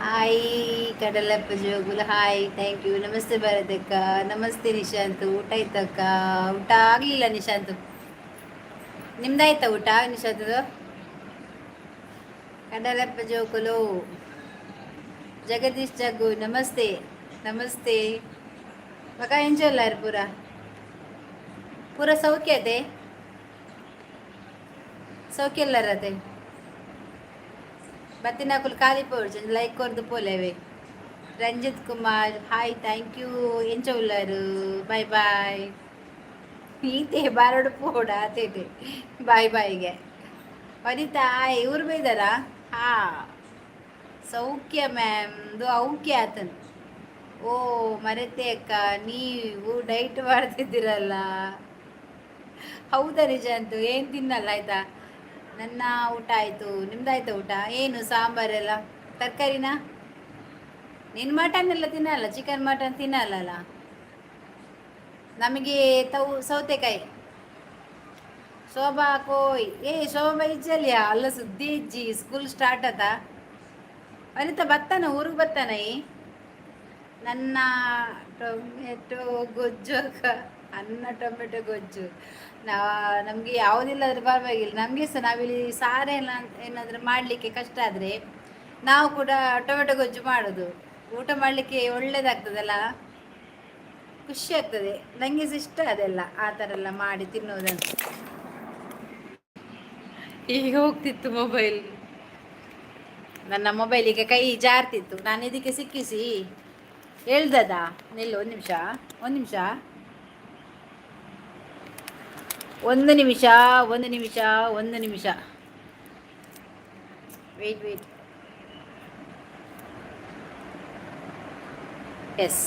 Hi ಕಡಲಪ್ಪ ಜೋಗುಲ್, hi, thank you. ನಮಸ್ತೆ ಭಾರತಕ್ಕ, ನಮಸ್ತೆ ನಿಶಾಂತ್. ಊಟ ಆಯ್ತಕ್ಕ? ಊಟ ಆಗಲಿಲ್ಲ ನಿಶಾಂತ್. ನಿಮ್ದಾಯ್ತಾ ಊಟ ನಿಶಾಂತದು? ಕಡಲಪ್ಪ ಜೋಕುಲು, ಜಗದೀಶ್ ಜಗ್ಗು, ನಮಸ್ತೆ, ನಮಸ್ತೆ. ಮಗ ಎಂಜಲ್ಲಾರು? ಪೂರ ಪೂರ ಸೌಖ್ಯತೆ? ಸೌಖ್ಯ ಎಲ್ಲರತೆ? ಬತ್ತಿನಕುಲು ಖಾಲಿ ಪೋಡ್ಚಿ, ಲೈಕ್ ಕೊರ್ದು ಪೋಲೇವೆ. Ranjit Kumar, hi, thank you. ಎಂಚ ಉಲ್ಲಾರು? Bye bye. ಈತೆ ಬಾರೋಡು ಪೋಡ ಆತೇಟೆ ಬಾಯ್ ಬಾಯ್ಗೆ. ವನಿತಾ, ಹಾಯ್. ಊರು ಬೈದಾರಾ? ಹಾ, ಸೌಖ್ಯ ಮ್ಯಾಮ್. ಇದು ಔಕ್ಯ ಆತನ್. ಓ, ಮರೆತೆ ಅಕ್ಕ, ನೀವು ಡೈಟ್ ಮಾಡ್ತಿದ್ದೀರಲ್ಲ. ಹೌದಾ ನಿಜ ಅಂತೂ ಏನು ತಿನ್ನಲ್ಲ, ಆಯ್ತಾ? ನನ್ನ ಊಟ ಆಯಿತು. ನಿಮ್ದಾಯ್ತಾ ಊಟ? ಏನು ಸಾಂಬಾರೆಲ್ಲ? ತರಕಾರಿನಾ? ನೀನು ಮಟನ್ ಎಲ್ಲ ತಿನ್ನಲ್ಲ, ಚಿಕನ್ ಮಟನ್ ತಿನ್ನಲ್ಲ. ನಮಗೆ ತೌ ಸೌತೆಕಾಯಿ. ಶೋಭಾ ಕೋಯ್, ಏ ಶೋಭಾ ಇಜ್ಜಲ್ಯಾ? ಅಲ್ಲ, ಸುದ್ದಿ ಇಜ್ಜಿ. ಸ್ಕೂಲ್ ಸ್ಟಾರ್ಟ್ ಆತ. ವನಿತಾ ಬತ್ತಾನ? ಊರಿಗೆ ಬತ್ತಾನ? ಈ ನನ್ನ ಟೊಮೆಟೊ ಗೊಜ್ಜು ಅಕ್ಕ, ಅನ್ನ ಟೊಮೆಟೊ ಗೊಜ್ಜು. ನಾ ನಮಗೆ ಯಾವುದಿಲ್ಲ ಆದರೂ ಪರವಾಗಿಲ್ಲ, ನಮಗೆ ಸಹ ನಾವಿಲ್ಲಿ ಸಾರೆಲ್ಲ ಏನಾದರೂ ಮಾಡಲಿಕ್ಕೆ ಕಷ್ಟ ಆದರೆ ನಾವು ಕೂಡ ಟೊಮೆಟೊ ಗೊಜ್ಜು ಮಾಡೋದು. ಊಟ ಮಾಡಲಿಕ್ಕೆ ಒಳ್ಳೇದಾಗ್ತದಲ್ಲ, ಖುಷಿ ಆಗ್ತದೆ. ನನಗೆ ಸಹ ಇಷ್ಟ ಅದೆಲ್ಲ, ಆ ಥರ ಎಲ್ಲ ಮಾಡಿ ತಿನ್ನೋದಂತ. ಈಗ ಹೋಗ್ತಿತ್ತು ಮೊಬೈಲ್. ನನ್ನ ಮೊಬೈಲಿಗೆ ಕೈ ಜಾರ್ತಿತ್ತು. ನಾನು ಇದಕ್ಕೆ ಸಿಕ್ಕಿಸಿ ಹೇಳ್ದದ. ನಿಲ್ಲು, ಒಂದು ನಿಮಿಷ, ಒಂದು ನಿಮಿಷ, ಒಂದು ನಿಮಿಷ, ಒಂದು ನಿಮಿಷ, ಒಂದು ನಿಮಿಷ. Wait, wait. S.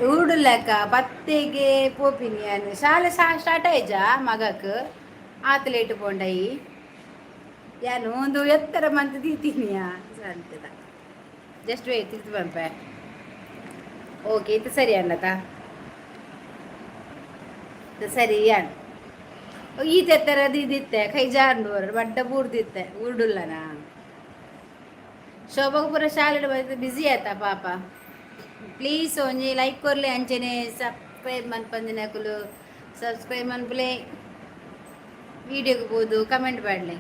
ಊಡುಲಕ ಪತ್ತೆಗೆ ಪೋಪಿನಿ. ಶಾಲೆ ಸ್ಟಾರ್ಟ್ ಆಯ್ಜಾ ಮಗಕ್? ಆತ ಲೇಟ್ ಪೋಂಡೈ. ಯಾನು ಒಂದು ಎತ್ತರ ಮಂತ್ ದೀತಿನಿಯಾ ಸಂತದ. ಜಸ್ಟ್ ವೇಟ್, ತಿರ್ತು ಬಂಪೆ. ಓಕೆ, ಇದು ಸರಿ ಅಣ್ಣತ, ಇದು ಸರಿ. ಯಾನ್ ಈತ ಎತ್ತರ ಇದಿತ್ತೆ, ಕೈ ಜಾರ್ಂಡು ಬಡ್ಡ ಬೂರ್ದಿತ್ತೆ. ಊರ್ಡುಲ್ಲನಾ? ಶೋಭಾಪುರ ಶಾಲೆ ಬ್ಯುಸಿ ಆಯ್ತಾ ಪಾಪ. ಪ್ಲೀಸ್ ಒಂಜಿ ಲೈಕ್ ಕೊರ್ಲೆ, ಅಂಚನೆ ಸಬ್ಸ್ಕ್ರೈಬ್ ಮನ್ಪಂದಿನಕುಲು ಸಬ್ಸ್ಕ್ರೈಬ್ ಮನ್ಪುಲೆ, ವೀಡಿಯೋಗೆ ಬೋದು ಕಮೆಂಟ್ ಮಾಡಲಿ.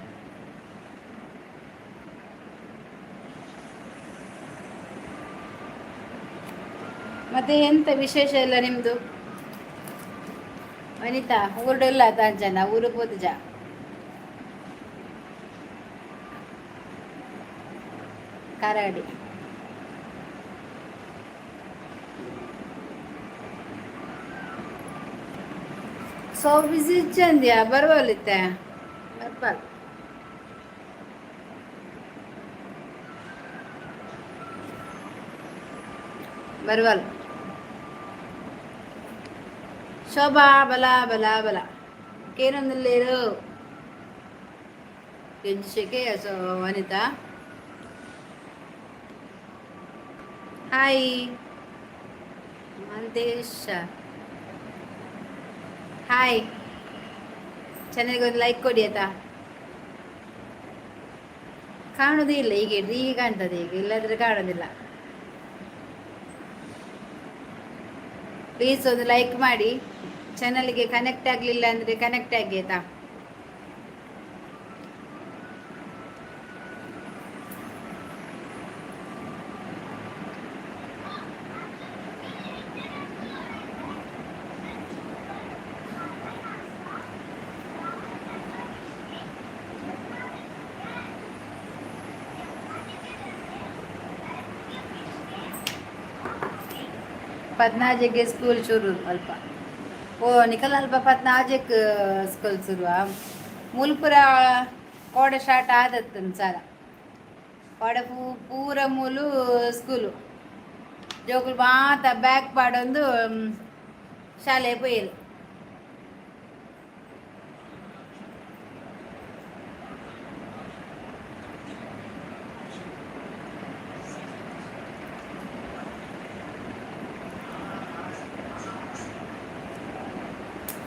ಮತ್ತೆ ಎಂತ ವಿಶೇಷ ಎಲ್ಲ ನಿಮ್ಮದು? ವನಿತಾ ಊರುಡೆಲ್ಲ ಅಂಚನ ಊರು ಪೋತುಜ? ಕಾರಾಡಿ. ಸೊ ಬಿಸಿ ಇಚ್ಚಂದ್ಯಾ? ಬರವಲ್ಲಿತ್ತೆ, ಬರ್ಬಾರ್ದು. ಬರವಲ್. ಶೋಭಾ, ಬಲ ಬಲ ಬಲ ಕೇನೊಂದುಲ್ಲೇರು ಎಂಜಿಶೆಕೆ. ಸೊ ವನಿತಾ, ಹಾಯ್. ಮಾಂತೇಶ, ಹಾಯ್. ಚಾನೆಲ್ಗೆ ಒಂದು ಲೈಕ್ ಕೊಡಿ ಆಯ್ತಾ? ಕಾಣುವುದೇ ಇಲ್ಲ ಈಗ. ಈಗ ಕಾಣ್ತದೆ ಈಗ, ಇಲ್ಲಾಂದ್ರೆ ಕಾಣೋದಿಲ್ಲ. ಪ್ಲೀಸ್ ಒಂದು ಲೈಕ್ ಮಾಡಿ. ಚಾನಲ್ಗೆ ಕನೆಕ್ಟ್ ಆಗಲಿಲ್ಲ ಅಂದರೆ ಕನೆಕ್ಟ್ ಆಗಿ ಆಯ್ತಾ? ಪದ್ನಾಜೆಗೆ ಸ್ಕೂಲ್ ಶುರು ಅಲ್ಪ. ಓ, ನಿಖಲ್ ಅಲ್ಪ ಪದ್ನಾಜೆಕ್ ಸ್ಕೂಲ್ ಶುರು. ಮೂಲ್ಪುರ ಕೋಡೆ ಸ್ಟಾರ್ಟ್ ಆದತ್ತು ಸಲ. ಕೋಡೆ ಪೂರ ಮೂಲು ಸ್ಕೂಲು ಜೋಕುಲು ಮಾತ ಬ್ಯಾಗ್ ಪಾಡೊಂದು ಶಾಲೆ ಪೋಯೆರ್.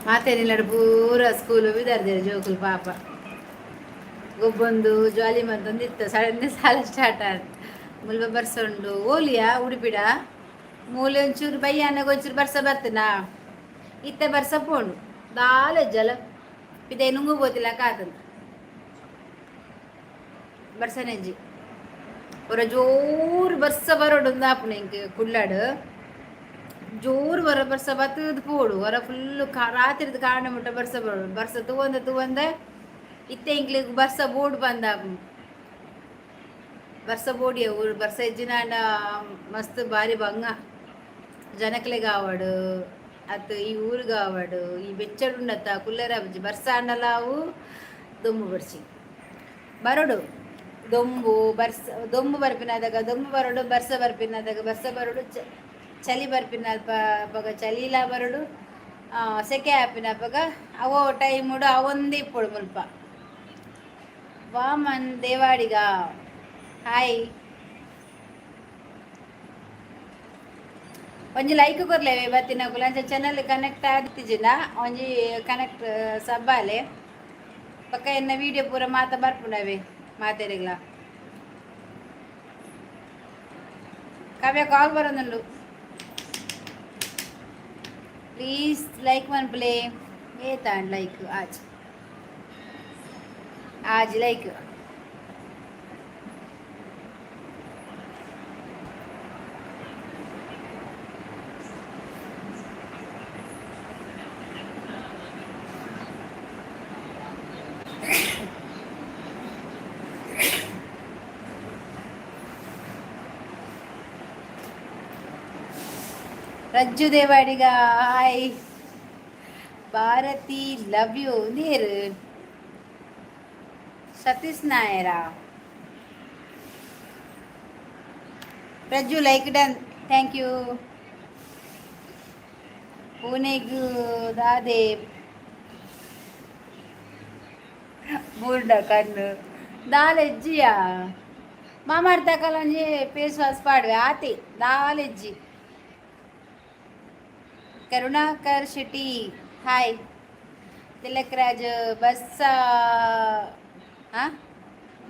ಮಾತೇನಿಲ್ಲ, ಪೂರ ಸ್ಕೂಲು ವಿದಾರ್ದೇರು ಜೋಕುಲು ಪಾಪ. ಗೊಬ್ಬೊಂದು ಜಾಲಿ ಮಂತೊಂದಿತ್ತು. ಸಡನ್ ಸಾಲ ಸ್ಟಾರ್ಟ್ ಆದ್ ಮುಲ್ಪ ಬರ್ಸ ಉಂಡು. ಓಲಿಯಾ ಉಡುಪಿಡ ಮೂಲೆ ಒಂಚೂರು ಬಯ್ಯಾನಾಗ ಒಂಚೂರು ಬರ್ಸ ಬತ್ತನಾ, ಇತ್ತೆ ಬರ್ಸ ಪೋಂಡು. ದಾಲ ಜಲ ಪಿದೈ ನುಂಗು ಬೋತಿಲ್ಲ ಕಾತಂದು ಬರ್ಸನೆಜ್ಜಿ. ಒರ ಜೋರು ಬರ್ಸ ಬರೋಡು ಆಪುಂಡು ಎಂಕ್ ಕುಳ್ಳಾಡು. ಜೋರು ಬರ ಬರ್ಸ ಬತ್ತದ್ ಪೋಡು. ಹೊರ ಫುಲ್ಲು ರಾತ್ರಿದ ಕಾಂಡೆ ಮುಟ್ಟ ಬರ್ಸ ಬರೋಡು. ಬರ್ಸ ತೂವಂದೆ ತೂವಂದೆ ಇತ್ತೆ ಎಂಕ್ಲೆಗ್ ಬರ್ಸ ಬೋಡು ಪಂದಾಪುಂಡು. ಬರ್ಸ ಬೋಡಿಯ ಊರು ಬರ್ಸ ಇಜ್ಜಿನಾಂಡ ಮಸ್ತ್ ಬಾರಿ ಬಂಗ ಜನಕ್ಲೆಗ್ ಆವಡ್ ಅತ್ ಈ ಊರುಗಾವಡ್. ಈ ಬೆಚ್ಚಡುಂಡತ್ತ, ಕುಲ್ಲೆರೆ ಆಪುಜಿ. ಬರ್ಸ ಆಂಡಲ ಅವು ದೊಂಬು ಬರ್ಚಿ ಬರೊಡು. ದೊಂಬು ಬರ್ಸ, ದೊಂಬು ಬರ್ಪಿನದಗ ದೊಂಬು ಬರೊಡು, ಬರ್ಸ ಬರ್ಪಿನದಗ ಬರ್ಸ ಬರೊಡು, ಚಳಿ ಬರ್ಪಿನಲ್ಪ ಅಪಗ ಚಳಿಲಾ ಬರೊಡು, ಸೆಕೆ ಆಪಿನಪಗ ಅವು ಟೈಮುಡು ಅವೊಂದೇ ಇಪ್ಪೊಡು ಮುಲ್ಪ. ವಾಮನ್ ದೇವಾಡಿಗ, ಹಾಯ್. ಒಂಜಿ ಲೈಕ್ ಕೊರ್ಲೇವೆ ಬತ್ತಿನಕುಲು. ಅಂಚ ಚಾನಲ್ ಕನೆಕ್ಟ್ ಆದಿತ್ತಿಜಿಂಡ ಒಂಜಿ ಕನೆಕ್ಟ್ ಸಬ್ಬಾಲೆ. ಬೊಕ್ಕ ಎನ್ನ ವೀಡಿಯೋ ಪೂರ ಮಾತ ಬರ್ಪುಂಡವೆ ಮಾತೆರೆಗ್ಲ. ಕಾವ್ಯ, ಕಾಲ್ ಬರೋದುಂಡು. ಪ್ಲೀಸ್ ಲೈಕ್ ಮನ್ಪುಲೆ. ಏತಾಂಡ್ ಲೈಕ್? ಆಜ್ ಆಜ್ like. Rajju Devadiga, hi. Bharati, love you. ನೀರು Satish ನಾಯರ. Rajju, like done, thank you. ಪುಣೆಗು ದಾದೆ ಬೂರ್ಡ ಕಣ್ಣು ದಾಲೆಜ್ಜಿಯ ಮಾಮಾರ್ತಕಲಂಜಿ ಫೇಸ್ ವಾಶ್ ಪಾಡುವೆ ಆತಿ ದಾಲೆಜ್ಜಿ. ಕರುಣಾಕರ್ ಶೆಟ್ಟಿ, ಹಾಯ್. ತಿಲಕ್ ರಾಜ್, ಬರ್ಸ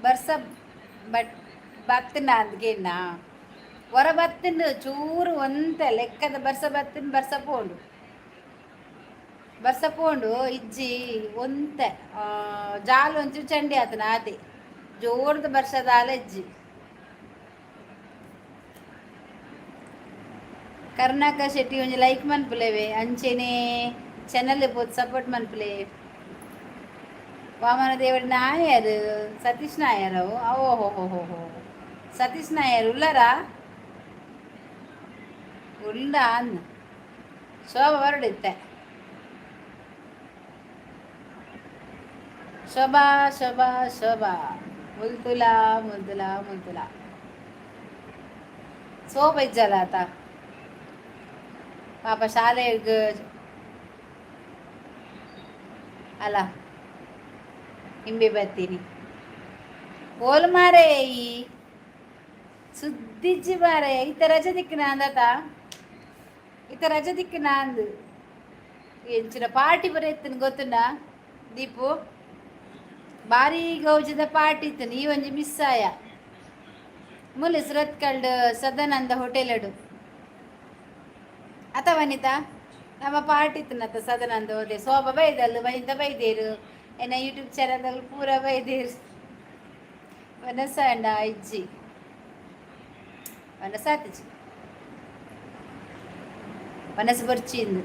ಬರ್ಸ ಬಟ್ ಬತ್ತಿನ ಅಂದ್ಗೇನ ಹೊರ ಬತ್ತಿನ ಚೂರು ಒಂತೆ ಲೆಕ್ಕದ ಬರ್ಸ ಬತ್ತಿನ. ಬರ್ಸ ಪೋಂಡು, ಬರ್ಸ ಪೋಂಡು. ಇಜ್ಜಿ, ಒಂತೆ ಜಾಲು ಒಂಚೂರು ಚಂಡಿ ಆತನ ಆತಿ. ಜೋರ್ದ ಬರ್ಸದಾಲ ಇಜ್ಜಿ. ಕರುಣಾಕರ್ ಶೆಟ್ಟಿ, ಒಂಜಿ ಲೈಕ್ ಮನ್ಪುಲೇವೆ. ಅಂಚೆನೆ ಚಾನಲ್ ಪೋದು ಸಪೋರ್ಟ್ ಮನ್ಪುಲೆ. ವಾಮನ ದೇವರ ನಾಯರ್, ಸತೀಶ್ ನಾಯರ್. ಓಹೋ ಹೋ ಹೋ ಹೋ, ಸತೀಶ್ ನಾಯರ್ ಉಲ್ಲರಾ? ಉಲ್ಲ ಅನ್ ಶೋಭಾ ಬರಡಿತ್ತೆ. ಶೋಭಾ, ಶೋಭಾ, ಶೋಭಾ, ಮುಲ್ತುಲಾ ಮುಲ್ತುಲಾ ಮುಲ್ತುಲಾ. ಸೋಪ ಇಜ್ಜಲ್ಲ ಆತ. ಪಾಪ ಶಾಲೆಗ್ ಅಲ್ಲ ಇಂಬಿ ಬರ್ತೀನಿ. ಓಲ್ ಮಾರೇ, ಈ ಸುದ್ದಿಜ್ಜಿ ಮಾರೆ. ಇತ್ತ ರಜೆ ದಿಕ್ಕಿನ ಅಂದತ, ಇತ್ತ ರಜೆ ದಿಕ್ಕಿನ ಅಂದು. ಎಂಚಿನ ಪಾರ್ಟಿ ಬರ ಇತ್ತಿನ ಗೊತ್ತುಂಡ ದೀಪು? ಬಾರಿ ಗೌಜದ ಪಾರ್ಟಿ ಇತ್ತು. ಈ ಒಂಜಿ ಮಿಸ್ ಆಯ. ಮೂಲೆ ಸುರತ್ಕಲ್ಡ್ ಸದಾನಂದ ಹೋಟೆಲ್ ಅಡು ಅತ ವನಿತಾ, ನಮ್ಮ ಪಾರ್ಟಿ ಇತ್ತು ಸದಾನಂದ ಹೋಟೆಲ್. ಶೋಭಾ ಬೈದಲ್ಲು, ವನಿತಾ ಬೈದೇರು, ಎನ್ನ ಯೂಟ್ಯೂಬ್ ಚಾನಲ್ ಪೂರ ಬೈದೇರು. ವನಸ ಅಂಡ ಇಜ್ಜಿ, ವನಸ ಆತಿಜಿ, ವನಸ ಬೊರ್ಚಿಂದು.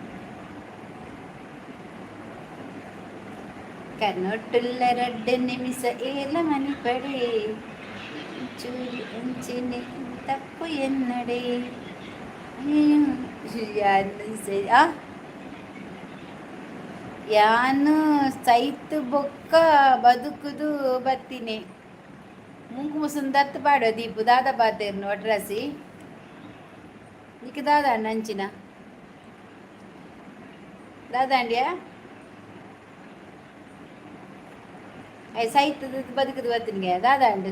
ಕನ್ನೊಟ್ಟುಲ್ಲ ರಡ್ಡ್ ನಿಮಿಷ ಏಲ ಮನಿಪಡೆ ಚೂರಿ ಅಂಚಿನೆ ತಪ್ಪು ಎನ್ನಡೆ. ಆ ಯಾನು ಸೈತ್ ಬೊಕ್ಕ ಬದುಕುದು ಬತ್ತಿನಿ. ಮುಂಕು ಮುಸುನ್ ದತ್ತು ಪಾಡುವ ದೀಪು ದಾದ ಪಾತೇರ್ನು ಒಟ್ರಾಸಿ. ನಿಕ್ ದಾದ ಅಣ್ಣ ಅಂಚಿನ ದಾದಾಂಡ್ಯಾ? I ಸೈತ್ ಬದುಕುದು ಬತ್ತಿನಿಗೆ ದಾದಾಂಡ್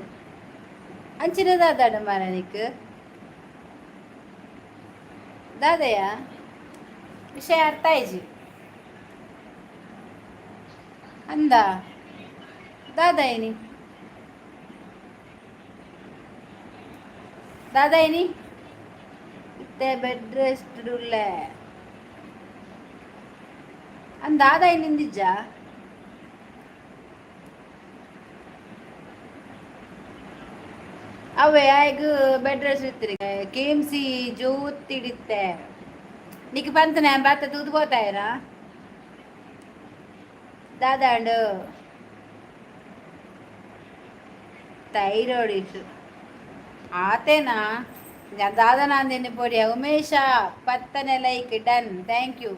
ಅಂಚಿನ ದಾದಾಂಡ ಮಾರ ನಿಕ್ ದಾದಯ್ಯ? ವಿಷಯ ಅರ್ಥ ಆಯ್ಜಿ ಅಂದ ದಾದಾಯಿನಿ. ದಾದಾಯಿನಿ? ಇತ್ತೆ ಬೆಡ್ ರೆಸ್ಟ್ ಉಲ್ಲೆ. ಅಂದ್ ದಾದಾಯಿನಿ ಇಂದಿಜ್ಜ? ಅವೇ ಆಯ್ಗ್ ಬೆಡ್ ರೆಸ್ಟ್ ಇತ್ತಿರಿ. ಕೆಎಂಸಿ ಜೋತಿಡಿತ್ತೆ. ನಿಕ್ ಪಂತನೆ ಬತ್ತ ತೂದು ಪೋತಾಯನ ದಾದಾಂಡು? ಥೈರಾಯ್ಡ್ ಇಶ್ಯೂ ಆತೇನಾ? ದಾದನಾಂದಿನ ಪೊಡಿಯ. ಉಮೇಶ ಪತ್ತನೆ like done, thank you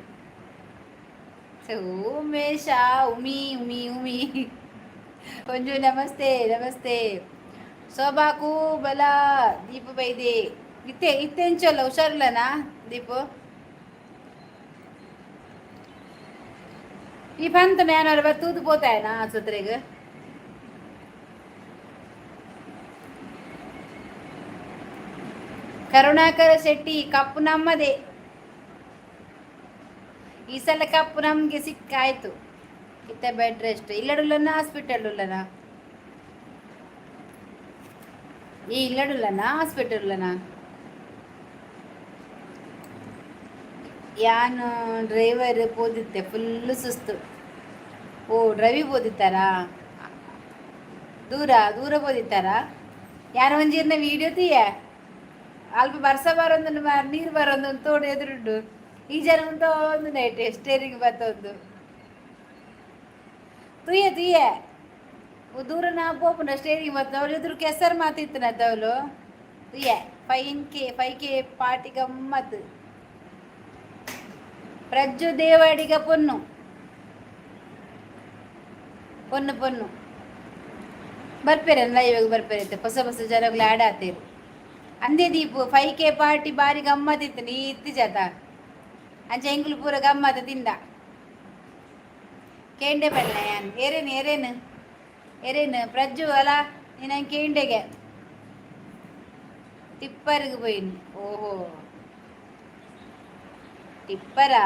Umesha. Umi Umi Umi. Manju ನಮಸ್ತೆ, ನಮಸ್ತೆ. ಶೋಭಾಕು ಬಲ ದೀಪು ಬೈದೆ. ಇತ್ತೆ ಇತ್ತೆ ಎಂಚಲ್ಲ, ಹುಷಾರಿಲ್ಲನಾ ದೀಪು? ಈ ಪಂತ ಯಾನಾರು ತೂದು ಪೋತಾಯನಾ ಆಸ್ಪತ್ರೆಗೆ? ಕರುಣಾಕರ ಶೆಟ್ಟಿ, ಕಪ್ಪು ನಮ್ಮದೇ ಈ ಸಲ, ಕಪ್ಪು ನಮಗೆ ಸಿಕ್ಕಾಯ್ತು. ಇತ್ತ ಬೆಡ್ ರೆಸ್ಟ್. ಇಲ್ಲಡುಲ್ಲನ ಹಾಸ್ಪಿಟಲ್ ಉಲ್ಲನ? ಈ ಇಲ್ಲಡುಲ್ಲನ ಹಾಸ್ಪಿಟಲ್ ಉಲ್ಲನ? ಯಾನು ಡ್ರೈವರ್ ಪೋದಿತ್ತೆ, ಫುಲ್ ಸುಸ್ತು. ಓ, ಡ್ರೈವಿಂಗ್ ಪೋದಿತ್ತಾರಾ? ದೂರ ದೂರ ಪೋದಿತ್ತಾರಾ? ಯಾರು ಒಂಜಿರ್ನ ವೀಡಿಯೋ ತೀಯ. ಅಲ್ಪ ಬರ್ಸ ಬರೊಂದು, ನೀರು ಬರೊಂದು ತೋಡು ಎದುರುಂಡು. ಈ ಜನ ಉಂಟು ಒಂದು ನೈಟ್ ಸ್ಟೇರಿಂಗ್ ಬತ್ತೊಂದು ತುಯ್ಯ ತುಯ್ಯ. ದೂರ ನಾ ಪೋಪುಂಡ ಸ್ಟೇರಿಂಗ್ ಬತ್ತ ಅವಳು ಎದುರು ಕೆಸರು ಮಾತಿತ್ತು ಅವಳು. ತುಯ್ಯ 5K 5K party ಗಮ್ಮತ್ತು. ಪ್ರಜ್ಜು ದೇವಾಡಿಗ ಪೊನ್ನು ಪೊನ್ನು ಪೊನ್ನು ಬರ್ಪೇರಲ್ಲ ಇವಾಗ, ಬರ್ಪೇರೈತೆ. ಹೊಸ ಹೊಸ ಜನಗಳು ಆ್ಯಡ್ ಆತೇರು. ಅಂದೇ ದೀಪು, 5K party ಬಾರಿ ಗಮ್ಮತ್ತಿತ್ತು. ನೀ ಇತ್ತು ಜಾತ ಅಂಚೆ ಎಂಗುಲು ಪೂರ ಗಮ್ಮತ್ತ ತಿಂದ. ಕೇಂಡೆ ಬಣ್ಣ ಯಾನ್ ಏರೇನು ಏರೇನು ಏರೇನು ಪ್ರಜ್ಜು ಅಲ್ಲ ನೀನು ಕೇಂಡೆಗೆ ಟಿಪ್ಪರ್ಗೆ ಪೋಯಿನಿ. ಓಹೋ, ಟಿಪ್ಪರಾ?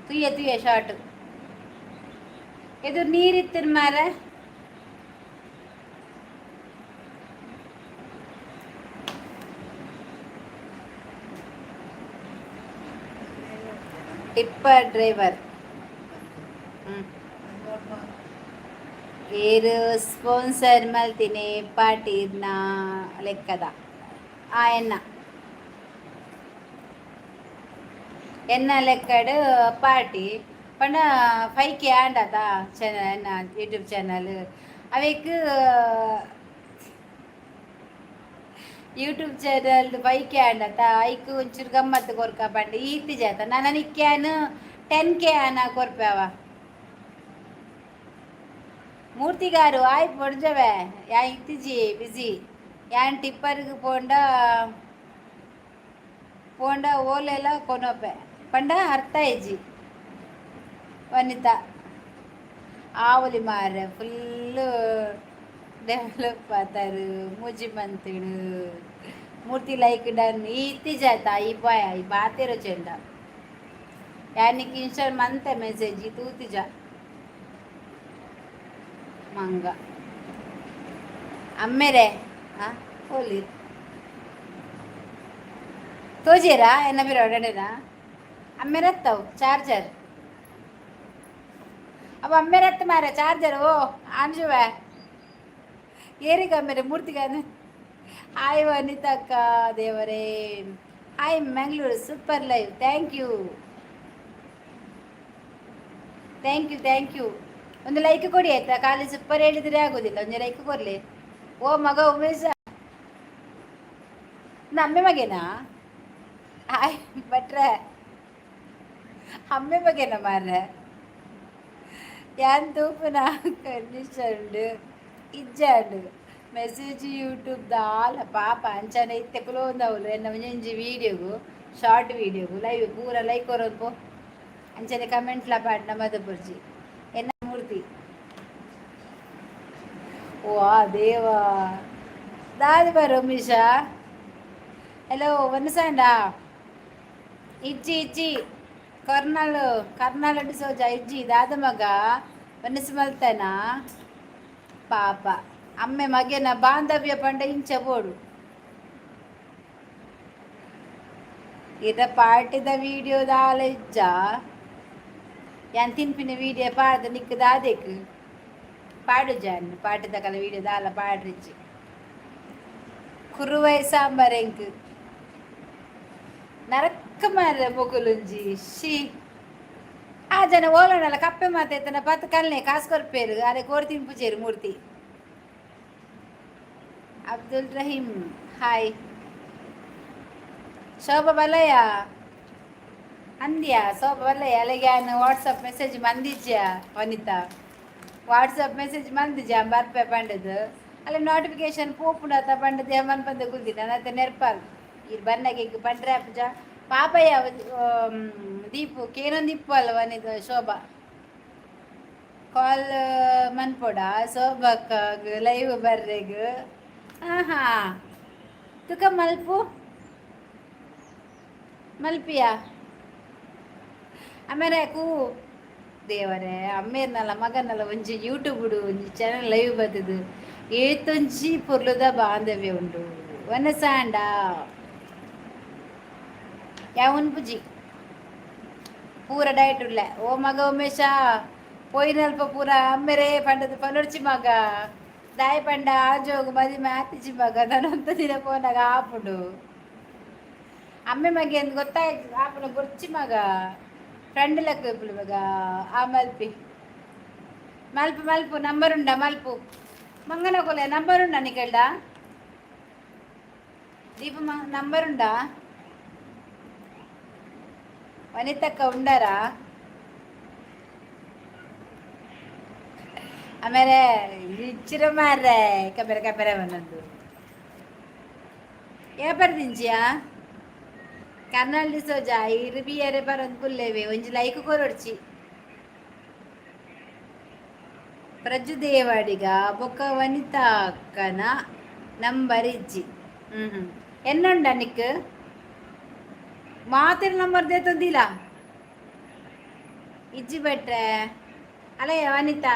ತುಯ್ಯ ತುಯ್ಯ ಶಾರ್ಟ್. ಎದುರು ನೀರಿತ್ತಿನ ಮಾರ. ಟಿಪ್ಪರ್ ಡ್ರೈವರ್ ಏರು ಸ್ಪಾನ್ಸರ್ ಮಲ್ತಿನಿ ಪಾಟೀರ್ನ ಲೆಕ್ಕದ. ಆ ಎನ್ನ ಎನ್ನ ಲೆಕ್ಕಡ್ ಪಾರ್ಟಿ ಪಂಡ 5K ಆಂಡತ ಚಾನಲ್, ಎನ್ನ ಯೂಟ್ಯೂಬ್ ಚಾನಲ್. ಅವೆಕ್ ಯೂಟ್ಯೂಬ್ ಚಾನಲ್ 5K ಆಂಡತ, ಐಕ್ ಒಂಚೂರು ಗಮ್ಮತ್ತು ಕೊರ್ಕ ಪಂಡ ಈತಿ ಜಾತ. ನನ ನಿಕ್ಯಾನ್ 10K ಆನ ಕೊರ್ಪಾವ. ಮೂರ್ತಿಗಾರು ಆಯ್ ಪೊಡ್ಜವೆ. ಯಾ ಇತ್ತಿಜಿ ಬಿಸಿ. ಯಾನ್ ಟಿಪ್ಪರ್ಗ್ ಪೋಂಡ ಪೋಂಡ ಓಲೆಲ ಕೊನೊಪೆ ಪಂಡ ಅರ್ಥ ಇಜ್ಜಿ ವನಿತಾ. ಆವಲಿ ಮಾರ್ರೆ, ಫುಲ್ಲು ಡೆವಲಪ್ ಆತಾರು ಮೂಜಿ ಮಂತಿಡು. ಮೂರ್ತಿ ಲೈಕ್ ಡನ್. ಈ ಜಾತ ಈ ಬಾಯ ಈ ಬಾತೆರೋ ಚೆಂಡ. ಯಾನಿಕ್ ಇನ್ಸ್ಟಾಲ್ ಮಂತೆ ಮೆಸೇಜ್ ತೂತಿಜ ಮಂಗ. ಅಮ್ಮೆರೆ ಆ ಹೋಲಿ ತೋಜೇರಾ ಎನ್ನ ಬಿರೋಡೇನಾ? ಅಮ್ಮೆರತ್ತವು ಚಾರ್ಜರ್. ಅವ ಅಮ್ಮೆರತ್ತ ಮಾರ ಚಾರ್ಜರ್. ಓ ಆಂಜುವೆ ಏರಿಗ ಅಮ್ಮೆರೆ ಮೂರ್ತಿಗಾನೆ. ಹಾಯ್ ವನಿತಕ್ಕ ದೇವರೇ. Hi Mangaluru, super live. Thank you, thank you, thank you. ಒಂದು ಲೈಕ್ ಕೊಡಿ ಆಯ್ತಾ? ಖಾಲಿ ಸೂಪರ್ ಹೇಳಿದರೆ ಆಗೋದಿಲ್ಲ, ಒಂದು ಲೈಕ್ ಕೊಡಲಿ. ಓ ಮಗ ಉಮೇಶ, ನಮ್ಮೆ ಮಗೇನಾ? ಹಾಯ್ ಭಟ್ರೆ, ಅಮ್ಮೆ ಮಗೇನ ಮಾರ್ರೆ? ಯಾನ್ ತೂಪುನ ಕಂಡೀಷನ್ ಇಜ್ಜಾಂಡ್ ಮೆಸೇಜ್ ಯೂಟ್ಯೂಬ್ ದಾಲ ಪಾಪ. ಅಂಚನೆ ಇತ್ತೆ ಕುಲೋಂದವ್ಲು ಎನ್ನ ಒಂಜೊಂಜಿ ವೀಡಿಯೋಗು, ಶಾರ್ಟ್ ವೀಡಿಯೋಗು, ಲೈವ್ ಪೂರ ಲೈಕ್ ಕೊರೊಂದು. ಅಂಚನೆ ಕಮೆಂಟ್ಲ ಪಾಡ್ನ ಮದಪುರ್ಜಿ. ಎನ್ನ ಮೂರ್ತಿ. ಓ ಆ ದೇವಾ, ದಾದ ಬರ ಉಮೇಶ. ಹಲೋ ವನಸಾಂಡ. ಇಜ್ಜಿ ಇಜ್ಜಿ, ಕರ್ನಾಳು ಕರ್ನಾಳು ಸೋಜ ಇಜ್ಜಿ. ದಾದ ಮಗ ವನಸು ಮಲ್ತನ ಪಾಪ. ಅಮ್ಮೆ ಮಗೆನ ಬಾಂಧವ್ಯ ಪಂಡ ಇಂಚ ಬೋಡು. ಇದ ಪಾರ್ಟಿದ ವಿಡಿಯೋ ದಾಲ ಇಜ್ಜ? ಯಾನ್ ತಿನ್ಪಿನ ವಿಡಿಯೋ ಪಾಡ್ದ ನಿಕ್ ದಾದೆಕ್ ಪಾಡು ಜಾನ್ ಪಾಟಿದ ಕಲ ವಿಡಿಯೋ ದಾಲ ಪಾಡ್ರಿಜ್ಜಿ. ಕುರುವೈ ಸಾಂಬಾರ್ ಎಂಕ್ ನರಕ್ಕ ಮಾರ್ರೆ ಮೊಗುಲುಂಜಿ she. ಆ ಜನ ಓಲೋಣಲ್ಲ ಕಪ್ಪೆ ಮಾತೈತನ ಪತ್ತು ಕಲ್ನೆ ಕಾಸು ಕೊರ್ಪೇರು ಅರೆ ಕೋರ್ ತಿನ್ಪುಜೇರು ಮೂರ್ತಿ. ಅಬ್ದುಲ್ ರಹೀಂ ಹಾಯ್. ಶೋಭಾ ಬಲಯ ಅಂದ್ಯಾ? ಶೋಭಾ ಬಲಯ ಅಲ್ಲಿಗೆ ವಾಟ್ಸಪ್ ಮೆಸೇಜ್ ಮಂದಿಜ್ಯ? ವನಿತಾ ವಾಟ್ಸಪ್ ಮೆಸೇಜ್ ಮಂದಿಜ ಬರ್ಪೆ ಪಂಡದು. ಅಲ್ಲಿ ನೋಟಿಫಿಕೇಶನ್ ಪೋಪುಂಡತ ಪಂಡದು ಮನ್ಪಂದೆ ಕುಲ್ದಿನ ನನ್ನ ನೆರ್ಪಾಲ್. ಇರ್ ಬನ್ನಗೆ ಪಂಡ್ರೆ ಅಪ್ಪಜ ಪಾಪಯ್ಯ ದೀಪು ಕೇನೊಂದು ಇಪ್ಪಲ್ಲ. ವನಿತ ಶೋಭಾ ಕಾಲ್ ಮನ್ಪೊಡ ಶೋಭಕ್ಕ ಲೈವ್ ಬರ್ರೆಗ್? ಆಹಾ, ತುಕ ಮಲ್ಪು ಮಲ್ಪಿಯ. ಆಮೇಲೆ ಕೂ ದೇವರೇ ಅಮ್ಮೇರ್ನಲ್ಲ ಮಗನಲ್ಲ ಒಂಜಿ ಯೂಟ್ಯೂಬ್ ಒಂಜಿ ಚಾನಲ್ ಲೈವ್ ಬತ್ತದು. ಏತೊಂಜಿ ಪೊರ್ಲುದ ಬಾಂಧವ್ಯ ಉಂಡು. ವನಸಾಂಡ ಯಾವನ್ ಪುಜಿ ಪೂರ ಡಯಟ್ ಉಳ್ಳೆ. ಓ ಮಗ ಉಮೇಶ, ಪೋಯಿನಲ್ಪ ಪೂರ ಅಮ್ಮೆರೇ ಪಂಡದು ಪನೊರ್ಚಿ ಮಗ. ದಾಯಿ ಪಂಡ ಆಜೋಗು ಮದಿಮೆ ಆತಿಜಿ ಮಗ. ನಾನೊಂತ ದಿನ ಪೋನಾಗ ಆಪುಂಡು. ಅಮ್ಮೆ ಮಗೆ ಎಂದು ಗೊತ್ತಾಯ್ತು ಆಪುನ ಬೊರ್ಚಿ ಮಗ. ಫ್ರೆಂಡ್ ಲೆಕ್ಕ ಇಪ್ಪುಲು ಮಗ. ಆ ಮಲ್ಪಿ ಮಲ್ಪು ಮಲ್ಪು ನಂಬರ್ ಉಂಡ ಮಲ್ಪು. ಮಂಗನ ಕೊಲೆ ನಂಬರ್ ಉಂಡ ನಿಕಲ್ಡ? ದೀಪ ನಂಬರ್ ಉಂಡಾ? ವನಿತಕ್ಕ ಉಂಡಾರಾ? ಆಮೇಲೆ ಇಚ್ಚಿರ ಮಾರ್ರೆ ಕಬೆರೆ ಕಬೆರೆ ಒಂದೊಂದು ಏ ಬರ್ದಿಂಚಿಯಾ? ಕರ್ನಾಲ್ ಡಿಸೋಜಾ ಇರು ಬಿಯರೆ ಬರೋದು ಕುಲ್ಲೇವೆ. ಒಂಜಿ ಲೈಕ್ ಕೊರೊಡ್ಚಿ. ಪ್ರಜ್ಜು ದೇವಾಡಿಗ ಬೊಕ್ಕ ವನಿತಾ ಅಕ್ಕನ ನಂಬರ್ ಇಜ್ಜಿ. ಹ್ಞೂ ಹ್ಞೂ ಎನ್ನುಂಡ ನಿಕ್? ಮಾತಿನ ನಂಬರ್ ದೇತೊಂದಿಲ್ಲ ಇಜ್ಜಿ ಭಟ್ರೆ. ಅಲ್ಲಯ್ಯ ವನಿತಾ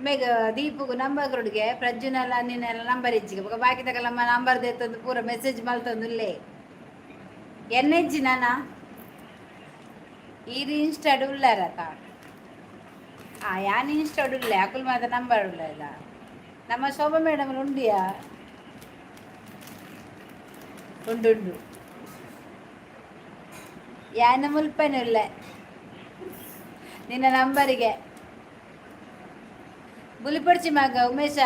ಮೇಗ ದೀಪುಗು ನಂಬರ್ ಕೊಡುಗೆ. ಪ್ರಜ್ಜುನೆಲ್ಲ ನಿನ್ನೆಲ್ಲ ನಂಬರ್ ಇಜ್ಜಿಗೆ. ಬೊಕ ಬಾಕಿದಕಲ್ಲ ನಂಬರ್ ದೇತೊಂದು ಪೂರ ಮೆಸೇಜ್ ಮಲ್ತೊಂದುಲ್ಲೆ. ಎನ್ನ ಇಜ್ಜಿ ನಾನ ಈರ್ ಇನ್ಸ್ಟಾಡ್ ಉಲ್ಲಾರತ? ಆ ಯಾನ್ ಇನ್ಸ್ಟಾಡ್ ಉಲ್ಲೆ. ಅಕುಲು ಮಾತ ನಂಬರ್ ಉಲ್ಲ. ನಮ್ಮ ಶೋಭಾ ಮೇಡಮ್ ಉಂಡಿಯಾ? ಉಂಡುಂಡು. ಯಾನ ಮುಲ್ಪನೆ ಉಲ್ಲೆ ನಿನ್ನ ನಂಬರಿಗೆ. ಬುಲಿಪೊಡ್ಚಿ ಮಗ ಉಮೇಶ.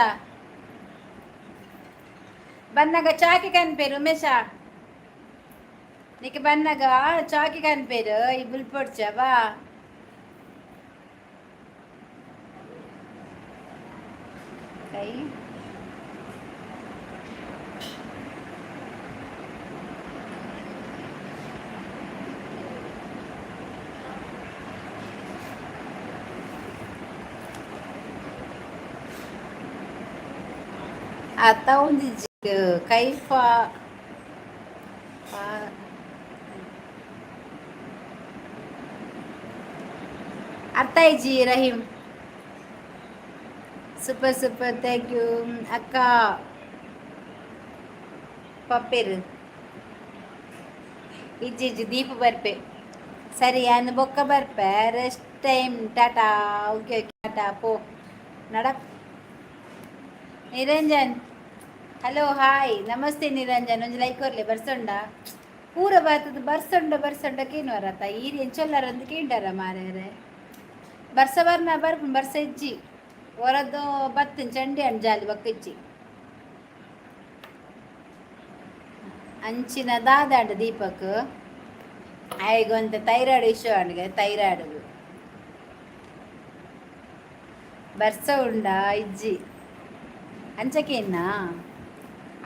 ಬನ್ನಗ ಚಾಕಿ ಕನ್ಪೇರು ಉಮೇಶ. ನಿಕ್ ಬನ್ನಗ ಚಾಕಿ ಕನ್ಪೇರು. ಈ ಬುಲ್ಪೊಡ್ಚವಾ? ಕೈ ಅತ್ತ ಒಂದು ಕೈಫಾ ಅರ್ಥ ಆಯ್ಜಿ Rahim. Super super, thank you ಅಕ್ಕ. ಪಪ್ಪೇರು ಇಜ್ಜಿ ಇಜ್ಜಿ. ದೀಪ ಬರ್ಪೆ. ಸರಿ, ಯಾನ್ ಬೊಕ್ಕ ಬರ್ಪೆ. Rest time. Tata. Okay okay, tata. ಪೋ ನಡ. Niranjan hello, hi, namaste Niranjan. ಒಂಜಿ ಲೈಕ್ ಕೊರ್ಲೆ. ಬರ್ಸೊಂಡ ಪೂರ ಬಾತದ ಬರ್ಸೊಂಡ ಬರ್ಸೊಂಡ ಕೇನುವರತ. ಈರ್ ಎಂಚೊಲ್ಲರಂದು ಕೇಂಡಾರ ಮಾರೇರೆ. ಬರ್ಸ ಬರ್ನ ಬರ್ಪುಂಡು. ಬರ್ಸ ಇಜ್ಜಿ. ಹೊರದು ಬತ್ತಿನ ಚಂಡಿ ಅಂಡ್ ಜಾಲಿ ಬೊಕ್ಕ ಇಜ್ಜಿ. ಅಂಚಿನ ದಾದಾಂಡ ದೀಪಕ್ ಆಯ್ಗೊಂತೆ ಥೈರಾಯ್ಡ್ ಇಶ್ಯೂ ಅಂಡ್ಗೆ ಥೈರಾಯ್ಡ್. ಬರ್ಸ ಉಂಡಾ? ಇಜ್ಜಿ. ಅಂಚಕೇನ್ನ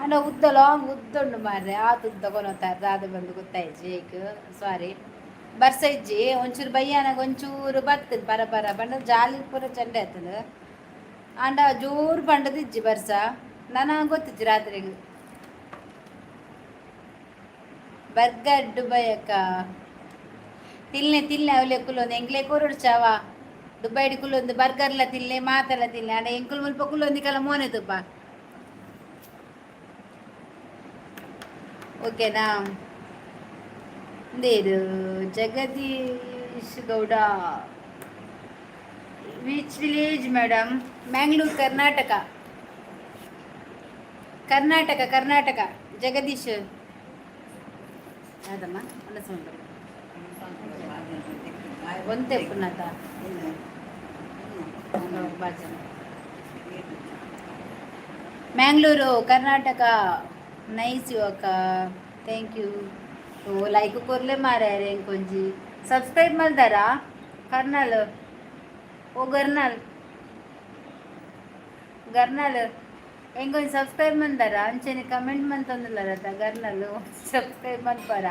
ಅಂಡ ಉದ್ದ ಲಾಂಗ್ ಉದ್ದ ಉಂಡು ಮಾರ್ರೆ. ಆತ್ ಉದ್ದ ಕೊನೊತಾರೆ ದಾದ ಬಂದು ಗೊತ್ತಾಯ್ಜಿ ಏಕ್. ಸಾರಿ, ಬರ್ಸ ಇಜ್ಜಿ. ಒಂಚೂರು ಬಯ್ಯಾನಾಗ ಒಂಚೂರು ಬತ್ತದ ಪರ ಪರ ಪಂಡ ಜಾಲಿ ಪೂರ ಚಂಡೆ ಆತದ. ಆಂಡ ಜೋರು ಪಂಡದ ಇಜ್ಜಿ ಬರ್ಸ. ನನ ಗೊತ್ತಿಜ್ಜಿ ರಾತ್ರಿಗೆ. ಬರ್ಗರ್ ದುಬೈ ಅಕ್ಕ ತಿನ್ನೆ ತಿನ್ನೆ ಅವಲೆ ಕುಲ್ಲೊಂದು ಎಂಕ್ಲೆ ಕೊರೊಡು ಚಾವ. ದುಬೈಡ್ ಕುಲ್ಲೊಂದು ಬರ್ಗರ್ಲ ತಿನ್ಲೆ ಮಾತೆಲ್ಲ ತಿನ್ಲೆ. ಆಂಡ ಎಂಕುಲು ಮುಲ್ಪ ಕುಲ್ಲೊಂದು ಕಲ ಮೋನೆ ತುಪ್ಪ. ಓಕೆನಾ? ಇದು Jagadish Gowda. Which village, madam? Mangalore, Karnataka. Karnataka, Karnataka. Jagadish ಅದಮ್ಮ. ಒಂತೆ ಪುನತ ಬಾಜನ. ಮ್ಯಾಂಗ್ಳೂರು, ಕರ್ನಾಟಕ. ನೈಸ್ ಯುವಕ, thank you. O, like ಕೊರ್ಲೆ ಮಾರ್ಯಾರೆ. ಇಂಕೊಂಜಿ ಸಬ್ಸ್ಕ್ರೈಬ್ ಮಲ್ದಾರಾ? ಕರ್ನಾಲ್, ಓ ಗರ್ನಾಲ್, ಗರ್ನಾಲ್, ಎಂಕೊಂಜಿ ಸಬ್ಸ್ಕ್ರೈಬ್ ಮಲ್ದಾರ? ಅಂಚೆನೆ ಕಮೆಂಟ್ ಮಂತೊಂದುಲ್ಲರತ. ಗರ್ನಲ್, ಸಬ್ಸ್ಕ್ರೈಬ್ ಮಲ್ಪರ.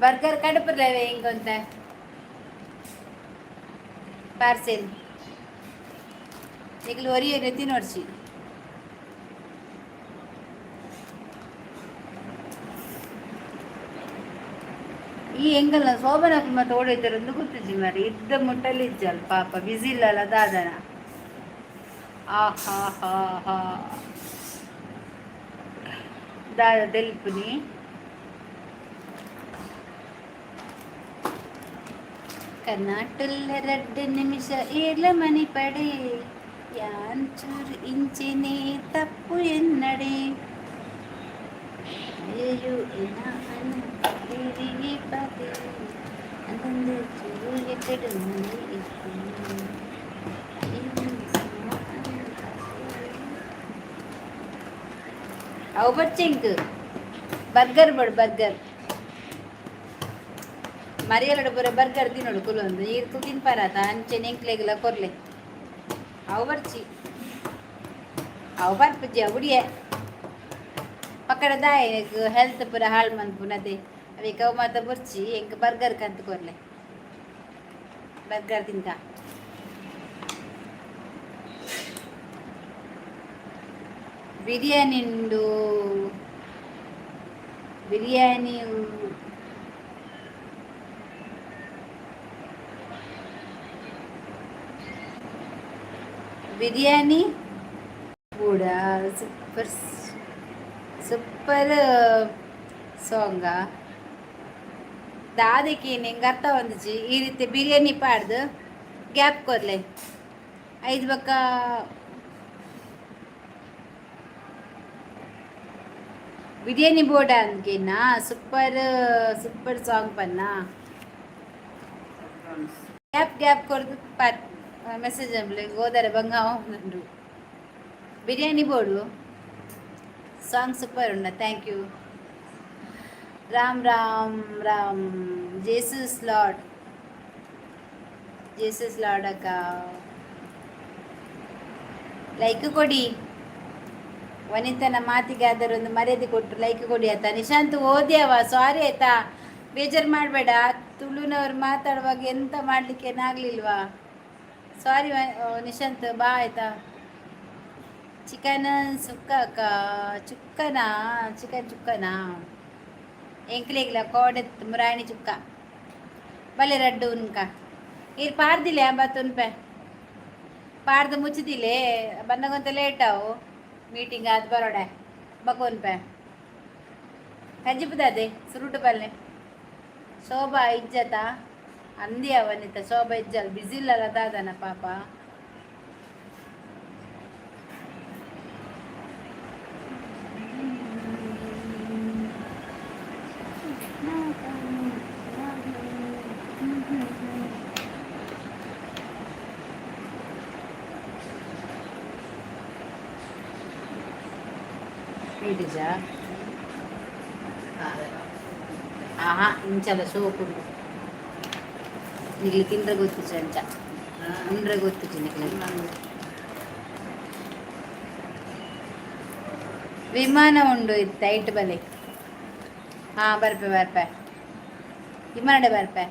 ಬರ್ಗರ್ ಕಡಪುರ್ಲವೆ ಎಂಕೊಂತೆ ಪಾರ್ಸೆಲ್. ನಿಕ್ಲು ಒರಿಯರೆ ತಿನೋಡ್ಚಿ. ಈ ಎಂಗಲ್ನ ಶೋಭನಕ್ ಮತ್ತೆ ಓಡೈತಾರಂದು ಗೊತ್ತಿಜ್ಜಿ ಮಾರ್ರೆ. ಇದ್ದ ಮುಟ್ಟಲ್ಲಿ ಇಜ್ಜಲ್ ಪಾಪ, ಬಿಸಿ ಇಲ್ಲಲ್ಲ ದಾದನ. ಆ ಹಾ ಹಾ ಹಾ, ದಾದ ತೆಲ್ಪುನಿ? ಕರ್ನಾಟುಲ್ಲ ರಡ್ಡ್ ನಿಮಿಷ ಏರ್ಲ ಮನಿ ಪಡೆ, ಯಾನ್ ಚೂರು ಇಂಚಿನೆ ತಪ್ಪು ಎನ್ನಡೆ. ಅಯ್ಯೋ, ಎನ್ನ ಪದೇ ಅಂದಂದು ಚೂರು ಎಕ್ಕಡು. ಅವು ಬಚ್ಚಿಂಕ್ ಬರ್ಗರ್ ಬಡು, ಬರ್ಗರ್ ಮರಿಯಲಡು ಪೂರ ಬರ್ಗರ್ ತಿನ್ನೋಡು ಕುಲೊಂದು. ಈರ್ಕು ತಿನ್ಪಾರಾತ? ಅಂಚೆನೆ ಎಂಕ್ಲೆಗ್ಲ ಕೊರ್ಲೆ. ಅವು ಬರ್ಚಿ, ಅವು ಬರ್ಪುಜಿ ಅವು. ಪಕ್ಕಡ ದಾಯ ಹೆಲ್ತ್ ಪೂರ ಹಾಳು ಮನ್ಪುನತೆ. ಅವೇಕ್ ಅವು ಮಾತ ಬೊರ್ಚಿ. ಎಂಕ್ ಬರ್ಗರ್ ಕಂತ್ ಕೊರ್ಲೆ, ಬರ್ಗರ್ ತಿಂತ. ಬಿರಿಯಾನಿ ಉಂಡು, ಬಿರಿಯಾನಿ. ಬಿರಿಯಾನಿ ಕೂಡ. Super super ಸಾಂಗ. ದಾದಕ್ಕೆ ನಿಂಗೆ ಅರ್ಥ ಬಂದಿச்சு. ಈ ರೀತಿ ಬಿರಿಯಾನಿ ಪಾಡ್ದು ಗ್ಯಾಪ್ ಕೊರ್ಲೆ ಐದು ಬಕ್ಕ. ಬಿರಿಯಾನಿ ಬೋರ್ಡ್ ಅಂದ್ಕೇನಾ? ಸೂಪರ್ ಸೂಪರ್ ಸಾಂಗ್ ಪನ್ನ. ಗ್ಯಾಪ್ ಗ್ಯಾಪ್ ಕೊರ್ದು ಪಾತ್ ಮೆಸೇಜ್ ಓದರೆ ಬಂಗ ಉಂಡು. ಬಿರಿಯಾನಿ ಬೋರ್ಡು ಸಾಂಗ್ ಸೂಪರ್ ಉಂಡ. Thank you. Ram Ram Ram. Jesus lord, Jesus lord. ಅಕ್ಕ, ಲೈಕ್ ಕೊಡಿ. ವನಿತನ ಮಾತಿಗೆ ಒಂದು ಮರ್ಯಾದೆ ಕೊಟ್ಟು ಲೈಕ್ ಕೊಡಿ ಆಯ್ತಾ? ನಿಶಾಂತ್, ಓದ್ಯಾವ? ಸಾರಿ ಆಯ್ತಾ, ಬೇಜಾರು ಮಾಡಬೇಡ. ತುಳುನವ್ರು ಮಾತಾಡುವಾಗ ಎಂತ ಮಾಡ್ಲಿಕ್ಕೆ ಏನಾಗ್ಲಿಲ್ವಾ? ಸಾರಿ ನಿಶಾಂತ್, ಬಾ ಆಯ್ತಾ. ಚಿಕನ್ ಸುಕ್ಕ ಅಕ್ಕ. ಚುಕ್ಕನಾ? ಚಿಕನ್ ಚುಕ್ಕನಾ? ಎಂಕ್ಲೆಗ್ಲ ಕೋಡೆ ಮುರಾಣಿ ಚುಕ್ಕ ಬಲೆ ರಡ್ಡು ಉನ್ಕ. ಇರ್ ಪಾರ್ದಿಲೆ ಬತ್ತುನ್ಪೆ ಪಾರ್ದು ಮುಚ್ಚಿದಿಲೆ. ಬಂದಾಗೊಂತ ಲೇಟ್ ಅವು. ಮೀಟಿಂಗ್ ಆದ್ ಬರೋಡೆ ಬಕೋನ್ಪೆ ಕಜ್ಜಿಪುದಾದೆ ಸುರುಟು ಬಲ್ಲೆ. ಶೋಭಾ ಇಜ್ಜತ ಅಂದಿ ಅವನಿತ. ಶೋಭಾ ಇಜ್ಜಲ್, ಬಿಸಿ ಇಲ್ಲಲ್ಲ ದಾದನ ಪಾಪ. ನೀಟಿಜಾ? ಆಹಾ, ಇಂಚಲ ಸೋಕುಂಡು. ನಿಗ್ಲಿ ತಿಂದ್ರೆ ಗೊತ್ತಿಜ ಅಂಚ ಉಂಡ್ರೆ ಗೊತ್ತಿಜಿ ನಿಗ್ಲಿ. ವಿಮಾನ ಉಂಡು ಇತ್ತ ಐಟ್ ಬಲೆ. ಹಾಂ, ಬರ್ಪೆ ಬರ್ಪೆ, ವಿಮಾನಡೆ ಬರ್ಪೆ.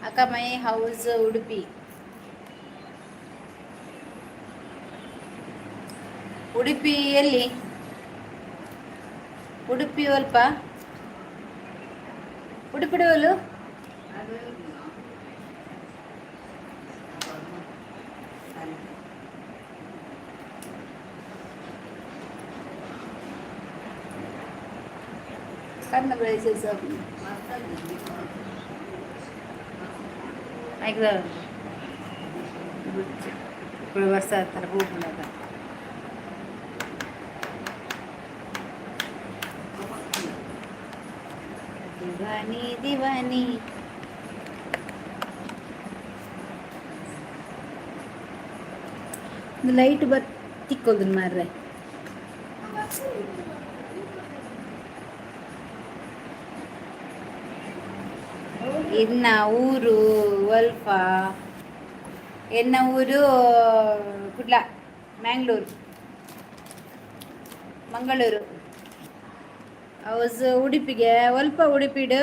ಅಕ್ಕ, my house Udupi. ಉಡುಪಿಯಲ್ಲಿ? ಉಡುಪಿ ಅಲ್ಪ? ಉಡುಪಿ ಓಲು? ಕಣ್ಣು ಬ್ರೈಸಸ್ ಆಯ್ತು. ವರ್ಷ ಥರ ಹೂ. ದಿವಾನಿ ದಿವಾನಿ. ಲೈಟ್ ಬತ್ತಿಕ್ಕೊಲ್ದು ಮಾರ್ರೆ. ಎನ್ನ ಊರು ಒಲ್ಪ? ಎನ್ನ ಊರು ಕುಡ್ಲ, ಮ್ಯಾಂಗ್ಳೂರು, ಮಂಗಳೂರು. ಹೌಸ್ ಉಡುಪಿಗೆ ಒಲ್ಪ? ಉಡುಪಿಡು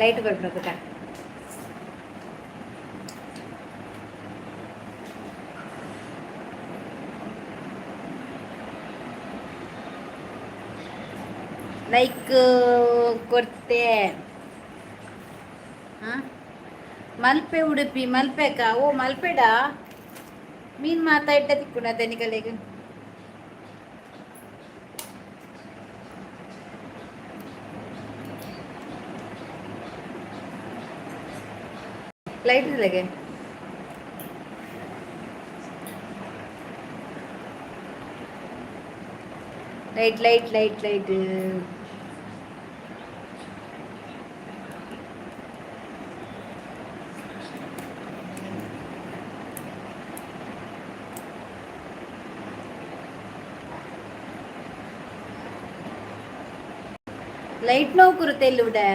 ಲೈಟ್ ಬರ್ಬೇಕು. ಲೈಕ್ ಕೊರ್ತೆ. ಹಾಂ, ಮಲ್ಪೆ, ಉಡುಪಿ ಮಲ್ಪೆಕ? ಓ, ಮಲ್ಪೆಡ ಮೀನು ಮಾತಾ ಇಟ್ಟ ತಿಕ್ಕುಂಡ ನಿಕಲೆಗ್. Light ಇಲ್ಲಗೆ. Light, light, light, light. Light ನೋವು ತೆಲ್ಲುಡೆ.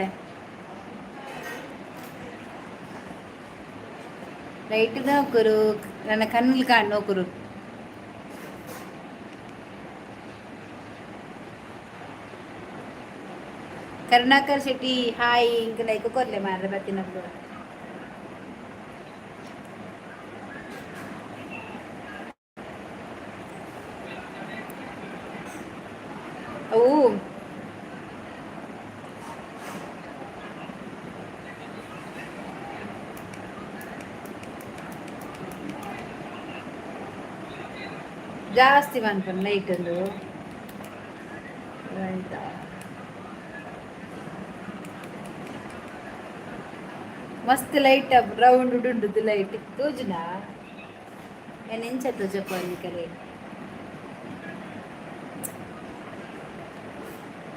ಲೈಟ್ ನೋಕುರು, ನನ್ನ ಕಣ್ಣು ಕಾಣ್ ನೋಕುರು. ಕರುಣಾಕರ್ ಶೆಟ್ಟಿ, ಹಾಯ್. ಇಂಕ ಲೈಕ್ ಕೊರ್ಲೆ ಮಾರ್ರೆ ಬತ್ತಿನಕ್ಲು. ಅವು ಜಾಸ್ತಿ ಮನ್ಪುಂಡು ಲೈಟ್ ಒಂದು ಆಯ್ತಾ? ಮಸ್ತ್ ಲೈಟ್ ರೌಂಡ್ ಉಂಡುದು ಲೈಟ್ ತೋಜುನಾ? ಏನ್ ಎಂಚ ತೋಜಪ್ಪ ನಿಕಲೆ?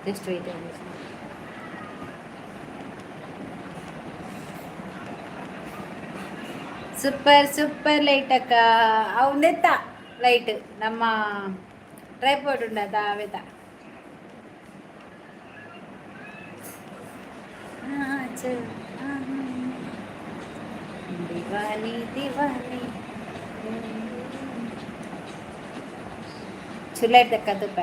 Just wait. Super, super light ಅಕ್ಕ. ಅವು ನೆತ್ತ ಲೈಟ್ ನಮ್ಮ ಟ್ರೈಪೋಡ್ ಉಂಡದ ಅವೆತ. ದಿವಾನಿ ದಿವಾನಿ. ಚಲೋ ಐತಕ್ಕ ತುಪ್ಪ.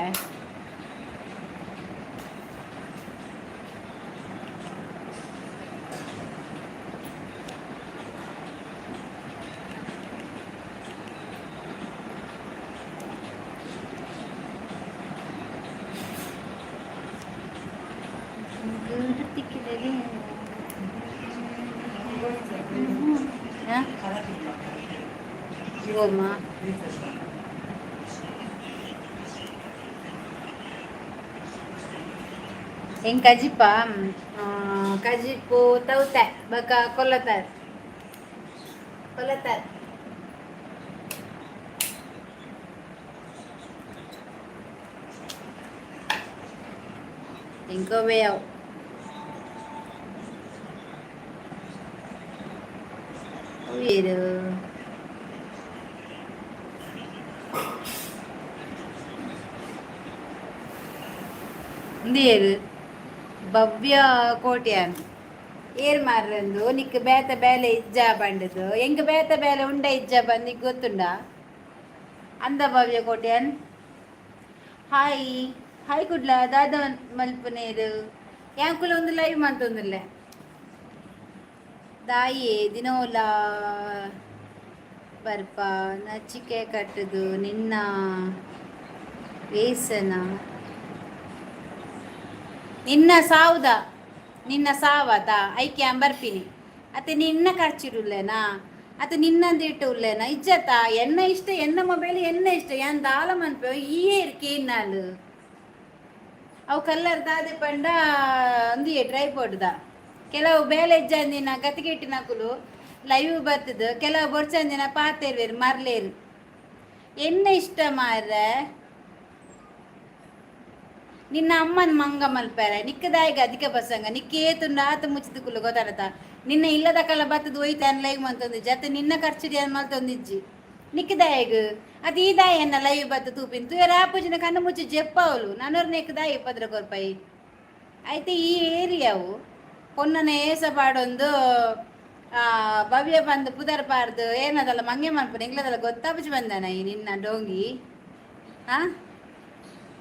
ಹಾಂ, ಗೋಮ. ಹೆಂಗ್ ಕಜಿಪ? ಕಜಿಪು ತೌತೆ ಬಕ ಕೊಲ್ಲತಾರ್ ಕೊಲ್ಲತಾರ್. ಇಂಕೋಬೇಯವು. ಏರು ಉಂದು ಏರು? ಭವ್ಯ ಕೋಟ್ಯಾನ್, ಏರ್ ಮಾರ್ರಂದು? ನಿಕ್ ಬೇತ ಬೇಲೆ ಇಜ್ಜ ಬಂಡದು? ಎಂಕ್ ಬೇತ ಬೇಲೆ ಉಂಡ ಇಜ್ಜ ಬಂದ್ ನಿಕ್ ಗೊತ್ತುಂಡ? ಅಂದ ಭವ್ಯ ಕೋಟ್ಯಾನ್, ಹಾಯ್ ಹಾಯ್. ಕುಡ್ಲ ದಾದ ಮಲ್ಪುನೇರು? ಯಾಂಕುಲ ಒಂದು ಲೈವ್ ಮಂತೊಂದುಲ್ಲೆ. ದಾಯೆ ದಿನೋಲ ಬರ್ಪ ನಚಿಕೆ ಕಟ್ಟುದು ನಿನ್ನ ವೇಸನ ನಿನ್ನ ಸಾವುದ ನಿನ್ನ ಸಾವದ ಐಕೆ ಬರ್ಪಿನಿ. ಅತ್ತೆ ನಿನ್ನ ಖರ್ಚಿಡುಲ್ಲೇನಾ ಅತ್ತ ನಿನ್ನಂದಿಟ್ಟು ಉಲ್ಲೇನಾ? ಇಜ್ಜತ್ತ ಎನ್ನ ಇಷ್ಟ, ಎನ್ನ ಮೊಬೈಲ್ ಎನ್ನ ಇಷ್ಟ. ಯಾನ್ ದಾಲ ಮನ್ಪೆ ಈ ಕೇನಾಲು ಅವು ಕಲ್ಲರ್ ದಾದೆ ಪಂಡ ಅಂದಿಯೇ ಟ್ರೈಪೋಡ್ದ. ಕೆಲವು ಬೇಲೆ ಇಜ್ಜಂದಿನ ಗತಿಗೆಟ್ಟಿನಕುಲು ಲೈವ್ ಬತ್ತದು, ಕೆಲವು ಬೊಡ್ಚಂದಿನ ಪಾತೆರ್ವೇರು ಮರ್ಲೇರು. ಎನ್ನ ಇಷ್ಟ ಮಾರ್ರೆ. ನಿನ್ನ ಅಮ್ಮನ ಮಂಗ ಮಲ್ಪಾರೆ ನಿಕ್ಕದಾಯಿಗ ಅಧಿಕ ಬಸಂಗ ನಿಕ್ಕ ಏತುಂಡು ಆತ ಮುಚ್ಚಿದ ಕುಲ್ಲು ಗೊತ್ತಾಡತ. ನಿನ್ನ ಇಲ್ಲದ ಕಲ ಬತ್ತದ ಒಯ್ತು ಅನ್ ಲೈವ್ ಮಂತೊಂದಿಜ್ಜಿ ಅತ್ತ ನಿನ್ನ ಖರ್ಚುಡಿ ಅನ್ ಮಲ್ತೊಂದಿಜ್ಜಿ ನಿಕ್ಕದಾಯಗ್ ಅದು. ಈ ದಾಯ ಎನ್ನ ಲೈವ್ ಬತ್ತ ತೂಪಿನ್ ತೂಯರ ಆಪುಜಿನ ಕಣ್ಣು ಮುಚ್ಚಿ ಜೆಪ್ಪವಲು ನನೊರ್ನೆಕ್ ದಾಯಿ ಪದ್ರ ಕೊರ್ಪೈ. అయితే ಈ ಏರಿಯಾವು ಪೊನ್ನನ ಏಸ ಪಾಡೊಂದು ಭವ್ಯ ಬಂದು ಪುದರ್ ಪಾರ್ದು ಏನದಲ್ಲ ಮಂಗೆ ಮನ್ಪುನ ಎಂಗ್ಲದಲ್ಲ ಗೊತ್ತಾಪುಜಿ ಬಂದನ ಈ ನಿನ್ನ ಡೋಂಗಿ. ಆ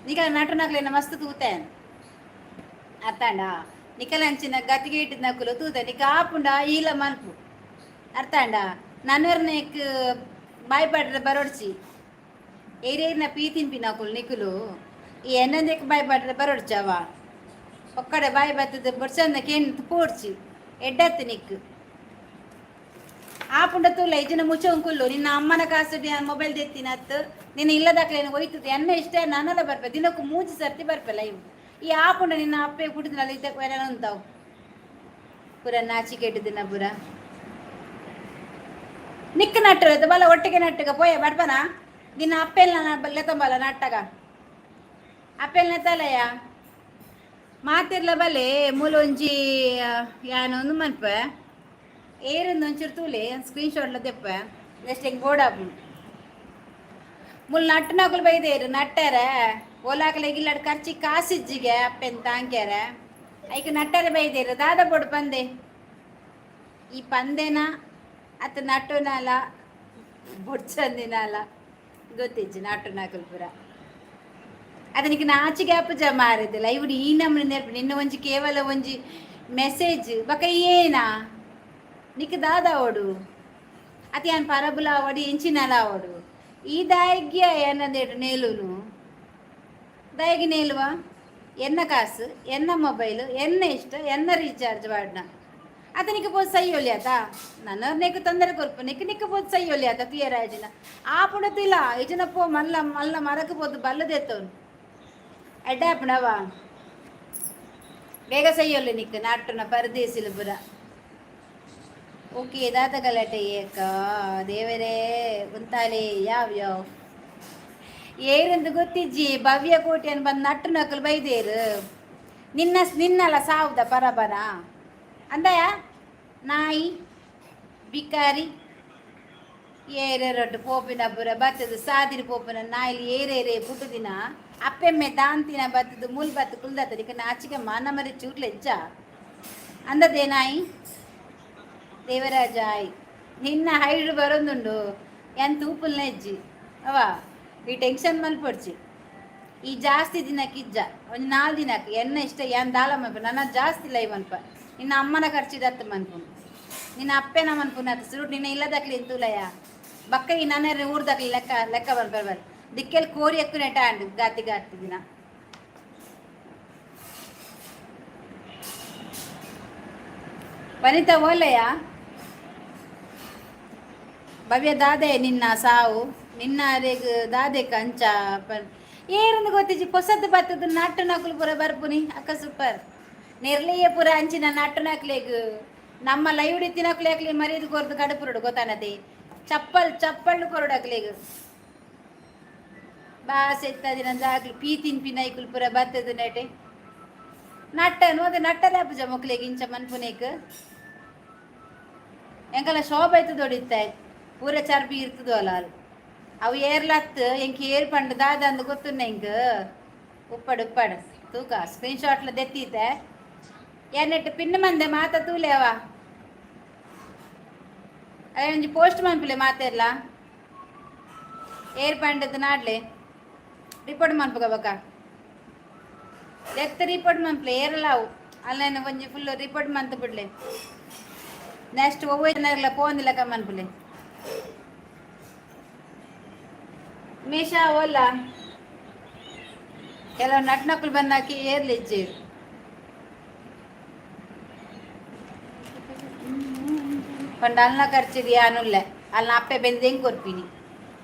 ನಿಕಲ ನಟನಕ್ಲೆನ ಮಸ್ತ್ ತೂತೇನ್ ಅರ್ಥಾಂಡ? ನಿಕಲಂಚಿನ ಗತಿಗೆ ಇಟ್ಟಿದ್ ನಕುಲು ತೂತೆ. ನಿಕ ಆಪುಂಡ ಈಲ ಮನ್ಪು, ಅರ್ಥಾಂಡ? ನನ್ನರ್ನೆಕ್ ಬಾಯ್ ಪಾಡ್ರೆ ಬರೋಡ್ಚಿ. ಏರೇರ್ನ ಪೀ ತಿನ್ಪಿ ನಕುಲು ನಿಕುಲು ಈ ಎನ್ನಂದೆಕ್ ಬಾಯ್ ಪಾಡ್ರೆ ಬರೋಡ್ಚವ. ಒಕ್ಕಡೆ ಬಾಯಿ ಬತ್ತದ ಬೊಡ್ಚಂದ ಕೇನ್ ಪೋಡ್ಚಿ ಎಡ್ಡತ್ತು ನಿಕ್ಕು ಆಪುಂಡ ತೂಲ ಇಜ್ಜಿನ ಮುಚ್ಚೊಂಕುಲ್ಲು. ನಿನ್ನ ಅಮ್ಮನ ಕಾಸು ಮೊಬೈಲ್ ದೆತ್ತಿನತ್ತು ನಿನ್ನ ಇಲ್ಲದಾಕ್ಲೇನು ಹೋಯ್ತದೆ. ಎನ್ನ ಇಷ್ಟ ನಾನೆಲ್ಲ ಬರ್ಪೆ. ದಿನಕ್ಕೂ ಮೂಜಿ ಸರ್ತಿ ಬರ್ಪೆ ಲೈವ್. ಈ ಆಪುಂಡ ನಿನ್ನ ಅಪ್ಪೆ ಕುಡಿದ್ನಲ್ಲ ಇದ್ದಕ್ಕೆ ಅಂತಾವು ಪೂರ ನಾಚಿಕೆಟ್ಟು ದಿನ ಪೂರ ನಿಕ್ಕ ನಟ್ಟರು ಬಲ ಒಟ್ಟಿಗೆ ನಟ್ಟಗ ಪೋಯ ಬರ್ಪನ. ನಿನ್ನ ಅಪ್ಪೆಲ್ಲ ಲೆತ್ತಂಬಲ್ಲ ನಟ್ಟಗ ಅಪ್ಪೆಲ್ ನೆತ್ತಲಯ್ಯ ಮಾತಿರ್ಲ ಬಲೆ ಮೂಲೊಂಜಿ ಯಾನೊಂದು ಮನ್ಪೆ ಏರೊಂದು ಒಂಚೂರು ತೂಲೆ ಸ್ಕ್ರೀನ್ ಶಾಟ್ಲ ತೆಪ್ಪ. ನೆಕ್ಸ್ಟ್ ಹೆಂಗೆ ಬೋರ್ಡ್ ಆಪುಂಡು. ಮುಲ್ ನಟ್ಟನಕುಲು ಬೈದೇರು ನಟ್ಟಾರ ಓಲಾಕಲೆ ಗಿಲ್ಲಾಡ್ ಖರ್ಚಿ ಕಾಸಿಜ್ಜಿಗೆ ಅಪ್ಪೆನ್ ತಾಂಕ್ಯಾರ ಐಕ್ ನಟ್ಟರೆ ಬೈದೇರು. ದಾದ ಬೋಡು ಪಂದೆ ಈ ಪಂದೆನ ಅತ್ತ ನಟ್ಟುನಲ ಬೊಡ್ಚಂದಿನಲ ಗೊತ್ತಿಜ್ಜಿ. ನಟ್ಟುನಕುಲು ಪೂರ ಅದನಿಗೆ ನಾಚಿಗೆ ಅಪ್ಪುಜ ಮಾರಿದಿಲ್ಲ ಇವು ಈ ನಮ್ಮನೆ ನೆನಪು. ನಿನ್ನ ಒಂಜಿ ಕೇವಲ ಒಂಜಿ ಮೆಸೇಜ್ ಬಕ ಏನಾ ನಿಕ್ ದಾದ ಓಡು ಅತಿ ಯಾನ್ ಪರಬುಲ ಅವಡು ಎಂಚಿನಲ ಅವಡು. ಈ ದಾಯಿಗ್ಯ ಏನಂದೇಡು ನೇಲುನು ದಾಯಿಗೆ ನೇಲುವ. ಎನ್ನ ಕಾಸು, ಎನ್ನ ಮೊಬೈಲ್, ಎನ್ನ ಇಷ್ಟ, ಎನ್ನ ರೀಚಾರ್ಜ್ ವಾಡ್ನ ಅತನಿಗೆ ಪೋದು ಸೈಯೊಲಿ ಆತ. ನನ್ನವ್ರನ್ನೇಕ ತೊಂದರೆ ಕೊರ್ಪು ನಿಕ್ ನಿಕ್ಕ ಪೋದು ಸೈಯೊಲಿ ಆತ ತುಯರ ಇಜಿನ ಆ ಪುಡತಿಲ್ಲ ಇಜಿನ ಪೋ ಮಲ್ಲ ಮಲ್ಲ ಮರಕ್ಕೆ ಪೋದು ಬಲ್ಲದೆತ್ತವನು ಎಡ್ಡಾಪಣವ ಬೇಗ ಸೈಯೊಲ್ಲಿ ನಿಕ್ ನಾಟುನ ಪರದೇಸಿಲು ಪುರ. ಓಕೆ, ದಾದ ಗಲಾಟೆ ಏಕ ದೇವರೇ ಉಂತಾಲೆ ಯಾವ ಯಾವ ಏರೆಂದು ಗೊತ್ತಿಜ್ಜಿ. ಭವ್ಯ ಕೋಟೆಯನ್ನು ಬಂದು ನಟ್ಟು ನಕಲು ಬೈದೇರು. ನಿನ್ನ ನಿನ್ನಲ್ಲ ಸಾವುದ ಪರಬನ ಅಂದಯ ನಾಯಿ ಬಿಕಾರಿ ಏರೇರೊಟ್ಟು ಪೋಪಿನ ಪುರ ಬತ್ತದ ಸಾದಿರಿ ಪೋಪಿನ ನಾಯಿಲಿ ಏರೇರೆ ಪುಟ್ಟುದಿನ ಅಪ್ಪೆಮ್ಮೆ ದಾಂತಿನ ಬತ್ತದ ಮುಲ್ ಬತ್ತು ಕುಲ್ದತ್ತದ ಇಕ ನಾಚಿಕೆ ಮಾನ ಮರಿ ಚೂರ್ಲೆಜ್ಜ ಅಂದದೇ ನಾಯಿ. ದೇವರಾಜ ಆಯ್ ನಿನ್ನ ಹೈಡ್ ಬರೋದುಂಡು ಎಂತ ತೂಪುಲ್ನ ಹೆಜ್ಜಿ ಅವ ಈ ಟೆನ್ಷನ್ ಮಲ್ಪೊಡ್ಚಿ. ಈ ಜಾಸ್ತಿ ದಿನಕ್ಕೆ ಇಜ್ಜ ಒಂಜಿ ನಾಲ್ ದಿನಕ್ಕೆ. ಎನ್ನ ಇಷ್ಟ ಏನ್ ದಾಲ ಮನ್ಪ ನನ್ನ ಜಾಸ್ತಿ ಲೈವ್ ಮನ್ಪ. ನಿನ್ನ ಅಮ್ಮನ ಖರ್ಚಿದತ್ತು ಮನ್ಪುನು ನಿನ್ನ ಅಪ್ಪೆನ ಮನ್ಪುನ ಅತ್ತ ಸುರುಟ್ ನಿನ್ನ ಇಲ್ಲದಕ್ಲಿ ಎಂತೂಲಯ್ಯ ಬಕ್ಕ ಈ ನನ್ನ ಊರ್ದಕ್ಲಿ ಲೆಕ್ಕ ಲೆಕ್ಕ ಬರ್ಬರ್ ಬರ್ ದಿಕ್ಕೆಲ್ ಕೋರಿ ಎಕ್ಕು ನೆಟ ಅಂಡ್ ಗಾತಿ ಗಾತಿ ದಿನ. ವನಿತಾ ಓಲಯ್ಯ ಭವ್ಯ ದಾದೆ ನಿನ್ನ ಸಾವು ನಿನ್ನ ಅರೆಗ್ ದಾದೆ ಕಂಚ ಏರಂದು ಗೊತ್ತಿಜ್ಜಿ. ಪೊಸದ್ದು ಬತ್ತದ ನಟ್ಟು ನಕಲು ಪೂರ ಬರ್ಪುನಿ. ಅಕ್ಕ ಸೂಪರ್. ನೆರ್ಲಿಯೇ ಪೂರ ಅಂಚಿನ ನಟ್ಟು ನಕ್ಲೆಗ್ ನಮ್ಮ ಲೈವ್ ತಿನಕ್ಲೆ ಅಕ್ಲಿ ಮರ್ಯಾದೆ ಕೊರ್ದು ಕಡುಪುರುಡು ಗೊತ್ತಾನದೆ. ಚಪ್ಪಲ್ ಚಪ್ಪಲ್ ಕೊರಡು ಅಕ್ಲೆಗ್ ಬಾಸ್ ಎತ್ತದಿನ ಜಾಗ್ಲು ಪೀ ತಿನ್ಪಿ ನೈಕುಲ್ ಪೂರ ಬತ್ತದ ನೆಟೆ ನಟ್ಟನು ಅದೇ ನಟ್ಟರೆ ಅಪ್ಪುಜ ಮೊಕ್ಲೆಗ್ ಇಂಚ ಮನ್ಪುನೇಕ್ ಎಂಕಲ ಶೋಭ ಐತದೊಡಿತ್ತೆ ಪೂರ ಚರ್ಬಿ ಇರ್ತದೋ ಅಲ್ಲ ಅಲ್ಲಿ ಅವು ಏರ್ಲತ್ತು ಎಂಕ್ ಏರ್ ಪಂಡ ದಾದ ಅಂದ್ ಗೊತ್ತುನ್ನ ಎಂಕ್. ಉಪ್ಪಡು ಉಪ್ಪಡು ತೂಕ ಸ್ಕ್ರೀನ್ ಶಾಟ್ಲ ದೆತ್ತೀತೆ ಎನ್ನೆಟ್ಟು ಪಿನ್ ಮಂದೆ ಮಾತ ತೂಲೇವ ಅದೇ ಒಂಜಿ ಪೋಸ್ಟ್ ಮನ್ಪುಲೆ ಮಾತೆರ್ಲ ಏರ್ ಪಂಡದ ನಾಡ್ಲೆ ರಿಪೋರ್ಟ್ ಮನ್ಪುಗ ಬಕ ಎತ್ತ ರಿಪೋರ್ಟ್ ಮನ್ಪುಲೆ ಏರಲ್ಲ ಅವು ಅಲ್ಲ ಒಂಜಿ ಫುಲ್ ರಿಪೋರ್ಟ್ ಮಂತ್ ಬಿಡ್ಲೆ. ನೆಕ್ಸ್ಟ್ ಒವ್ವೆ ಜನರ್ಲ ಪೋಂದಿಲ್ಲಕ ಮನ್ಪುಲೆ. ಮೇಷ ಓಲ್ಲ ಕೆಲವು ನಟ್ನಕ್ಲು ಬಂದಾಕಿ ಏರ್ಲಿ ಇಜ್ಜೇರು. ಪಂಡ ಅಲ್ನ ಖರ್ಚಿಗೆ ಯಾನುಲ್ಲೆ. ಅಲ್ನ ಅಪ್ಪೆ ಬೆಂದು ಹೆಂಗೆ ಕೊರ್ಪಿನಿ,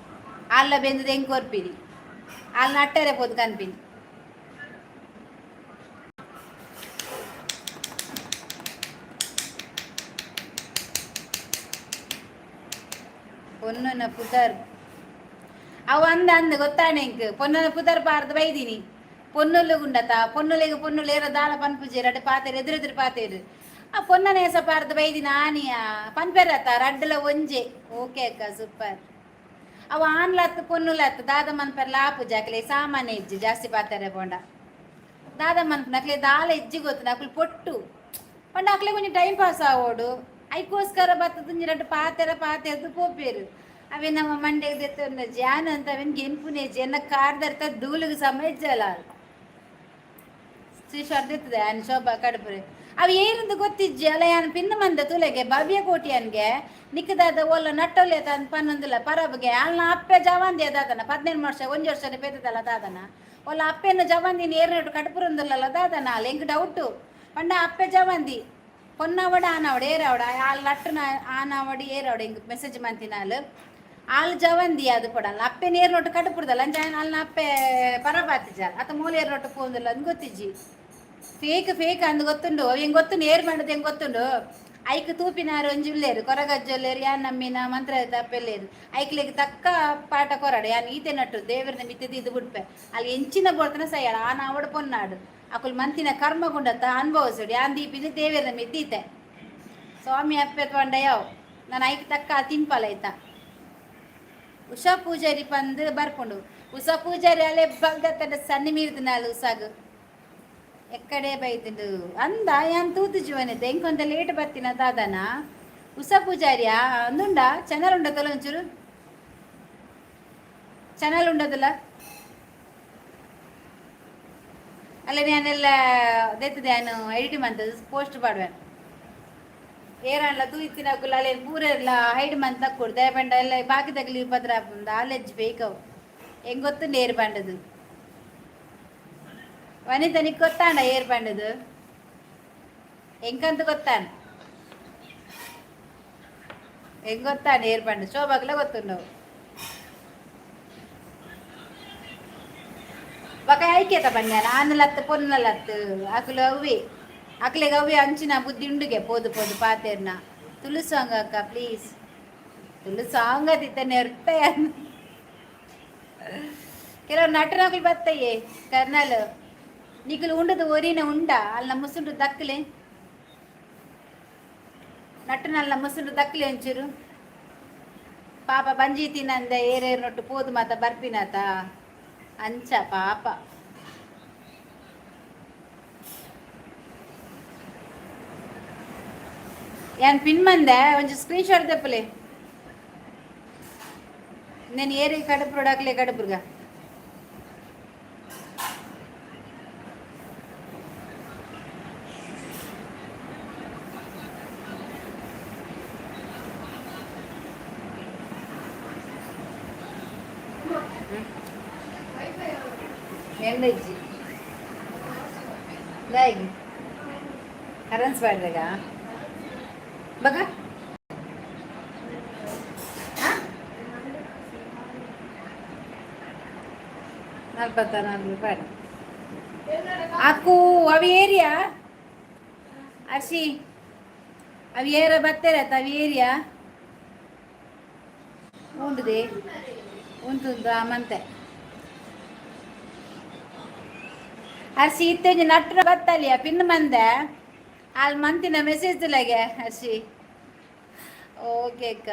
ಅಲ್ಲ ಬೆಂದದ ಹೆಂಗೆ ಕೊರ್ಪಿನಿ, ಅಲ್ನ ಅಟ್ಟರೆ ಪೋದು ಕನ್ಪಿನಿ. ಪೊನ್ನನ ಪುದರ್ ಅವು ಅಂದ ಅಂದ ಗೊತ್ತಾಣೆ ಇಂಕ್ ಪೊನ್ನನ ಪುದರ್ ಪಾರ್ದು ಬೈದಿನಿ. ಪೊನ್ನುಲು ಗುಂಡತ ಪೊನ್ನುಲೆಗ್ ಪೊನ್ನುಲು ಏರ ದಾಲ ಪನ್ಪುಜೆರ್, ಅಡೆ ಪಾತೆರ್ ಎದುರೆದುರು ಪಾತೆರ್. ಆ ಪೊನ್ನನ ಏಸ ಪಾರ್ದು ಬೈದಿನ ಆನಿಯ ಪನ್ಪೆರತ ರಡ್ಡಲ ಒಂಜೆ. ಓಕೆ ಅಕ್ಕ, ಸೂಪರ್. ಅವು ಆನ್ಲತ್ ಪೊನ್ನುಲತ್ ದಾದ ಮನ್ಪೆರ್ಲ ಆಪುಜಿ. ಅಕ್ಲೆ ಸಾಮಾನ್ಯ ಇಜ್ಜಿ ಜಾಸ್ತಿ ಪಾತೆರೆ ಪೋಂಡ ದಾದ ಮನ್ಪುನ ಅಕ್ಲೆ ದಾಲ ಇಜ್ಜಿ ಗೊತ್ತು. ಅಕ್ಲು ಪೊಟ್ಟು ಪಂಡ ಅಕ್ಲೆ ಒಂಜಿ ಟೈಮ್ ಪಾಸ್ ಆವೋಡು, ಐಕೋಸ್ಕರ ಬತ್ತದ ರಡ್ಡ್ ಪಾತೆರ ಪಾತೆರ್ದು ಪೋಪೇರು. ಅವೇ ನಮ್ಮ ಮಂಡೆಗೆ ದೆತ್ತೊಂದ ಜಾನ ಅಂತ ಅವೇನು ಗೆನ್ಪುನೇಜಿ ಎನ್ನ ಕಾರ್ದರ್ತ ದೂಲಿಗೆ ಸಮ ಇಜ್ಜಲ್ಲ. ಶ್ರೀಶಾರ್ ದೆತ್ತದೆ ಆನ್ ಶೋಭಾ ಕಡುಪುರೆ. ಅವು ಏರಂದು ಗೊತ್ತಿಜ್ಜಿ ಅಲ್ಲ. ಯಾನ್ ಪಿನ್ನ ಮಂದ ತುಲೆಗೆ ಭವ್ಯ ಕೋಟಿಯನ್ಗೆ ನಿಕ್ಕದಾದ ಓಲ ನಟ್ಟೊಲೆ ತನ್ ಪನ್ನೊಂದಿಲ್ಲ ಪರಬ್ಗೆ. ಅಲ್ನ ಅಪ್ಪೆ ಜವಾಂದಿ ದಾದನ 15 ವರ್ಷ ಒಂಜಿ ವರ್ಷದ ಪೇತದಲ್ಲ ದಾದನ. ಒಲ್ಲ ಅಪ್ಪೆನ ಜವಾಂದಿ ಏರ್ನಟ್ಟು ಕಡುಪುರಂದಿಲ್ಲಲ್ಲ ದಾದನ. ಅಲ್ಲ ಎಂಕ್ ಡೌಟು. ಪಂಡ ಅಪ್ಪೆ ಜವಾಂದಿ ಪೊನ್ನವಡ ಆನವಡ ಏರವಡ ಆಲ್ ನಟ್ಟುನ ಆನವಡಿ ಏರವಡ ಎಂಕ್ ಮೆಸೇಜ್ ಮಂತಿನಾಲ್. ಆಲ್ ಜವಂದಿ ಅದು ಪಡಲ್ಲ. ಅಪ್ಪೆ ನೇರ್ ನೋಟು ಕಡುಪುಡ್ದಲ್ಲ ಅಂಚ ಅಲ್ನ ಅಪ್ಪೆ ಪರಬಾತಿಜಾಲ್ ಅತ ಮೂಲ ಏರ್ ನೋಟು ಪೋಂದಿಲ್ಲ ಅಂದ್ ಗೊತ್ತಿಜ್ಜಿ. ಫೇಕ್ ಫೇಕ್ ಅಂದ್ ಗೊತ್ತುಂಡು. ಅವು ಹೆಂಗ್ ಗೊತ್ತುಂಡು ಏರ್ ಮಾಡೋದು ಹೆಂಗ್ ಗೊತ್ತುಂಡು. ಐಕ್ ತೂಪಿನಾರು ಒಂಜಿ ಉಲ್ಲೇರು, ಕೊರಗಜ್ಜೊಲ್ಲೇರು, ಯಾನ್ ನಮ್ಮಿನ ಮಂತ್ರ ತಪ್ಪೆಲ್ಲೇರು. ಐಕ್ಲೆಗ್ ತಕ್ಕ ಪಾಠ ಕೊರಡು. ಯಾನ್ ಈತೆ ನಟ್ಟು ದೇವರನ್ನ ಮಿತ್ತದ ಇದು ಬಿಡ್ಪೆ. ಅಲ್ಲಿ ಎಂಚಿನ ಬೋರ್ತನ ಸಯ್ಯಾಳ ಆನ ಅವಡು ಪೊನ್ನಾಡು ಅಕುಲ್ ಮಂತಿನ ಕರ್ಮ ಗುಂಡತ್ತ ಅನುಭವಿಸುಡು. ಯಾನ್ ದೀಪಿನ ದೇವರನ್ನ ಮಿತ್ತೀತೆ ಸ್ವಾಮಿ ಅಪ್ಪೆ ತೊಂಡ ಯಾವ ನಾನು ಐಕ್ ತಕ್ಕ ತಿನ್ಪಲ ಆಯ್ತಾ. ಉಷಾ ಪೂಜಾರಿ ಪಂದ್ ಬರ್ಪುಂಡು. ಉಷಾ ಪೂಜಾರಿ ಅಲೆ ಬಲ್ದತ್ತಡ ಸನ್ನಿ ಮೀರ್ದಿನಾಲ್. ಉಸಾಗು ಎಕ್ಕಡೆ ಬೈದಿಂಡು ಅಂದ ಯಾನ್ ತೂತು ಜೀವನಿದ್ದೆ. ಎಂಕೊಂತ ಲೇಟ್ ಬತ್ತಿನ ದಾದನ ಉಷಾ ಪೂಜಾರಿಯಾ ಅಂದುಂಡ. ಚಾನಲ್ ಉಂಡದಲ್ಲ? ಒಂಚೂರು ಚಾನಲ್ ಉಂಡದಲ್ಲ? ಅಲ್ಲ ನಾನೆಲ್ಲ ದೆತ್ತದೆ ನಾನು ಎಡಿಟ್ ಮಂತದ್ದು ಪೋಸ್ಟ್ ಪಾಡುವೆ. ಏರನ್ಲ ತೂಯ್ತಿನಕುಲು ಅಲ್ಲೇನು ಪೂರೆರ್ಲ ಹೈಡ್ ಮಂತ್ ತಕ್ಕೊಡು ದಯಪಂಡ. ಎಲ್ಲ ಬಾಕಿ ತಗಲಿ ಪತ್ರ ಆಲೆಜ್ಜಿ ಬೇಕವು. ಹೆಂಗ್ ಗೊತ್ತುಂಡು ಏರ್ ಪಂಡದು? ವನಿತ, ನಿಕ್ ಗೊತ್ತಾಂಡ ಏರ್ ಪಂಡದು? ಎಂಕಂತ ಗೊತ್ತಾನ? ಹೆಂಗ್ ಗೊತ್ತಾಂಡ ಏರ್ ಪಂಡ? ಶೋಭಾಗ್ಲ ಗೊತ್ತುಂಡವು. ಬೊಕ ಐಕೇತ ಪಂಡ್ಯಾನ ಆನಲತ್ತು ಪೊನ್ನಲತ್ತು ಅಕುಲು ಅವ್ವೆ ಅಕ್ಲೆಗ್ ಅವ್ವೆ ಅಂಚಿನ ಬುದ್ಧಿ ಉಂಡುಗೆ ಪೋದು ಪೋದು ಪಾತೆರ್ನ. ತುಳು ಸಾಂಗ್ ಅಕ್ಕ ಪ್ಲೀಸ್. ತುಳು ಸಾಂಗ್ ಅದಿತ್ತ ನೆರ್ಪೆ. ಕೆಲವು ನಟನಕುಲು ಬತ್ತಯ್ಯೆ ಕರ್ನಲ್. ನಿಕುಲು ಉಂಡದು ಒರಿನ ಉಂಡ ಅಲ್ಲ ಮುಸುಂಡು ದಕ್ಕಲೆ ನಟ್ಟನಲ್ಲ ಮುಸುಂಡು ದಕ್ಕಲೆ ಒಂಚೂರು. ಪಾಪ ಬಂಜಿ ತಿನ್ನಂದೆ ಏರೇರು ನೊಟ್ಟು ಪೋದು ಮಾತ ಬರ್ಪಿನಾತ ಅಂಚ ಪಾಪ. ಯಾನ್ ಪಿನ್ ಮಂದೆ ಒಂಜಿ ಸ್ಕ್ರೀನ್ ಶಾಟ್ ದೆಪ್ಪಲೆ. నేను ಏರಿ ಕಡಪುರುಡು ಅಕ್ಲೆ ಕಡಪುರ್ಗ. ಎಂದಜ್ಜಿ ದಾಯಿ ಕರೆನ್ಸ್ ಪಾಡ್ದಾಗ ಬಗ. 44 ರೂಪಾಯಿ ಅಕ್ಕು. ಅವಿ ಏರಿಯಾ ಅರ್ಶಿ, ಅವಿ ಏರ ಬತ್ತೇರ ಅವಿ ಏರಿಯಾ ಉಂಡುದೆ ಉಂಟುಂದು ಮಂತೆ. ಅರ್ಶಿ ಇತ್ತೆಂಜಿ ನಟ್ರ ಬತ್ತಲಿಯ ಪಿನ್ ಮಂದೆ ಅಲ್ಲಿ ಮಂತಿನ ಮೆಸೇಜ್ ತುಲಗೆ ಹರ್ಷಿ. ಓಕೆ ಅಕ್ಕ.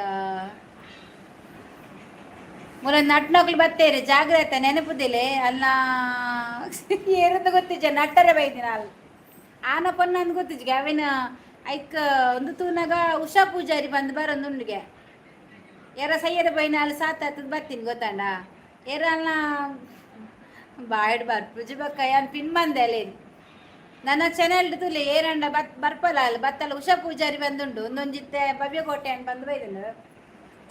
ಮೂಲ ನಟ್ನೋಕ್ಲು ಬತ್ತೇರಿ, ಜಾಗ್ರತೆ ನೆನಪುದಿಲೆ. ಅಲ್ಲ ಏರಂತ ಗೊತ್ತಿಜ್ಜ ನಟ್ಟರೆ ಬೈದಿನ ಅಲ್ಲಿ ಆನ ಪೊನ್ನ ಅಂದ್ ಗೊತ್ತಿಜ್ಜ ಅವೇನ. ಐಕ್ ಒಂದು ತೂನಾಗ ಉಷಾ ಪೂಜಾರಿ ಬಂದು ಬರೋದು ಉಂಡುಗೆ. ಎರ ಸೈಯದ ಬೈನ ಅಲ್ಲಿ ಸಾತ್ ಆತದ ಬರ್ತೀನಿ ಗೊತ್ತಾಂಡ. ಏರ ಅಲ್ಲ ಬಾಯ್ಡ್ ಬರ್ಪುಜಿ ಬಕ್ಕ. ಯಾನ್ ಪಿನ್ ಬಂದೆ ಅಲ್ಲೇ ನನ್ನ ಚಾನೆಲ್ ತುಲೆ ಏರಂಡ ಬತ್ ಬರ್ಪಲ ಅಲ್ಲ ಬತ್ತಲ್ಲ. ಉಷಾ ಪೂಜಾರಿ ಬಂದುಂಡು ಒಂದೊಂಜಿತ್ತೆ ಭವ್ಯ ಕೋಟೆ ಅಂತ ಬಂದು ಬೈದನು.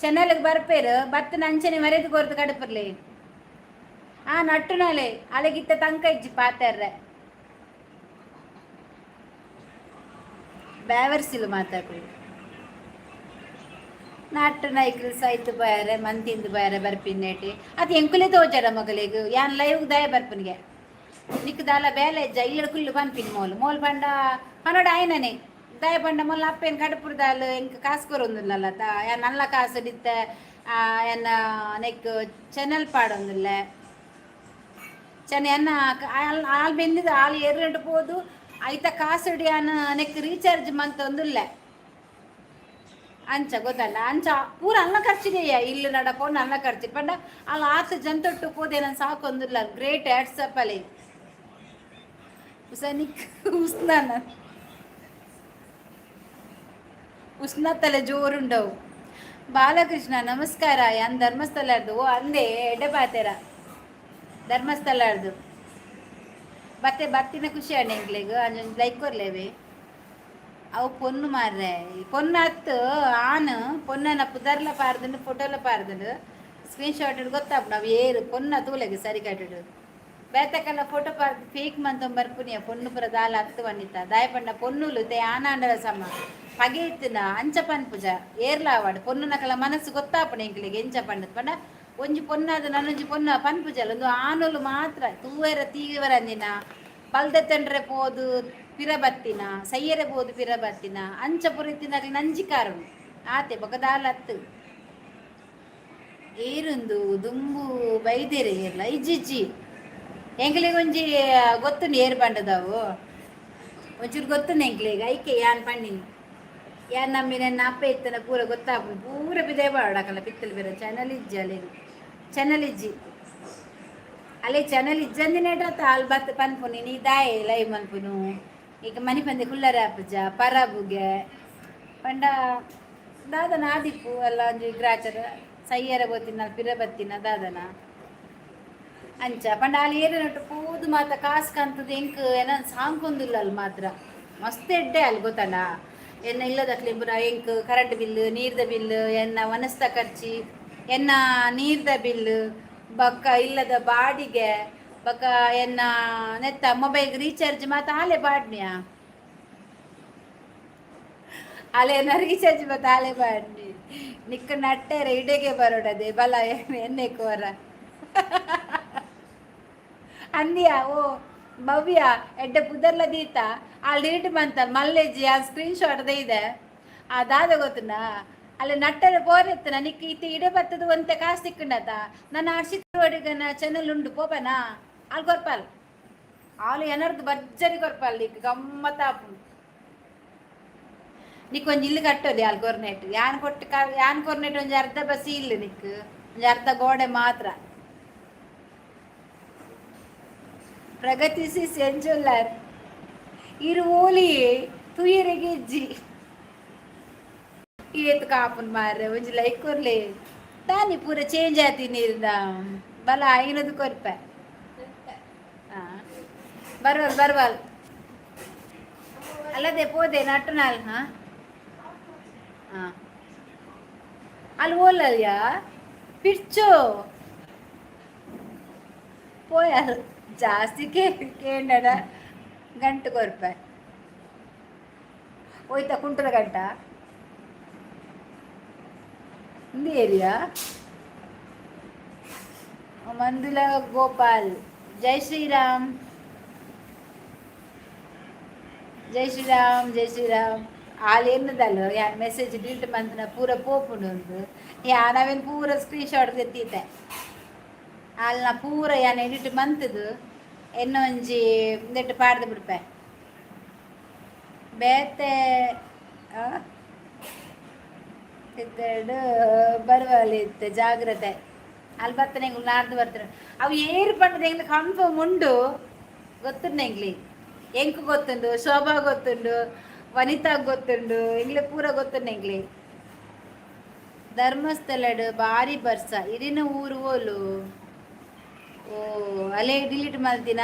ಚಾನೆಲ್ಗೆ ಬರ್ಪೇರು ಬತ್ತನ ಅಂಚನೆ ಮರ್ಯಾದೆ ಕೊರ್ದು ಕಡಪರ್ಲಿ. ಆ ನಟ್ಟುನಲೆ ಅಲೆಗಿತ್ತ ತಂಕ ಇಜ್ಜಿ ಪಾತೆರ್ರೆ ಬ್ಯಾವರ್ಸಿಲು ಮಾತಾಡು. ನಾಟು ನೈಕ್ಲು ಸೈತು ಬಯರೆ ಮಂತಿಂದು ಬಯರೆ ಬರ್ಪಿನ್ನೇಟಿ. ಅದು ಎಂಕುಲೆ ತೋಜಡ ಮಗಲಿಗೆ. ಯಾನ್ ಲೈವ್ ದಾಯ ಬರ್ಪುನಿಗೆ? ನಿಕ್ ದಾಲ ಬೇಲೆ ಇಜ್ಜ? ಇಲ್ಲಡ ಕುಲ್ಲು ಪನ್ಪಿನಿ. ಮೋಲು ಮೋಲು ಪಂಡ ಪನೋಡ ಆಯ್ನನೆ. ದಾಯ ಪಂಡ ಮೊಲ್ಲ ಅಪ್ಪೇನು ಕಡುಪುರ್ದಾಲ್ ಎಂಕ್ ಕಾಸು ಕೊರೊಂದುಲ್ಲಲ್ಲ. ಯಾನ್ ನಲ್ಲ ಕಾಸು ಡಿತ್ತ ಎನ್ನ ನೆಕ್ ಚೆನಲ್ ಪಾಡೊಂದುಲ್ಲೆ. ಚೆನ್ನ ಎನ್ನ ಆಲ್ ಬೆಂದಿದ ಆಲ್ ಎರಡು ಪೋದು ಐತ ಕಾಸುಡು ಯಾನ್ ನೆಕ್ ರೀಚಾರ್ಜ್ ಮಂತೊಂದುಲ್ಲೆ. ಅಂಚ ಗೊತ್ತಲ್ಲ. ಅಂಚ ಪೂರ ಅಲ್ಲ ಖರ್ಚಿದೆಯ ಇಲ್ಲು ನಡಪೋ ಅಲ್ಲ ಖರ್ಚು ಪಂಡ ಅಲ್ಲ ಆತ ಜಂತೊಟ್ಟು ಪೋದೆ ನಾನು ಸಾಕೊಂದುಲ್ಲ. ಗ್ರೇಟ್, ಹ್ಯಾಟ್ಸಪ್ ಅಲ್ಲಿ. ಉಸನಿಕ್ ಉಸ್ನಾನ ಉಸ್ನ ತಲೆ ಜೋರುಂಡವು. ಬಾಲಕೃಷ್ಣ, ನಮಸ್ಕಾರ. ಯಾನ್ ಧರ್ಮಸ್ಥಳ. ಓ ಅಂದೇ, ಎಡ್ಡೆ ಪಾತೆರ. ಧರ್ಮಸ್ಥಳ ಬತ್ತೆ ಬತ್ತಿನ ಖುಷಿ ಅಣ್ಣ ಎಂಕ್ಲೆಗ್. ಅಂಜೊಂಜಿ ಲೈಕ್ ಕೊರ್ಲೇವೆ. ಅವು ಪೊನ್ನು ಮಾರ್ರೆ, ಪೊನ್ನು ಅತ್ತು, ಆನ್. ಪೊನ್ನನ ಪುದರ್ಲ ಪಾರ್ದುಂಡು, ಫೋಟೋಲ ಪಾರ್ದುಂಡು. ಸ್ಕ್ರೀನ್ ಶಾಟ್ ಗೊತ್ತಾಪುಂಡು ಅವು ಏರು. ಪೊನ್ನ ತೂಲೆಗ್ ಸರಿ ಕಟ್ಟುಡು. ಬೇತಕಲ್ಲ ಫೋಟೋ ಪಾರ್ದ್ ಫೇಕ್ ಮಂತೊಂದು ಬರ್ಪುನಿಯ. ಪೊನ್ನು ಪುರ ದಾಲ ಅತ್ತು ವನಿತ. ದಾಯ ಪಂಡ ಪೊನ್ನುಲು ಇತ್ತೆ ಆನಾಂಡಲ ಸಮ ಪಗೆ ಇತ್ತಿನ ಅಂಚ ಪನ್ಪುಜ. ಏರ್ಲ ಆವಡ್, ಪೊನ್ನು ನಕಲ ಮನಸ್ಸು ಗೊತ್ತಾಪುಂಡು ಎಂಕ್ಲೆಗ್ ಎಂಚ ಪಂಡದ್. ಪಂಡ ಒಂಜಿ ಪೊನ್ನಾದ ನನೊಂಜಿ ಪೊನ್ನ ಪನ್ಪುಜಲ್ಲ. ಒಂದು ಆನುಲು ಮಾತ್ರ ತೂವೆರ ತೀವರಂದಿನ, ಬಲ್ದೆ ತಂಡ್ರೆ ಪೋದು ಪಿರ ಬತ್ತಿನ, ಸೈಯರೆ ಪೋದು ಪಿರ ಬತ್ತಿನ, ಅಂಚ ಪುರ ಇತ್ತಿನಕ್ಲೆ ನಂಜಿಕಾರುಂಡು ಆತೆ, ಬೊಕ ದಾಲ ಅತ್ತು. ಏರುಂದು ದುಂಬು ಬೈದೆರೆ ಏರ್ಲ ಇಜ್ಜಿಜ್ಜಿ. ಎಂಕ್ಲೆಗ್ ಒಂಜಿ ಗೊತ್ತುಂಡು ಏರ್ ಪಂಡದವು. ಒಂಚೂರು ಗೊತ್ತುಂಡು ಎಂಕ್ಲೆಗ್. ಐಕೆ ಯಾನ್ ಪಂಡಿನಿ. ಯಾನ್ ನಂಬಿನ ಅಪ್ಪ ಇತ್ತನ ಪೂರ ಗೊತ್ತಾಪುಂಡು. ಪೂರ ಪಿದೈ ಬಾಡಕಲ್ಲ ಪಿತ್ತಲ್ ಬೇರೆ. ಚಾನಲ್ ಇಜ್ಜಿ ಅಲೆಗ್, ಚಾನಲ್ ಇಜ್ಜಿ ಅಲ್ಲೇ. ಚಾನಲ್ ಇಜ್ಜಂದಿನೇಟ ಆಲ್ ಬತ್ ಪನ್ಪುನಿ, ನೀ ದಾಯೆ ಲೈವ್ ಮನ್ಪುನು? ಈಗ ಮನಿ ಪಂದೆ ಕುಲ್ಲರೆ ಆಪುಜ ಪರಬುಗೆ ಪಂಡ ದಾದನ ಆದಿಪ್ಪು ಅಲ್ಲ. ಒಂಜಿ ಗ್ರಾಚರ ಸೈಯರ ಬೋತಿನ ಪಿರ ಬತ್ತಿನ ದಾದನ ಅಂಚ ಪಂಡ ಅಲ್ಲಿ ಏರಿನೊಟ್ಟು ಪೋದು ಮಾತ ಕಾಸು ಕಂತದ ಎಂಕ್ ಏನ ಸಾಂಕೊಂದಿಲ್ಲ. ಅಲ್ಲಿ ಮಾತ್ರ ಮಸ್ತ್ ಎಡ್ಡೆ ಅಲ್ಲಿ, ಗೊತ್ತಲ್ಲ. ಎನ್ನ ಇಲ್ಲದಕ್ಲೆ ಪುರ ಎಂಕ್ ಕರೆಂಟ್ ಬಿಲ್, ನೀರ್ದ ಬಿಲ್, ಎನ್ನ ವನಸ್ತ ಖರ್ಚಿ, ಎನ್ನ ನೀರ್ದ ಬಿಲ್, ಬೊಕ್ಕ ಇಲ್ಲದ ಬಾಡಿಗೆ, ಬೊಕ್ಕ ಎನ್ನ ನೆತ್ತ ಮೊಬೈಲ್ ರೀಚಾರ್ಜ್ ಮಾತ ಆಲೆ ಪಾಡ್ನಿಯ. ಅಲೆ ಎನ್ನ ರೀಚಾರ್ಜ್ ಮಾತ ಆಲೆ ಪಾಡ್ನಿ. ನಿಕ್ಕ ನಟ್ಟೆರೆ ಇಡೆಗೆ ಬರೋಡದೆ ಬಲ ಎಣ್ಣೆ ಕೋರ ಅಂದಿಯಾ. ಓ ಭವ್ಯ, ಎಡ್ಡೆ ಪುದರ್ಲ ದೀತ. ಆ ಡಿಲೀಟ್ ಮಂತಲ್ ಮಲ್ಲೆಜ್ಜಿ. ಆ ಸ್ಕ್ರೀನ್ ಶಾಟ್ ಇದೆ. ಆ ದಾದ ಗೊತ್ತುನಾ? ಅಲ್ಲಿ ನಟ್ಟರೆ ಪೋರೆತ್ತನ ನಿಕ್ ಇತ್ತೆ ಇಡೆ ಬತ್ತದ ಒಂತೆ ಕಾಸು ತಿಕ್ಕಂಡತ. ನನ್ನ ಹರ್ಷಿತ್ ಅಡಿಗನ ಚಾನಲ್ ಉಂಡು, ಪೋಪನಾ? ಅಲ್ಲಿ ಕೊರ್ಪಾಲ್. ಆಲು ಎನರ್ದು ಭರ್ಜರಿ ಕೊರ್ಪಾಲ್. ನಿಕ್ ಗಮ್ಮತ್ತಾಪುಂಡು. ನಿಕ್ ಒಂಜಿ ಇಲ್ಲು ಕಟ್ಟೋಲಿ ಆಲ್ ಕೊರ್ನೆಟ್. ಯಾನ್ ಕೊಟ್ಟು ಯಾನ್ ಕೊರ್ನೆಟ್ ಒಂಜಿ ಅರ್ಧ ಬಸಿ ಇಲ್ಲ ನಿಕ್, ಒಂಜಿ ಅರ್ಧ ಗೋಡೆ ಮಾತ್ರ. ಪ್ರಗತಿಸಿ ಸೆಂಚುಲ್ಲರ್ ಇರು ಓಲಿ ತುಯರೆಗೆ ಇಜ್ಜಿ. ಏತ್ ಕಾಪುನ್ ಮಾರ್ರೆ. ಒಂಜಿ ಲೈಕ್ ಕೊರ್ಲೆ. ತಾನಿ ಪೂರ ಚೇಂಜ್ ಆತೀನಿ ನೀರ್ದ ಬಲ ಐನದು ಕೊರ್ಪೆ. ಹಾ, ಬರ್ವಲ್ ಬರ್ವಲ್ ಅಲ್ಲದೆ ಪೋದೆ ನಟ್ಟುನಾಲ್. ಹಾ ಹಾ, ಅಲ್ಲಿ ಓಲಲ್ಯಾ ಪಿರ್ಚೋ ಪೋಯಲ್. ಜಾಸ್ತಿ ಕೇಂಡಡ ಗಂಟು ಕೊರ್ಪೆ. ಹೋಯ್ತಾ ಕುಂಟದ ಗಂಟ ಇಂದು ಏರಿಯಾ. ಮಂದುಲ ಗೋಪಾಲ್, ಜೈ ಶ್ರೀರಾಮ್, ಜೈ ಶ್ರೀರಾಮ್, ಜೈ ಶ್ರೀರಾಮ್. ಆಲ್ ಎನ್ನದಲ್ಲ ಯಾನ್ ಮೆಸೇಜ್ ಡಿಲೀಟ್ ಮಂತನ ಪೂರ ಪೋಪುಂಡು ಉಂದು. ಯಾನ್ ಅವೇನು ಪೂರ ಸ್ಕ್ರೀನ್ ಶಾಟ್ ತೆತ್ತೀತೆ. ಅಲ್ನ ಪೂರ ಯಾನ್ ಎಡಿಟ್ ಮಂತದು ಎನ್ನ ಒಂಜಿ ಇಂದೆಟ್ ಪಾಡ್ದು ಬಿಡ್ಪೆ. ಬೇತೆ ಇತ್ತೆರಡು ಬರುವಲ್ಲಿ ಇತ್ತೆ ಜಾಗ್ರತೆ. ಅಲ್ಲಿ ಬರ್ತಾನೆ ಎಂಗ್ಲು ನಾಡ್ದು ಬರ್ತಾರೆ. ಅವು ಏರು ಪಂಡದ ಎಂಗ್ಲು ಕನ್ಫರ್ಮ್ ಉಂಡು. ಗೊತ್ತುಂಡು ಎಂಗ್ಲಿ. ಎಂಕ್ ಗೊತ್ತುಂಡು, ಶೋಭಾ ಗೊತ್ತುಂಡು, ವನಿತಾ ಗೊತ್ತುಂಡು, ಎಂಗ್ಲೆ ಪೂರ ಗೊತ್ತುಂಡು ಎಂಗ್ಲಿ. ಧರ್ಮಸ್ಥಳಡ್ ಬಾರಿ ಬರ್ಸ. ಇರಿನ ಊರು ಓಲು? ಓ ಅಲ್ಲೇ ಡಿಲೀಟ್ ಮಲ್ತಿನ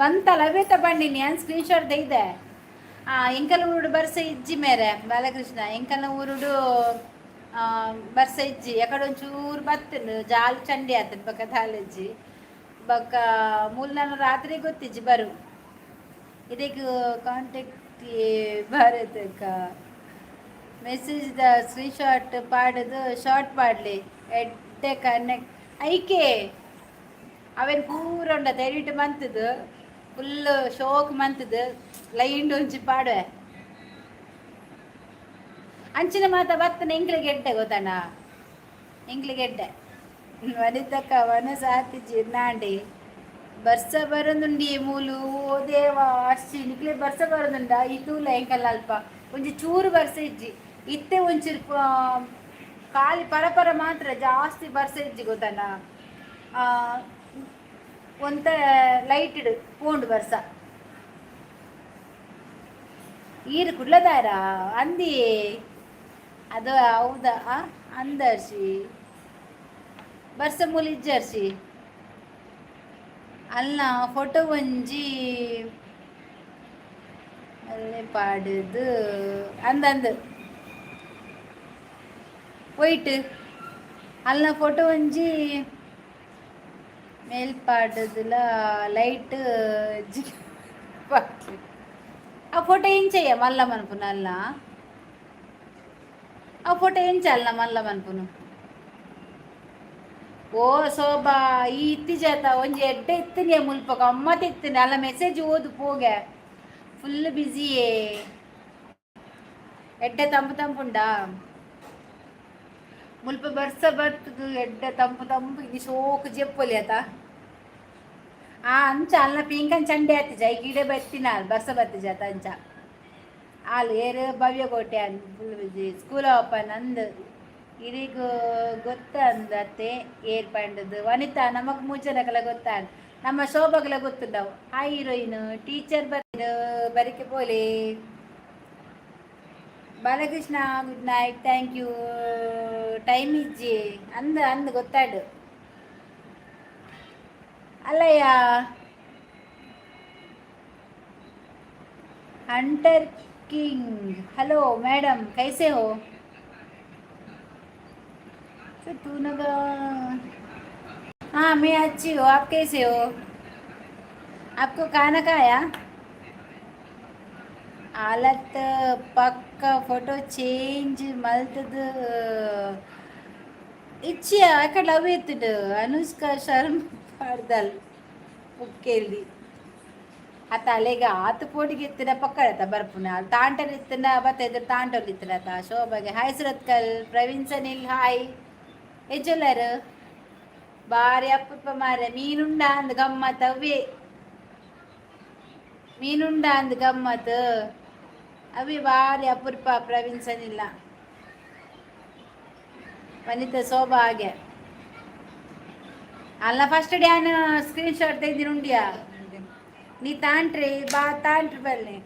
ಬಂತಲ್ಲ. ಅವೇತ ಬಂಡಿನಿ ಯಾನ್ ಸ್ಕ್ರೀನ್ ಶಾಟ್ ತೆಗ್ದೆ. ಆ ಎಂಕಲ್ ಊರುಡು ಬರ್ಸ ಇಜ್ಜಿ ಮೇರೆ. ಬಾಲಕೃಷ್ಣ, ಎಂಕಲ್ನ ಊರುಡು ಬರ್ಸ ಇಜ್ಜಿ. ಎಕಡೆ ಒಂಚೂರು ಬತ್ತುಂಡು, ಜಾಲ್ ಚಂಡಿ ಆತಂಡು. ಬೊಕ ದಾಲಜ್ಜಿ ಬೊಕ ಮೂಲು ನಾನು ರಾತ್ರಿ ಗೊತ್ತಿಜ್ಜಿ ಬರು. ಇದಕ್ಕೆ ಕಾಂಟ್ಯಾಕ್ಟ್ ಭಾರತಕ್ಕ. ಮೆಸೇಜ್ the screen shot ಪಾಡುದು ಶಾರ್ಟ್ ಪಾಡ್ಲಿ ಎಡ್ಡೆ ಕನೆಕ್ಟ್ ಐಕೆ. ಅವೇನು ಪೂರ ಉಂಡತ ಎಡಿಟ್ ಮಂತದು, ಫುಲ್ ಶೋಕ್ ಮಂತದು, ಲೈನ್ ಒಂಜಿ ಪಾಡುವೆ. ಅಂಚಿನ ಮಾತ ಬತ್ತನ ಎಂಕ್ಲಿಗೆ ಎಡ್ಡೆ ಗೊತ್ತಣ್ಣ, ಎಂಕ್ಲಿಗೆ ಎಡ್ಡೆ. ವನಿತಕ್ಕ ವನಸ ಆತಿಜಿ. ಬರ್ಸ ಬರೊಂದುಂಡಿ ಮೂಲು. ಓ ದೇವಾ, ಅರ್ಶಿ, ನಿಕ್ಲೆ ಬರ್ಸ ಬರೊಂದುಂಡ? ಈ ತೂಲ, ಎಂಕಲ್ಲ ಅಲ್ಪ ಒಂಜಿ ಚೂರು ಬರ್ಸ ಇಜ್ಜಿ. ಇತ್ತೆ ಒಂಚೂರು ಖಾಲಿ ಪರ ಪರ ಮಾತ್ರ, ಜಾಸ್ತಿ ಬರ್ಸ ಇಜ್ಜಿ ಗೊತ್ತಣ್ಣ. ಒಂತ ಲೈಟ್ ಪೋಂಡು ಬರ್ಸ. ಈರು ಕುಡ್ಲದಾರ ಅಂದಿ ಅದು ಹೌದಾ? ಅಂದರ್ಶಿ, ಬರ್ಸ ಮೂಲ ಇಜ್ಜರ್ಶಿ. ಅಲ್ಲ, ಫೋಟೋ ಒಂಜಿ ಅಲ್ಲೇ ಪಾಡುದು ಅಂದಂದು ವೈಟ್ ಅಲ್ಲ. ಫೋಟೋ ಒಂಜಿ ಮೇಲ್ಪಾಡುದುಲ ಲೈಟ್. ಆ ಫೋಟೋ ಎಂಚಯ್ಯ ಮಲ್ಲ ಮನ್ಪುನ? ಅಲ್ಲ, ಆ ಫೋಟೋ ಎಂಚ ಅಲ್ಲ ಮಲ್ಲ ಮನ್ಪುನು? ಓ ಶೋಭಾ, ಈ ಇತ್ತೀಚೆತ ಒಂಜಿ ಎಡ್ಡೆ ಇತ್ತಿನಿ ಮುಲ್ಪ, ಗಮ್ಮತ್ ಇತ್ತಿನಿ. ಅಲ್ಲ, ಮೆಸೇಜ್ ಓದು ಪೋಗೆ. ಫುಲ್ ಬ್ಯುಸಿಯೇ. ಎಡ್ಡೆ ತಂಪು ತಂಪುಂಡಾ ಮುಲ್ಪ? ಬರ್ಸ ಬರ್ತದು, ಎಡ್ಡೆ ತಂಪು ತಂಪು. ಇಲ್ಲಿ ಶೋಕು ಜೆಪ್ಪೊಲಿ ಆತ. ಆ ಅಂಚ ಅಲ್ಲ, ಪೀಂಕನ್ ಚಂಡೆ ಆತಿ ಜೈ ಗಿಡ ಬತ್ತಿನ ಬರ್ಸ ಬತ್ತಿ ಜಾತ. ಅಂಚ ಆಲ್ ಏರು ಭವ್ಯ ಕೋಟೆ ಫುಲ್ ಬಿಸಿ. ಸ್ಕೂಲ್ ಓಪನ್ ಅಂದ್ ಇರಿಗ್ ಗೊತ್ತ ಅಂದತ್ತೆ. ಏರ್ ಪಂಡದು ವನಿತಾ, ನಮಕ್ ಮೂಜನಕಲ ಗೊತ್ತ, ನಮ್ಮ ಶೋಭಗಲ ಗೊತ್ತುಂಡವು. ಹಾಯ್ ಹೀರೋಯಿನ್ ಟೀಚರ್ ಬರ್ತಿರು ಬರಿಕೆ ಪೋಲೆ. Balakrishna, good night, thank you. Time ಇಜ್ಜಿ ಅಂದ ಅಂದ್ ಗೊತ್ತಾಡು ಅಲ್ಲಯ್ಯ. हंटर किंग, हेलो मैडम, कैसे हो? सर तू नगा. हाँ, मैं अच्छी हूँ, आप कैसे हो? आपको खाना खाया? हालत ಪಕ್ಕ ಫೋಟೋ ಚೇಂಜ್ ಮಲ್ತದು ಇಚ್ಛೆ ಅಕಡೆ ಲವ್ ಎತ್ತುಡು. ಅನುಷ್ಕಾ ಶರ್ಮಾ ಪಾಡ್ದಲ್ ಉಕ್ಕೆಲ್ದಿ ಅತ್ತ. ಅಲೆಗ ಆತು ಪೋಟಿಗೆ ಎತ್ತಿನ ಪಕ್ಕಡತ ಬರ್ಪುನ ತಾಂಟಲ್ ಇತ್ತಿನ ಬತ್ತ ಎದುರು ತಾಂಟಲ್ ಇತ್ತಿನ ಶೋಭಾಗೆ. Hi Surathkal Praveen Sanil, hi. ಎಜ್ಜೊಲ್ಲರು ಬಾರಿ ಅಪ್ಪುಪ್ಪ ಮಾರೆ. ಮೀನುಂಡ ಅಂದ್ ಗಮ್ಮತ್ ಅವೇ. ಮೀನುಂಡ ಅಂದ್ ಗಮ್ಮತ್ ಅವಿ. ಬಾರಿ ಅಪರೂಪ ಪ್ರವೀಣ್ ಸನಿಲ್ಲ. ವನಿತಾ, ಶೋಭಾ ಹಾಗೆ ಅಲ್ಲ. ಫಸ್ಟ್ ಡ್ಯಾನ್ ಸ್ಕ್ರೀನ್ ಶಾಟ್ ತೆಗ್ದಿನ ಉಂಡಿಯಾ ನೀ? ತಾಂಟ್ರಿ ಬಾ, ತಾಂಟ್ರಿ ಬಲ್ಲೆ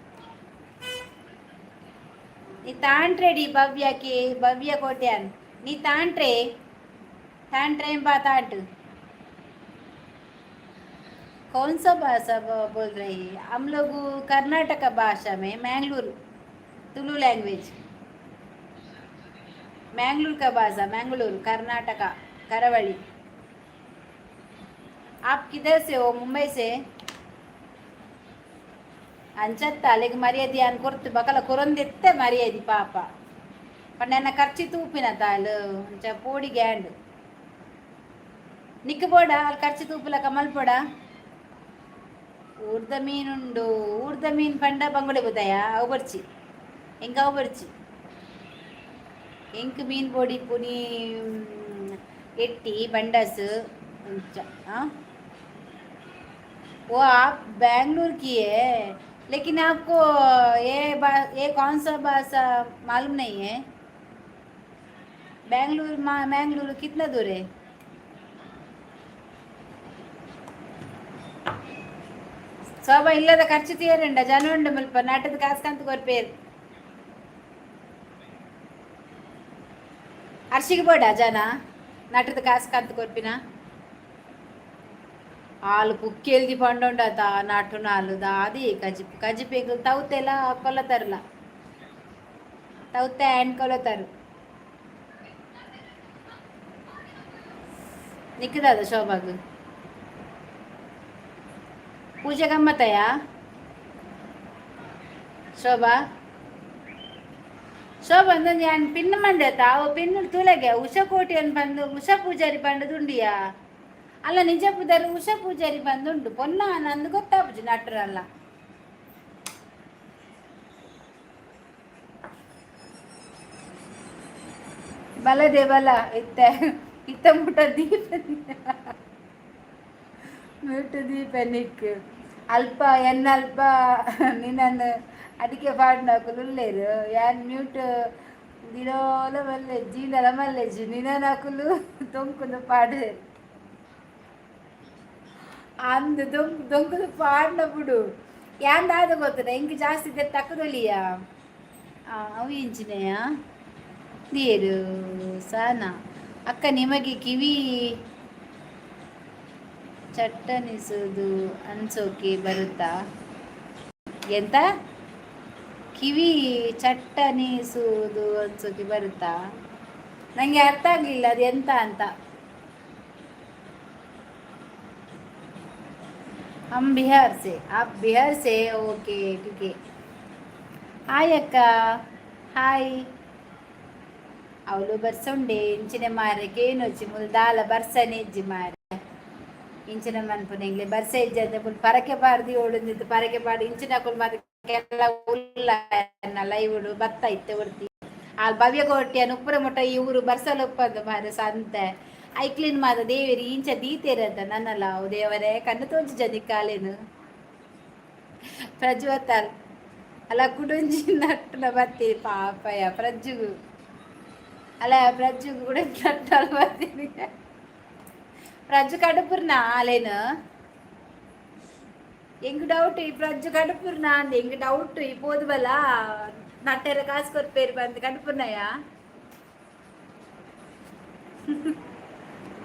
ನೀ ತಾಂಟ್ರೆಡಿ. ಭವ್ಯಕ್ಕೆ ಭವ್ಯ ಕೋಟ್ಯಾನ್, ನೀ ತಾಂಟ್ರೆ, ತಾಂಟ್ರೆ ಬಾ ತಾಂಟು. कौन सा भाषा बोल रही है? हम लोग कर्नाटक भाषा में, मैंगलोर तुलु लैंग्वेज, मैंगलोर का भाषा, मैंगलोर कर्नाटका करावली. आप किधर से हो? मुंबई से. ಅಂಚತ್ತ ಅಲ್ಲಿಗೆ ಮರ್ಯಾದೆ ಅನ್ ಕೊರ್ತು ಬಕಲ ಕೊರೊಂದೆತ್ತೆ ಮರ್ಯಾದೆ ಪಾಪ. ಪಂಡ ಖರ್ಚಿ ತೂಪಿನ ತಾಲು ಅಂಚ ಪೋಡಿ ಗ್ಯಾಂಡ್ ನಿಕ್ಕು ಬೋಡ. ಅಲ್ಲಿ ಖರ್ಚು ತೂಪುಲಕ ಮಲ್ಪೊಡ. ಊರ್ದ ಮೀನುಂಡು. ಊರ್ದ ಮೀನು ಪಂಡ ಬಂಗುಡೆ ಬುದಯ. ಅವು ಬರ್ಚಿ ಎಂಕ, ಅವು ಬರ್ಚಿ ಎಂಕ್. ಮೀನ್ ಪೊಡಿ ಪುನಿ ಎಟ್ಟಿ ಬಂಡಸ್ ಅಂಚ. वो आप बैंगलोर की है, लेकिन आपको ये कौन सा भाषा मालूम नहीं है? बैंगलोर मा मैंगलोर कितना दूर है? ಶೋಭಾ, ಇಲ್ಲದ ಖರ್ಚು ತೀರಂಡ ಜನ ಉಂಡು ಮುಲ್ಪ. ನಾಟದ ಕಾಸ್ಕಂತ ಕೊರ್ಪೇರು. ಅರ್ಶಿಗೆ ಬೋಡ ಜನ ನಟದ ಕಾಸ್ಕಂತ ಕೊರ್ಪಿನ. ಆಲು ಕುಕ್ಕೆಲ್ದಿ ಪಂಡೊಂಡತ ನಾಟು ನಾಲು ದಾದಿ ಕಜಿಪ್ ಕಜಿಪೆಗ್ ತೌತೆಲ ಕೊಲ್ಲತಾರಲ್ಲ. ತೌತೆ ಆ್ಯಂಡ್ ಕೊಲ್ಲತಾರು. ನಿಕ್ಕದಾದ ಶೋಭಾಗ್ ಪೂಜೆ ಗಮ್ಮತ್ತಯ್ಯ. ಶೋಭಾ, ಶೋಭಾ ಅಂದೊಂದು ಯಾನ್ ಪಿನ್ ಮಂದೆ ಅವು ಪಿನ್ ತುಲಗೆ ಉಷಾ ಕೋಟಿ ಬಂದು ಉಷಾ ಪೂಜಾರಿ ಪಂಡದುಂಡಿಯಾ. ಅಲ್ಲ, ನಿಜ ಪುದರ್ ಉಷಾ ಪೂಜಾರಿ ಬಂದುಂಡು. ಪೊನ್ನ ನಂದು ಗೊತ್ತಾಪುಜಿ ನಟ್ರಲ್ಲ. ಬಲದೆ ಬಲ ಇತ್ತ ಇತ್ತ ಮುಟ ದೀಪ ಮುಟ್ಟು ದೀಪ ನಿಕ್ ಅಲ್ಪ ಎನ್ನ ಅಲ್ಪ ನಿನ್ನನ್ನು ಅಡಿಕೆ ಪಾಡ್ನಕುಲು ಉಲ್ಲೇರು. ಯಾನ್ ಮ್ಯೂಟ್ ದಿನೋಲ ಮಲ್ಲೆಜ್ಜಿ, ಜೀನಲ ಮಲ್ಲೆಜ್ಜಿ. ನಿನನಕುಲು ದೊಂಕುದು ಪಾಡುವೆರ್ ಅಂದ್ ದೊಂಕ್ ದೊಂಕುದು ಪಾಡ್ನ ಬುಡು. ಯಾನ್ ದಾದ ಗೊತ್ತುಂಡ, ಎಂಕ್ ಜಾಸ್ತಿ ತಕ್ಕದೊಲಿಯ ಅವು ಇಂಚಿನೆಯ ದೇರು ಸಾನ ಅಕ್ಕ. ನಿಮಗೆ ಕಿವಿ ಚಟ್ಟನಿಸುವುದು ಅನ್ಸೋಕೆ ಬರುತ್ತಾ? ಎಂತ? ಕಿವಿ ಚಟ್ಟನಿಸುವುದು ಅನ್ಸೋಕೆ ಬರುತ್ತಾ? ನನಗೆ ಅರ್ಥ ಆಗಲಿಲ್ಲ ಅದು ಎಂತ ಅಂತ. हम बिहार से. आप बिहार से? ओके, ठीक है. ಹಾಯ್ ಅಕ್ಕ, ಹಾಯ್. ಅವಳು ಬರ್ಸೊಂಡೆ ಇಂಚಿನ ಮಾರೆ ಕೇನೊಚ್ಚಿ ಮುಲ್ ದಾಲ ಬರ್ಸನೆ ಇಜ್ಜಿ ಮಾರೆ. ಇಂಚಿನ ಮನ್ಪುನ ಬರ್ಸ ಇಜ್ಜಂದೆ ಮುಲ್ ಪರಕೆ ಪಾಡ್ದಿ ಓಡುಂದಿತ್ತು. ಪರಕೆ ಪಾಡಿ ಇಂಚಿನ ಕುಲ್ ಮಾತ ಕೆಲ ಉಲ್ಲ ಲೈವುಡು ಬತ್ತ ಇತ್ತೆ ಒರ್ತಿ. ಆ ಭವ್ಯ ಕೋಟ್ಯನ್ ಉಪ್ಪುರ ಮುಟ್ಟ ಈ ಊರು ಬರ್ಸಲ ಉಪ್ಪಂದು ಮಾರೆ ಸಂತೆ. ಐಕ್ಲಿನ್ ಮಾತ ದೇವೇರಿ ಇಂಚ ದೀತೇರಂತ ನನ್ನಲ್ಲ. ಅವು ದೇವರೇ ಕಣ್ಣು ತೋಜು ಜನಿ ಕಾಲೇನು ಪ್ರಜ್ವತ್ತಲ್ ಅಲ್ಲ ಕುಡುಂಜಿ ನಟ್ಟನ ಬತ್ತೀರಿ ಪಾಪಯ್ಯ ಪ್ರಜ್ಜುಗು. ಅಲ್ಲ, ಪ್ರಜ್ಜುಗು ಕೂಡ ನಟ್ಟಲ್ ಬತ್ತೀನಿ. ಪ್ರಜ್ಜು ಕಡುಪುರ್ನ ಆಲೇನು? ಎಂಗ್ ಡೌಟ್ ಈ ಪ್ರಜ್ಜು ಕಡುಪುರ್ನ ಅಂದ್ ಎಂಗ್ ಡೌಟ್. ಈ ಪೋದು ಬಲ್ಲ ನಟ್ಟೆರ ಕಾಸು ಕೊರ್ಪೇರು ಬಂದು ಕಡುಪುರ್ನಯ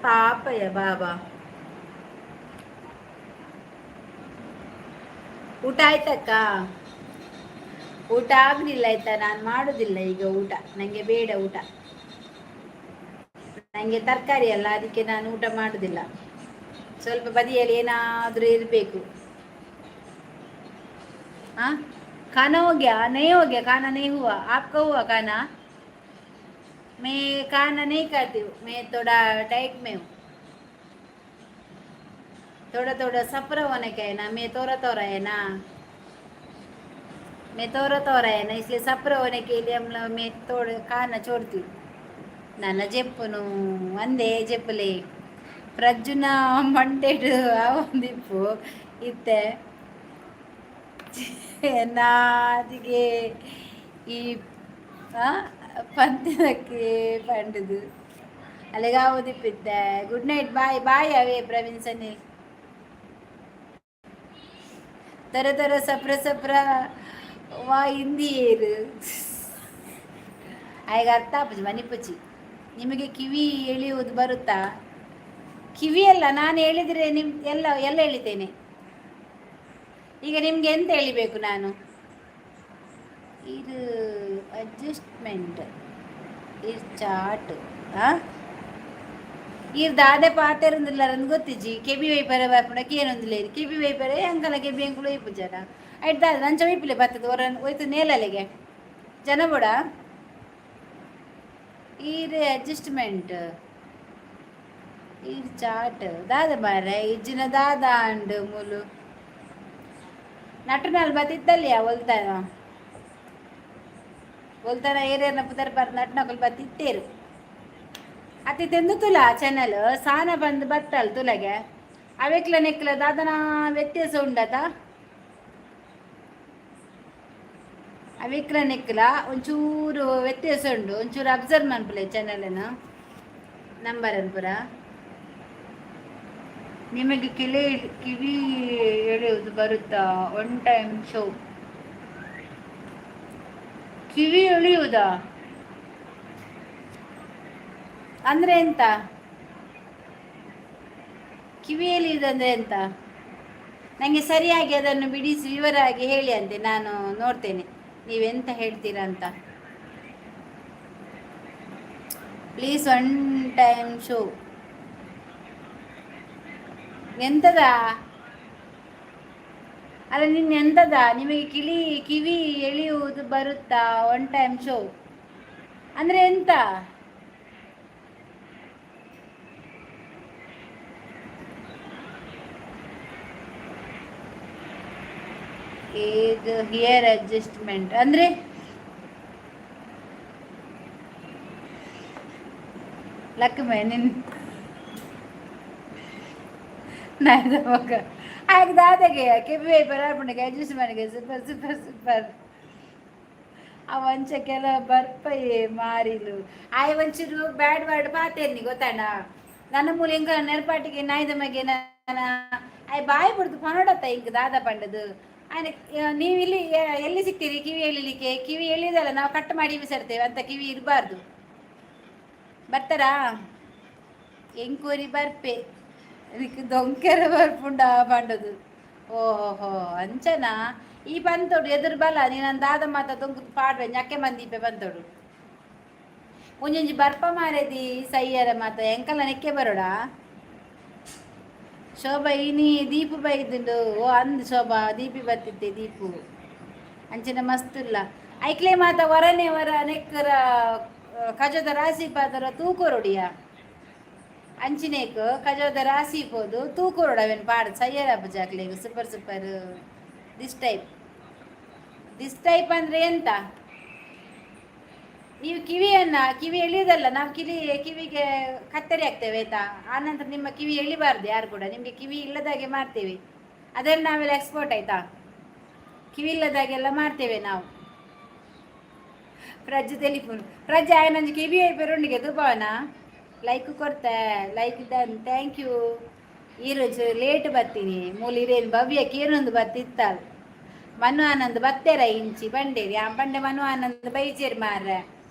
ಪಾಪಯ್ಯ ಬಾಬಾ. ಊಟ ಆಯ್ತಕ್ಕ? ಊಟ ಆಗ್ಲಿಲ್ಲ ಆಯ್ತಾ? ನಾನು ಮಾಡುದಿಲ್ಲ ಈಗ ಊಟ. ನಂಗೆ ಬೇಡ ಊಟ. ನಂಗೆ ತರಕಾರಿ ಅಲ್ಲ, ಅದಕ್ಕೆ ನಾನು ಊಟ ಮಾಡುದಿಲ್ಲ. ಸ್ವಲ್ಪ ಬದಿಯಲ್ಲಿ ಏನಾದರೂ ಇರಬೇಕು. हाँ, खाना हो गया? नहीं हो गया खाना? नहीं हुआ? आपका हुआ खाना? मैं खाना नहीं खाती हूँ. मैं थोड़ा डाइट में हूँ. थोड़ा थोड़ा सफर होने का है ना. मैं थोड़ा थोड़ा है ना, मैं थोड़ा थोड़ा है ना, इसलिए सफर होने के लिए हम लोग मैं थोड़ा खाना छोड़ती हूँ. ನನ್ನ ಜೆಪ್ಪುನು ಒಂದೇ ಜೆಪ್ಪುಲೆ ಪ್ರಜ್ಜುನ ಮಂಟೆಡ್ ಆವೊಂದಿಪ್ಪು ಇತ್ತೆ ನಾದಿಗೆ ಈ ಪಂತಿನಕ್ಕೆ ಪಂಡುದು ಅಲ್ಲಿಗೆ ಆವೊಂದಿಪ್ಪಿದ್ದೆ. Good night, bye bye. ಅವೇ ಪ್ರವೀಣ್ ಸನಿಲ್ ತರ ತರ ಸಪ್ರ ಸಪ್ರ ವಾ ಹಿಂದಿಯೇರು ಆಗ ಅರ್ಥ ಆಪುಜಿ ಮನಿಪುಚಿ. ನಿಮಗೆ ಕಿವಿ ಎಳೆಯುವುದು ಬರುತ್ತಾ? ಕಿವಿಯಲ್ಲ, ನಾನು ಹೇಳಿದರೆ ನಿಮ್ ಎಲ್ಲ ಎಲ್ಲ ಎಳಿತೇನೆ. ಈಗ ನಿಮಗೆ ಎಂತ ಎಳಿಬೇಕು ನಾನು? ಇದು ಅಡ್ಜಸ್ಟ್ಮೆಂಟ್, ಇದು ಚಾಟ್. ಆ ಈರ್ ದಾದೆ ಪಾತೆರೊಂದುಲ್ಲಾರಂದು ಗೊತ್ತಿಜ್ಜಿ. ಕೆಬಿ ವೈಪರೆ ಬರ್ಪುಂಡ ಕೇನೊಂದುಲ್ಲೇರು. ಕೆಬಿ ವೈಪರೆ ಅಂಕಲ ಕೆಬಿ ಎಂಕುಲು ವೈಪುಜನ ಐಟ್ ದಾದ ನಂಚ ವೈಪುಲೆ ಬತ್ತದ ಒರ ಹೋಯ್ತು ನೇಲಲೆಗೆ ಜನ ಬೋಡ. ಈರ್ ಅಡ್ಜಸ್ಟ್ಮೆಂಟ್, ಈರ್ ಚಾಟ್ ದಾದ ಮಾರೆ ಇಜ್ಜಿನ ದಾದ ಅಂಡ್ ಮುಲು ನಟುನಲ್ ಬತ್ತಿತ್ತಲ್ಲಿಯ ಒಲ್ತಾನ ಒಲ್ತಾನ ಏರಿಯರ್ನ ಪುದರ್ ಬರ್ ನಟ್ನಕುಲು ಬತ್ತಿತ್ತೇರು. ಅತಿ ತೆಂದು ತುಲ ಚಾನಲ್ ಸಾನ ಬಂದು ಬತ್ತಲ್ ತುಲಗೆ ಅವೆಕ್ಲ ನೆಕ್ಲ ದಾದನ ವ್ಯತ್ಯಾಸ ಉಂಡತ. ಅವೆಕ್ಲ ನೆಕ್ಲ ಒಂಚೂರು ವ್ಯತ್ಯಾಸ ಉಂಡು. ಒಂಚೂರು ಅಬ್ಸರ್ವ್ ಮನ್ಪುಲೆ ಚಾನಲನ್ನು ನಂಬರ್ ಅನ್ಪುರ. ನಿಮಗೆ ಕಿವಿ ಎಳೆಯುವುದು ಬರುತ್ತಾ? ಒನ್ ಟೈಮ್ ಶೋ ಕಿವಿ ಎಳೆಯುವುದಾ ಅಂದ್ರೆ ಎಂತ? ಕಿವಿ ಎಳೆಯುವುದಂದ್ರೆ ಎಂತ? ನನಗೆ ಸರಿಯಾಗಿ ಅದನ್ನು ಬಿಡಿಸಿ ವಿವರವಾಗಿ ಹೇಳಿ ಅಂತೆ. ನಾನು ನೋಡ್ತೇನೆ ನೀವೆಂತ ಹೇಳ್ತೀರಾ ಅಂತ. ಪ್ಲೀಸ್ ಒನ್ ಟೈಮ್ ಶೋ ಎಂತದ? ಅಲ್ಲ, ನಿನ್ನ ಎಂತದ? ನಿಮಗೆ ಕಿವಿ ಎಳೆಯುವುದು ಬರುತ್ತಾ? One time show. ಅಂದ್ರೆ ಎಂತ? ಏಜ್ here adjustment ಅಂದ್ರೆ? ಲಕ್ಷ್ಮಿ ನಿನ್ ಮಗ ಆಗ ದಾದಾಗೆ ಕೆಬ್ಬಿ ಬರಾಪುಂಡಿಗೆ ಅಡ್ಜಸ್ಟ್ ಮಾಡಿಗೆ. Super super super. ಆ ಒಂಚ ಕೆಲ ಬರ್ಪಯೆ ಮಾರಿಲು. ಆಯ್ ಒಂಚೂರು ಬ್ಯಾಡ್ ವರ್ಡ್ ಪಾತೇರ್ನಿ ಗೊತ್ತಾಣ. ನನ್ನ ಮೂಲ ಎಂಕ ನೆರಪಾಟಿಗೆ ನಾಯ್ದ ಮಗೆ ನನ್ನ ಆಯ್ ಬಾಯಿ ಬಿಡ್ದು ಪನೋಡತ್ತ ಇಂಕ್ ದಾದ ಪಂಡದು. ಆಯ್ನ ನೀವು ಇಲ್ಲಿ ಎಲ್ಲಿ ಸಿಗ್ತೀರಿ ಕಿವಿ ಎಳಿಲಿಕ್ಕೆ? ಕಿವಿ ಎಳಿದಲ್ಲ, ನಾವು ಕಟ್ ಮಾಡಿ ಬಿಸಾಡ್ತೇವೆ ಅಂತ. ಕಿವಿ ಇರಬಾರ್ದು. ಬರ್ತಾರಾ? ಎಂಕೋರಿ ಬರ್ಪೆ, ಅದಕ್ಕೆ ದೊಂಕೆರೆ ಬರ್ಪುಂಡ ಪಂಡದು. ಓಹೋ, ಅಂಚನಾ? ಈ ಪಂತೋಡು ಎದುರು ಬಲ ನೀನು ದಾದ ಮಾತ ದೊಂಕು ಪಾಡ್ವೆ ñಕ್ಕೆ ಮಂದೀಪೆ ಬಂತೋಡು. ಒಂಜೊಂಜಿ ಬರ್ಪ ಮಾರೇದಿ ಸಯ್ಯರ ಮಾತ ಎಂಕಲ ನೆಕ್ಕೆ ಬರೋಡ. ಶೋಭಾ, ಇನಿ ದೀಪು ಬೈದುಂಡು. ಓ ಅಂದ್ ಶೋಭಾ, ದೀಪಿ ಬತ್ತಿತ್ತೆ ದೀಪು. ಅಂಚಿನ ಮಸ್ತ್ ಇಲ್ಲ. ಐಕ್ಲೆ ಮಾತ ವರನೆ ವರ ನೆಕ್ಕರ ಕಜದ ರಾಸಿ ಪಾದರ ತೂಕೊರೊಡಿಯ. ಅಂಚಿನೇಕ್ ಕಜದ ರಾಸಿ ಪೋದು ತೂಕೊರೊಡ ಅವೇನು ಪಾಡ್ ಸಯ್ಯರ ಜಾಕ್ಲೆಗ್. Super super. This type, this type ಅಂದ್ರೆ ಎಂತ? ನೀವು ಕಿವಿಯನ್ನ ಕಿವಿ ಎಳಿಯೋದಲ್ಲ, ನಾವು ಕಿವಿಗೆ ಕತ್ತರಿ ಹಾಕ್ತೇವೆ ಆಯ್ತಾ? ಆನಂತರ ನಿಮ್ಮ ಕಿವಿ ಎಳಿಬಾರ್ದು ಯಾರು ಕೂಡ. ನಿಮಗೆ ಕಿವಿ ಇಲ್ಲದಾಗೆ ಮಾಡ್ತೇವೆ. ಅದರಲ್ಲಿ ನಾವೆಲ್ಲ ಎಕ್ಸ್ಪರ್ಟ್ ಆಯ್ತಾ? ಕಿವಿ ಇಲ್ಲದಾಗೆಲ್ಲ ಮಾಡ್ತೇವೆ ನಾವು. ಪ್ರಜ್ಜೆ ಟೆಲಿಫೋನ್ ಪ್ರಜ್ಜೆ ಆಯನಂಜಿ ಕಿವಿ ಪೆರುಂಡಿಗೆ ತುಪವನ. ಲೈಕ್ ಕೊಡ್ತೆ. Like done, thank you. ಈರೋಜು ಲೇಟ್ ಬರ್ತೀನಿ. ಮೂಲ ಇರೇನು ಭವ್ಯ ಕೇರೊಂದು ಬತ್ತಿತ್ತಾಲ್. ಮನು ಆನಂದ್ ಬತ್ತೇರ ಇಂಚಿ ಬಂಡೇರಿ. ಆ ಬಂಡೆ ಮನು ಆನಂದ್ ಬೈಜೇರ್ ಮಾರ್ರೆ.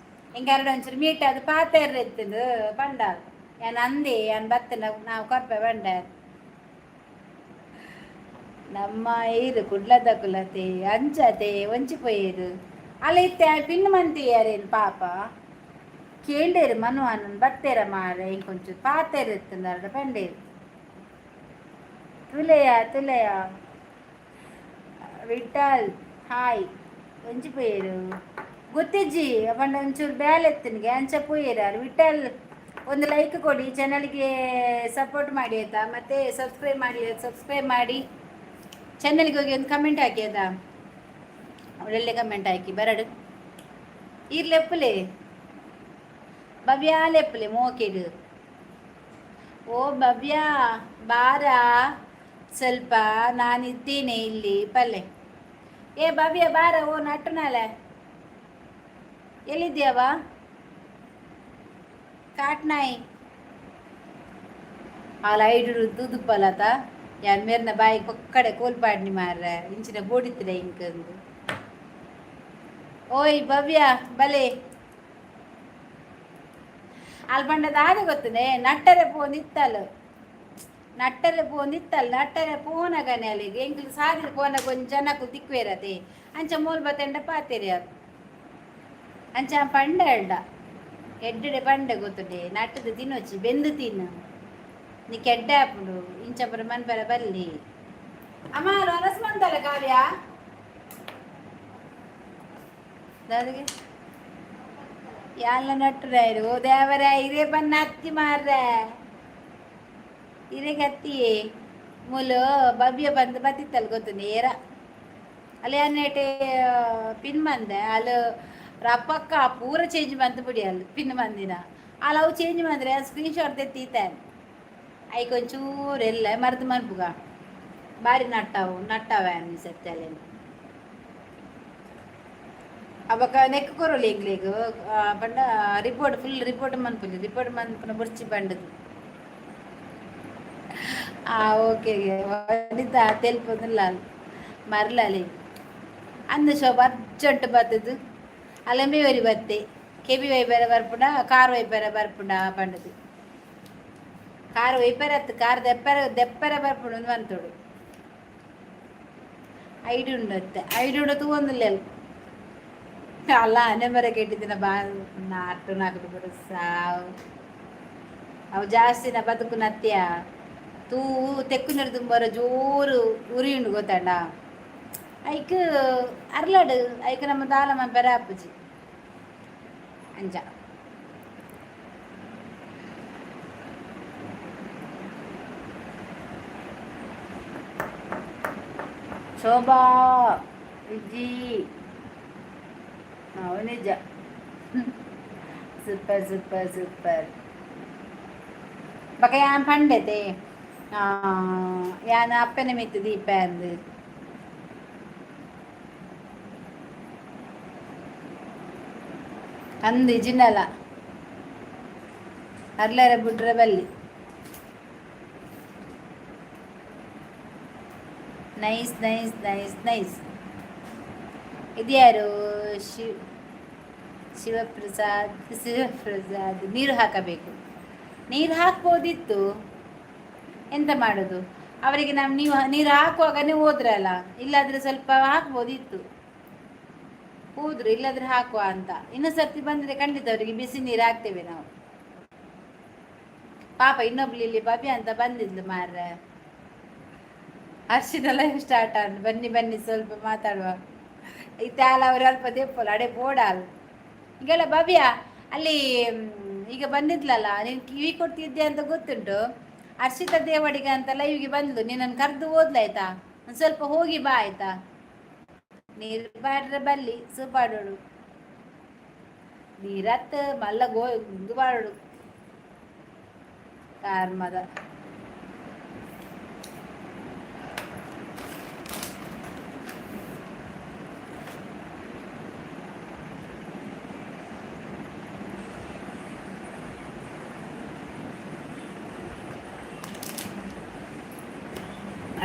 ಹಿಂಗಾರಡ ಒಂಚೂರು ಮೀಟ್ ಅದು ಪಾತೇರ್ ಎತ್ತದು ಬಂಡಾಲ್. ಯಾನ್ ಅಂದೆ ಯಾನ್ ಬತ್ತನ ನಾವು ಕೊರ್ಪೆ ಬಂಡೆ. ನಮ್ಮ ಏರು ಕುಡ್ಲದ ಕುಲತೆ ಅಂಚತೆ ಒಂಚಿ ಪೋಯೇರು ಅಲ್ಲ ಇತ್ತೆ ಪಿನ್ ಮಂತಿಯಾರೇನು ಪಾಪ ಕೇಂಡೇರು. ಮನು ಆನಂದ್ ಬತ್ತೇರ ಮಾರೆ, ಇಂಕೊಂಚೂರು ಪಾತೇರ್ ಎತ್ತಂದಾರ ಬಂಡೇರು. ತುಲೆಯ ತುಲೆಯ. ವಿಠಲ್ ಹಾಯ್. ಒಂಜಿ ಪೋಯೇರು ಗೊತ್ತಿಜ್ಜಿ ಪಂಡ ಒಂಚೂರು ಬೇಲೆ ಎತ್ತನಿಗೆ ಅಂಚ ಪೋಯೇರು. ವಿಠಲ್, ಒಂದು ಲೈಕ್ ಕೊಡಿ, ಚಾನಲ್ಗೆ ಸಪೋರ್ಟ್ ಮಾಡಿ ಆಯ್ತಾ? ಮತ್ತೆ ಸಬ್ಸ್ಕ್ರೈಬ್ ಮಾಡಿ, ಸಬ್ಸ್ಕ್ರೈಬ್ ಮಾಡಿ. ಚಾನಲ್ಗೆ ಹೋಗಿ ಒಂದು ಕಮೆಂಟ್ ಹಾಕಿ ಆಯ್ತಾ? ಒಳ್ಳೊಳ್ಳೆ ಕಮೆಂಟ್ ಹಾಕಿ. ಬರಡು ಈರ್ಲೆಪ್ಪಲೆ ಭವ್ಯ ಲೆಪ್ಪಲೆ ಮೋಕೆಡು. ಓ ಭವ್ಯ, ಬಾರ ಸ್ವಲ್ಪ, ನಾನಿದ್ದೇನೆ ಇಲ್ಲಿ ಪಲ್ಲೆ. ಏ ಭವ್ಯ ಬಾರ. ಓ ನಟ್ಟುನಾಲೆ, ಎಲ್ಲಿದ್ಯಾವ? ಕಾಟ್ನಾಯಿ ಆ ಲೈಟ್ ತೂದುಪ್ಪಲತ. ಯಾನ್ ಮೇರ್ನ ಬಾಯಿ ಪೊಕ್ಕಡೆ ಕೋಲ್ಪಾಡ್ನಿ ಮಾರ್ರೆ. ಇಂಚಿನ ಬೋಡಿತ್ತಿದೆ ಇಂಕಂದು. ಓಯ್ ಭವ್ಯ ಬಲೆ. ಅಲ್ಲಿ ಬಂಡದ ಆದ ಗೊತ್ತದೆ. ನಟ್ಟರೆ ಪೋಂದಿತ್ತಲು, ನಟ್ಟರೆ ಪೋಂದಿತ್ತಲ್ಲ. ನಟ್ಟರೆ ಪೋನಗನೆ ಅಲ್ಲಿಗೆ ಎಂಕ್ಲು ಸಾದಿರ ಪೋನಗ ಒಂಜಿ ಜನಕು ತಿಕ್ವೇರತೆ. ಅಂಚ ಮೂಲ್ ಬತ್ತೆಂಡ ಪಾತೆರಿ ಅದು. ಅಂಚ ಪಂಡ ಹೇಳ್ದ ಎಡ್ಡೆ ಪಂಡೆ ಗೊತ್ತುಂಡೆ. ನಟ್ಟದ ತಿನ್ನೊಚ್ಚಿ, ಬೆಂದು ತಿನ್ನು, ನೀ ಕೆಡ್ಡೆ ಆಪುಂಡು. ಇಂಚ ಪುರ ಮನ್ಪರ ಬಲ್ಲಿ. ಅಮ್ಮ ರಸ್ ಮಂತಲ್ಲ ಕಾವ್ಯ ದಾದಿಗೆ ಯಾಲ ನಟ್ಟುರಾಯರು. ಓ ದೇವರ, ಇರೇ ಬನ್ನ ಅತ್ತಿ ಮಾರ್ರೆ. ಇರೆಗೆ ಅತ್ತಿಯೇ ಮೂಲು ಭವ್ಯ ಬಂದು ಬತ್ತಿತ್ತಲ್ಲ ಗೊತ್ತು ನೇರ. ಅಲ್ಲಿ ಅನ್ನೇಟೆ ಪಿನ್ ಬಂದೆ. ಅಲ್ಲಿ ರಪಕ್ಕ ಪೂರ ಚೇಂಜ್ ಬಂತು ಬಿಡಿ. ಅಲ್ಲಿ ಪಿನ್ ಬಂದಿನ ಅಲ್ಲಿ ಅವು ಚೇಂಜ್ ಬಂದರೆ ಸ್ಕ್ರೀನ್ ಶಾಟ್ ತೆತ್ತೀತಾನೆ. ಐಕ್ ಒಂಚೂರು ಎಲ್ಲ ಮರ್ದು ಮನ್ಪುಗ. ಬಾರಿ ನಟ್ಟವು ನಟ್ಟವೆ ಸತ್ಯ. ಅಲ್ಲಿ ಅವಾಗ ನೆಕ್ ಕೊರೊಲಿ ಎಂಕ್ಲೆಗ್ ಪಂಡ ರಿಪೋರ್ಟ್ ಫುಲ್ ರಿಪೋರ್ಟ್ ಮನ್ಪುಲಿ. ರಿಪೋರ್ಟ್ ಮನ್ಪುನ ಬೊರ್ಚಿ ಪಂಡದು. ಆ ಓಕೆ ವನಿತಾ, ತೆಲ್ಪೊಂದುಲ್ಲ ಮರ್ಲಲಿ ಅಂದು. ಶೋಭ ಅರ್ಜೆಂಟ್ ಬತ್ತದು. ಅಲ್ಲಂಬಿ ಒರಿ ಬತ್ತೆ. ಕೆಬಿ ವೈಪರ ಬರ್ಪುಂಡ, ಕಾರ್ ವೈಪರ ಬರ್ಪುಂಡ ಪಂಡದು. ಕಾರ್ ವೈಪರ ಅತ್ತು, ಕಾರ್ ದೆಪ್ಪರ ದೆಪ್ಪರ ಬರ್ಪುಂಡು ಬಂತೋಡು. ಐಡಿ ಉಂಡತ್ತೆ, ಐಡಿ ಉಂಡ ತೂವೊಂದುಲ್ಲೆಲ್. ಅಲ್ಲ ಅನೆ ಮರ ಕೆಟ್ಟಿದ್ದಿನ ಬಾ ನಾಟು ನಾಕುಡು ಬರು ಸಾವು. ಅವು ಜಾಸ್ತಿನ ಬದುಕು ನತ್ಯ ತೂ ತೆಕ್ಕು ಬರ ಜೋರು ಉರಿ ಉಂಡು ಗೊತ್ತಂಡ. ಐಕ್ ಅರ್ಲಡು ಐಕ್ ನಮ್ಮ ದಾಲ ಮನ್ಪೆರೆ ಆಪುಜಿ. ಅಂಚ. ಶೋಭಾ ವಿಜಿ ನಾವು ನಿಜ. Super super super. ಬೊಕ ಯಾನ್ ಪಂಡೆತೆ ಯಾನ್ ಅಪ್ಪೆನ ಮಿತ್ತ್ ದೀಪೆ ಅಂದ್. ಅಂದ್ ಇಜಿಂಡಲ ಅರ್ಲೆರೆ ಬುಡ್ರೆ ಬಲ್ಲಿ. Nice nice nice nice. ಇದ್ಯಾರು? ಶಿವ್ ಶಿವಪ್ರಸಾದ್, ಶಿವಪ್ರಸಾದ್. ನೀರು ಹಾಕಬೇಕು, ನೀರು ಹಾಕ್ಬೋದಿತ್ತು. ಎಂತ ಮಾಡೋದು ಅವರಿಗೆ? ನಾವು ನೀವು ನೀರು ಹಾಕುವಾಗನೇ ಹೋದ್ರಲ್ಲ, ಇಲ್ಲಾದ್ರೆ ಸ್ವಲ್ಪ ಹಾಕ್ಬೋದಿತ್ತು. ಹೋದ್ರು, ಇಲ್ಲಾದ್ರೆ ಹಾಕುವ ಅಂತ. ಇನ್ನೊಂದು ಸರ್ತಿ ಬಂದರೆ ಖಂಡಿತ ಅವರಿಗೆ ಬಿಸಿ ನೀರು ಹಾಕ್ತೇವೆ ನಾವು. ಪಾಪ, ಇನ್ನೊಬ್ಳು ಇಲ್ಲಿ ಭವ್ಯ ಅಂತ ಬಂದಿದ್ಲು ಮಾರ್ರೆ. ಅರ್ಶಿನ ಲೈವ್ ಸ್ಟಾರ್ಟ್ ಆಂಡ್, ಬನ್ನಿ ಬನ್ನಿ, ಸ್ವಲ್ಪ ಮಾತಾಡುವ. ಇತ್ತೆ ಅವರು ಅಲ್ಪ ದೆಪ್ಪಲ್ಲ ಅಡೆ ಬೋಡಾಲ್. ಈಗೆಲ್ಲ ಭವ್ಯ ಅಲ್ಲಿ ಈಗ ಬಂದಿದ್ಲಲ್ಲ, ನೀನು ಕಿವಿ ಕೊಡ್ತಿದ್ದೆ ಅಂತ ಗೊತ್ತುಂಟು. ಹರ್ಷಿತಾ ದೇವಡಿಗ ಅಂತ ಲೈವ್ಗೆ ಬಂದ್ಲು, ನಿನ್ನನ್ನು ಕರೆದು ಹೋದ್ಲಾಯ್ತಾ? ಒಂದು ಸ್ವಲ್ಪ ಹೋಗಿ ಬಾ, ಆಯ್ತಾ? ನೀರು ಪಾಡ್ರೆ ಬಲ್ಲಿ ಸೂಪಾಡೋಡು, ನೀರತ್ ಮಲ್ಲ ಗೋ ಇದು ಪಾಡೋಡು ಕಾರ್ಮದ.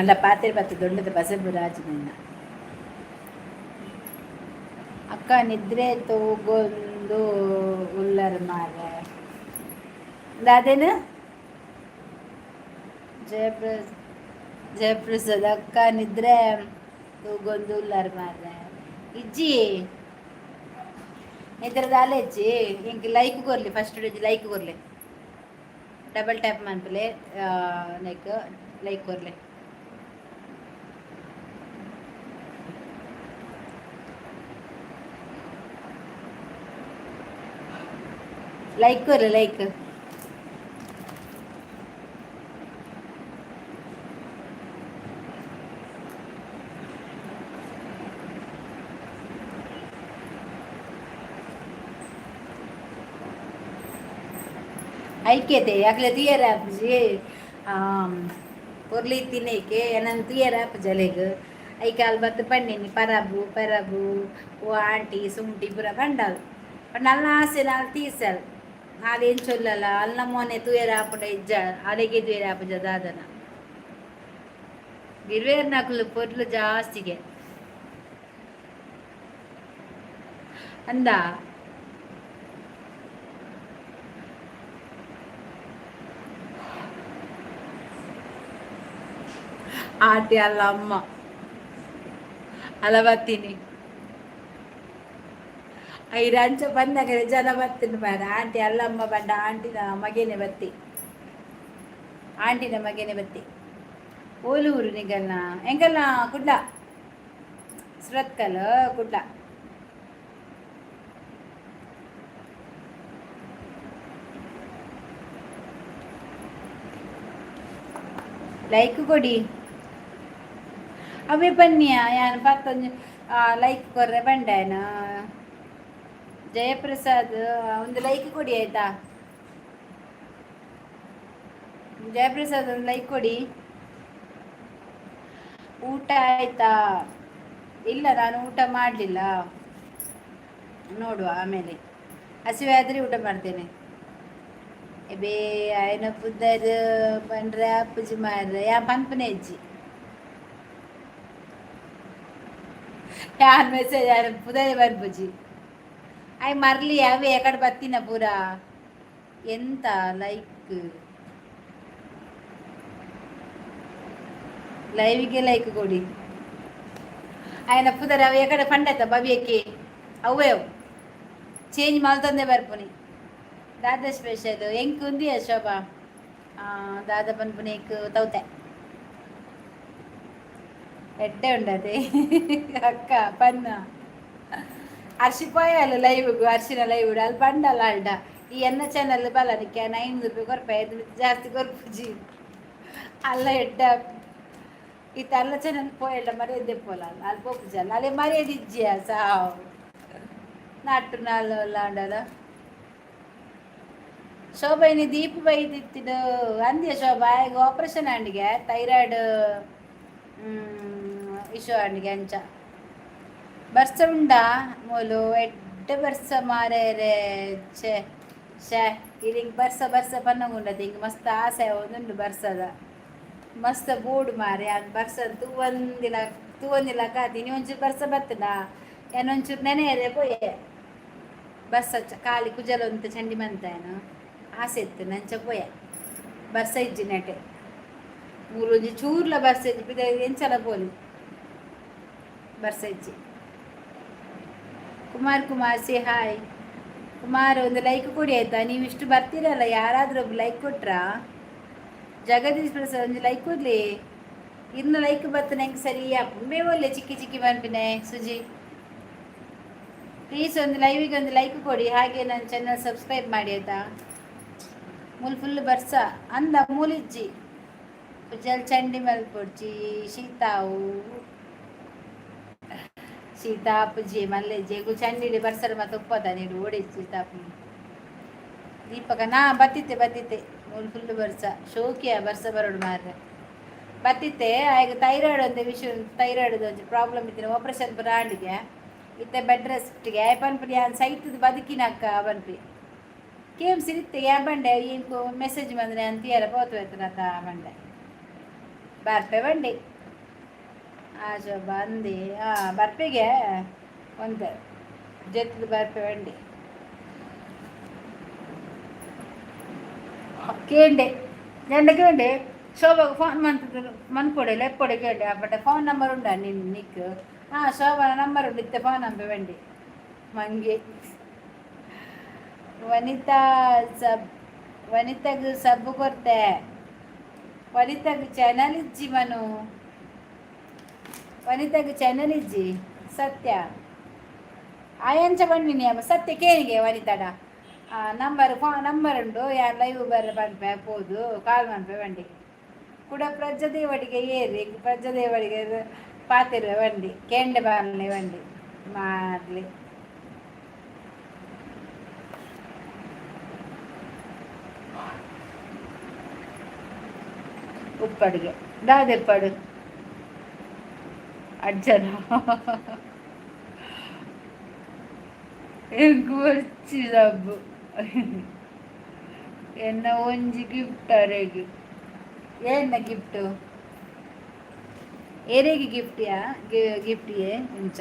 ಅಲ್ಲ, ಪಾತ್ರೆ ಬತ್ತು ದೊಡ್ಡದ ಬಸವರಾಜ್ ನಿನ್ನ ಅಕ್ಕ. ನಿದ್ರೆ ತೂಗೊಂದು ಉಲ್ಲರ್ ಮಾರ್ರೆ. ಅದೇನು ಜಯಪ್ರಸಾದ್ ಅಕ್ಕ, ನಿದ್ರೆ ತೂಗೊಂದು ಉಲ್ಲರ್ ಮಾರ್ರೆ. ಇಜ್ಜಿ, ನಿದ್ರೆದ ಅಲೆಜ್ಜಿ. ಇಂಕ್ ಲೈಕ್ ಕೊರ್ಲಿ, ಫಸ್ಟ್ ಲೈಕ್ ಕೊರ್ಲಿ. ಡಬಲ್ ಟ್ಯಾಪ್ ಮನ್ಪುಲೆ, ಲೈಕ್ ಲೈಕ್ ಕೊರ್ಲೆ. ಲೈಕ್ ಕೊರ್ಲೆ, ಲೈಕ್. ಐಕ್ಯತೆ ಅಕ್ಲೆ ತುಯರ ಆಪುಜಿ. ಪೊರ್ಲು ಇತ್ತಿನೇಕೆ ಎನನ್ ತುಯರ ಆಪುಜಿ ಅಲೆಗ್. ಐಕಾಲ್ ಬತ್ತು ಪಂಡಿನಿ, ಪರಬು ಪರಬು ಓ ಆಂಟಿ ಸುಂಟಿ ಪೂರ ಪಂಡಲ್. ಪಂಡ ಅಲ್ನ ಆಸೆ ನಾಲ್ ತೀರ್ಸಲ್. ನಾಲೇನು ಚೊಲ್ಲಲ್ಲ, ಅಲ್ನ ಮೋನೆ ತುಯರ ಆಪುಂಡ ಇಜ್ಜ, ಅಲೆಗೆ ತುಯರ ಆಪುಜ ದಾದನ. ಬಿರ್ವೇರ್ನಕುಲು ಪೊರ್ಲು ಜಾಸ್ತಿಗೆ ಅಂದ. ಆಂಟಿ ಅಲ್ಲ, ಅಮ್ಮ ಅಲ್ಲ. ಬತ್ತೀನಿ ಐದು ಅಂಚ ಬಂದಾಗ ಜನ ಬತ್ತೀನಿ ಬಾರ. ಆಂಟಿ ಅಲ್ಲಮ್ಮ ಬಂಡ, ಆಂಟಿನ ಮಗೇನೆ ಬತ್ತಿ, ಆಂಟಿನ ಮಗೇನೆ ಬತ್ತಿ. ಓಲೂರು ನಿಗಲ್ನ? ಎಂಕಲ್ನ ಕುಡ್ಲ, ಸುರತ್ಕಲ್, ಕುಡ್ಲ. ಲೈಕ್ ಕೊಡಿ. ಅವೇ ಬನ್ನಿಯ, ಯಾನ್ ಪತ್ತೊಂಜಿ ಲೈಕ್ ಕೊರ್ರೆ ಬಂಡೇನ. ಜಯಪ್ರಸಾದ್, ಒಂದು ಲೈಕ್ ಕೊಡಿ, ಆಯ್ತಾ? ಜಯಪ್ರಸಾದ್, ಒಂದು ಲೈಕ್ ಕೊಡಿ. ಊಟ ಆಯ್ತಾ? ಇಲ್ಲ, ನಾನು ಊಟ ಮಾಡಲಿಲ್ಲ. ನೋಡುವ, ಆಮೇಲೆ ಹಸಿವೆ ಆದರೆ ಊಟ ಮಾಡ್ತೇನೆ. ಬೇ ಆಯ್ನ ಪುದರ್ ಪಂಡ್ರೆ ಆಪುಜಿ ಮಾರ್ರೆ. ಯಾ ಪನ್ಪುನೆ ಇಜ್ಜಿ. ಯಾನ್ ಮೆಸೇಜ್ ಆಯ್ನ ಪುದರ್ ಪನ್ಪುಜಿ. ಆಯ್ ಮರ್ಲಿ ಅವೇ ಎಕಡೆ ಬತ್ತಿನ ಪೂರ. ಎಂತ ಲೈಕ್, ಲೈವಿಗೆ ಲೈಕ್ ಕೊಡಿ. ఆయన ಪುದರ್ ಅವು ಎಕಡೆ ಪಂಡತ ಭವ್ಯಕ್ಕೆ ಅವೇ ಅವು ಚೇಂಜ್ ಮಲ್ತೊಂದೇ ಬರ್ಪುನಿ. ದಾದ ಸ್ಪೆಷಲ್ ಎಂಕ್ ಉಂದಿಯ ಶೋಭಾ? ದಾದ ಪನ್ಪುನಿ ಎಂಕ್ ತೌತೆ ಎಡ್ಡೆ ಉಂಡತೆ. ಅಕ್ಕ ಪನ್ನ ಅರ್ಶಿ ಪೋಯಲ್ಲ ಲೈವ್ಗು, ಅರ್ಶಿನ ಲೈವ್ ಅಲ್ಲಿ ಬಂಡಲ್ಲ ಅಲ್ಡ. ಈ ಎನ್ನ ಚಾನಲ್ ಬಲ್ಲ ನಿಕ್ಕೆ 500 ರೂಪಾಯಿ ಕೊರ್ಪ, 5 ಜಾಸ್ತಿ ಕೊರ್ಪುಜಿ ಅಲ್ಲ. ಎಡ್ಡ ಇತ್ತ ಅಲ್ಲ ಚಾನಲ್ ಪೋಯಲ್ಲ, ಮರ್ಯಾದೆ ಪೋಲ. ಅಲ್ಲಿ ಪೋಪುಜಲ್ಲ, ಅಲ್ಲಿ ಮರ್ಯಾದೆ ಇಜ್ಜಿಯ ಸಾವು ನಾಟು ನಾಲ್ ಆಂಡಲ. ಶೋಭಾ, ಇನಿ ದೀಪ ಬೈದಿತ್ತಿಡು ಅಂದ್ಯ ಶೋಭಾ. ಈಗ ಆಪರೇಷನ್ ಆಂಡಿಗೆ, ಥೈರಾಯ್ಡ್ ಇಶ್ಯೂ ಆಂಡಿಗೆ. ಅಂಚ ಬರ್ಸ ಉಂಡಾ ಮೂಲು? ಎಡ್ಡೆ ಬರ್ಸ ಮಾರೇರೆ. ಛೇ ಛೇ, ಇಲ್ಲಿ ಬರ್ಸ ಬರ್ಸ ಪನ್ನಗುಂಡದ. ಹಿಂಗೆ ಮಸ್ತ್ ಆಸೆ ಒಂದುಂಡು ಬರ್ಸದ. ಮಸ್ತ್ ಬೋಡು ಮಾರೆ ಅದು ಬರ್ಸ. ತೂವಂದಿಲ್ಲ ತೂವಂದಿಲ್ಲ ಕಾತೀನಿ. ಒಂಚೂರು ಬರ್ಸ ಬತ್ತದ, ಏನೊಂಚೂರು ನೆನೆಯದೆ ಪೋಯೆ. ಬರ್ಸ ಖಾಲಿ ಕುಜಲ ಅಂತ ಚಂಡಿ ಮಂತಾಯನು ಆಸೆ ಇತ್ತು ನಂಚ ಪೋಯೆ. ಬರ್ಸ ಇಜ್ಜಿ ನೆಟೆ. ಮೂಲೊಂಜಿ ಚೂರ್ಲ ಬರ್ಸ ಇಜ್ಜಿ. ಪಿದ ಎಂಚಲ ಪೋಲಿ, ಬರ್ಸ ಇಜ್ಜಿ. Kumar, Kumar say hi. ಕುಮಾರ್, ಒಂದು ಲೈಕ್ ಕೊಡಿ ಆಯ್ತಾ? ನೀವು ಇಷ್ಟು ಬರ್ತೀರಲ್ಲ, ಯಾರಾದರೂ ಒಬ್ಬ ಲೈಕ್ ಕೊಟ್ರಾ? ಜಗದೀಶ್ ಪ್ರಸಾದ್, ಒಂದು ಲೈಕ್ ಕೊಡ್ಲಿ. ಇನ್ನು ಲೈಕ್ ಬರ್ತದೆ ನಂಗೆ ಸರಿ ಅಪ್ಪೆ. ಒಳ್ಳೆ ಚಿಕ್ಕಿ ಚಿಕ್ಕಿ ಬಂಪಿನೆ. ಸುಜಿ, ಪ್ಲೀಸ್ ಒಂದು ಲೈವಿಗೆ ಒಂದು ಲೈಕ್ ಕೊಡಿ. ಹಾಗೆ ನನ್ನ ಚಾನಲ್ ಸಬ್ಸ್ಕ್ರೈಬ್ ಮಾಡಿ ಆಯ್ತಾ? ಮೂಲು ಫುಲ್ ಬರ್ಸ ಅಂದ. ಮೂಲಿಜ್ಜಿ, ಕುಜಲ್ ಚಂಡಿ ಮಲ್ಪೊಡ್ಚಿ, ಶೀತಾವು ಶೀತಾಪುಜಿ ಮಲ್ಲೆಜ್ಜಿ ಗು ಚಂಡಿಡಿ ಬರ್ಸರ ಮತ್ತೆ ಉಪ್ಪದ ನೀಡು ಓಡಿ ಶೀತಾಪು. ದೀಪಕ, ನಾ ಬತ್ತಿತ್ತೆ ಬತ್ತಿತ್ತೆ. ಮೂಲು ಫುಲ್ ಬರ್ಸ, ಶೋಕಿಯ ಬರ್ಸ ಬರೋಡು ಮಾರ್ರೆ. ಬತ್ತಿತ್ತೆ. ಆಗ ಥೈರಾಯ್ಡ್ ಒಂದು ವಿಷಯ, ಥೈರಾಯ್ಡ್ ಒಂಜಿ ಪ್ರಾಬ್ಲಮ್ ಇತ್ತಿನ. ಆಪರೇಷನ್ ಪೂರ ಆಂಡಿಗೆ, ಇತ್ತೆ ಬೆಡ್ ರೆಸ್ಟ್ಗೆ. ಪನ್ಪಿ ಯಾನ್ ಸೈತದ ಬದುಕಿನಕ್ಕ ಪನ್ಪಿ. ಕೇಮ್ ಸಿರಿತ್ತೆ ಯಾ ಬಂಡೆ. ಇಂಕು ಮೆಸೇಜ್ ಬಂದ್ರೆ ಅಂತೀಯರ ಪೋತು ಎತ್ತನತ ಬಂಡೆ ಬರ್ಪೆ ಬಂಡಿ. ಆಚೆ ಬಂದು ಹಾಂ ಬರ್ಪೆಗೆ ಒಂತೆ ಜೊತೆದು ಬರ್ಪೆ ಬಂಡಿ. ಕೇಂಡೆ ಎಂಡ ಕೇಂಡೆ. ಶೋಭಾಗ ಫೋನ್ ಮಂತದ ಮನ್ಪೊಡೆ ಲೆಪ್ಪೊಡೆ ಕೇಂಡೆ. ಬಟ್ ಫೋನ್ ನಂಬರ್ ಉಂಡ ನಿನ್ ನಿಕ್? ಹಾಂ, ಶೋಭಾನ ನಂಬರ್ ಉಂಡು. ಇತ್ತೆ ಫೋನ್ ನಂಬೆ ಬಂಡಿ ಮಂಗೆ. ವನಿತಾ ಸಬ್, ವನಿತಾಗ್ ಸಬ್ಬು ಕೊರ್ತೆ. ವನಿತಾಗ್ ಚಾನಲ್ ಇಜ್ಜಿ ಮನು, ವನಿತಾಗ್ ಚಾನಲ್ ಇಜ್ಜಿ. ಸತ್ಯ ಆಯಂಚ ಬಂದಿನಿ ಅಮ್ಮ. ಸತ್ಯ ಕೇನಿಗೆ ವನಿತಾಡ ನಂಬರ್, ಫೋನ್ ನಂಬರ್ ಉಂಡು. ಯಾರು ಲೈವ್ ಬರ್ರೆ ಪನ್ಪೆ, ಪೋದು ಕಾಲ್ ಮನ್ಪೆ ಬಂಡಿ. ಕೂಡ ಪ್ರಜ್ಜದೇವಡಿಗೆ ಏರಿ ಪ್ರಜ್ಜದೇವಡಿಗೆ ಪಾತಿರುವೆ ಬಂಡಿ. ಕೆಂಡೆ ಬಾರ್ಲೆ ಬಂಡಿ ಮಾಡ್ಲಿ. ಉಪ್ಪಡಿಗೆ ದಾದೆಪ್ಪಡು ಅಜ್ಜನ ಎಂಕ್ ಸಬ್ಬು. ಎನ್ನ ಒಂಜಿ ಗಿಫ್ಟ್ ಅರೆಗ್. ಏನ ಗಿಫ್ಟು? ಏರೆಗ್ ಗಿಫ್ಟಿಯಾ? ಗಿಫ್ಟ್ ಏ ಇಂಚ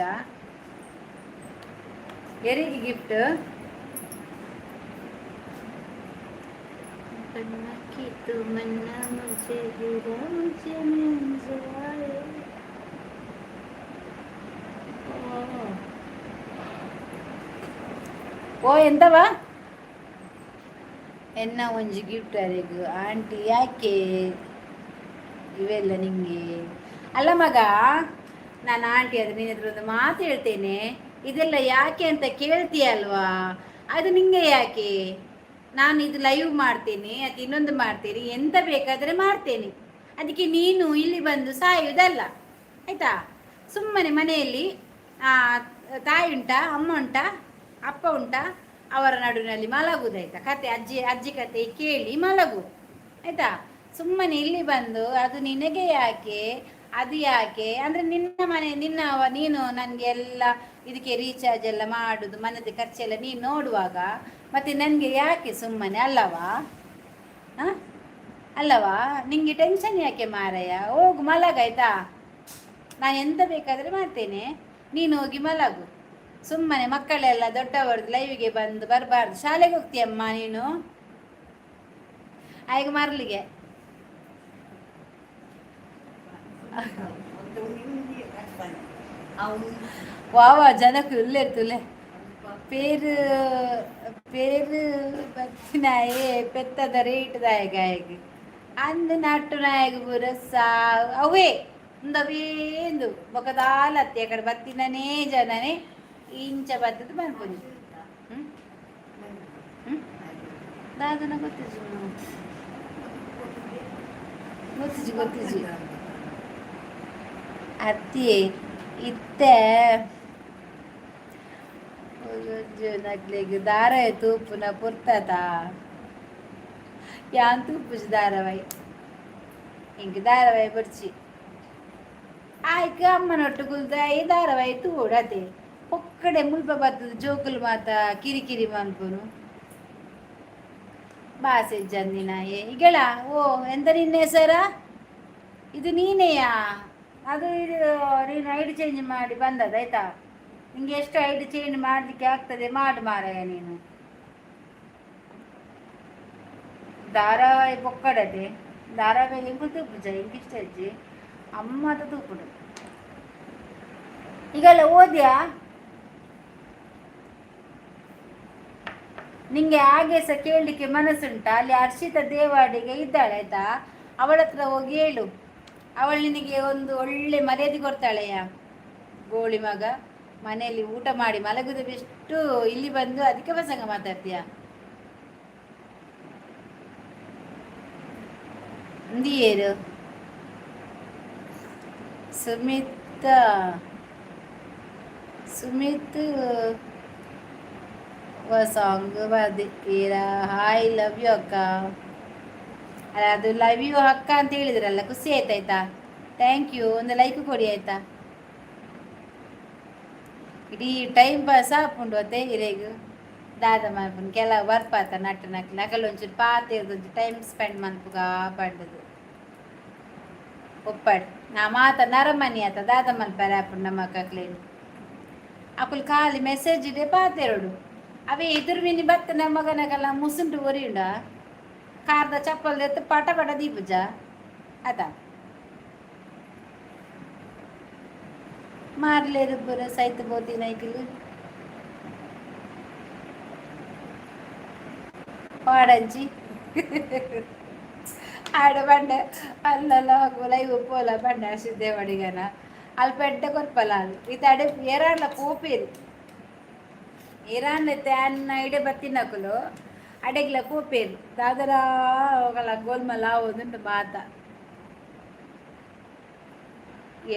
ಎರೆಗ್ ಗಿಫ್ಟ್? की तमन्ना मुझे हीरा मुझे मिल जाए. ಓ ಎಂತವಾ? ಎನ್ನ ಒಂಜಿ ಗಿಫ್ಟ್ ಅರೆಗ್ ಆಂಟಿ. ಯಾಕೆ ಇವೆಲ್ಲ ನಿಂಗೆ? ಅಲ್ಲ ಮಗ, ನಾನು ಆಂಟಿ ಅದು ನಿನ್ನ ಹತ್ರ ಒಂದು ಮಾತು ಹೇಳ್ತೇನೆ. ಇದೆಲ್ಲ ಯಾಕೆ ಅಂತ ಕೇಳ್ತೀಯ ಅಲ್ವಾ? ಅದು ನಿಂಗೆ ಯಾಕೆ? ನಾನು ಇದು ಲೈವ್ ಮಾಡ್ತೇನೆ, ಅದು ಇನ್ನೊಂದು ಮಾಡ್ತೇನೆ, ಎಂತ ಬೇಕಾದರೆ ಮಾಡ್ತೇನೆ. ಅದಕ್ಕೆ ನೀನು ಇಲ್ಲಿ ಬಂದು ಸಾಯುವುದಲ್ಲ, ಆಯಿತಾ? ಸುಮ್ಮನೆ ಮನೆಯಲ್ಲಿ ತಾಯಿ ಉಂಟಾ, ಅಮ್ಮ ಉಂಟಾ, ಅಪ್ಪ ಉಂಟಾ, ಅವರ ನಡುವಿನಲ್ಲಿ ಮಲಗುವುದಾಯ್ತಾ? ಕತೆ, ಅಜ್ಜಿ ಅಜ್ಜಿ ಕತೆ ಕೇಳಿ ಮಲಗು, ಆಯಿತಾ? ಸುಮ್ಮನೆ ಇಲ್ಲಿ ಬಂದು ಅದು ನಿನಗೆ ಯಾಕೆ, ಅದು ಯಾಕೆ ಅಂದರೆ, ನಿನ್ನ ಮನೆ ನಿನ್ನ ನೀನು ನನಗೆ ಎಲ್ಲ ಇದಕ್ಕೆ ರೀಚಾರ್ಜ್ ಎಲ್ಲ ಮಾಡುದು, ಮನೆದ ಖರ್ಚೆಲ್ಲ ನೀನು ನೋಡುವಾಗ ಮತ್ತೆ ನನಗೆ ಯಾಕೆ ಸುಮ್ಮನೆ, ಅಲ್ಲವಾ? ಹಾಂ, ಅಲ್ಲವಾ? ನಿಂಗೆ ಟೆನ್ಷನ್ ಯಾಕೆ ಮಾರಯ್ಯ? ಹೋಗು ಮಲಗಾಯ್ತಾ? ನಾನು ಎಂತ ಬೇಕಾದರೆ ಮಾಡ್ತೇನೆ, ನೀನು ಹೋಗಿ ಮಲಗು. ಸುಮ್ಮನೆ ಮಕ್ಕಳೆಲ್ಲ ದೊಡ್ಡವರದ್ದು ಲೈವಿಗೆ ಬಂದು ಬರಬಾರ್ದು. ಶಾಲೆಗೆ ಹೋಗ್ತೀಯಮ್ಮ ನೀನು? ಆಗ ಮರಲಿಗೆ ವಾವ ಜನಕ್ಕೆ ಉಲ್ಲೇರ್ತುಲೆ. ಪೇರು ಪೇರು ಬತ್ತಿನಾಯೆ ಪೆತ್ತದ ರೇಟ್ ದಾಯಗ ಗಾಯಗ್ ಅಂದು ನಟ್ಟು ನಾಯಗ ಪೂರ ಅವೇ ಉಂದವೇ ಇಂದು ಬೊಕ ದಾಲತ್ತಿ. ಆ ಕಡೆ ಬತ್ತಿನನೇ ಜನನೇ. ಇಂಚ ಬತ್ತದ ಮನ್ಪುನಿ. ಹ್ಮ್ ಹ್ಮ್ ದಾದನ ಗೊತ್ತಿಜಿ, ಗೊತ್ತಿಜಿ, ಗೊತ್ತಿಜಿ. ಅತ್ತಿ ಇತ್ತೆ ನಕ್ಲೆಗ್ ದಾರ ತೂಪುನ ಪುರ್ತತ. ಯಾನ್ ತೂಪುಜಿ ಧಾರಾವಾಹಿ, ಇಂಕ್ ಧಾರಾವಾಹಿ ಬೊಡ್ಚಿ. ಆಯ್ಕ್ ಅಮ್ಮನೊಟ್ಟು ಕುಲ್ದ ಈ ಧಾರಾವಾಹಿ ತೂವೊಡು ಅತೆ. ಪೊಕ್ಕಡೆ ಮುಲ್ಪ ಬತ್ತದ ಜೋಕುಲು ಮಾತ ಕಿರಿಕಿರಿ ಮನ್ಪುನು. ಬಾಸೆ ಇಜ್ಜಂದಿನಾಯೆ. ಈಗೆಳ ಓ, ಎಂತ ನಿನ್ನ ಹೆಸರ? ಇದು ನೀನೆಯಾ? ಅದು ಇದು ನೀನು ಐಡಿ ಚೇಂಜ್ ಮಾಡಿ ಬಂದದ್ದು, ಆಯ್ತಾ? ನಿಂಗೆ ಎಷ್ಟು ಐಡಿ ಚೇಂಜ್ ಮಾಡಲಿಕ್ಕೆ ಆಗ್ತದೆ ಮಾಡು ಮಾರಾಯ ನೀನು. ಧಾರಾವಾಹಿ ಪೊಕ್ಕಡತೆ. ಧಾರಾವಾಹಿ ಎಂಕು ತೂಪುಜ, ಎಂಕ್ ಇಷ್ಟ ಇಜ್ಜಿ. ಅಮ್ಮದ ತೂಪುಡು. ಈಗೆಲ್ಲ ಓದ್ಯಾ? ನಿಂಗೆ ಹಾಗೆ ಸಹ ಕೇಳಲಿಕ್ಕೆ ಮನಸ್ಸುಂಟಾ? ಅಲ್ಲಿ ಹರ್ಷಿತ ದೇವಾಡಿಗೆ ಇದ್ದಾಳೆ, ಆಯ್ತಾ? ಅವಳ ಹತ್ರ ಹೋಗಿ ಹೇಳು, ಅವಳು ನಿನಗೆ ಒಂದು ಒಳ್ಳೆ ಮರ್ಯಾದೆ ಕೊಡ್ತಾಳೆಯ. ಗೋಳಿ ಮಗ, ಮನೆಯಲ್ಲಿ ಊಟ ಮಾಡಿ ಮಲಗುದು ಎಷ್ಟು, ಇಲ್ಲಿ ಬಂದು ಅಧಿಕ ಪ್ರಸಂಗ ಮಾತಾಡ್ತೀಯ. ಇಂದಿಯೇರು ಸುಮಿತ್, ಸುಮಿತ್ ಸಾಂಗ್ ಬರ್ದಿದ್ದೀರಾ. ಹಾಯ್, ಲವ್ you ಅಕ್ಕ. ಅಲ್ಲ, ಅದು ಲವ್ you ಅಕ್ಕ ಅಂತ ಹೇಳಿದ್ರಲ್ಲ, ಖುಷಿ ಆಯ್ತಾಯ್ತಾ. Thank you. ಒಂದು ಲೈಕ್ ಕೊಡಿ, ಆಯ್ತಾ? ಇಡೀ ಟೈಮ್ ಪಾಸ್ ಆಪುಂಡು ಅತ್ತೆ ಇರೆಗ್. ದಾದ ಮನ್ಪುನು, ಕೆಲವು ಬರ್ಪಾತ ನಟ್ಟು ನಕ್ ನಕಲು ಒಂಚೂರು ಪಾತೆರ್ದು ಟೈಮ್ ಸ್ಪೆಂಡ್ ಮನ್ಪುಗ ಪಂಡುದು ಒಪ್ಪಡ್. ನಾ ಮಾತ ನರಮನಿ ಆತ, ದಾದ ಮನ್ಪರೆ ಆಪುಂಡು ನಮ್ಮ ಅಕ್ಲೇನು. ಅಕುಲು ಖಾಲಿ ಮೆಸೇಜ್ ಇದೆ ಪಾತೆರೊಡು. ಅವೇ ಎದುರು ಮಿನಿ ಬತ್ತ ನಮ್ಮಗನಕಲ್ಲ ಮುಸುಂಟು ಒರಿಯುಂಡ ಕಾರ್ದ ಚಪ್ಪಲ್ ಎತ್ತು ಪಟ ಪಟ ದೀಪುಜ ಅತ. ಮಾರ್ಲೇರು ಪೂರ ಸೈತ್ ಬೋತಿ ನೈಕುಲು ಪಾಡಂಚಿ ಆಡ ಬಂಡೆ ಅಲ್ಲಲ್ಲ ಲೈವ್ ಪೋಲ ಬಂಡೆ ದೇವಡಿಗನ ಅಲ್ಪ ಎಡ್ಡೆ ಕೊರ್ಪಲ. ಅದು ಇತ್ತೆ ಅಡೆ ಏರಾಂಡ್ಲ ಪೋಪೇರು. ಏರಾಂಡ್ಲ ಇತ್ತೆ ಅನ್ನ ಇಡೆ ಬತ್ತಿನಕುಲು ಅಡೆಗ್ಲ ಪೋಪೇರು. ದಾದರ ఒకಲ ಗೋಲ್ಮಲ ಆವೊಂದುಂಡು ಮಾತ.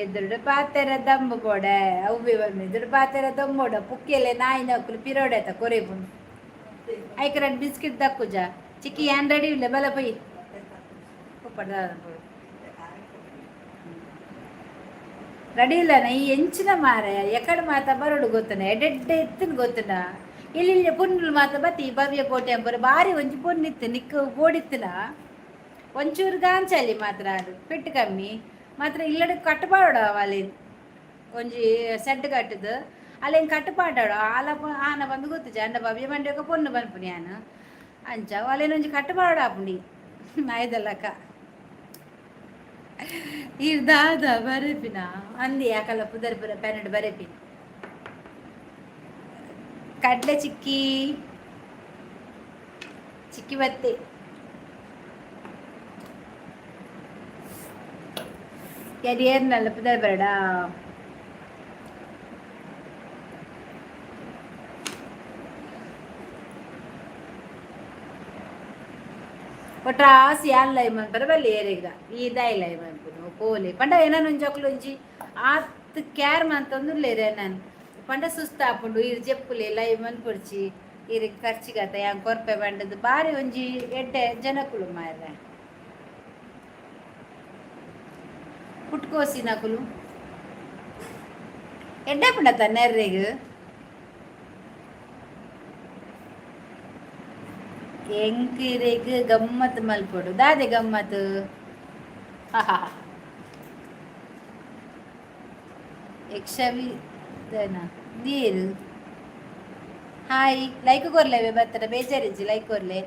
ಎದುರುಡು ಪಾತೆರ ದಂಬು ಬೋಡೆ ಅವ್ವೆ ಬಂದು ಎದುರು ಪಾತೆರ ದಮ್ಮೋಡ ಪುಕ್ಕೆಲೆ ನಾಯಿನಕುಲು ಪಿರೋಡೆ ಕೊರೆಪುಂಡು. ಐಕ್ ರಡ್ಡ್ ಬಿಸ್ಕಿಟ್ ದಕ್ಕುಜ ಚಿಕ್ಕಿ. ಯಾನ್ ರೆಡಿ ಇಲ್ಲ, ಬಲ ಪೊಯ್ ಉಪ್ಪಡ್. ರೆಡಿ ಇಲ್ಲ ಈ ಎಂಚಿನ ಮಾರಾಯ. ಎಕಡೆ ಮಾತ ಬರೋಡು ಗೊತ್ತನ, ಎಡೆಡ್ಡೆ ಇತ್ತಿನ ಗೊತ್ತನ. ಇಲ್ಲಿ ಪೊನ್ನುಲು ಮಾತ ಬತ್ತಿ. ಭವ್ಯ ಕೋಟೆ ಅಂಬರು ಬಾರಿ ಒಂಜಿ ಪೊನ್ನಿತ್ತು, ನಿಕ್ಕು ಬೋಡಿತ್ತಿನ ಒಂಚೂರು ಗಾಂಚಲಿ ಮಾತ್ರ. ಅದು ಪೆಟ್ಟು ಕಮ್ಮಿ ಮಾತ್ರ. ಇಲ್ಲಡೆ ಕಟ್ಟಪಾಡ ಅಲ್ಲೇನು ಒಂಜಿ ಸೆಡ್ ಕಟ್ಟುದು, ಅಲ್ಲೇನು ಕಟ್ಟುಪಾಡಾಡು. ಆಲ ಆನ ಬಂದು ಗೊತ್ತುಜ ಅಂಡ ಭವ್ಯ ಮಂಡ್ಯಕ ಪೊನ್ನು ಪನ್ಪುನಿ ಯಾನ್. ಅಂಚ ಅಲ್ಲೇನೊಂಜಿ ಕಟ್ಟುಪಾಡ ಆಪುಂಡಿ ನಾಯ್ದಲ್ಲಕ್ಕ. ಈರ್ ದಾದ ಬರೆಪಿನ ಅಂದಿ ಯಾಕಲ್ಲ ಪುದರ್ ಪುರ ಪೆನ್ನಡ್ ಬರೆಪಿನ. ಕಡ್ಲೆ ಚಿಕ್ಕಿ ಚಿಕ್ಕಿ ಬತ್ತೆ. ಏರ್ನಲ್ಲ ಪುದರ್ ಬರಡ. ಒಟ್ರಾಸಿ ಯಾನ್ ಲೈ ಮನ್ಪರ ಬಲ್ಲಿ ಏರೆಗ್ಲ ಈ ದಾಯಿ ಲೈ ಮನ್ಪುನು ಪೋಲೆ ಪಂಡ ಏನನ್ ಒಂಜಿ ಅಕುಲು ಒಂಜಿ ಆತ್ ಕ್ಯಾರ್ ಮಂತೊಂದುಲ್ಲೆರ್ ಎನನ್ ಪಂಡ ಸುಸ್ತಾಪುಂಡು. ಈರ್ ಜೆಪ್ಪುಲೆ, ಲೈ ಮನ್ಪೊಡ್ಚಿ, ಈರೆಗ್ ಖರ್ಚಿಗತ ಯಾನ್ ಕೊರ್ಪೆ ಪಂಡದು. ಬಾರಿ ಒಂಜಿ ಎಡ್ಡೆ ಜನಕುಲು ಮಾರ್ರೆ ಪುಟ್ಕೋಸಿನಕುಲು. ಎಡ್ಡೆ ಪುಂಡತ ನೆರ್ರೆಗ್ ಎಂಕ್ ಗಮ್ಮತ್ ಮಲ್ಪೊಡು. ದಾದೆ ಗಮ್ಮತ್? ಯಕ್ಷವಿದನ ನೀರು. ಹಾಯ್, ಲೈಕ್ ಕೊರ್ಲೆವೆ ಬತ್ತರ, ಬೇಜಾರಿಜ್ಜಿ, ಲೈಕ್ ಕೊರ್ಲೆ.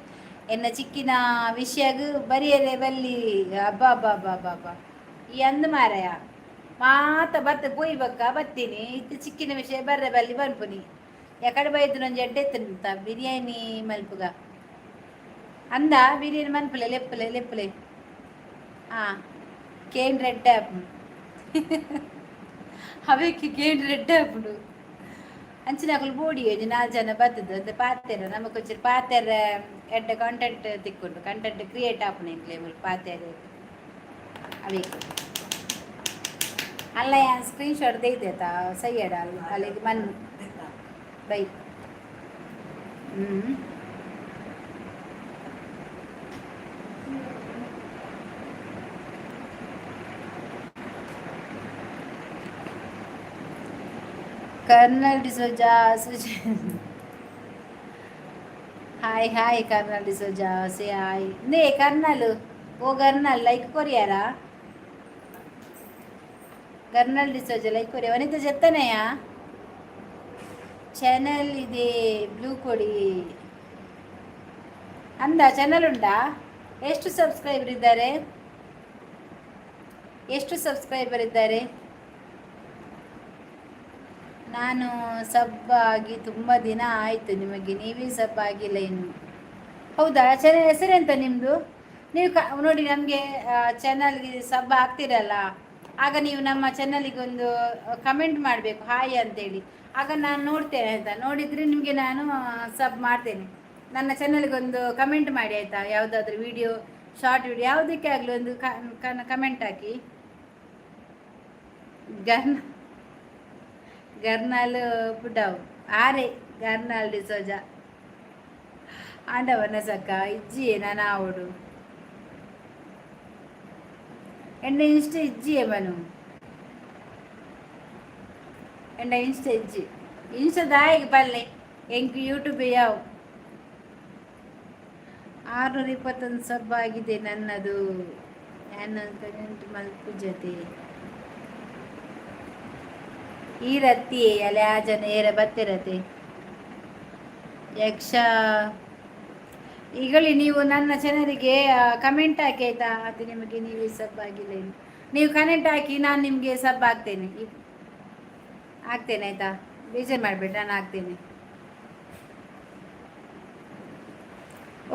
ಎನ್ನ ಚಿಕ್ಕಿನ ವಿಷಯಗ್ ಬರಿಯರೆ ಬಲ್ಲಿ. ಅಬ್ಬಾ ಅಬ್ಬಾ ಅಬ್ಬಾ ಅಬ್ಬಾ ಅಬ್ಬಾ, ಈ ಅಂದ್ ಮಾರಾಯ ಮಾತ ಬತ್ತ ಪೋಯಿ ಬಕ್ಕ ಬತ್ತೀನಿ. ಇತ್ತೆ ಚಿಕ್ಕಿನ ವಿಷಯ ಬರ್ರೆ ಬಲ್ಲಿ ಪನ್ಪುನಿ. ಎಕಡೆ ಬೈದು ಒಂಜಿ ಎಡ್ಡೆ ಇತ್ತುಂತ ಬಿರಿಯಾನಿ ಮಲ್ಪುಗ ಅಂದ. ಬಿರಿಯಾನಿ ಮನ್ಪುಲೆ, ಲೆಪ್ಪುಲೆ ಲೆಪ್ಪುಲೆ. ಆ ಕೇನ್ ರೆಡ್ಡೆ ಆಪುಂಡು ಅವೆಕ್, ಕೇನ್ ರೆಡ್ಡೆ ಆಪುಂಡು. ಅಂಚಿನಕುಲು ಬೋಡಿ ಒಂಜಿ ನಾಲ್ ಜನ ಬತ್ತದು ಅಂತೆ ಪಾತೆರ ನಮಕ್ ಒಂಚೂರು ಪಾತೆರ ಎಡ್ಡೆ ಕಂಟೆಂಟ್ ತಿಕ್ಕುಂಡು, ಕಂಟೆಂಟ್ ಕ್ರಿಯೇಟ್ ಆಪುಂಡು ಎಂಕ್ಲೆ ಮುಲ್ಪ ಪಾತೆರ ಅವೇಕ್. ಅಲ್ಲ ಯಾನ್ ಸ್ಕ್ರೀನ್ ಶಾಟ್ ದೈದೇತ ಸಯ್ಯಡ ಅಲ್ಲಿಗೆ ಮನ್ ಬೈ. ಹ್ಞೂ. Colonel D'Souza Suji, hi hi Colonel D'Souza, say hi. ನೇ ಕರ್ನಲ್, ಓ ಗರ್ನಲ್ ಲೈಕ್ ಕೊರಿಯಾರ? ಗರ್ನಲ್ ಡಿಸೋಜ ಲೈಕ್ ಕೊರಿಯ. ವನಿತಾ ಜತ್ತನೆಯ ಚಾನಲ್ ಇದೆ ಬ್ಲೂ ಕೊಡಿ ಅಂದ. ಚಾನಲ್ ಉಂಟಾ? ಎಷ್ಟು ಸಬ್ಸ್ಕ್ರೈಬರ್ ಇದ್ದಾರೆ? ಎಷ್ಟು ಸಬ್ಸ್ಕ್ರೈಬರ್ ಇದ್ದಾರೆ? ನಾನು ಸಬ್ ಆಗಿ ತುಂಬ ದಿನ ಆಯಿತು ನಿಮಗೆ, ನೀವೇ ಸಬ್ ಆಗಿಲ್ಲ ಇನ್ನು. ಹೌದಾ? ಚಾನಲ್ ಹೆಸರೆಂತ ನಿಮ್ಮದು? ನೀವು ನೋಡಿ, ನಮಗೆ ಚಾನಲ್ಗೆ ಸಬ್ ಆಗ್ತಿರಲ್ಲ, ಆಗ ನೀವು ನಮ್ಮ ಚಾನಲಿಗೆ ಒಂದು ಕಮೆಂಟ್ ಮಾಡಬೇಕು ಹಾಯ್ ಅಂತೇಳಿ. ಆಗ ನಾನು ನೋಡ್ತೇನೆ, ಆಯಿತಾ? ನೋಡಿದರೆ ನಿಮಗೆ ನಾನು ಸಬ್ ಮಾಡ್ತೇನೆ. ನನ್ನ ಚಾನಲ್ಗೆ ಒಂದು ಕಮೆಂಟ್ ಮಾಡಿ, ಆಯಿತಾ? ಯಾವುದಾದ್ರೂ ವಿಡಿಯೋ, ಶಾರ್ಟ್ ವಿಡಿಯೋ, ಯಾವುದಕ್ಕೆ ಆಗಲಿ ಒಂದು ಕಮೆಂಟ್ ಹಾಕಿ. ಗರ್ನಾಲ್ ಪುಡಾವ್ ಆರೆ ಗರ್ನಾಲ್ ಡಿಸೋಜ ಆಂಡವನ ಸಕ್ಕ ಇಜ್ಜಿ ನಾನು ಆವಡು ಎಂಡ ಇನ್ಸ್ಟ ಇಜ್ಜಿಯೇ ಮನು. ಎಂಡ ಇನ್ಸ್ಟ ಇಜ್ಜಿ. ಇನ್ಸ್ಟ ದಾಯಿಗೆ ಪಲ್ಲೆ, ಎಂಕ್ ಯೂಟ್ಯೂಬ್ ಯಾವು. 621 ಸಬ್ ಆಗಿದೆ ನನ್ನದು. ನಾನು ಕಮೆಂಟ್ ಮಲ್ಪುಜತೆ ಈ ರತ್ತಿ ಅಲೆ ಆ ಜನ ಏರ ಬತ್ತಿರತೆ ಯಕ್ಷ. ಈಗಲೇ ನೀವು ನನ್ನ ಚಾನಲಿಗೆ ಕಮೆಂಟ್ ಹಾಕಿ, ಆಯ್ತಾ? ಅದು ನಿಮಗೆ ನೀವೇ ಸಬ್ ಆಗಿಲ್ಲ ಇನ್ನು. ನೀವು ಕಮೆಂಟ್ ಹಾಕಿ, ನಾನು ನಿಮಗೆ ಸಬ್ ಹಾಕ್ತೇನೆ, ಹಾಕ್ತೇನೆ, ಆಯ್ತಾ? ಬೇಜಾರು ಮಾಡಬೇಡಿ, ನಾನು ಹಾಕ್ತೇನೆ.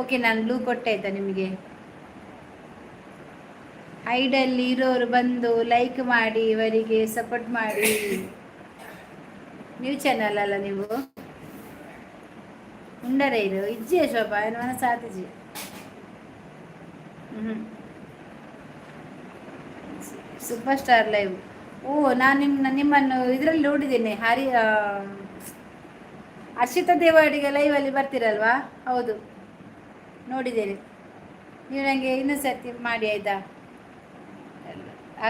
ಓಕೆ, ನಾನು ಬ್ಲೂ ಕೊಟ್ಟೆ, ಆಯ್ತಾ ನಿಮಗೆ? ಐಡಲ್ಲಿ ಇರೋರು ಬಂದು ಲೈಕ್ ಮಾಡಿ, ಇವರಿಗೆ ಸಪೋರ್ಟ್ ಮಾಡಿ. ನ್ಯೂ ಚಾನಲ್ ಅಲ್ಲ ನೀವು? ಉಂಡರೆ ಇರು ಇಜ್ಜಿ ಶೋಭಾ ಏನು ಮನಸ್ಸಾತಿಜಿ. ಹ್ಞೂ, ಸೂಪರ್ ಸ್ಟಾರ್ ಲೈವ್. ಓ, ನಾನು ನಿಮ್ಮನ್ನು ಇದರಲ್ಲಿ ನೋಡಿದ್ದೇನೆ. ಹರಿ ಹರ್ಷಿತಾ ದೇವಾಡಿಗೆ ಲೈವಲ್ಲಿ ಬರ್ತೀರಲ್ವಾ? ಹೌದು, ನೋಡಿದ್ದೇನೆ. ನೀವು ನನಗೆ ಇನ್ನೊಂದು ಸರ್ತಿ ಮಾಡಿ, ಆಯಿತಾ?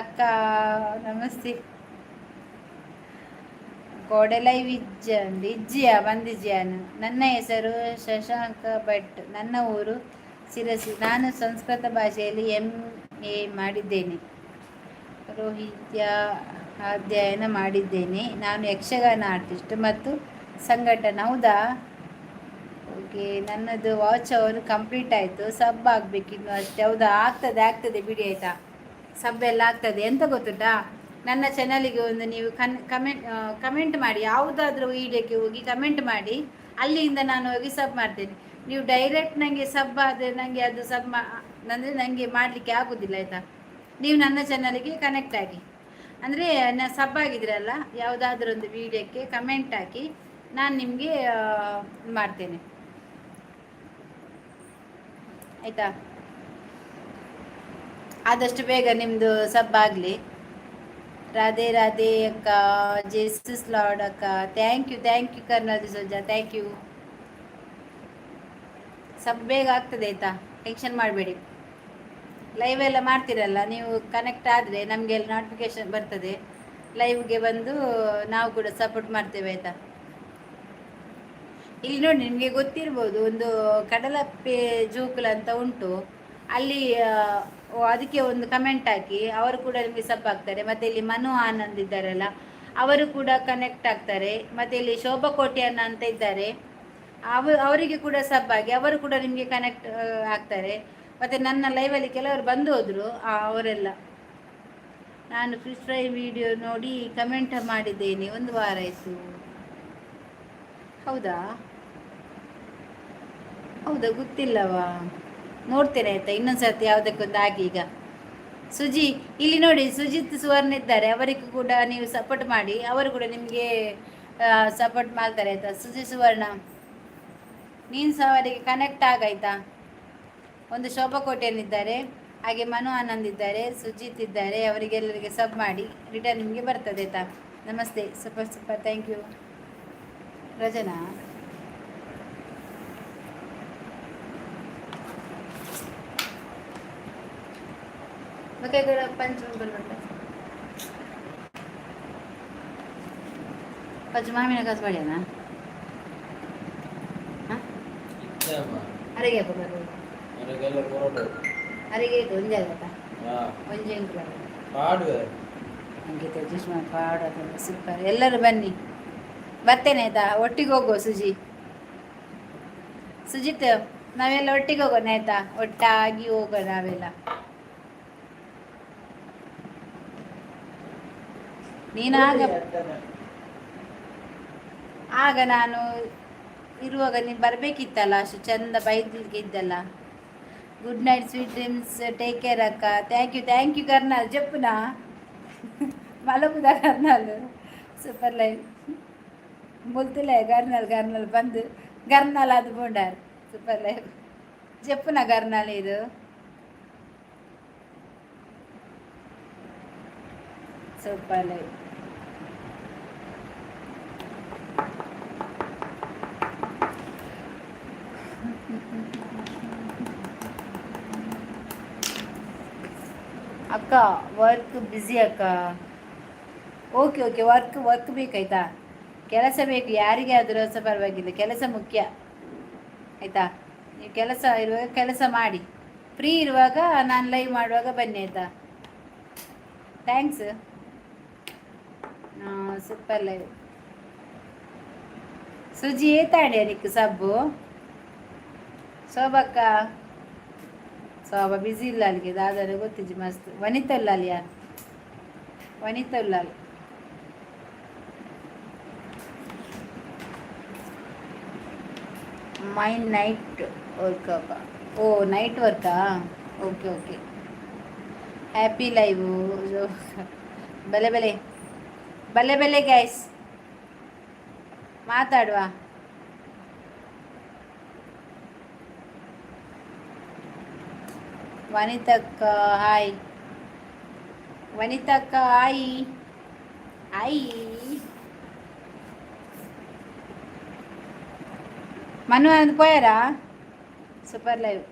ಅಕ್ಕ ನಮಸ್ತೆ. ಕೋಡೆ ಲೈವ್ ಇಜ್ಜ ಇಜ್ಜಿಯ ಬಂದಿಜ್ಜಿಯಾನು. ನನ್ನ ಹೆಸರು ಶಶಾಂಕ ಭಟ್, ನನ್ನ ಊರು ಸಿರಸಿ. ನಾನು ಸಂಸ್ಕೃತ ಭಾಷೆಯಲ್ಲಿ ಎಂ.ಎ. ಮಾಡಿದ್ದೇನೆ. ಪೌರೋಹಿತ್ಯ ಅಧ್ಯಯನ ಮಾಡಿದ್ದೇನೆ. ನಾನು ಯಕ್ಷಗಾನ ಆರ್ಟಿಸ್ಟ್ ಮತ್ತು ಸಂಘಟನಾ. ಹೌದಾ? ಓಕೆ, ನನ್ನದು ವಾಚ್ ಅವರು ಕಂಪ್ಲೀಟ್ ಆಯಿತು, ಸಬ್ ಆಗಬೇಕಿನ್ನು ಅಷ್ಟೇ. ಹೌದಾ? ಆಗ್ತದೆ ಆಗ್ತದೆ ಬಿಡಿ, ಆಯಿತಾ? ಸಬ್ ಎಲ್ಲ ಆಗ್ತದೆ. ಎಂತ ಗೊತ್ತುಂಟಾ? ನನ್ನ ಚಾನಲಿಗೆ ಒಂದು ನೀವು ಕನ್ ಕಮೆಂಟ್ ಕಮೆಂಟ್ ಮಾಡಿ. ಯಾವುದಾದ್ರೂ ವೀಡಿಯೋಕ್ಕೆ ಹೋಗಿ ಕಮೆಂಟ್ ಮಾಡಿ. ಅಲ್ಲಿಂದ ನಾನು ಹೋಗಿ ಸಬ್ ಮಾಡ್ತೇನೆ. ನೀವು ಡೈರೆಕ್ಟ್ ನನಗೆ ಸಬ್ ಆದರೆ ನನಗೆ ಅದು ಸಬ್ ಮಾ ಅಂದರೆ ನನಗೆ ಮಾಡಲಿಕ್ಕೆ ಆಗೋದಿಲ್ಲ, ಆಯಿತಾ? ನೀವು ನನ್ನ ಚಾನಲಿಗೆ ಕನೆಕ್ಟ್ ಆಗಿ, ಅಂದರೆ ನಾ ಸಬ್ ಆಗಿದ್ರಲ್ಲ, ಯಾವುದಾದ್ರೂ ಒಂದು ವೀಡಿಯೋಕ್ಕೆ ಕಮೆಂಟ್ ಹಾಕಿ, ನಾನು ನಿಮಗೆ ಮಾಡ್ತೇನೆ, ಆಯಿತಾ? ಆದಷ್ಟು ಬೇಗ ನಿಮ್ಮದು ಸಬ್ ಆಗಲಿ. ರಾಧೆ ರಾಧೆ ಅಕ್ಕ, ಜೇಸಸ್ ಲಾರ್ಡ್ ಅಕ್ಕ. Thank you, thank you Colonel D'Souza, thank you. Sub ಬೇಗ ಆಗ್ತದೆ, ಆಯಿತಾ? ಟೆನ್ಷನ್ ಮಾಡಬೇಡಿ. ಲೈವ್ ಎಲ್ಲ ಮಾಡ್ತೀರಲ್ಲ ನೀವು, ಕನೆಕ್ಟ್ ಆದರೆ ನಮಗೆಲ್ಲ ನೋಟಿಫಿಕೇಶನ್ ಬರ್ತದೆ. ಲೈವ್ಗೆ ಬಂದು ನಾವು ಕೂಡ ಸಪೋರ್ಟ್ ಮಾಡ್ತೇವೆ, ಆಯಿತಾ? ಇಲ್ಲಿ ನೋಡಿ, ನಿಮಗೆ ಗೊತ್ತಿರ್ಬೋದು, ಒಂದು ಕಡಲಪ್ಪೆ ಜೋಕುಲ ಅಂತ ಉಂಟು ಅಲ್ಲಿ. ಅದಕ್ಕೆ ಒಂದು ಕಮೆಂಟ್ ಹಾಕಿ, ಅವರು ಕೂಡ ನಿಮಗೆ ಸಬ್ ಆಗ್ತಾರೆ. ಮತ್ತು ಇಲ್ಲಿ ಮನು ಆನಂದ್ ಇದ್ದಾರಲ್ಲ, ಅವರು ಕೂಡ ಕನೆಕ್ಟ್ ಆಗ್ತಾರೆ. ಮತ್ತು ಇಲ್ಲಿ ಶೋಭಾ ಕೋಟ್ಯಾನ್ ಅಂತ ಇದ್ದಾರೆ, ಅವರಿಗೆ ಕೂಡ ಸಬ್ ಆಗಿ, ಅವರು ಕೂಡ ನಿಮಗೆ ಕನೆಕ್ಟ್ ಆಗ್ತಾರೆ. ಮತ್ತು ನನ್ನ ಲೈವಲ್ಲಿ ಕೆಲವರು ಬಂದು ಹೋದರು, ಅವರೆಲ್ಲ. ನಾನು ಫಿಶ್ ಫ್ರೈ ವಿಡಿಯೋ ನೋಡಿ ಕಮೆಂಟ್ ಮಾಡಿದ್ದೇನೆ, ಒಂದು ವಾರ ಆಯಿತು. ಹೌದಾ? ಹೌದಾ? ಗೊತ್ತಿಲ್ಲವಾ? ನೋಡ್ತೇನೆ, ಆಯ್ತಾ? ಇನ್ನೊಂದು ಸರ್ತಿ ಯಾವುದಕ್ಕೊಂದು ಆಗಿ. ಈಗ ಸುಜಿ, ಇಲ್ಲಿ ನೋಡಿ, ಸುಜಿತ್ ಸುವರ್ಣ ಇದ್ದಾರೆ. ಅವರಿಗೂ ಕೂಡ ನೀವು ಸಪೋರ್ಟ್ ಮಾಡಿ, ಅವರು ಕೂಡ ನಿಮಗೆ ಸಪೋರ್ಟ್ ಮಾಡ್ತಾರೆ ಆಯ್ತಾ. ಸುಜಿ ಸುವರ್ಣ, ನೀನು ಸಹ ಅವರಿಗೆ ಕನೆಕ್ಟ್ ಆಗಾಯ್ತಾ. ಒಂದು ಶೋಭಾ ಕೋಟೆಯಲ್ಲಿದ್ದಾರೆ, ಹಾಗೆ ಮನು ಆನಂದ್ ಇದ್ದಾರೆ, ಸುಜಿತ್ ಇದ್ದಾರೆ. ಅವರಿಗೆಲ್ಲರಿಗೆ ಸಬ್ ಮಾಡಿ, ರಿಟರ್ನ್ ನಿಮಗೆ ಬರ್ತದೆ ಆಯ್ತಾ. Namaste. Super super, thank you Rachana. Okay, ಪಂಚ ಬಂಟ ಪಂಚ ಮಾಮಿನ ಕಾಸು ಮಾಡ್ಯಾನ. ಹಾಂ. ಅರೆಗೆ. ಅರೆಗೆ ಒಂಜೆ ಆಗತ್ತಾ? ಒಂಜೆ. ಪಾಡುವೆ. ಅಂಕಿತ ಜುಷ್ಮಾ ಪಾಡೋದು. ಸೂಪರ್. ಎಲ್ಲರೂ ಬನ್ನಿ, ಬರ್ತೇನೆ ಆಯ್ತಾ. ಒಟ್ಟಿಗೆ ಹೋಗುವ. ಸುಜಿ, ಸುಜಿತ್, ನಾವೆಲ್ಲ ಒಟ್ಟಿಗೆ ಹೋಗೋಣ ಆಯ್ತಾ. ಒಟ್ಟಾಗಿ ಹೋಗೋಣ ನಾವೆಲ್ಲ. ನೀನು ಆಗ ಆಗ ನಾನು ಇರುವಾಗ ನೀನು ಬರಬೇಕಿತ್ತಲ್ಲ, ಅಷ್ಟು ಚಂದ ಬೈದ್ಲಿಕ್ಕೆ ಇದ್ದಲ್ಲ. Good night, sweet dreams, take care ಅಕ್ಕ. Thank you, thank you. Karnal ಜಪ್ಪುನಾ ಮಲಪುದ Karnal. Super live ಮುಲ್ತುಲೆ ಗರ್ನಾಲ್. ಗರ್ನಾಲ್ ಬಂದು ಗರ್ನಾಲ್ ಅದು ಬೋಂಡಾರ್. ಸೂಪರ್ ಲೈವ್ ಜಪ್ಪುನ ಗರ್ನಾಲ್ ಇದು. Super live. ಅಕ್ಕ, ವರ್ಕ್ ಬ್ಯುಸಿ ಅಕ್ಕ. ಓಕೆ ಓಕೆ, ವರ್ಕ್ ವರ್ಕ್ ಬೇಕಾಯ್ತಾ. ಕೆಲಸ ಬೇಕು. ಯಾರಿಗೆ ಆದರೂ ಸಹ ಪರವಾಗಿಲ್ಲ, ಕೆಲಸ ಮುಖ್ಯ ಆಯಿತಾ. ನೀವು ಕೆಲಸ ಇರುವಾಗ ಕೆಲಸ ಮಾಡಿ, ಫ್ರೀ ಇರುವಾಗ ನಾನು ಲೈವ್ ಮಾಡುವಾಗ ಬನ್ನಿ ಆಯಿತಾ. Thanks. Super live suji. ಏತಾಂಡೆ ನಿಕ್ ಸಬ್ಬು? ಶೋಭಕ್ಕ, ಶೋಭ ಬ್ಯುಸಿ ಇಲ್ಲ ಅಲ್ಲಿಗೆ. ದಾದಾರೆ ಗೊತ್ತಿಜ್ಜಿ. ಮಸ್ತ್. ವನಿತಾ ಉಲ್ಲಾಲ್, ಯಾರು ವನಿತಾ ಉಲ್ಲಾಲ್? ಮೈನ್ ನೈಟ್ ವರ್ಕ್. ಓ, ನೈಟ್ ವರ್ಕಾ? Okay okay. Happy live. ಬಲೆ ಬಲೆ ಬಲೆ ಬಲೆ ಗ್ಯಾಸ್ ಮಾತಾಡುವ. ವನಿತಕ್ಕ ಹಾಯ್. ವನಿತಕ್ಕ ಹಾಯ್ ಹಾಯ್. ಮನು ಅಂದ್ ಪೋಯಾರಾ? Super live.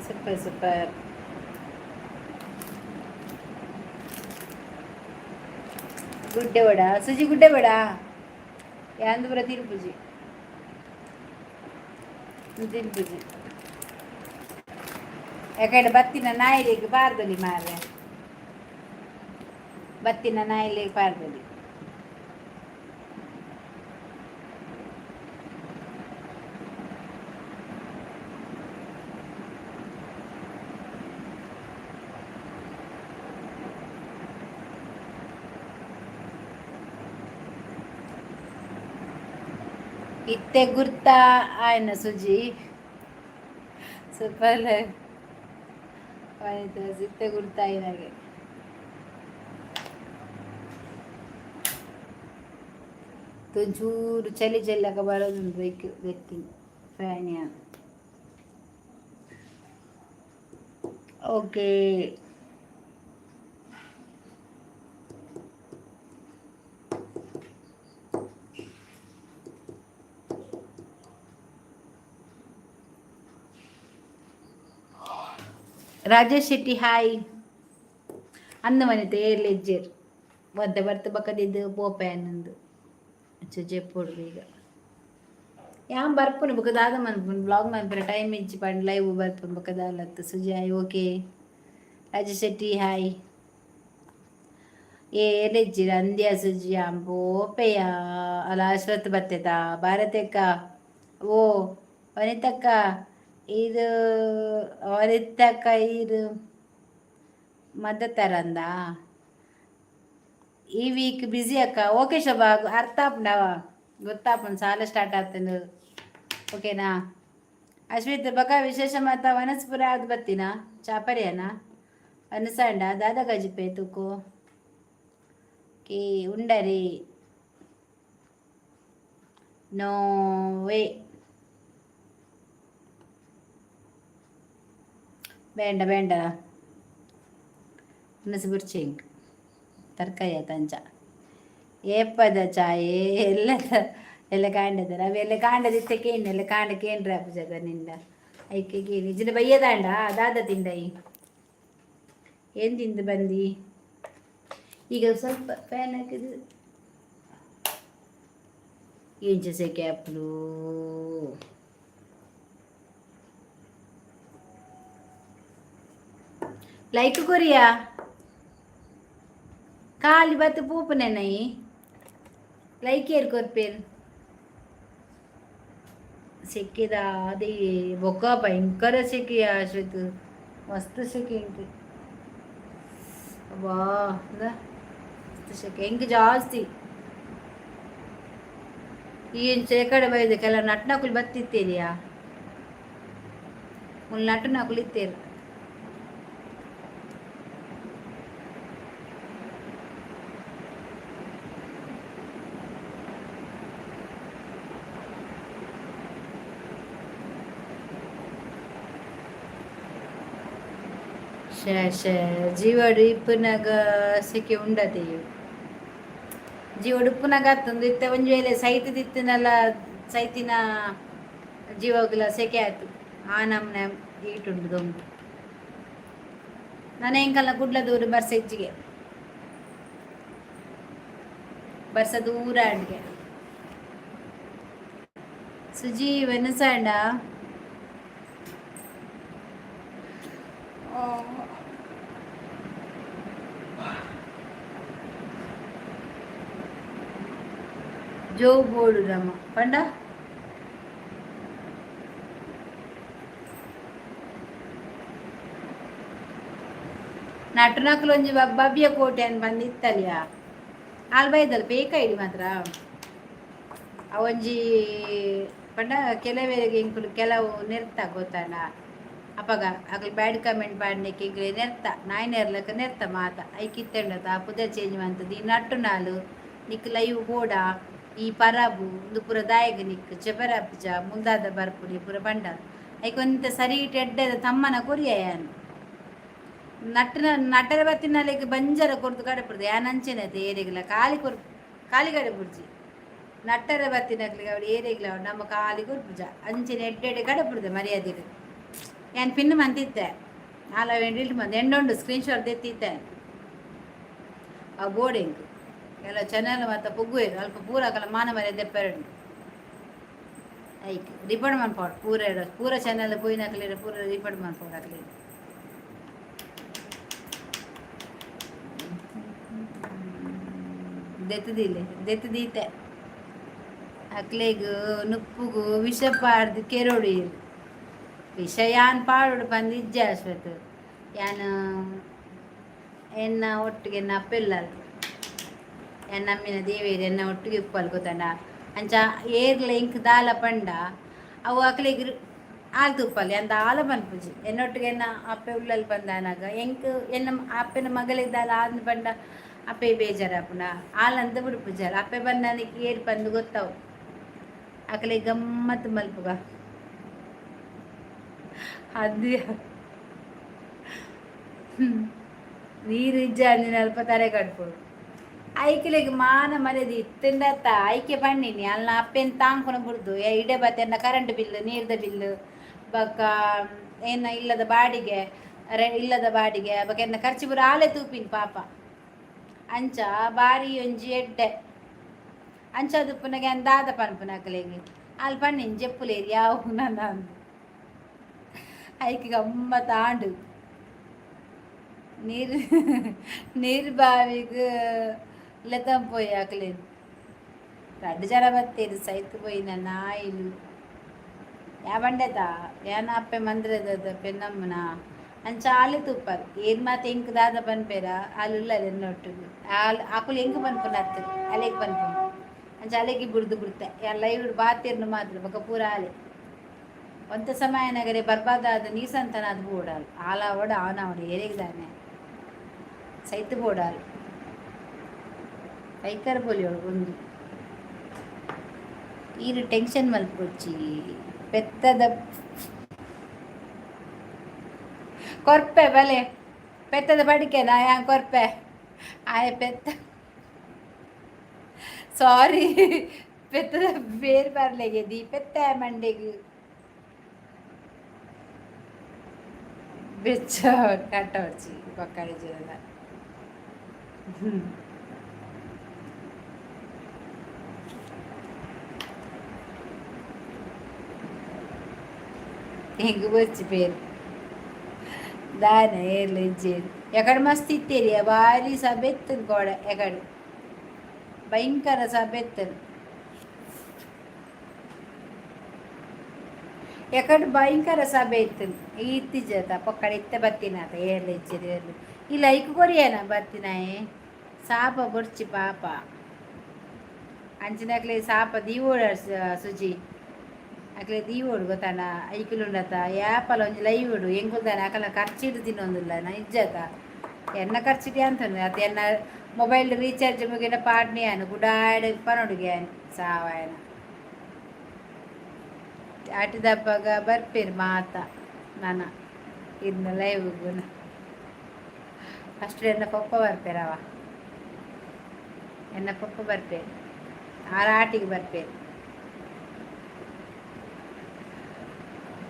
Super super. ಗುಡ್ಡೆ ಬೇಡ ಸುಜಿ, ಗುಡ್ಡೆ ಬೇಡ. ಯಾಂದು ಪೂರ ತಿನ್ಪುಜಿ, ತಿನ್ಪುಜಿ. ಯಾಕಂದ್ರೆ ಬತ್ತಿನ ನಾಯಿಲಿಗೆ ಪಾರ್ದೊಲಿ ಮಾರ್ರೆ, ಬತ್ತಿನ ನಾಯಿಲಿಗೆ ಪಾರ್ದೊಲಿ. ಇತ್ತೆ ಗುರ್ತಾ ಆಯ್ನ ಸುಜಿ. ಸೂಪರ್ ಇತ್ತೆ ಗುರ್ತಾ ಆಯ್ನಾಗೆ. ಒಂಚೂರು ಚಳಿ ಚಳಿ ಬರೋದುಂಟು. ಬೇಕು ಬೆತ್ತಿ fan. Okay. Rajesh Shetty hi. ಅಂದು ಮನಿತ ಏರ್ಲೆಜ್ಜೆರ್ ಒದ್ದೆ ಬರ್ತ ಬಕ್ಕದಿದ್ದು ಪೋಪೆ ಅನ್ನಂದು ಜೆಪ್ಪೊಡು. ಈಗ ಯಾನ್ ಬರ್ಪುನು ಬೊಕ ದಾದ ಮನ್ಪುನು? ಬ್ಲಾಗ್ ಮನ್ಪುನ ಟೈಮ್ ಇಜ್ಜಿ ಪಂಡ ಲೈವ್ ಬರ್ಪುನು ಬೊಕ ದಾಲತ್ತು. Suji hi. Okay. Rajesh Shetty hi. ಏಲೆಜ್ಜಿರ ಅಂದ್ಯ ಸುಜಿ ಯಾನ್ ಪೋಪೆಯ ಅಲ್ಲ. ಅಶ್ವತ್ ಬತ್ತೆತಾ? ಭಾರತಕ್ಕ, ಓ ವನಿತಕ್ಕ. ಇದು ಅವರಿತ್ತಕ್ಕ ಇದು ಮದ್ದತರಂದ. ಈ ವೀಕ್ ಬ್ಯುಸಿ ಅಕ್ಕ. ಓಕೆ ಶೋಭಾ, ಅರ್ಥ ಆಪುಂಡವ ಗೊತ್ತಾಪುಂಡು, ಸಾಲ ಸ್ಟಾರ್ಟ್ ಆಗ್ತದೆ. ಓಕೆನಾ ಅಶ್ವಿತ್? ಬಕ ವಿಶೇಷ ಮಾತ ವನಸ್ಪುರ ಅದು ಬತ್ತಿನ ಚಾಪರಿಯನ ಅನಸಾಂಡ ದಾದ ಗಜಿಪೆ ತೂಕು ಕೇ ಉಂಡರಿ. ನೋ ವೇ, ಬೇಂಡ ಬೇಂಡ ಮನಸ್ಸು ತರಕಾರಿ ತಂಚ ಏಪದ ಚಾಯೆ ಎಲ್ಲ ಎಲ್ಲ ಕಾಂಡದ ಅವೆಲ್ಲ ಎಲ್ಲ ಕಾಂಡದಿತ್ತೆ ಕೇಂದ್ರ ಎಲ್ಲ ಕಾಂಡ ಕೇಂದ್ರ ಪೂಜದ ನಿಂದ ಐಕೆ ಕೇಳಿ ಇಜ್ಜಿನ ಬಯ್ಯದಾಂಡ ದಾದ ತಿಂದೈ ಏನು ತಿಂದು ಬಂದಿ? ಈಗ ಸ್ವಲ್ಪ ಫ್ಯಾನ್ ಹಾಕಿದ್ದು ಇಂಚ ಸೆಕೆ ಆಪುಂಡು. ಲೈಕ್ ಕೊರಿಯಾ ಖಾಲಿ ಬತ್ತು ಪೂಪುನೆನೈ ಲೈಕ್ ಏರ್ ಕೊರ್ಪೇರು. ಸೆಕೆದ ಅದೇ ಬೊಕ್ಕ ಭಯಂಕರ ಸೆಕೆ ಅಶ್ವಿತ್, ಮಸ್ತ್ ಸೆಕೆ ಇಂಕ್. ಅಬ್ಬಾ, ಮಸ್ತ್ ಸೆಕೆ ಎಂಕ್ ಜಾಸ್ತಿ. ಈ ಕಡೆ ಬೈದು ಕೆಲವು ನಟ್ನಕುಲು ಬತ್ತಿತ್ತೇರಿಯಾ, ಮುಲ್ ನಟುನಕುಲು ಇತ್ತೇರು. ಶೇ ಶೇ, ಜೀವಡು ಇಪ್ಪುನಗ ಸೆಕೆ ಉಂಡತೆ. ಜೀವಡು ಉಪ್ಪುನಗ ಆತಂದು ಇತ್ತೆ ಒಂಜಿ ವೇಳೆ ಸೈತದಿತ್ತಿನಲ್ಲ, ಸೈತಿನ ಜೀವಗ್ಲ ಸೆಕೆ ಆಯ್ತು. ಆ ನಮ್ನೆ ಈಟುಂಡು ದೊಂಬು. ನಾನು ಎಂಕಲ್ನ ಕುಡ್ಲ ದೂರ ಬರ್ಸ ಹೆಚ್ಚಿಗೆ, ಬರ್ಸ ದೂರ ಅಡ್ಗೆ. ಸುಜಿ ವೆನಸಾಂಡ. ಜೋ ಬೋಡು ರಮ ಪಂಡ ನಟುನಕುಲು ಒಂಜಿ ಬಬ್ಬಿಯ ಕೋಟೆ ಅನ್ ಬಂದಿತ್ತಲಿಯ ಆಲ್ ಬೈದಲ್ ಬೇಕ ಇಡಿ ಮಾತ್ರ. ಅವೊಂಜಿ ಪಂಡ ಕೆಲವೆರೆಗ್ ಎಂಕುಲು ಕೆಲವು ನೆರ್ತ ಗೊತ್ತಾಂಡ. ಅಪಗ ಅಕುಲು ಬ್ಯಾಡ್ ಕಮೆಂಟ್ ಪಾಡ್ನೆಕ್ ಎಂಕ್ಲೆ ನೆರ್ತ ನಾಯಿ ನೆರ್ಲಕ ನೆರ್ತ ಮಾತ ಐಕ್ ಇತ್ತೆಂಡತ ಆ ಪುದರ್ ಚೇಂಜ್ ಮಂತುದು. ಈ ನಟ್ಟುನಾಲು ನಿಕ್ ಲೈವ್ ಬೋಡ, ಈ ಪರಬು ಉಂದು ಪೂರ ದಾಯೆಗ್ ನಿಕ್ ಚೆಪರಪುಜ ಮುಂದಾದ ಬರ್ಪುನಿ ಪೂರ ಪಂಡ. ಐಕ್ ಒಂತೆ ಸರಿ ಎಡ್ಡೆದ ತಮ್ಮನ ಕೊರಿಯ ಯಾನ್. ನಟ್ಟನ ನಟರ ಬತ್ತಿನಲೆಗ್ ಬಂಜರ ಕೊರ್ದು ಕಡಪುಡ್ದು ಯಾನ್ ಅಂಚೆನೆ ಏರೆಗ್ಲ ಖಾಲಿ ಕೊರ್ ಖಾಲಿ ಕಡಪುಡ್ಜಿ. ನಟ್ಟರೆ ಬತ್ತಿನಕ್ಲೆಗ್ ಅವಳು ಏರೆಗ್ಲ ಅವಳು ನಮ್ಮ ಖಾಲಿ ಕೊರ್ಪುಜ, ಅಂಚೆನೆ ಎಡ್ಡೆ ಎಡ್ಡೆ ಕಡಪುಡ್ದು ಮರ್ಯಾದೆಗ್. ಯಾನ್ ಪಿನ್ ಮಂತಿತ್ತೆ ಆಲ ಡಿಲೀಟ್ ಮಂತ್ ಎಂಡೊಂಡು ಸ್ಕ್ರೀನ್ ಶಾಟ್ ದೆತ್ತಿತ್ತೆ. ಅವು ಬೋರ್ಡ್ ಎಂಕ್ ಎಲ್ಲ ಚಾನೆಲ್ ಮಾತ ಪೊಗ್ಗುವೆರ್ ಅಲ್ಪ ಪೂರ ಅಕಲ ಮಾನ ಮರ್ಯಾದೆ ದೆಪ್ಪೆರುಂಡು. ಐಕ್ ರಿಪೋರ್ಟ್ ಮನ್ಪೊಡು ಪೂರ ಪೂರ ಚಾನೆಲ್ ಪೋಯಿನಕ್ಲೆಗ್ ಪೂರ ರಿಪೋರ್ಟ್ ಮನ್ಪೊಡು ಅಕ್ಲೆಗ್. ದೆತ್ತದಿಲ್ಲೆ ದೆತ್ತದೀತೆ ಅಕ್ಲೆಗ್ ನುಪ್ಪುಗು ವಿಷ ಪಾಡ್ದು ಕೆರೊಡು. ಇರ್ ವಿಷ ಯಾನ್ ಪಾಡೊಡು ಪಂದ್ ಇಜ್ಜೆ ಅಶ್ವತ್. ಯಾನ್ ಎನ್ನ ಒಟ್ಟಿಗೆ ಎನ್ನ ಅಪ್ಪೆಲ್ಲಲ್ ಎನ್ನ ಅಮ್ಮಿನ ದೇವೇರ್ ಎನ್ನ ಒಟ್ಟಿಗೆ ಉಪ್ಪಲ್ ಗೊತ್ತಂಡ. ಅಂಚ ಏರ್ಲ ಇಂಕ್ ದಾಲ ಪಂಡ ಅವು ಅಕ್ಲೆಗ್ ಆಲ್ ತುಪ್ಪಲ್ ಯಾನ್ ದಾಲ ಪನ್ಪುಜಿ. ಎನ್ನೊಟ್ಟಿಗೆ ಎನ್ನ ಅಪ್ಪೆ ಉಲ್ಲಲ್ ಪಂದಾನಾಗ ಎಂಕ್ ಎನ್ನ ಅಪ್ಪೆನ ಮಗಲೆಗ್ ದಾಲ ಆಂದ್ ಪಂಡ ಅಪ್ಪೆ ಬೇಜಾರಾಪುಂಡ ಆಲಂತ ಬುಡ್ಪುಜಾರ್. ಅಪ್ಪೆ ಬನ್ನನಿಕ್ ಏರ್ ಪಂದ್ ಗೊತ್ತಾವು ಅಕ್ಲೆಗ್ ಗಮ್ಮತ್ ಮಲ್ಪುಗ. ಅದು ನೀರು ಇಜ್ಜಾಂದಿನ ಅಲ್ಪ ತರೆ ಕಡ್ಪೊಡು. ಐಕ್ಲೆಗ್ ಮಾನ ಮರ್ಯಾದೆ ಇತ್ತುಂಡತ್ತ ಐಕೆ ಪಂಡಿನಿ ಅಲ್ನ ಅಪ್ಪೆನ್ ತಾಂಕುನ ಬುಡ್ದು ಇಡೆ ಬತ್ತೆನ್ನ ಕರೆಂಟ್ ಬಿಲ್ ನೀರ್ದ ಬಿಲ್ ಬೊಕ್ಕ ಏನ ಇಲ್ಲದ ಬಾಡಿಗೆ ಇಲ್ಲದ ಬಾಡಿಗೆ ಬೊಕ್ಕ ಎನ್ನ ಖರ್ಚು ಪೂರ ಆಲೆ ತೂಪಿನ್ ಪಾಪ. ಅಂಚ ಬಾರಿ ಒಂಜಿ ಎಡ್ಡೆ ಅಂಚ ದುಪ್ಪುನಗ ಯಾನ್ ದಾದ ಪನ್ಪುನ ಅಕ್ಲೆಗ್ ಆಲ್ ಪಂಡಿನಿ ಜೆಪ್ಪುಲೇರ್ ಯಾವು ನನ ಅಂದ್. ಐಕ್ ಗಮ್ಮತ್ ಆಂಡ್. ನೀರು ನೀರು ಬಾವಿಗ್ ಲೆತ್ತಂಪೋಯಿ ಅಕ್ಲೆನ್ ರಡ್ಡ್ ಜನ ಬತ್ತೇರು ಸೈತ್ ಪೋಯಿನ ನಾಯಿಲು. ಯಾ ಬಂಡೆದ ಯಾನ ಅಪ್ಪೆ ಮಂದ್ರದ ಪೆನ್ನಮ್ಮನ ಅಂಚ ಆಲೆ ತೂಪರ್. ಏರ್ ಮಾತ ಎಂಕ್ ದಾದ ಪನ್ಪೇರ, ಆಲ್ ಉಲ್ಲರ್ ಎನ್ನೊಟ್ಟುಗು. ಆಲ್ ಅಕುಲು ಎಂಕ್ ಪನ್ಪುನ ಅತ್ತು, ಅಲೆಗ್ ಪನ್ಪುನು. ಅಂಚ ಅಲೆಗೆ ಬುಡ್ದು ಬಿಡ್ತೆ. ಯಾನ್ ಲೈವ್ ಬಾತಿರ್ನು ಮಾತ್ರ, ಬೊಕ ಪೂರ ಆಲೆ. ಒಂತೆ ಸಮಯ ನಗರೆ ಬರ್ಬಾದಾದ ನೀಸಂತನಾದ್ ಬೋಡಾಲ್. ಆಲಾವಡ್ ಆನಾವಡ್ ಏರೆಗ್ ದಾನೆ, ಸೈತ್ ಬೋಡಾಲ್. ಕೈಕರ್ ಪೊಲಿಯೋಳು ಒಂದು ಈರು ಟೆನ್ಷನ್ ಮಲ್ಪೊಚ್ಚಿ. ಪೆತ್ತದ ಕೊರ್ಪೆ ಬಲೆ, ಪೆತ್ತದ ಬಡಿಕೆನಾ? ಯಾನ್ ಕೊರ್ಪೆ. ಆಯ ಪೆತ್ತ, ಸಾರಿ, ಪೆತ್ತದ ಬೇರ್ ಬರ್ಲೆಗೆ ದಿ ಪೆತ್ತ ಮಂಡೆಗ್ ಬೆಚ್ಚ ಕಟ್ಟವಚ್ಚಿ ಪಕ್ಕಡೆ ಜನ. ಹೆಂಗ್ ಬೊಚ್ಚಿ ಪೇರು ದಾನೆ ಏರ್ಲ ಇಜ್ಜೇರು. ಎಕಡೆ ಮಸ್ತ್ ಇತ್ತೇರಿ, ಬಾರಿ ಸಭೆ ಇತ್ತು ಗೋಡೆ. ಎಕಡೆ ಭಯಂಕರ ಸಭೆ ಇತ್ತು. ಎಕಡೆ ಭಯಂಕರ ಸಭೆ ಇತ್ತು. ಇತ್ತೀಚೆ ಪೊಕ್ಕಡೆ ಇತ್ತೆ ಬತ್ತಿನಾತ. ಏರ್ಲ ಇಜ್ಜೇರು ಏರ್ಲು ಈ ಲೈಕ್ ಕೊರಿಯನ ಬತ್ತಿನಾಯೆ. ಸಾಪ ಬೊರ್ಚಿ ಪಾಪ ಅಂಚಿನಕ್ಲೆ ಸಾಪ ದೀವೋಡ ಸುಜಿ. ಅಕ್ಲೆ ದೀವೋಡು ಗೊತ್ತಾನ? ಐಕುಲುಂಡತ ಯಾಪಲ ಒಂಜಿ ಲೈವ್ ಇಡು. ಎಂಕುಲು ಅಕಲ್ನ ಖರ್ಚಿಡು ತಿನ್ನೊಂದುಲ್ಲ ನಾ ಇಜ್ಜತ. ಎನ್ನ ಖರ್ಚಿಗೆ ಅಂತಂದು ಅತ್ತ ಎನ್ನ ಮೊಬೈಲ್ ರೀಚಾರ್ಜ್ ಮುಗಿನ ಪಾಡ್ನಿ ಯಾನು ಗುಡಾಡ್ ಪನೊಡುಗೆ ಯಾನ್ ಸಾವಾಯನ ಆಟಿದಪ್ಪಗ ಬರ್ಪೇರು ಮಾತ ನನ ಇದ್ನ ಲೈವ್. ಫಸ್ಟ್ ಎನ್ನ ಪಪ್ಪ ಬರ್ಪೇರವ, ಎನ್ನ ಪಪ್ಪ ಬರ್ಪೇರು. ಆರ ಆಟಿಗೆ ಬರ್ಪೇರು.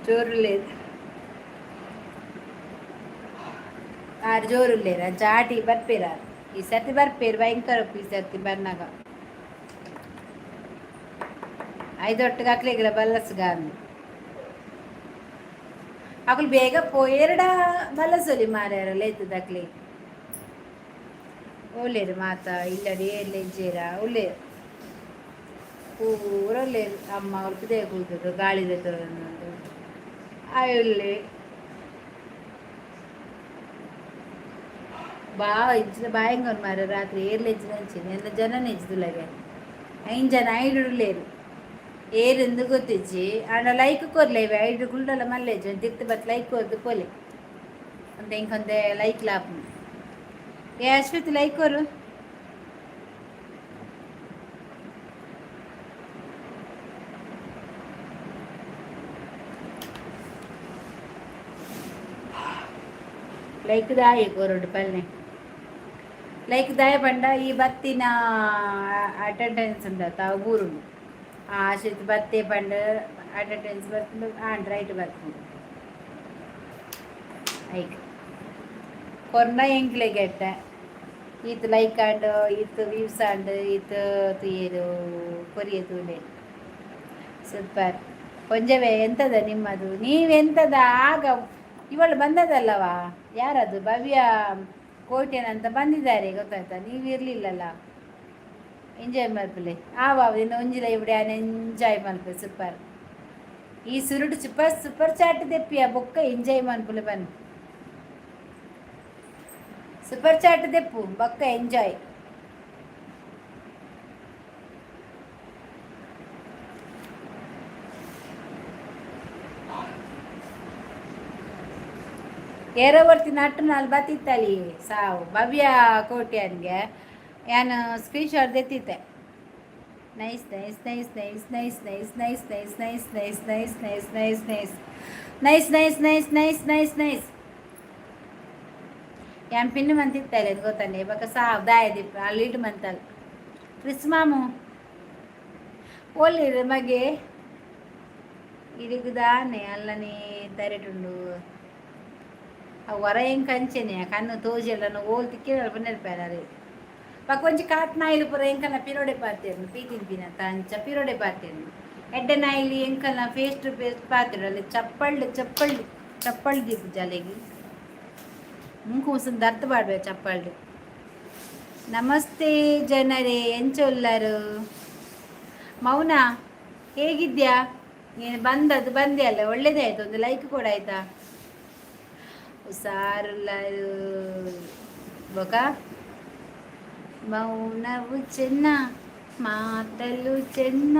ಜೋರುಲ್ಲೇರು ಆರು, ಜೋರುಲ್ಲೇರು. ಅಂಚ ಆಟಿ ಬರ್ಪೇರ. ಈ ಸರ್ತಿ ಬರ್ಪೇರು ಭಯಂಕರ. ಈ ಸರ್ತಿ ಬರ್ನಾಗ ಐದೊಟ್ಟಿಗೆ ಅಕ್ಲೆಗಿಲ್ಲ ಬಲ್ಲಸ್ಗಾಂದು. ಅಕುಲು ಬೇಗ ಪೋಯೆರಡ ಬಲ್ಲಸೊಲಿ ಮಾರ್ಯಾರ ಲೇತದ ಅಕ್ಲೆ. ಓಲೇರು ಮಾತ ಇಲ್ಲಡೆ ಏರ್ಲೆ ಇಜ್ಜೇರ ಉಲ್ಲೇರು, ಪೂರ ಉಲ್ಲೇರು. ಅಮ್ಮ ಅವ್ರು ಪಿದಯ ಕೂತದು ಗಾಳಿ ಆಯುಲ್ಲೆ ಬಾ ಇಜ್ಜಿನ ಬಾಯಂಗನ್ ಮಾರ. ರಾತ್ರಿ ಏರ್ಲೆ ಇಜ್ಜಿನ ಅಂಚಿನ ಎನ್ನ ಜನನೇ ಇಜ್ದುಲಗೆ. ಐನ್ ಜನ ಐಡುಲ್ಲೇರು, ಏರೆಂದು ಗೊತ್ತಿಜ್ಜಿ. ಆಂಡ ಲೈಕ್ ಕೊರ್ಲೆ ಇವೆ. ಐಡು ಗುಂಡಲ ಮಲ್ಲೆಜ್ಜಿ ದಿತ್ತು ಬತ್ ಲೈಕ್ ಕೊರ್ದು ಪೋಲೆ ಅಂತ. ಇಂಕೊಂದೆ ಲೈಕ್ ಲಾಪು. ಏ ಅಶ್ವಿತ್, ಲೈಕ್ ಕೊರು. ಲೈಕ್ ದಾಯಿ ಕೊರಡು ಪಲ್ನೆ. ಲೈಕ್ ದಾಯ ಪಂಡ ಈ ಬತ್ತಿನ ಅಟೆಂಡೆನ್ಸ್ ಉಂಡತ, ಅವು ಬೂರುಂಡು. ಆ ಅಶ್ವಿತ್ ಬತ್ತೆ ಪಂಡ ಅಟೆಂಡೆನ್ಸ್ ಬರ್ತುಂಡು. ಆಂಡ್ ರೈಟ್ ಬರ್ತುಂಡು. ಐಕ್ ಕೊರ್ನ ಎಂಕ್ಲೆಗ್ ಎಡ್ಡೆ. ಈತ್ ಲೈಕ್ ಆಂಡ್, ಈತ್ ವ್ಯೂಸ್ ಆಂಡ್, ಈತ್ ತೂಯೆರು ಕೊರಿಯೆ ತೂಲೆ. ಸೂಪರ್. ಕೊಂಜವೇ ಎಂತದ ನಿಮ್ಮದು? ನೀವೆಂತದ ಆಗ ಇವಳು ಬಂದದಲ್ಲವಾ? ಯಾರದು, ಭವ್ಯ ಕೋಟ್ಯನ್ ಅಂತ ಬಂದಿದ್ದಾರೆ, ಗೊತ್ತಾಯ್ತಾ? ನೀವು ಇರಲಿಲ್ಲಲ್ಲ. ಎಂಜಾಯ್ ಮಲ್ಪಲೆ. ಆವ ಇನ್ನು ಒಂಜಿಲ ಇಬಿಡಿ ಎಂಜಾಯ್ ಮಲ್ಪೆ. ಸೂಪರ್. ಈ ಸುರುಡು ಸೂಪರ್ ಸೂಪರ್ ಚಾಟ್ ದೆಪ್ಪಿಯ ಬೊಕ್ಕ ಎಂಜಾಯ್ ಮನ್ಪುಲೆ ಬನ್ನಿ. ಸೂಪರ್ ಚಾಟ್ ದೆಪ್ಪು ಬೊಕ್ಕ ಎಂಜಾಯ್. ಏರೋ ನಟ್ಟು ನಾಲ್ ಬತ್ತಿತ್ತಲಿ ಸಾವು ಭವ್ಯ ಕೋಟ್ಯಾನ್ಗೆ. ಯಾನು ಸ್ಕ್ರೀನ್ ಶಾಟ್ ದೆತ್ತಿತ್ತೆ. Nice nice nice nice nice nice nice nice nice nice nice nice nice nice nice nice nice nice nice nice. ಯಾನ್ ಪಿನ್ನು ಮಂತಿತ್ತಾರೆ ಗೊತ್ತಾನೆ. ಬೊಕ ಸಾವು ದಾಯ ದಿಪ್ಪ ಅಲ್ಲಿ ಇಡು ಮಂತಲ್. ಕ್ರಿಸ್ ಮಾಮು ಓಲಿರು ಮಗೆ ಇಡಿಗ್ ದಾನೆ ಅಲ್ಲನೆ ತರೆಟುಂಡು. ಆ ವರ ಎಂಕ್ ಅಂಚೆನೆ ಕಣ್ಣು ತೋಜೆಲ್ಲ ಓಲ್ ತಿಕ್ಕಿರಲ್ಪ ನೆನಪಾರೆ. ಬೊಕ ಒಂಜಿ ಕಾತ್ ನಾಯಿಲು ಪೂರ ಎಂಕಲ್ನ ಪಿರೋಡೆ ಪಾತೆರ್ನು. ಪೀ ತಿನ್ಪಿನಂತ ಅಂಚ ಪಿರೋಡೆ ಪಾತೆರ್ನು. ಎಡ್ಡೆ ನಾಯಿಲು ಎಂಕಲ್ನ ಫೇಸ್ ಟು ಫೇಸ್ ಪಾತೆರು. ಅಲ್ಲಿ ಚಪ್ಪಳ್ಳು ಚಪ್ಪಳ್ಳು ಚಪ್ಪಳ್ ದೀಪು ಜಾಲೆಗ್ ಮುಂಕು ಮುಸುನ್ ದರ್ತ್ ಪಾಡ್ವೆ ಚಪ್ಪಲ್ಡ್. ನಮಸ್ತೆ ಜನರೇ, ಎಂಚ ಉಲ್ಲರು? ಮೌನ, ಹೇಗಿದ್ಯಾ? ನೀನು ಬಂದದ್ದು ಬಂದೆ ಅಲ್ಲ, ಒಳ್ಳೇದೇ ಆಯ್ತು. ಒಂದು ಲೈಕ್ ಕೂಡ ಆಯ್ತಾ. ಹುಷಾರುಲ್ಲ ಬೊಕ. ಮೌನವು ಚೆನ್ನ, ಮಾತಲು ಚೆನ್ನ,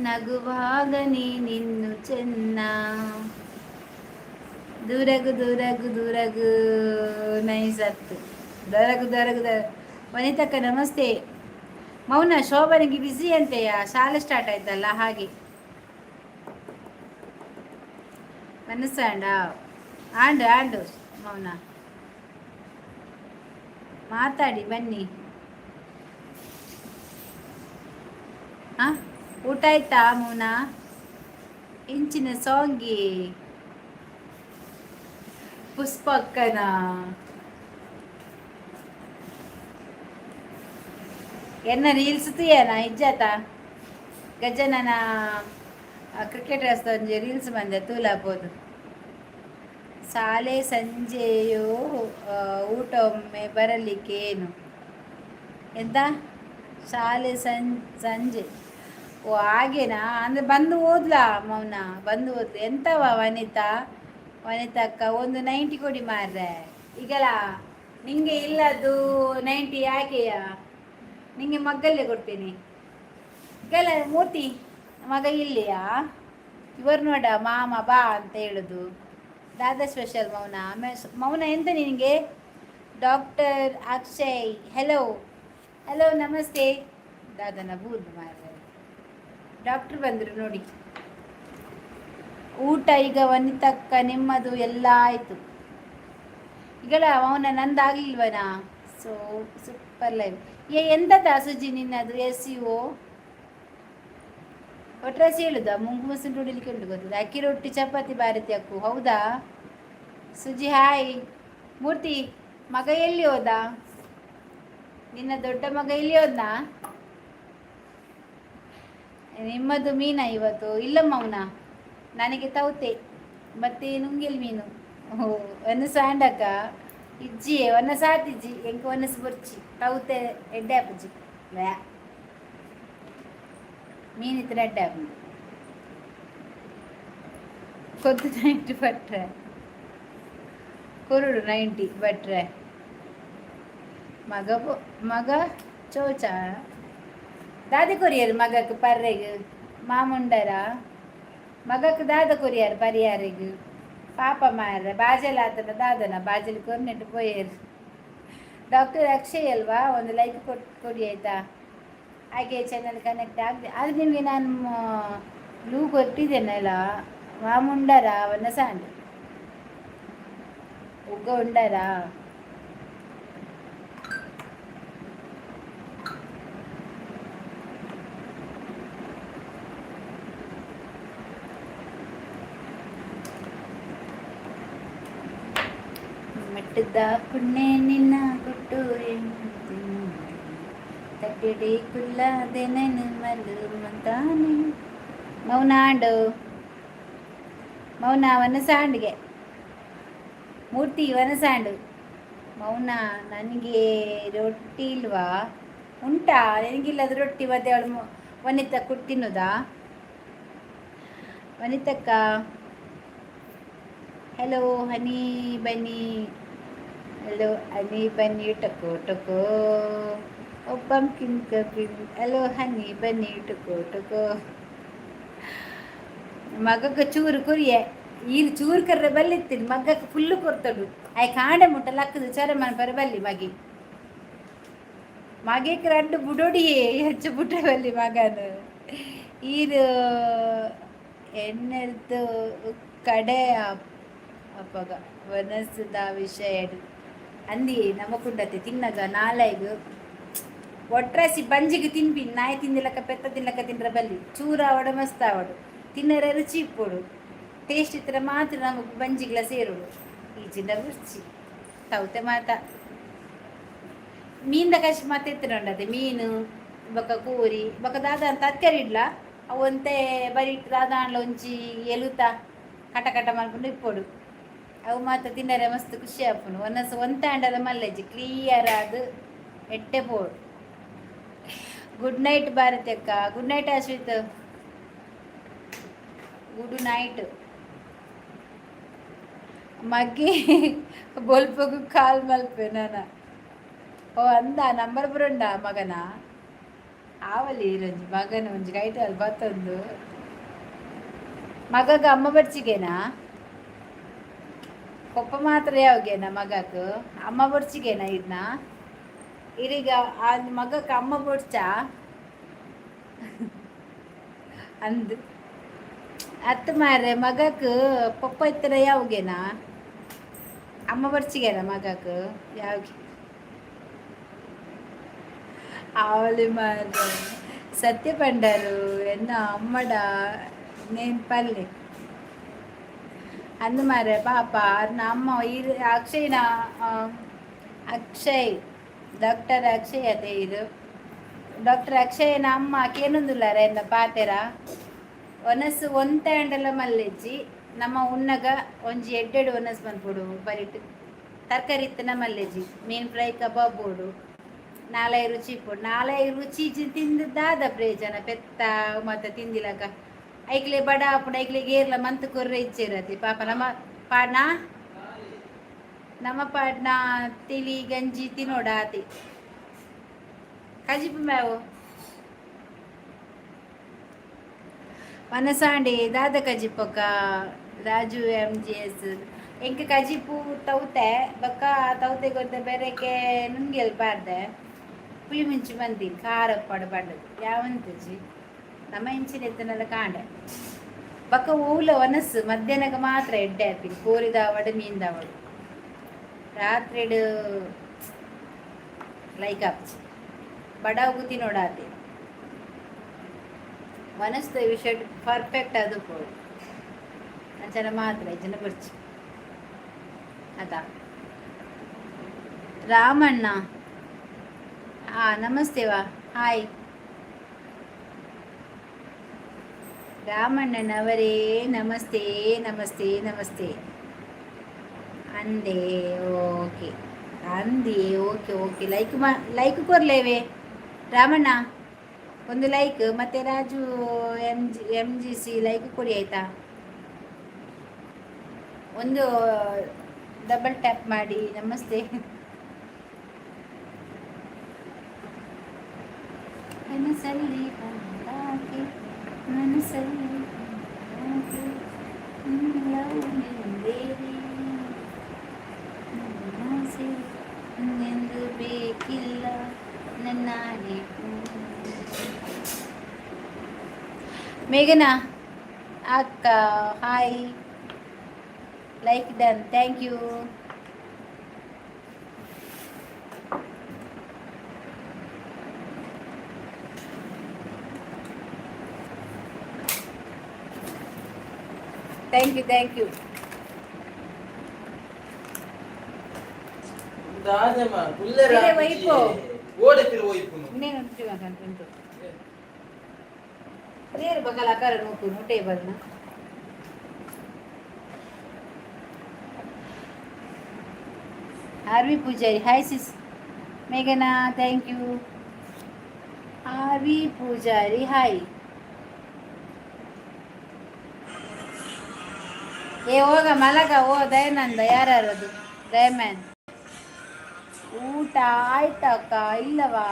ನಗುವಾಗ ನೀನಿನ್ನು ಚೆನ್ನ. ದೂರಗು ದೂರಗು ದೂರಗು ನೈಸ್ ಅತ್ತು ದೊರಗು ದೊರಗು the. ವನಿತಕ್ಕ ನಮಸ್ತೆ. ಮೌನ, ಶೋಭನಿಗೆ ಬ್ಯುಸಿ ಅಂತೆಯಾ? ಶಾಲೆ ಸ್ಟಾರ್ಟ್ ಆಯ್ತಲ್ಲ, ಹಾಗೆ. ಮನಸ್ಸಾಂಡ ಆಂಡು ಆಂಡು. ಮೌನ, ಮಾತಾಡಿ ಬನ್ನಿ. ಹಾ, ಊಟ ಆಯ್ತಾ ಮೌನ? ಇಂಚಿನ ಸಾಂಗಿ ಪುಷ್ಪಕ್ಕನ. ಎನ್ನ ರೀಲ್ಸ್ ತುಯನ ಇಜ್ಜಾತ? ಗಜನನ ಕ್ರಿಕೆಟ್ ಒಂಜಿ ರೀಲ್ಸ್ ಬಂದೆ, ತೂಲಾಪೋದು. ಶಾಲೆ ಸಂಜೆಯು ಊಟ ಒಮ್ಮೆ ಬರಲಿಕ್ಕೆ ಏನು ಎಂತ? ಶಾಲೆ ಸಂಜೆ. ಓ, ಹಾಗೇನಾ? ಅಂದರೆ ಬಂದು ಓದ್ಲಾ ಮೌನ? ಬಂದು ಓದ್ಲು. ಎಂತವ ವನಿತಾ? ವನಿತಾ ಅಕ್ಕ, ಒಂದು 90 ಕೊಡಿ ಮಾರ್ರೆ. ಈಗಲ ನಿಂಗೆ ಇಲ್ಲದ್ದು 90 ಯಾಕೆಯಾ? ನಿಂಗೆ ಮಗ್ಗಲ್ಲೇ ಕೊಡ್ತೀನಿ. ಈಗಲ್ಲ ಮೂರ್ತಿ ಮಗ ಇಲ್ಲಿಯಾ? ಇವರು ನೋಡ, ಮಾಮ ಬಾ ಅಂತ ಹೇಳುದು. ದಾದಾ ಸ್ಪೆಷಲ್ ಮೌನ? ಆಮೇಲೆ ಮೌನ, ಎಂತ ನಿನಗೆ? ಡಾಕ್ಟರ್ ಅಕ್ಷಯ್, ಹೆಲೋ ಹಲೋ, ನಮಸ್ತೆ. ದಾದನ ಬೂರ್ದು ಮಾರ್ರೆ. ಡಾಕ್ಟ್ರ್ ಬಂದರು ನೋಡಿ. ಊಟ ಈಗ ವನಿತಕ್ಕ, ನಿಮ್ಮದು ಎಲ್ಲ ಆಯಿತು? ಈಗಲ ಮೌನ, ನಂದಾಗ್ಲಿಲ್ವನಾ? ಸೊ ಸೂಪರ್ ಲೈವ್. ಏ, ಎಂತದ ಸುಜಿ ನಿನ್ನದು? ಎಸ್ ಯು ಒಟ್ರಾಸಿ ಹೇಳುದಾ? ಮುಂಗು ಮಸನ್ ಹೊಡಿಲಿಕ್ಕೆ ಉಂಟು, ಗೊತ್ತದ. ಅಕ್ಕಿ ರೊಟ್ಟಿ ಚಪಾತಿ ಭಾರತಿ ಅಕ್ಕು. ಹೌದಾ ಸುಜಿ? ಹಾಯ್ ಮೂರ್ತಿ. ಮಗ ಎಲ್ಲಿ ಹೋದ? ನಿನ್ನ ದೊಡ್ಡ ಮಗ ಎಲ್ಲಿ ಹೋದ್ನಾ? ನಿಮ್ಮದು ಮೀನಾ ಇವತ್ತು? ಇಲ್ಲ ಮೌನ, ನನಗೆ ತೌತೆ ಮತ್ತೆ ನುಂಗಿಲ್ ಮೀನು. ಓ, ಒಂದು ಸಾಂಡಕ್ಕ ಇಜ್ಜಿಯೇ ಒನ್ನ ಸಾತಿಜ್ಜಿ ಎಂಕ ಒನಸು ಬೊರ್ಚಿ, ತೌತೆ ಎಡ್ಡೆ ಆಪುಜಿ. ವ್ಯಾ, ಮೀನು ಇತ್ರ ಎಡ್ಡೆ ಆಪುಂಡು. ಕೊದ್ದು 90 ಬಟ್ರೆ ಕುರುಡು 90 ಬಟ್ರೆ. ಮಗ ಮಗ ಚೋಚ ದಾದಿ ಕೊರಿಯರ್ ಮಗಕ್ಕೆ ಪರ್ರೆಗ್ ಮಾಮುಂಡರ ಮಗಕ್ಕೆ ದಾದ ಕೊರಿಯರ್ ಪರಿಯಾರಿಗ್. ಪಾಪ ಮಾರ್ರೆ, ಬಾಜಲ್ ಆತನ ದಾದನ ಬಾಜಲಿ ಕೊರ್ನೆಟ್ಟು ಪೋಯೇರು. ಡಾಕ್ಟರ್ ಅಕ್ಷಯ್ ಅಲ್ವಾ? ಒಂದು ಲೈಕ್ ಕೊಟ್ಟು ಕೊಡಿ ಆಯಿತಾ? ಹಾಗೆ ಚಾನಲ್ ಕನೆಕ್ಟ್ ಆಗದೆ. ಆದರೆ ನಿಮಗೆ ನಾನು ಬ್ಲೂ ಕೊಟ್ಟಿದ್ದೇನಲ್ಲ. ಮಾಮುಂಡರ ಅವನ ಸಾಂಡ್ ಉಗ್ಗ ಉಂಡರಾ? ಮೆಟ್ಟದ ಪುಣ್ಯ ನಿನ್ನ ಕೊಟ್ಟು ತಟ್ಟಿಡಿ ಕುಲ್ಲದೆ ಮಲು ಮಂತಾನೆ. ಮೌನಾಂಡು ಮೌನ ವನಸಾಂಡಿಗೆ ಮೂರ್ತಿ ವನಸಾಂಡು. ಮೌನ, ನನಗೆ ರೊಟ್ಟಿ ಇಲ್ವಾ? ಉಂಟಾ? ನಿನಗಿಲ್ಲದ ರೊಟ್ಟಿ ಮತ್ತೆ ಅವಳು ವನಿತಾ ತಿನ್ನೋದಾ? ವನಿತಕ್ಕ, hello honey bunny, hello honey bunny, ಟಕೋ ಟಕೋ ಓ ಪಂಪ್ಕಿನ್ ಕಪಿನ್. ಹಲೋ ಹನಿ ಬನ್ನಿ, ಟಕೋ ಟಕೋ. ಮಗಕ್ಕೆ ಚೂರು ಕುರಿಯೆ. ಈರು ಚೂರು ಕರ್ರೆ ಬಲ್ಲಿತ್ತೀನಿ, ಮಗ್ಗಕ್ಕೆ ಫುಲ್ಲು ಕೊರ್ತಡು. ಆಯ್ ಕಾಂಡೆ ಮುಟ್ಟ ಲಕ್ಕದು ಚರ ಮನ್ಪರೆ ಬಲ್ಲಿ ಮಗಿ. ಮಗೆಕ್ ರಡ್ಡು ಬುಡೊಡಿಯೇ ಹೆಚ್ಚು ಬುಟ್ರೆ ಬಲ್ಲಿ ಮಗನು. ಈರು ಎಣ್ಣೆದ್ದು ಕಡೆ ಅಪ್ಪಗ ವನಸದ ವಿಷಯ ಅಂದಿ ನಮಕುಂಡತೆ. ತಿನ್ನಗ ನಾಲೈಗು ಒಟ್ರಾಸಿ ಬಂಜಿಗೆ ತಿನ್ಪಿ. ನಾಯಿ ತಿಂದಿಲಕ್ಕ ಪೆತ್ತ ತಿನ್ಲಕ್ಕ ತಿಂದ್ರ ಬಲ್ಲಿ. ಚೂರ ಆವಡು, ಮಸ್ತ್ ಆವಡು, ತಿನ್ನರೆ ರುಚಿ ಇಪ್ಪೊಡು. ಟೇಸ್ಟ್ ಇತ್ತರ ಮಾತ್ರ ನಮಗೆ ಬಂಜಿಗ್ಲ ಸೇರುಡು. ಈ ಚಿನ್ನ ರುಚಿ ತೌತೆ ಮಾತ ಮೀನ್ದ ಕಶ್ ಮತ್ತೆ ಎತ್ತಿನೊಂಡತೆ. ಮೀನು ಬೊಕ ಕೋರಿ ಬೊಕ ದಾದ ಅಂತ ತರಕಾರಿ ಇಡ್ಲ ಅವು ಒಂತೆ ಬರಿ ದಾದ ಒಂಜಿ ಎಲುತ ಕಟ ಕಟ ಮಲ್ಪುಂಡು ಇಪ್ಪೊಡು. ಅವು ಮಾತ್ರ ತಿನ್ನರೆ ಮಸ್ತ್ ಖುಷಿ ಆಪುಂಡು. ಒನಸ್ ಒಂತೆ ಆಂಡಲ ಮಲ್ಲೆಜ್ಜಿ, ಕ್ಲಿಯರ್ ಆದ್ ಎಟ್ಟೆ ಪೋಡು. ಗುಡ್ ನೈಟ್ ಭಾರತಿ ಅಕ್ಕ. Good night Ashwith. Good night. ಮಗ್ಗಿ ಬೊಲ್ಪಗು ಕಾಲ್ ಮಲ್ಪೆ ನಾನ. ಓ ಅಂದ ನಂಬರ್ ಬರುಂಡ ಮಗನ ಆವಲಿ. ಇರೊಂಜಿ ಮಗನ ಒಂಜಿ ಕೈಟ್ ಅಲ್ಲಿ ಬತ್ತೊಂದು. ಮಗಗ ಅಮ್ಮ ಬಡ್ಚಿಗೇನಾ? ಪಪ್ಪ ಮಾತ್ರ ಯಾವಾಗೇನ? ಮಗಕ್ ಅಮ್ಮ ಬೊಡ್ಚಿಗೇನ ಇರ್ನ? ಇರೀಗ ಆ ಮಗಕ್ಕೆ ಅಮ್ಮ ಬೊಡ್ಚಾ ಅಂದ್ ಅತ್ತು ಮಾರ್ರೆ. ಮಗಕ್ ಪಪ್ಪ ಇತ್ತರ ಯಾವಾಗೇನಾ? ಅಮ್ಮ ಬಡ್ಚಿಗೇನ ಮಗಕ್ ಯಾವಾಗ ಆವಲಿ ಮಾರ್ರೆ. ಸತ್ಯ ಪಂಡರು ಎನ್ನ ಅಮ್ಮಡ ನೇನ್ ಪಲ್ಲೆ ಅಂದು ಮಾರ್ರೆ. ಪಾಪ ಅರ್ನ ಅಮ್ಮ ಇರ್ ಅಕ್ಷಯ್ನ ಅಕ್ಷಯ್, ಡಾಕ್ಟರ್ ಅಕ್ಷಯ್ ಅದೇ ಇದು. ಡಾಕ್ಟರ್ ಅಕ್ಷಯನ ಅಮ್ಮ ಕೇನೊಂದುಲ್ಲಾರ ಎನ್ನ ಪಾತೆರ. ಒನಸ್ಸು ಒಂತೆ ಆಂಡಲ ಮಲ್ಲೆಜ್ಜಿ. ನಮ್ಮ ಉನ್ನಗ ಒಂಜಿ ಎಡ್ಡೆಡ್ ಒನಸ್ ಮನ್ಪೊಡು. ಬರಿಟ್ ತರಕಾರಿ ಇತ್ತನ ಮಲ್ಲೆಜ್ಜಿ. ಮೀನ್ ಫ್ರೈ, ಕಬಾಬ್ ಬೋಡು. ನಾಲೈ ರುಚಿ ಇಪ್ಪೊಡು. ನಾಲೈ ರುಚಿ ತಿಂದು ದಾದ ಪ್ರಯೋಜನ? ಪೆತ್ತ ಮತ್ತೆ ತಿಂದಿಲಕ ಐಕ್ಲೆ ಬಡ ಆಪುಂಡು. ಐಕ್ಲೆಗ್ ಏರ್ಲ ಮಂತ್ ಕೊರ್ರೆ ಇಜ್ಜೆರತಿ ಪಾಪ. ನಮ್ಮ ಪಾಡ್ನ, ನಮ್ಮ ಪಾಡ್ನ ತಿಳಿ ಗಂಜಿ ತಿನ್ನೋಡ ಆತಿ. ಕಜಿಪು ಮೇವು ಮನಸಾಂಡಿ ದಾದ ಕಜಿಪೊಕ್ಕ? ರಾಜು ಎಂ ಜಿ ಎಸ್, ಎಂಕ್ ಕಜಿಪು ತೌತೆ ಬೊಕ್ಕ ತೌತೆ ಗೊತ್ತ ಬೆರಕೆ ನುಂಗೆಲ್ ಪಾಡ್ದೆ. ಪುಳಿ ಮುಂಚಿ ಬಂದಿನಿ, ಖಾರ ಪಡ ಪಂಡದು ಯಾವಂತಜಿ. ನಮ್ಮ ಇಂಚಿನ ಎತ್ತನೆಲ್ಲ ಕಾಂಡೆ ಬೊಕ್ಕ ಓಲ ಒನಸ್ಸು ಮಧ್ಯಾಹ್ನಕ್ಕೆ ಮಾತ್ರ ಎಡ್ಡೆ ಆಪಿನಿ. ಕೋರಿದಾವಡು, ಮೀನ್ದಾವಡು ರಾತ್ರಿಡ್ ಲೈಕ್ ಆಪುಜಿ. ಬಡವು ತಿನ್ನೋಡಾತೆ. ಒನಸ್ದ ವಿಷಯ ಪರ್ಫೆಕ್ಟ್ ಅದು ಪೋಡು. ಅಂಚನ ಮಾತ್ರ ಇಜ್ಜಿಂಡ ಬೊರ್ಚಿ ಅದ. ರಾಮಣ್ಣ, ಹಾ ನಮಸ್ತೆ ವಾ. ಹಾಯ್ ರಾಮಣ್ಣನವರೇ, ನಮಸ್ತೆ ನಮಸ್ತೆ ನಮಸ್ತೆ. ಅಂದೆ ಓಕೆ ಅಂದೆ. ಓಕೆ ಓಕೆ, ಲೈಕ್ ಮಾ ಲೈಕ್ ಕೊರ್ಲೇವೆ ರಾಮಣ್ಣ. ಒಂದು ಲೈಕ್ ಮತ್ತೆ Raju M G M G C like ಕೊಡಿ ಆಯ್ತಾ? ಒಂದು ಡಬಲ್ ಟ್ಯಾಪ್ ಮಾಡಿ. ನಮಸ್ತೆ. ಕನಸಲ್ಲಿ ಬಂದಾಕೆ, ಮನಸ್ಸಲ್ಲಿ ಬಂದಾಕೆ, ಲವ್ ಬೇರೆ ಆಸೆ ಎಂದು ಬೇಕಿಲ್ಲ ನನ್ನಾನೆ. ಮೇಘನಾ ಅಕ್ಕ, hi. Like done, thank you. Thank you, thank you. ದಾದೆಮ್ಮ ಕುಲ್ಲೆರ. ಪಿರೆ ಒಯ್ಪು. ಓಡೆ ಪಿರ ಒಯ್ಪುನು? ಇನ್ನೇನು ಉಂಟು? ನೇರು ಬಗಲ ಅಕಾರ ನೂಕು ಟೇಬಲ್ನ. ಆರ್ ವಿ ಪೂಜಾರಿ, ಹಾಯ್ ಸಿಸ್. ಮೇಘನಾ, thank you. R V Poojary, hi. ಏ ಹೋಗ ಮಲಗ. ಓ ದಯಾನಂದ, ಯಾರು ಅದು? ದಯಮ್ಯಾನ್. ಊಟ ಆಯ್ತಕ್ಕ? ಇಲ್ಲವಾ?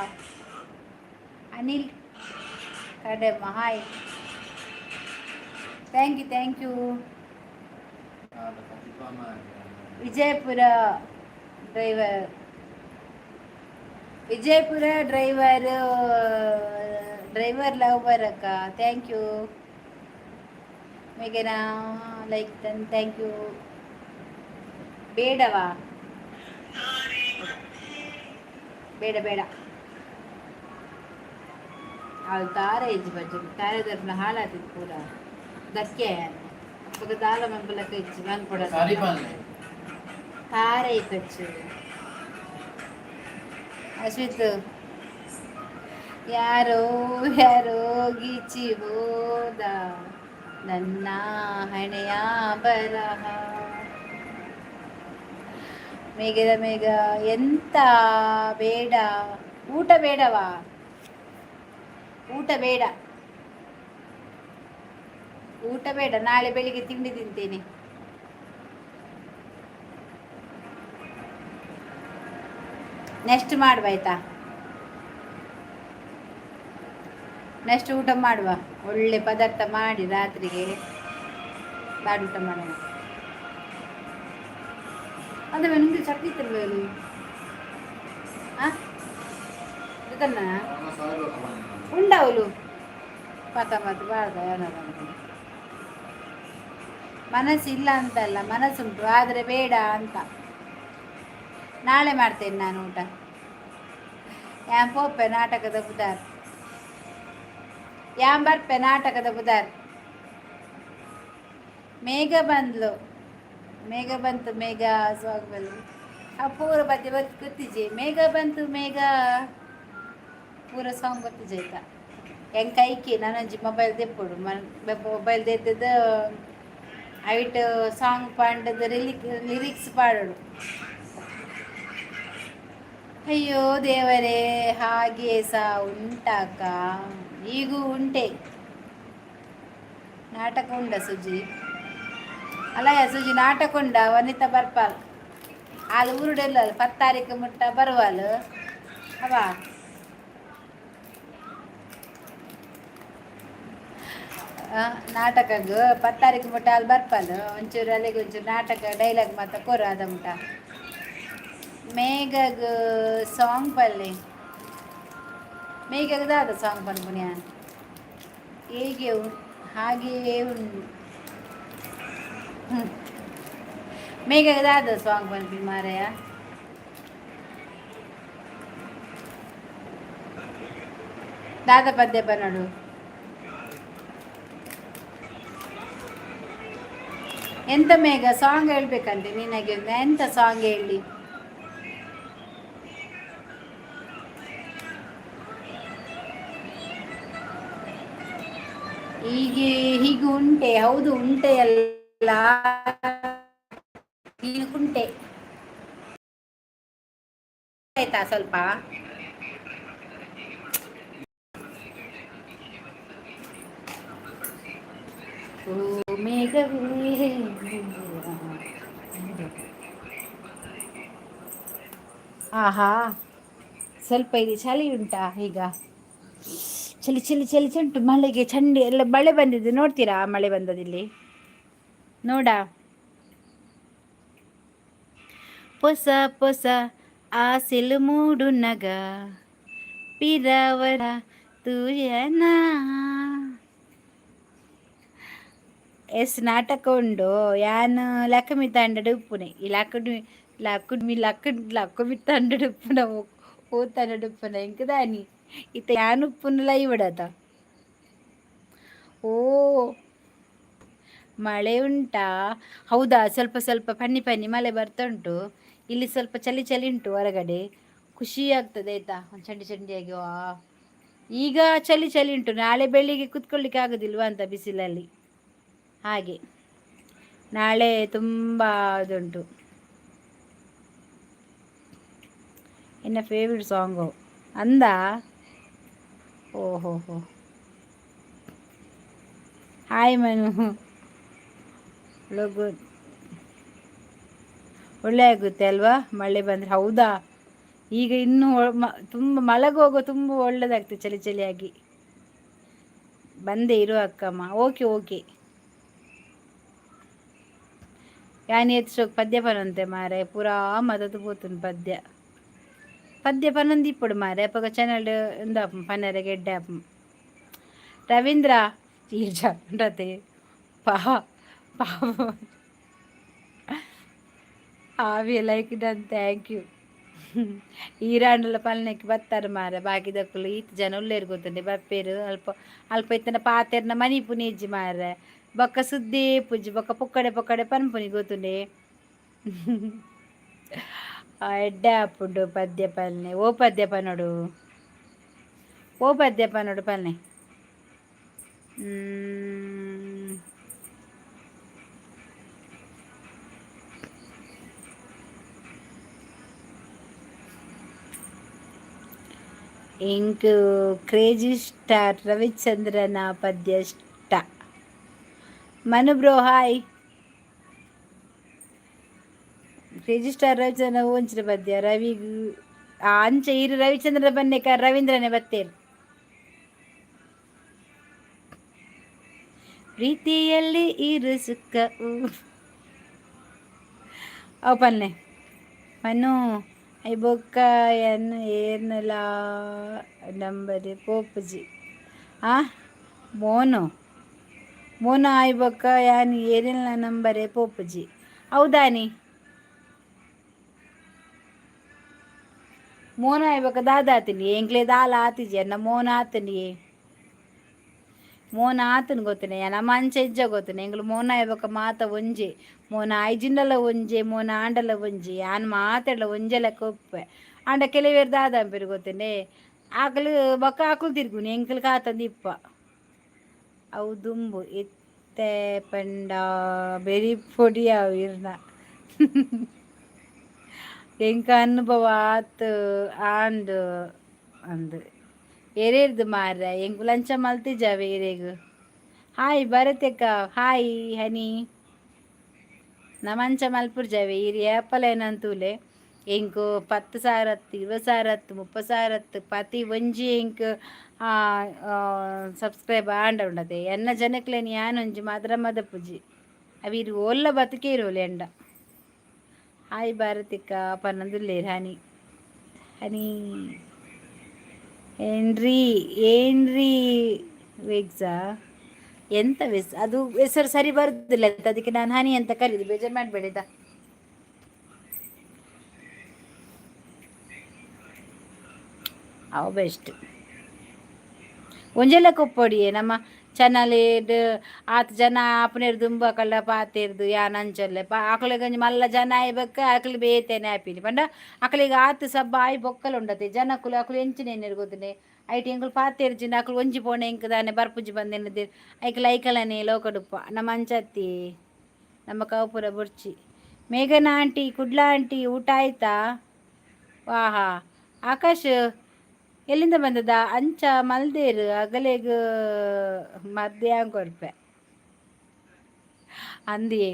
Anil ಕಡೆಮ್ಮ, hi. Thank you, thank you. Vijayapura driver, Vijayapura driver, driver lover ಅಕ್ಕ, thank you. ಮೇಘನಾ, like done, thank you. ಬೇಡವಾ? ಬೇಡ ಬೇಡ. ಅವಳು ತಾರೆ ಇಜ್ಜಿ ಬಜ್ಜು ತಾರೆ ದರ್ಪಣ ಹಾಳಾತಿತ್ತು ಪೂರ ದಕ್ಕೆ. ಅಪ್ಪಗ ದಾಲ ಮಂಬಲಕ ಇಜ್ಜಿ ಮನ್ಪೊಡ. ಸಾರಿ ಪನ್ಲೆ. ತಾರೆ ಕಚ್ಚು. ಅಶ್ವಿತ್, ಯಾರೋ ಯಾರೋ ಗೀಚಿ ಹೋದ ನನ್ನ ಹಣೆಯ ಬರಹ. ಮೇಘದ ಮೇಘ ಎಂತ ಬೇಡ? ಊಟ ಬೇಡವಾ? ಊಟ ಬೇಡ. ಊಟ ಬೇಡ, ನಾಳೆ ಬೆಳಿಗ್ಗೆ ತಿಂಡಿ ತಿಂತೇನೆ. ನೆಕ್ಸ್ಟ್ ಮಾಡುವ, ಆಯ್ತಾ? ನೆಕ್ಸ್ಟ್ ಊಟ ಮಾಡುವ. ಒಳ್ಳೆ ಪದಾರ್ಥ ಮಾಡಿ ರಾತ್ರಿಗೆ ಬಾಡಿ ಊಟ ಮಾಡೋಣ. ಅಂದ್ರೆ ನಿಮ್ಗೆ ಚಟ್ನಿ ತರಬೇಕು. ಹಾಂ, ಇದನ್ನ ಉಂಡವಳು ಪತ ಮತ್ತು ಬಾರ್ದ. ಮನಸ್ಸಿಲ್ಲ ಅಂತಲ್ಲ, ಮನಸ್ಸುಂಟು, ಆದರೆ ಬೇಡ ಅಂತ. ನಾಳೆ ಮಾಡ್ತೇನೆ ನಾನು ಊಟ. ಯಾನ್ ಪೋಪೆ ನಾಟಕದ ಬುದಾರ್, ಯಾನ್ ಬರ್ಪೆ ನಾಟಕದ ಬುದಾರ್. ಮೇಘ ಬಂದ್ಲು, ಮೇಘ ಬಂತು, ಮೇಘ ಸಾಂಗ್ ಬಂದ್ಲು. ಆ ಪೂರ ಪದ್ಯ ಗೊತ್ತಿಜೆ. ಮೇಘ ಬಂತು ಮೇಘ, ಪೂರ ಸಾಂಗ್ ಗೊತ್ತಿಜೆ, ಆಯ್ತಾ? ಹೆಂಗೆ ಕೈಕಿ ನಾನೊಂಜಿ ಮೊಬೈಲ್ ದೆಪ್ಪೊಡು. ಮೊಬೈಲ್ ದೆತ್ತದ ಐಟ್ ಸಾಂಗ್ ಪಾಂಡದ ಲಿರಿಕ್ಸ್ ಪಾಡೋಡು. ಅಯ್ಯೋ ದೇವರೇ, ಹಾಗೆ ಸಹ ಉಂಟಾಕ? ಈಗೂ ಉಂಟೆ. ನಾಟಕ ಉಂಡ ಸುಜಿ? ಅಲ್ಲಯ್ಯ ಸುಜಿ, ನಾಟಕ ಉಂಡ? ವನಿತಾ ಬರ್ಪಾಲ್. ಅಲ್ಲಿ ಊರುಡೆಲ್ಲ 10 ತಾರೀಕು ಮುಟ್ಟ ಬರುವಾಲು ಅವ. ನಾಟಕಗ್ 10 ತಾರೀಕು ಮುಟ್ಟ ಅಲ್ಲಿ ಬರ್ಪಾಲ್. ಒಂಚೂರು ಅಲ್ಲಿಗೆ ಒಂಚೂರು ನಾಟಕ ಡೈಲಾಗ್ ಮಾತ ಕೊರು ಅದ ಮುಟ್ಟ. ಮೇಘಗ್ ಸಾಂಗ್ ಪಲ್ಲೆ. ಮೇಘಗ್ ದಾದ ಸಾಂಗ್ ಪನ್ಪುನಿಯ? ಹೇಗೆ ಹಾಗೆಯೇ ಉಂಟು. ಮೇಘಗ್ ದಾದ ಸಾಂಗ್ ಪನ್ಪಿ ಮಾರಾಯ? ದಾದ ಪದ್ಯ ಪನೋಡು. ಎಂತ ಮೇಘ, ಸಾಂಗ್ ಹೇಳ್ಬೇಕಂತೆ ನಿನಗೆ. ಎಂತ ಸಾಂಗ್ ಹೇಳಿ? ಹೀಗೆ ಹೀಗೆ ಉಂಟೆ? ಹೌದು, ಉಂಟೆ ಅಲ್ಲ, ನೀನು ಕುಂಟೆ ಆಯ್ತಾ ಸ್ವಲ್ಪ? ಓ ಮೇಘವೇ. ಆಹಾ, ಸ್ವಲ್ಪ ಇಲ್ಲಿ ಚಳಿ ಉಂಟಾ ಈಗ? ಚಳಿ ಚಳಿ ಚಳಿ ಉಂಟು. ಮಳೆಗೆ ಚಂಡಿ ಎಲ್ಲ ಮಳೆ ಬಂದಿದೆ. ನೋಡ್ತೀರಾ ಮಳೆ ಬಂದದಿಲ್ಲಿ? ನೋಡ. ಹೊಸ ಹೊಸ ಆಸೆಲು ಮೂಡುನಗ ಪಿರವರ ತೂಯನ. ಎಸ್, ನಾಟಕ ಉಂಡು. ಯಾನ್ ಲಕ್ಕಮಿ ತಂಡಡ್ ಉಪ್ಪುನೆ. ಈ ಲಕ್ಕುಡ್ಮಿ ಲಕ್ಕುಡ್ಮಿ ಲಕ್ಕ ಲಕ್ಕುಮಿ ತಂಡಡ್ ಉಪ್ಪುನ ಓ ತಂಡಡ್ ಉಪ್ಪುನ ಎಂಕ್ ದಾನಿ ಇತ್ತ ಯಾನ್ ಉಪ್ಪುನ ಲೈವ್ ಇಡದ. ಓ, ಮಳೆ ಉಂಟಾ? ಹೌದಾ? ಸ್ವಲ್ಪ ಸ್ವಲ್ಪ ಪನ್ನಿ ಪನ್ನಿ ಮಳೆ ಬರ್ತಾ ಉಂಟು. ಇಲ್ಲಿ ಸ್ವಲ್ಪ ಚಳಿ ಚಳಿ ಉಂಟು ಹೊರಗಡೆ. ಖುಷಿ ಆಗ್ತದೆ, ಆಯ್ತಾ? ಒಂದು ಚಂಡಿ ಚಂಡಿಯಾಗಿ. ವಾ, ಈಗ ಚಳಿ ಚಳಿ ಉಂಟು. ನಾಳೆ ಬೆಳಿಗ್ಗೆ ಕುತ್ಕೊಳ್ಳಿಕ್ಕೆ ಆಗೋದಿಲ್ವಾ ಅಂತ ಬಿಸಿಲಲ್ಲಿ. ಹಾಗೆ ನಾಳೆ ತುಂಬ ಇದುಂಟು. ಎನ್ನ ಫೇವ್ರೆಟ್ ಸಾಂಗು ಅಂದ. ಓಹೋ ಹೋ, ಹಾಯ್ ಮನು. ಗುಡ್, ಒಳ್ಳೆ ಆಗುತ್ತೆ ಅಲ್ವಾ ಮಳೆ ಬಂದರೆ? ಹೌದಾ? ಈಗ ಇನ್ನೂ ತುಂಬ ಮಲಗುವಾಗ ತುಂಬ ಒಳ್ಳೆದಾಗ್ತದೆ, ಚಳಿ ಚಳಿಯಾಗಿ. ಬಂದೆ ಇರು ಅಕ್ಕಮ್ಮ. Okay okay. ಯಾನ್ ಏತ್ ಪದ್ಯ ಪನೊಂತೆ ಮಾರೆ, ಪೂರಾ ಮದತ್ ಪೋತುಂಡು. ಪದ್ಯ ಪದ್ಯ ಪನೊಂದು ಇಪ್ಪೊಡು ಮಾರೆ, ಅಪಗ ಚಾನಲ್ ಉಂದಾಪುಂಡು, ಪನರೆಗ್ ಎಡ್ಡೆ ಆಪುಂಡು. ರವೀಂದ್ರ ಉಂಡತೆ ಪಾ ಪಾಪ. ಆವಿ ಲೈಕ್ ಡನ್, thank you. ಈರಾಂಡಲ ಪಲ್ನೆಕ್ ಬತ್ತಾರೆ ಮಾರೆ. ಬಾಕಿದಕುಲು ಈತ್ ಜನ ಉಲ್ಲೇರ್ ಗೊತ್ತುಂಡೆ. ಬಪ್ಪೇರು ಅಲ್ಪ ಅಲ್ಪ ಇತ್ತನ ಪಾತೆರ್ನ ಮನಿಪುನಿ ಇಜ್ಜಿ ಮಾರೆ. ಬೊಕ್ಕ ಸುದ್ದಿ ಪೂಜಿ ಬೊಕ್ಕ ಪೊಕ್ಕಡೆ ಪೊಕ್ಕಡೆ ಪನ್ಪುನಿ ಗೊತ್ತುಂಡೆ. ಎಡ್ಡೆ ಆಪುಂಡು ಪದ್ಯ ಪಲ್ನೆ. ಓ ಪದ್ಯ ಪನೊಡು, ಓ ಪದ್ಯ ಪನೊಡು ಪಲ್ನೆ. ಎಂಕ್ ಕ್ರೇಜಿ ಸ್ಟಾರ್ ರವಿಚಂದ್ರನ ಪದ್ಯ ಇಷ್ಟ. Manu bro, hi. Register Ravichandra ಒಂಚಿನ ಬದ್ಯ ರವಿ ಅಂಚೆ ಇರು ರವಿಚಂದ್ರ ಬನ್ನೇಕ ರವೀಂದ್ರನೇ ಬತ್ತೇರು. ಪ್ರೀತಿಯಲ್ಲಿ ಇರು ಸುಖ. ಅವು ಪನ್ನೆ ಮನು ಐಬೊಕ್ಕ ಎನ್ ಏರ್ನಲ ನಂಬರ್ ಪೋಪುಜಿ. ಆ ಮೋನು ಮೋನು ಆಯ್ಬೊಕ್ಕ ಯಾನ್ ಏರೆಲ್ಲ ನಂಬರೇ ಪೋಪುಜಿ, ಹೌದಾನಿ? ಮೋನ ಆಯ್ಬೊಕ್ಕ ದಾದ ಆತೀನಿ? ಎಂಕ್ಲೆ ದಾಲ ಆತಿಜಿ ಅನ್ನ ಮೋನ ಆತನಿ. ಮೋನ ಆತನ ಗೊತ್ತನೆ, ನಮ್ಮ ಅಂಚೆ ಇಜ್ಜ ಗೊತ್ತನೆ. ಎಂಗ್ಲು ಮೋನ ಆಯ್ಬೊಕ್ಕ ಮಾತ ಒಂಜೆ. ಮೋನ ಐಜಿಂಡಲ ಒಂಜೆ, ಮೋನ ಆಂಡಲ ಒಂಜಿ. ಯಾನ್ ಮಾತೆಡ್ಲ ಒಂಜೆ ಲೆಕ್ಕ ಉಪ್ಪೆ. ಆಂಡ ಕೆಲವೇರು ದಾದ ಅಂಪೆರ್ ಗೊತ್ತನೆ? ಆಕಲು ಬೊಕ್ಕ ಆಕುಲು ತಿರ್ಗುನಿ, ಎಂಕಲ್ ಕಾತಂದು ಇಪ್ಪ. ಅವು ದುಂಬು ಇತ್ತೆ ಪಂಡ ಬೆರಿ ಪೊಡಿ ಅವು ಇರ್ನ. ಎಂಕ ಅನುಭವ ಆತ್ ಆಂಡ್ ಅಂದ್ ಏರೇರ್ದು ಮಾರ್ರೆ. ಎಂಕುಲು ಅಂಚ ಮಲ್ತಿಜಾವೆ ಏರೆಗ್. ಹಾಯ್ ಭರತಕ್ಕ, ಹಾಯ್ ಹನಿ. ನಮ ಅಂಚ ಮಲ್ಪುರ್ಜಾವೆ. ಈರ್ ಏಪಲ ಏನಂತೂಲೆ, ಎಂಕು 10,000 ಅತ್ತು, 20,000 ಅತ್ತು, 30,000 ಅತ್ತು, ಪತಿ ಒಂಜಿ ಎಂಕ್ ಸಬ್ಸ್ಕ್ರೈಬ್ ಆಂಡ ಉಂಡತೆ. ಎನ್ನ ಜನಕ್ಲೆನ್ ಯಾನೊಂಜಿ ಮಾತ್ರ ಮದಪುಜಿ. ಅವು ಓಲ್ಲ ಬದುಕೇ ಇರೋಲಿ ಎಂಡ. ಹಾಯ್ ಭಾರತಿಕ ಪನ್ನೊಂದುಲ್ಲೇರ್. ಹನಿ ಹನಿ ಏನ್ರಿ ಏನ್ರಿ ವೇಗ್ಸಾ ಎಂತ ವೆಸ್ ಅದು? ಹೆಸರು ಸರಿ ಬರುದಿಲ್ಲ ಅಂತ ಅದಕ್ಕೆ ನಾನು ಹನಿ ಅಂತ ಕರೀದು. ಬೇಜಾರು ಮಾಡಬೇಡಿದ. ಅವು ಬೆಸ್ಟ್. ಒಂಜೆಲ್ಲ ಕೊಪ್ಪೊಡಿಯೆ ನಮ್ಮ ಚಾನಲ್ ಆತ್ ಜನ ಆಪುನೇರ್ ದುಂಬು ಅಕಲ್ಡ ಪಾತೆರ್ದು ಯಾನ್ ಅಂಚೊಲ್ಲೆ ಪಾ. ಅಕಲೆಗ್ ಒಂಜಿ ಮಲ್ಲ ಜನ ಆಯ್ಬೊಕ್ಕ ಅಕುಲು ಬೇತೆನೆ ಆಪಿನಿ ಪಂಡ ಅಕಲೆಗ್ ಆತ್ ಸಬ್ಬ ಆಯಿ ಬೊಕ್ಕಲ ಉಂಡತೆ ಜನಕುಲು. ಅಕುಲು ಎಂಚಿನ ಎನ್ನೆರ್ ಗೊತ್ತುಂಡೆ? ಐಟ್ ಎಂಕುಲು ಪಾತೆರ್ಜಿಂಡ ಅಕುಲು ಒಂಜಿ ಪೋಂಡ ಎಂಕ್ ದಾನೆ ಬರ್ಪುಜಿ ಪಂದ್ ಐಕ್ಲ ಐಕಲನೆ ಲೋಕಡುಪ್ಪ. ನಮ್ಮ ಅಂಚತ್ತಿ ನಮ್ಮ ಕೌಪುರ ಬೊರ್ಚಿ. ಮೇಘನಾ ಆಂಟಿ, ಕುಡ್ಲ ಆಂಟಿ, ಊಟ ಆಯ್ತಾ? ವಾಹಾ, ಆಕಾಶ್ ಎಲ್ಲಿಂದ ಬಂದದ? ಅಂಚ ಮಲ್ದೇರು ಅಗಲೆಗ್ ಮಧ್ಯಾಹ್ನ ಕೊರ್ಪೆ ಅಂದಿಯೇ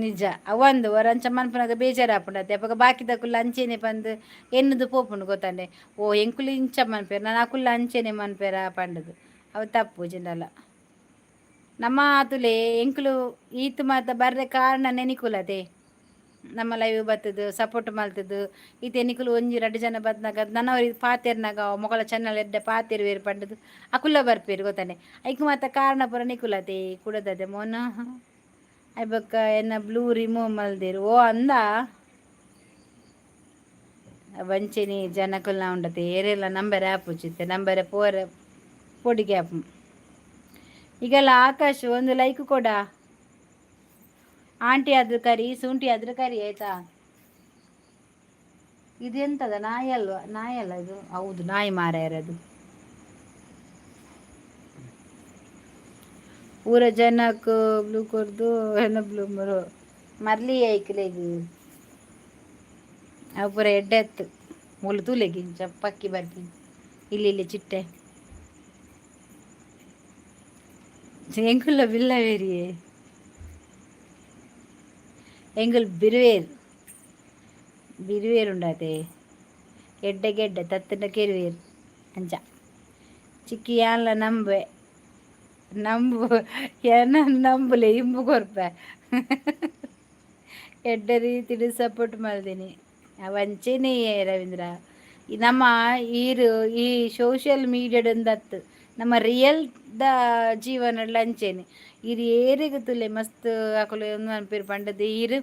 ನಿಜ. ಅವಂದು ಒರ ಅಂಚ ಮನ್ಪುನಗ ಬೇಜಾರಾಪುಂಡತೆ. ಅಪಗ ಬಾಕಿದಕುಲು ಅಂಚೆನೆ ಪಂದ್ ಎನ್ನುದು ಪೋಪುಂಡು ಗೊತ್ತಂಡೆ. ಓ ಎಂಕುಲು ಇಂಚ ಮನ್ಪೆರ್, ನನ ಅಕುಲು ಅಂಚೆನೆ ಮನ್ಪೆರ ಪಂಡುದು. ಅವು ತಪ್ಪು ಜಿಂಡಲ. ನಮ್ಮ ಆತುಲೆ ಎಂಕುಲು ಈತ್ ಮಾತ ಬರ್ರೆ ಕಾರಣ ನೆನಿಕುಲತೆ. ನಮ್ಮ ಲೈವ್ ಬತ್ತದು ಸಪೋರ್ಟ್ ಮಲ್ತದು ಈತ ನಿಕುಲು ಒಂಜಿ ರಡ್ಡ್ ಜನ ಬತ್ನಾಗ ನನವರಿ ಪಾತೆರ್ನಾಗ ಮೊಕಲ ಚಾನಲ್ ಎಡ್ಡೆ ಪಾತೆರುವೆರ್ ಪಂಡುದು ಅಕುಲ್ಲ ಬರ್ಪೆರ್ ಗೊತ್ತಾನೆ. ಐಕ್ ಮಾತ ಕಾರಣ ಪೂರ ನಿಕುಲತೆ. ಕುಡದದೆ ಮೋನ ಐಬೊಕ್ಕ ಎನ್ನ ಬ್ಲೂ ರಿಮೂವ್ ಮಲ್ದೆರ್. ಓ ಅಂದ ವಂಚನೆ ಜನಕುಲ್ನ ಉಂಡತೆ. ಏರೆಲ್ಲ ನಂಬರೆ ಆಪುಜಿತ್ತೆ ನಂಬರೆ ಪೋರೆ ಪೊಡಿಗೆ ಆಪು. ಈಗೆಲ್ಲ ಆಕಾಶ್ ಒಂದು ಲೈಕ್ ಕೊಡ. ಆಂಟಿ ಆದ್ರೂ ಕರಿ, ಶುಂಠಿ ಆದ್ರೂ ಕರಿ, ಆಯ್ತಾ? ಇದೆಂತದ? ನಾಯಿ ಅಲ್ವಾ? ನಾಯಿ ಅಲ್ಲ ಇದು. ಹೌದು, ನಾಯಿ ಮಾರಾಯರದು. ಪೂರ ಜನಕ್ ಬ್ಲೂ ಕೊರ್ದು ಏನ ಬ್ಲೂ ಮರು ಮರ್ಲಿ ಐಕ್ಲೆಗ್. ಅವು ಪೂರ ಎಡ್ಡೆ ಅತ್ತು. ಮೂಲು ತೂಲೆಗ್ ಇಂಚ ಪಕ್ಕಿ ಬರ್ಪಿ ಇಲ್ಲಿ ಇಲ್ಲಿ ಚಿಟ್ಟೆ. ಎಂಕುಲ್ಲ ಬಿಲ್ಲವೇರಿಯೇ? ಎಂಗುಲ್ ಬಿರುವೇರ್ ಬಿರುವೇರ್ ಉಂಡಾತೆ. ಎಡ್ಡೆ ಗೆಡ್ಡೆ ತತ್ತಂಡ ಕೆರುವೇರ್ ಅಂಚ. ಚಿಕ್ಕಿ ಯಾನ್ಲ ನಂಬೆ ನಂಬು ಏನ ನಂಬುಲೆ ಇಂಬು ಕೊರ್ಪೆ. ಎಡ್ಡೆ ರೀತಿಡ್ ಸಪೋರ್ಟ್ ಮಲ್ದಿನಿ. ಅವಂಚೆನೇ ರವೀಂದ್ರ. ನಮ್ಮ ಈರು ಈ ಸೋಷಿಯಲ್ ಮೀಡಿಯಾಡೊಂದತ್ತು, ನಮ್ಮ ರಿಯಲ್ ದ ಜೀವನಡ್ಲ ಅಂಚೆನೆ. ಈರ್ ಏರೆಗ್ ತೂಲೆ ಮಸ್ತ್ ಅಕುಲು ಪನ್ಪೆರ್ ಪಂಡದ್ ಈರ್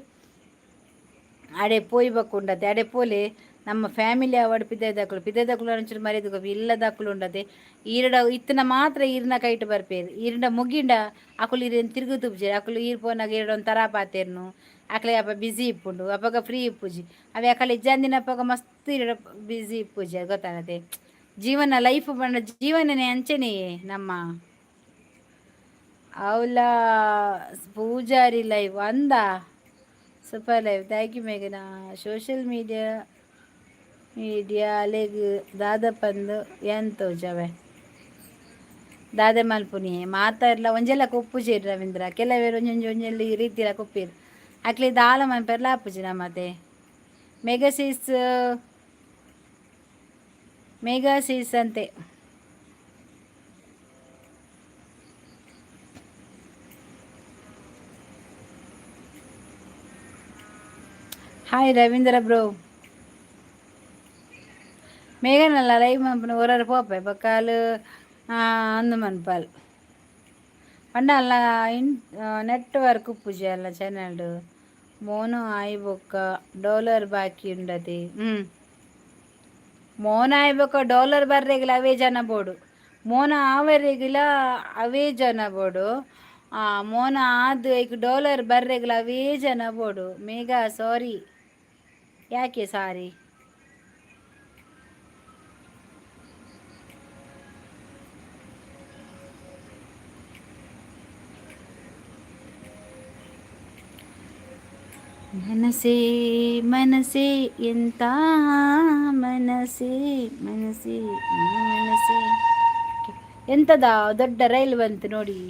ಅಡೆ ಪೋಯಿ ಬೊಕ್ಕ ಅಡೆ ಪೋಲೆ. ನಮ್ಮ ಫ್ಯಾಮಿಲಿ ಆವಡ್, ಪಿದಯ್ದಕುಲು ಪಿದಯ್ದಕುಲು ಒಂಚೂರು ಮರ್ಯಾದೆ ಕೊರ್ಪೆ. ಇಲ್ಲದಕುಲು ಉಂಡತೆ ಈರ್ಡ ಇತ್ತಿನ ಮಾತ್ರ ಈರ್ನ ಕೈಟ್ ಬರ್ಪೇರು. ಈರ್ಡ ಮುಗಿಂಡ ಅಕುಲು ಈರೆನ್ ತಿರುಗು ತುಪ್ಜೆರ್. ಅಕುಲು ಈರ್ ಪೋನಾಗ ಈರ್ಡ ಒಂಥರ ಪಾತೆರ್ನು. ಅಕ್ಲೆಗ್ ಅಪ ಬಿಸಿ ಇಪ್ಪುಂಡು, ಅಪಗ ಫ್ರೀ ಇಪ್ಪುಜಿ. ಅವೆ ಅಕಲ್ ಇಜ್ಜಂದಿನ ಅಪಗ ಮಸ್ತ್ ಈರ್ಡ ಬಿಸಿ ಇಪ್ಪುಜಿ, ಗೊತ್ತಾಗತ್ತೆ. ಜೀವನ ಲೈಫ್ ಪಂಡ ಜೀವನನೇ ಅಂಚೆನೆಯೇ ನಮ್ಮ. ಅವಲ ಪೂಜಾರಿ ಲೈವ್ ಅಂದ. ಸೂಪರ್ ಲೈವ್, thank you ಮೇಘನಾ. ಸೋಷಿಯಲ್ ಮೀಡಿಯಾ ಮೀಡಿಯಾ ಅಲೆಗ್ ದಾದ ಪಂದ್ ಯಾನ್ ತೋಜಾವೆ. ದಾದೆ ಮಲ್ಪುನಿ ಮಾತಾಡ್ಲ ಒಂಜೆಲ್ಲ ಕೊಪ್ಪುಜೇರು ರವೀಂದ್ರ. ಕೆಲವೇರು ಒಂಜೊಂಜಿ ಒಂಜೆಲ್ಲ ಈ ರೀತಿಲ ಕೊಪ್ಪೀರು. ಅಕ್ಲೆ ದಾಲ ಮನ್ಪೆರ್ಲ ಆಪುಜಿ ನಮ್ಮತೆ. ಮೆಗಸೀಸ್ ಮೆಗಾಸೀಸ್ ಅಂತೆ. Hi Ravindra bro. ಮೇಘನಲ್ಲ ಲೈವ್ ಮನ್ಪುನ ಒರರು ಪೋಪೆ ಬೊಕ್ಕಾಲು ಅಂದು ಮನ್ಪಾಲ್ ಪಂಡ ಅಲ್ಲ ಇನ್ ನೆಟ್ವರ್ಕ್ ಉಪ್ಪುಜಿ ಅಲ್ಲ ಚಾನಲ್ಡ್. ಮೋನು ಆಯಿ ಬೊಕ್ಕ ಡಾಲರ್ ಬಾಕಿ ಉಂಡತಿ. ಮೋನ ಆಯಿ ಬೊಕ್ಕ ಡಾಲರ್ ಬರ್ರೆಗಿಲ ಅವೇ ಜನ ಬೋಡು. ಮೋನ ಆವರೆಗಿಲ ಅವೇ ಜನ ಬೋಡು. ಮೋನ ಆದ್ ಐಕ್ ಡಾಲರ್ ಬರ್ರೆಗಿಲ ಅವೇ ಜನ ಬೋಡು. ಮೇಘ ಸಾರಿ. ಯಾಕೆ ಸಾರಿ? ಮನಸೇ ಮನಸೇ ಎಂತ ಮನಸೇ ಮನಸೇ ಮನಸೇ. ಎಂತದ ದೊಡ್ಡ ರೈಲು ಬಂತು ನೋಡಿ.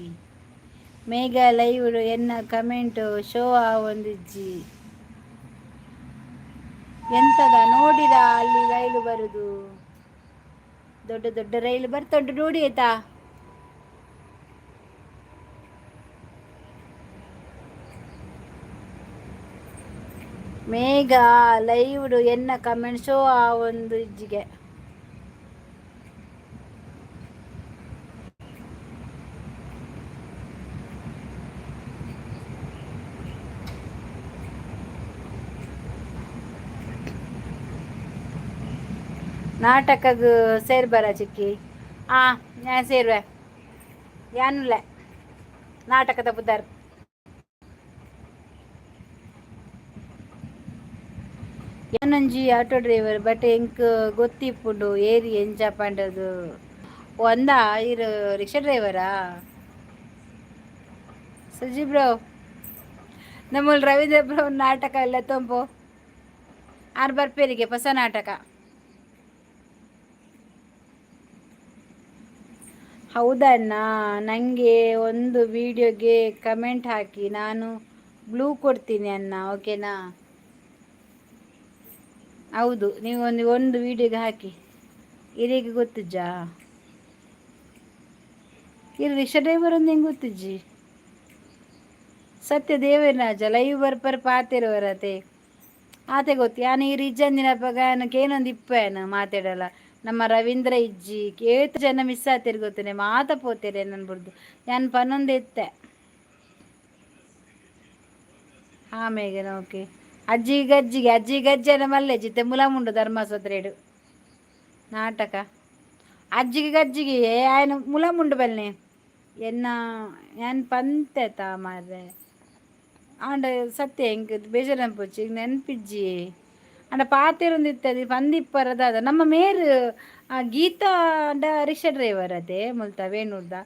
ಮೇಘ ಲೈವ್ ಎನ್ನ ಕಮೆಂಟ್ ಶೋ ಆವೊಂದಿಜ್ಜಿ. ಎಂತದ ನೋಡಿದ ಅಲ್ಲಿ ರೈಲು ಬರುದು? ದೊಡ್ಡ ದೊಡ್ಡ ರೈಲು ಬರ್ತುಂಟು ನೋಡಿ ಆಯ್ತಾ. ಮೇಘ ಲೈವ್ ಎನ್ನ ಕಮೆಂಟ್ ಶೋ ಆವೊಂದು ಇಜ್ಜಿಗೆ. ನಾಟಕಗ್ ಸೇರ್ ಬರ ಚಿಕ್ಕಿ. ಆ ഞാൻ ಸೇರುವೆ. ಯಾನುಲ್ಲ ನಾಟಕದ ಬುದ್ಧರ್. ಯಾನೊಂಜಿ ಆಟೋ ಡ್ರೈವರ್, ಬಟ್ ಎಂಕ್ ಗೊತ್ತಿಪ್ಪುಂಡು ಏರಿ ಎಂಚ ಪಂಡದು. ಒಂದ ಇರು ರಿಕ್ಷಾ ಡ್ರೈವರಾ? ಸುಜಿ ಬ್ರೋ, ನಮ್ಮಲ್ಲಿ ರವೀಂದ್ರ ಬ್ರೋ ನಾಟಕ ಎಲ್ಲ ತೊಂಪು ಆರ್ ಬರ್ಪೇರಿಗೆ ಹೊಸ ನಾಟಕ. ಹೌದಣ್ಣ, ನನಗೆ ಒಂದು ವಿಡಿಯೋಗೆ ಕಮೆಂಟ್ ಹಾಕಿ, ನಾನು ಬ್ಲೂ ಕೊಡ್ತೀನಿ ಅಣ್ಣ, ಓಕೆನಾ? ಹೌದು, ನೀವು ಒಂದು ಒಂದು ವಿಡಿಯೋಗೆ ಹಾಕಿ. ಇರಿಗೆ ಗೊತ್ತಿಜ್ಜಾ? ಇರು ರಿಕ್ಷಾ ಡ್ರೈವರ್ ಒಂದು ಹೆಂಗೆ ಗೊತ್ತಿಜ್ಜಿ? ಸತ್ಯ ದೇವರಾಜ ಲೈವ್ ಬರ್ಪರ್ ಪಾತಿರುವರತೆ ಆತೆ ಗೊತ್ತು. ಯಾನು ಈ ಇಜ್ಜಂದಿನಪ್ಪಗ ಏನೊಂದು ಇಪ್ಪೇನು ಮಾತಾಡಲ್ಲ. ನಮ್ಮ ರವೀಂದ್ರ ಇಜ್ಜಿ, ಏತ್ ಜನ ಮಿಸ್ ಆತಿರ್ ಗೊತ್ತೇನೆ. ಮಾತ ಪೋತೇರೆ ನನ್ ಬುಡ್ದು ಯಾನ್ ಪನ್ನೊಂದು ಇತ್ತೆ. ಆಮೇಲೆ ಓಕೆ. ಅಜ್ಜಿ ಗಜ್ಜಿಗೆ ಅಜ್ಜಿ ಗಜ್ಜನ ಮಲ್ಲೆ ಜಿತ್ತೆ ಮುಲಮುಂಡು ಧರ್ಮಾಸ್ಪತ್ರೆಡು ನಾಟಕ. ಅಜ್ಜಿಗೆ ಗಜ್ಜಿಗೆ ಆಯನ ಮುಲಮುಂಡು ಬಲ್ನೆ ಎನ್ನ ಯಾನ್ ಪಂತೆ ತಾ ಮಾರ್ರೆ. ಆಂಡ ಸತ್ಯ ಎಂಕ್ ಬೇಜಾರನ್ಪೊಚ್ಚಿ ನೆನ್ಪಿಜ್ಜಿ. ಆಂಡ ಪಾತೆರೊಂದಿತ್ತದು ಪಂದಿಪ್ಪರದಾದ ನಮ್ಮ ಮೇರ್ ಗೀತಾ ಅಂಡ ರಿಕ್ಷಾ ಡ್ರೈವರ್ ಅದೇ ಮುಲ್ತ ವೇಣೂರ್ದ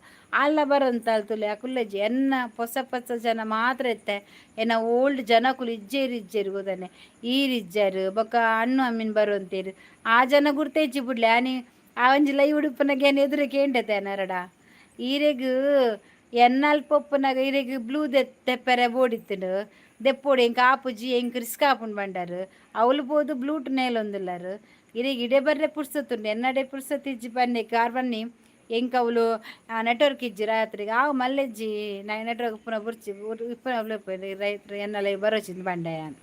ಅಲ್ಲ ಬರಂತ ತುಲೆ ಅಕುಲ್ಲಜ್ಜಿ. ಎನ್ನ ಪೊಸ ಪೊಸ ಜನ ಮಾತ್ರ ಇತ್ತೆ. ಎನ್ನ ಓಲ್ಡ್ ಜನಕುಲು ಇಜ್ಜೇರು ಇಜ್ಜೇರು ಗೊತ್ತಾನೆ. ಈರ್ ಇಜ್ಜಾರು ಬೊಕ್ಕ ಅಣ್ಣು ಅಮ್ಮಿನ್ ಬರುವಂತೇರು. ಆ ಜನ ಗುರ್ತ ಬುಡ್ಲೆ ಆನಿ. ಆ ಒಂಜಿ ಲೈ ಉಡುಪನಗೆ ಏನ್ ಎದುರು ಕೇಂಡತೆ ನರಡ. ಈರೆಗ್ ಎನ್ನಲ್ಪ ಉಪ್ಪುನಗ ಈರೆಗ್ ಬ್ಲೂ ದೆಪ್ಪರೆ ಬೋಡಿತ್ತುಂಡು. ದೆಪ್ಪೋಡು ಎಂಕ್ ಆಪುಜಿ, ಎಂಕ್ ರಿಸ್ಕ್ ಆಪುಂಡು ಬಂಡಾರು. ಅವ್ಲು ಪೋದು ಬ್ಲೂಟ್ ನೇಲೊಂದುಲ್ಲಾರು. ಇರೆಗ್ ಇಡೆ ಬರ್ರೆ ಪುರ್ಸೊತ್ತುಂಡು, ಎನ್ನಡೆ ಪುರ್ಸೊತ್ತು ಇಜ್ಜಿ ಬನ್ನಿ ಕಾರ್ ಬನ್ನಿ. ಎಂಕ್ ಅವ್ಲು ನೆಟ್ವರ್ಕ್ ಇಜ್ಜಿ ರಾತ್ರಿಗೆ ಆವು ಮಲ್ಲೆಜ್ಜಿ. ನೆಟ್ವರ್ಕ್ ಉಪ್ಪುನ ಬುರ್ಚಿ ಇಪ್ಪುನ ರೈತರು ಎನ್ನಲ ಬರೋಚಿಂದು ಬಂಡಯಾನ್.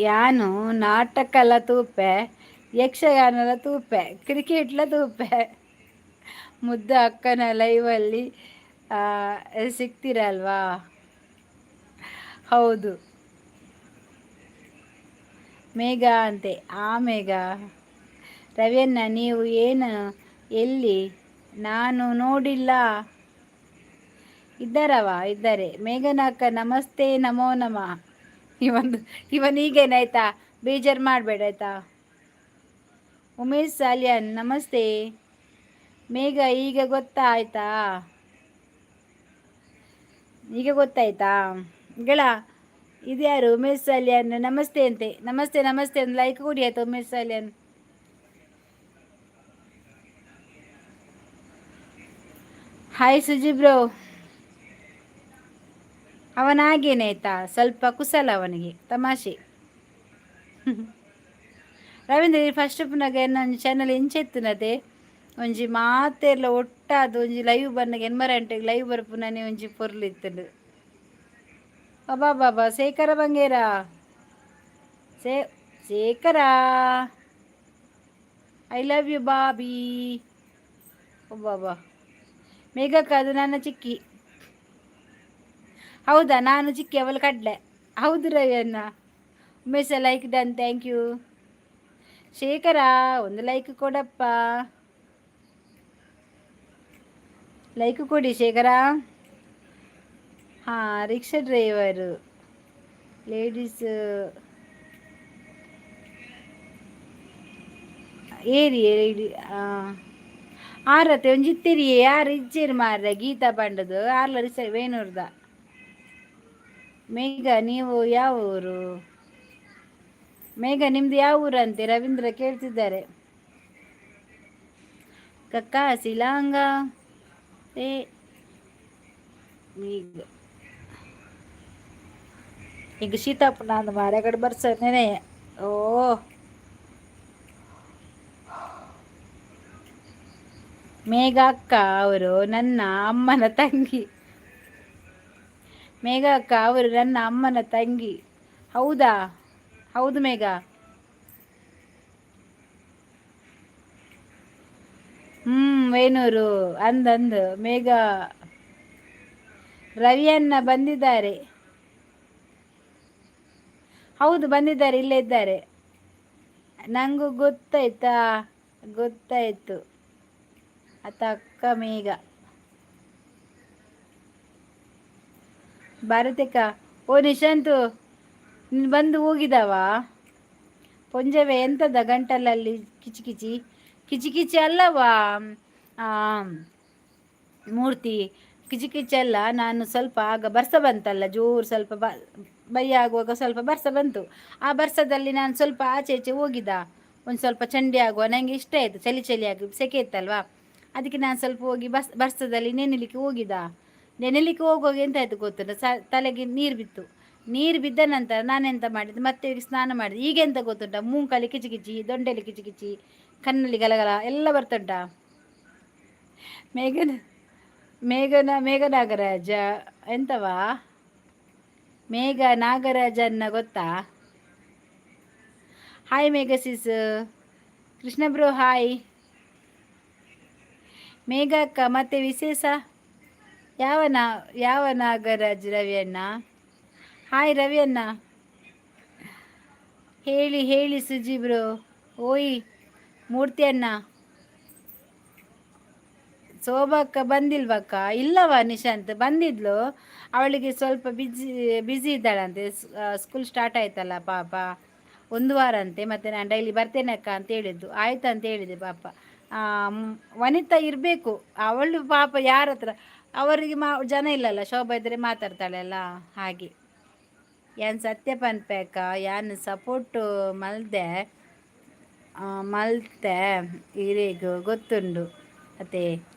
ಯಾನು ನಾಟಕಲ ತೂಪೆ, ಯಕ್ಷಗಾನಲ ತೂಪೆ, ಕ್ರಿಕೆಟ್ಲ ತೂಪೆ. ಮುದ್ದು ಅಕ್ಕನ ಲೈವಲ್ಲಿ ಸಿಗ್ತೀರಲ್ವಾ? ಹೌದು ಮೇಘ ಅಂತೆ. ಆ ಮೇಘ. ರವಿಯಣ್ಣ ನೀವು ಏನು ಎಲ್ಲಿ? ನಾನು ನೋಡಿಲ್ಲ. ಇದ್ದಾರವ ಇದ್ದಾರೆ. ಮೇಘನಾಕ ನಮಸ್ತೆ, ನಮೋ ನಮಃ. ಇವನ್ ಇವನೀಗೇನಾಯ್ತಾ? ಬೇಜಾರು ಮಾಡಬೇಡ ಆಯ್ತಾ. ಉಮೇಶ್ ಸಾಲ್ಯಾನ್ ನಮಸ್ತೆ. ಮೇಘ ಈಗ ಗೊತ್ತಾಯ್ತಾ? ಈಗ ಗೊತ್ತಾಯ್ತಾ ಗೆಳ? ಇದ್ಯಾರು? ಉಮೇಶ್ ಸಾಲ್ಯಾನ್ ನಮಸ್ತೆ ಅಂತೆ. ನಮಸ್ತೆ ನಮಸ್ತೆ. ಒಂದು ಲೈಕ್ ಕೊಡಿ ಆಯ್ತಾ ಉಮೇಶ್ ಸಾಲ್ಯಾನ್. Hi Suji bro. ಅವನಾಗೇನೆ ಆಯ್ತಾ, ಸ್ವಲ್ಪ ಕುಸಲ ಅವನಿಗೆ, ತಮಾಷೆ. ರವೀಂದ್ರ, ಫಸ್ಟ್ ಪುನಗ ನನ್ನ ಚಾನಲ್ ಎಂಚೆತ್ತುನತೆ ಒಂಜಿ ಮಾತೆರ್ಲ ಒಟ್ಟಾದ್ ಒಂಜಿ ಲೈವ್ ಬನ್ನಗ ಎನ್ಮರಂಟೆಗ್ ಲೈವ್ ಬರ್ಪುನನೆ ಒಂಜಿ ಪೊರ್ಲು ಇತ್ತುಂಡು. ಅಬ್ಬಾ ಬಾಬಾ, ಶೇಖರ ಬಂಗೇರ, ಸೇ ಶೇಖರ, I love you Bobby. ಬಾಬಾ, ಮೇಘಕ್ಕ, ಅದು ನನ್ನ ಚಿಕ್ಕಿ. ಹೌದಾ? ನಾನು ಚಿಕ್ಕಿ, ಅವಳು ಕಡಲೆ. ಹೌದು ರವಿ ಅಣ್ಣ. Umesha, like done, thank you. Shekhara, ಒಂದು ಲೈಕ್ ಕೊಡಪ್ಪ, ಲೈಕ್ ಕೊಡಿ ಶೇಖರ. ಹಾಂ, ರಿಕ್ಷಾ ಡ್ರೈವರು ಲೇಡೀಸ್ ಏರಿ ಏರಿ ಆರತೆ ಒಂಜಿ ಇತ್ತಿರಿಯೇ, ಯಾರು ಇಜ್ಜೇರು ಮಾರ್ರೆ. ಗೀತಾ ಪಂಡದು ಆರ್ಲ ರಿಸ ವೇಣೂರ್ದ. ಮೇಘ, ನೀವು ಯಾವ ಊರು? ಮೇಘ, ನಿಮ್ದು ಯಾವ ಊರಂತೆ ರವೀಂದ್ರ ಕೇಳ್ತಿದ್ದಾರೆ. ಕಕ್ಕ ಸಿಲಾಂಗ ಏ ಮೇಘ. ಈಗ ಶೀತಾಪುನ ಅಂದ್ ಮಾರೆ ಕಡೆ ಬರ್ಸ ನೆನೆ. ಓ ಮೇಘ ಅಕ್ಕ ಅವರು ನನ್ನ ಅಮ್ಮನ ತಂಗಿ. ಮೇಘ ಅಕ್ಕ ಅವರು ನನ್ನ ಅಮ್ಮನ ತಂಗಿ. ಹೌದಾ? ಹೌದು ಮೇಘ. ವೇಣೂರು ಅಂದಂದು ಮೇಘ. ರವಿಯನ್ನ ಬಂದಿದ್ದಾರೆ. ಹೌದು, ಬಂದಿದ್ದಾರೆ, ಇಲ್ಲೇ ಇದ್ದಾರೆ. ನಂಗೂ ಗೊತ್ತಾಯ್ತಾ? ಗೊತ್ತಾಯ್ತು ಅತ್ತ ಅಕ್ಕ. ಮೇಘ ಭಾರತಕ್ಕ. ಓ ನಿಶಾಂತು, ನೀನು ಬಂದು ಹೋಗಿದಾವ? ಪೊಂಜವೆ, ಎಂತದ ಗಂಟಲಲ್ಲಿ ಕಿಚಿ ಕಿಚಿ ಕಿಚಿ ಕಿಚಿ? ಅಲ್ಲವಾ ಮೂರ್ತಿ, ಕಿಚಿ ಕಿಚಿ ಅಲ್ಲ. ನಾನು ಸ್ವಲ್ಪ ಆಗ ಬರ್ಸ ಬಂತಲ್ಲ ಜೋರು, ಸ್ವಲ್ಪ ಬೈ ಆಗುವಾಗ ಸ್ವಲ್ಪ ಬರ್ಸ ಬಂತು. ಆ ಬರ್ಸದಲ್ಲಿ ನಾನು ಸ್ವಲ್ಪ ಆಚೆ ಈಚೆ ಹೋಗಿದ್ದ. ಒಂದು ಸ್ವಲ್ಪ ಚಂಡಿ ಆಗುವ ನನಗೆ ಇಷ್ಟ ಆಯಿತು. ಚಳಿ ಚಳಿ ಆಗಿ ಸೆಕೆ ಇತ್ತಲ್ವಾ, ಅದಕ್ಕೆ ನಾನು ಸ್ವಲ್ಪ ಹೋಗಿ ಬರ್ಸದಲ್ಲಿ ನೆನೆಲಿಕ್ಕೆ ಹೋಗಿದ್ದ. ನೆನೆಲಿಕ್ಕೆ ಹೋಗುವಾಗ ಎಂತಾಯ್ತು ಗೊತ್ತಿಲ್ಲ, ತಲೆಗೆ ನೀರು ಬಿತ್ತು. ನೀರು ಬಿದ್ದ ನಂತರ ನಾನೆಂತ ಮಾಡಿದೆ, ಮತ್ತೆ ಹೋಗಿ ಸ್ನಾನ ಮಾಡಿದೆ. ಈಗ ಎಂತ ಗೊತ್ತುಂಟ, ಮೂಂಕಲ್ಲಿ ಕಿಚಿ ಕಿಚಿ, ದೊಂಡೆಲಿ ಕಿಚಿ ಕಿಚಿ, ಕಣ್ಣಲ್ಲಿ ಗಲಗಲ ಎಲ್ಲ ಬರ್ತುಂಟ. ಮೇಘನ ಮೇಘನ ಮೇಘನಾಗರಾಜ ಎಂತವಾ? ಮೇಘ ನಾಗರಾಜನ್ನ ಗೊತ್ತಾ? Hi Megha sis. Krishna bro hi. Megha ಅಕ್ಕ, ಮತ್ತೆ ವಿಶೇಷ? ಯಾವ ನಾಗರಾಜ್? ರವಿಯಣ್ಣ ಹಾಯ್. ರವಿಯಣ್ಣ ಹೇಳಿ ಹೇಳಿ. ಸುಜಿ ಬ್ರೋ. ಓಯ್ ಮೂರ್ತಿ ಅಣ್ಣ. ಶೋಭಕ್ಕ ಬಂದಿಲ್ವಕ್ಕ? ಇಲ್ಲವ ನಿಶಾಂತ್, ಬಂದಿದ್ಲು. ಅವಳಿಗೆ ಸ್ವಲ್ಪ ಬಿಜಿ ಬ್ಯುಸಿ ಇದ್ದಾಳಂತೆ. ಸ್ಕೂಲ್ ಸ್ಟಾರ್ಟ್ ಆಯ್ತಲ್ಲ ಪಾಪ, ಒಂದು ವಾರ ಅಂತೆ. ಮತ್ತು ನಾನು ಡೈಲಿ ಬರ್ತೇನೆ ಅಕ್ಕ ಅಂತ ಹೇಳಿದ್ದು. ಆಯ್ತು ಅಂತ ಹೇಳಿದೆ ಪಾಪ. ವನಿತಾ ಇರಬೇಕು. ಅವಳು ಪಾಪ ಯಾರ ಹತ್ರ ಅವರಿಗೆ ಜನ ಇಲ್ಲಲ್ಲ, ಶೋಭಾ ಇದ್ದರೆ ಮಾತಾಡ್ತಾಳೆ ಅಲ್ಲ, ಹಾಗೆ. ಯಾನ್ ಸತ್ಯ ಪನ್ಪೆಕ, ಯಾನ್ ಸಪೋರ್ಟ್ ಮಲ್ದೆ ಮಲ್ತೆ ಇರೆಗ್ ಗೊತ್ತುಂಡು ಅತೆ,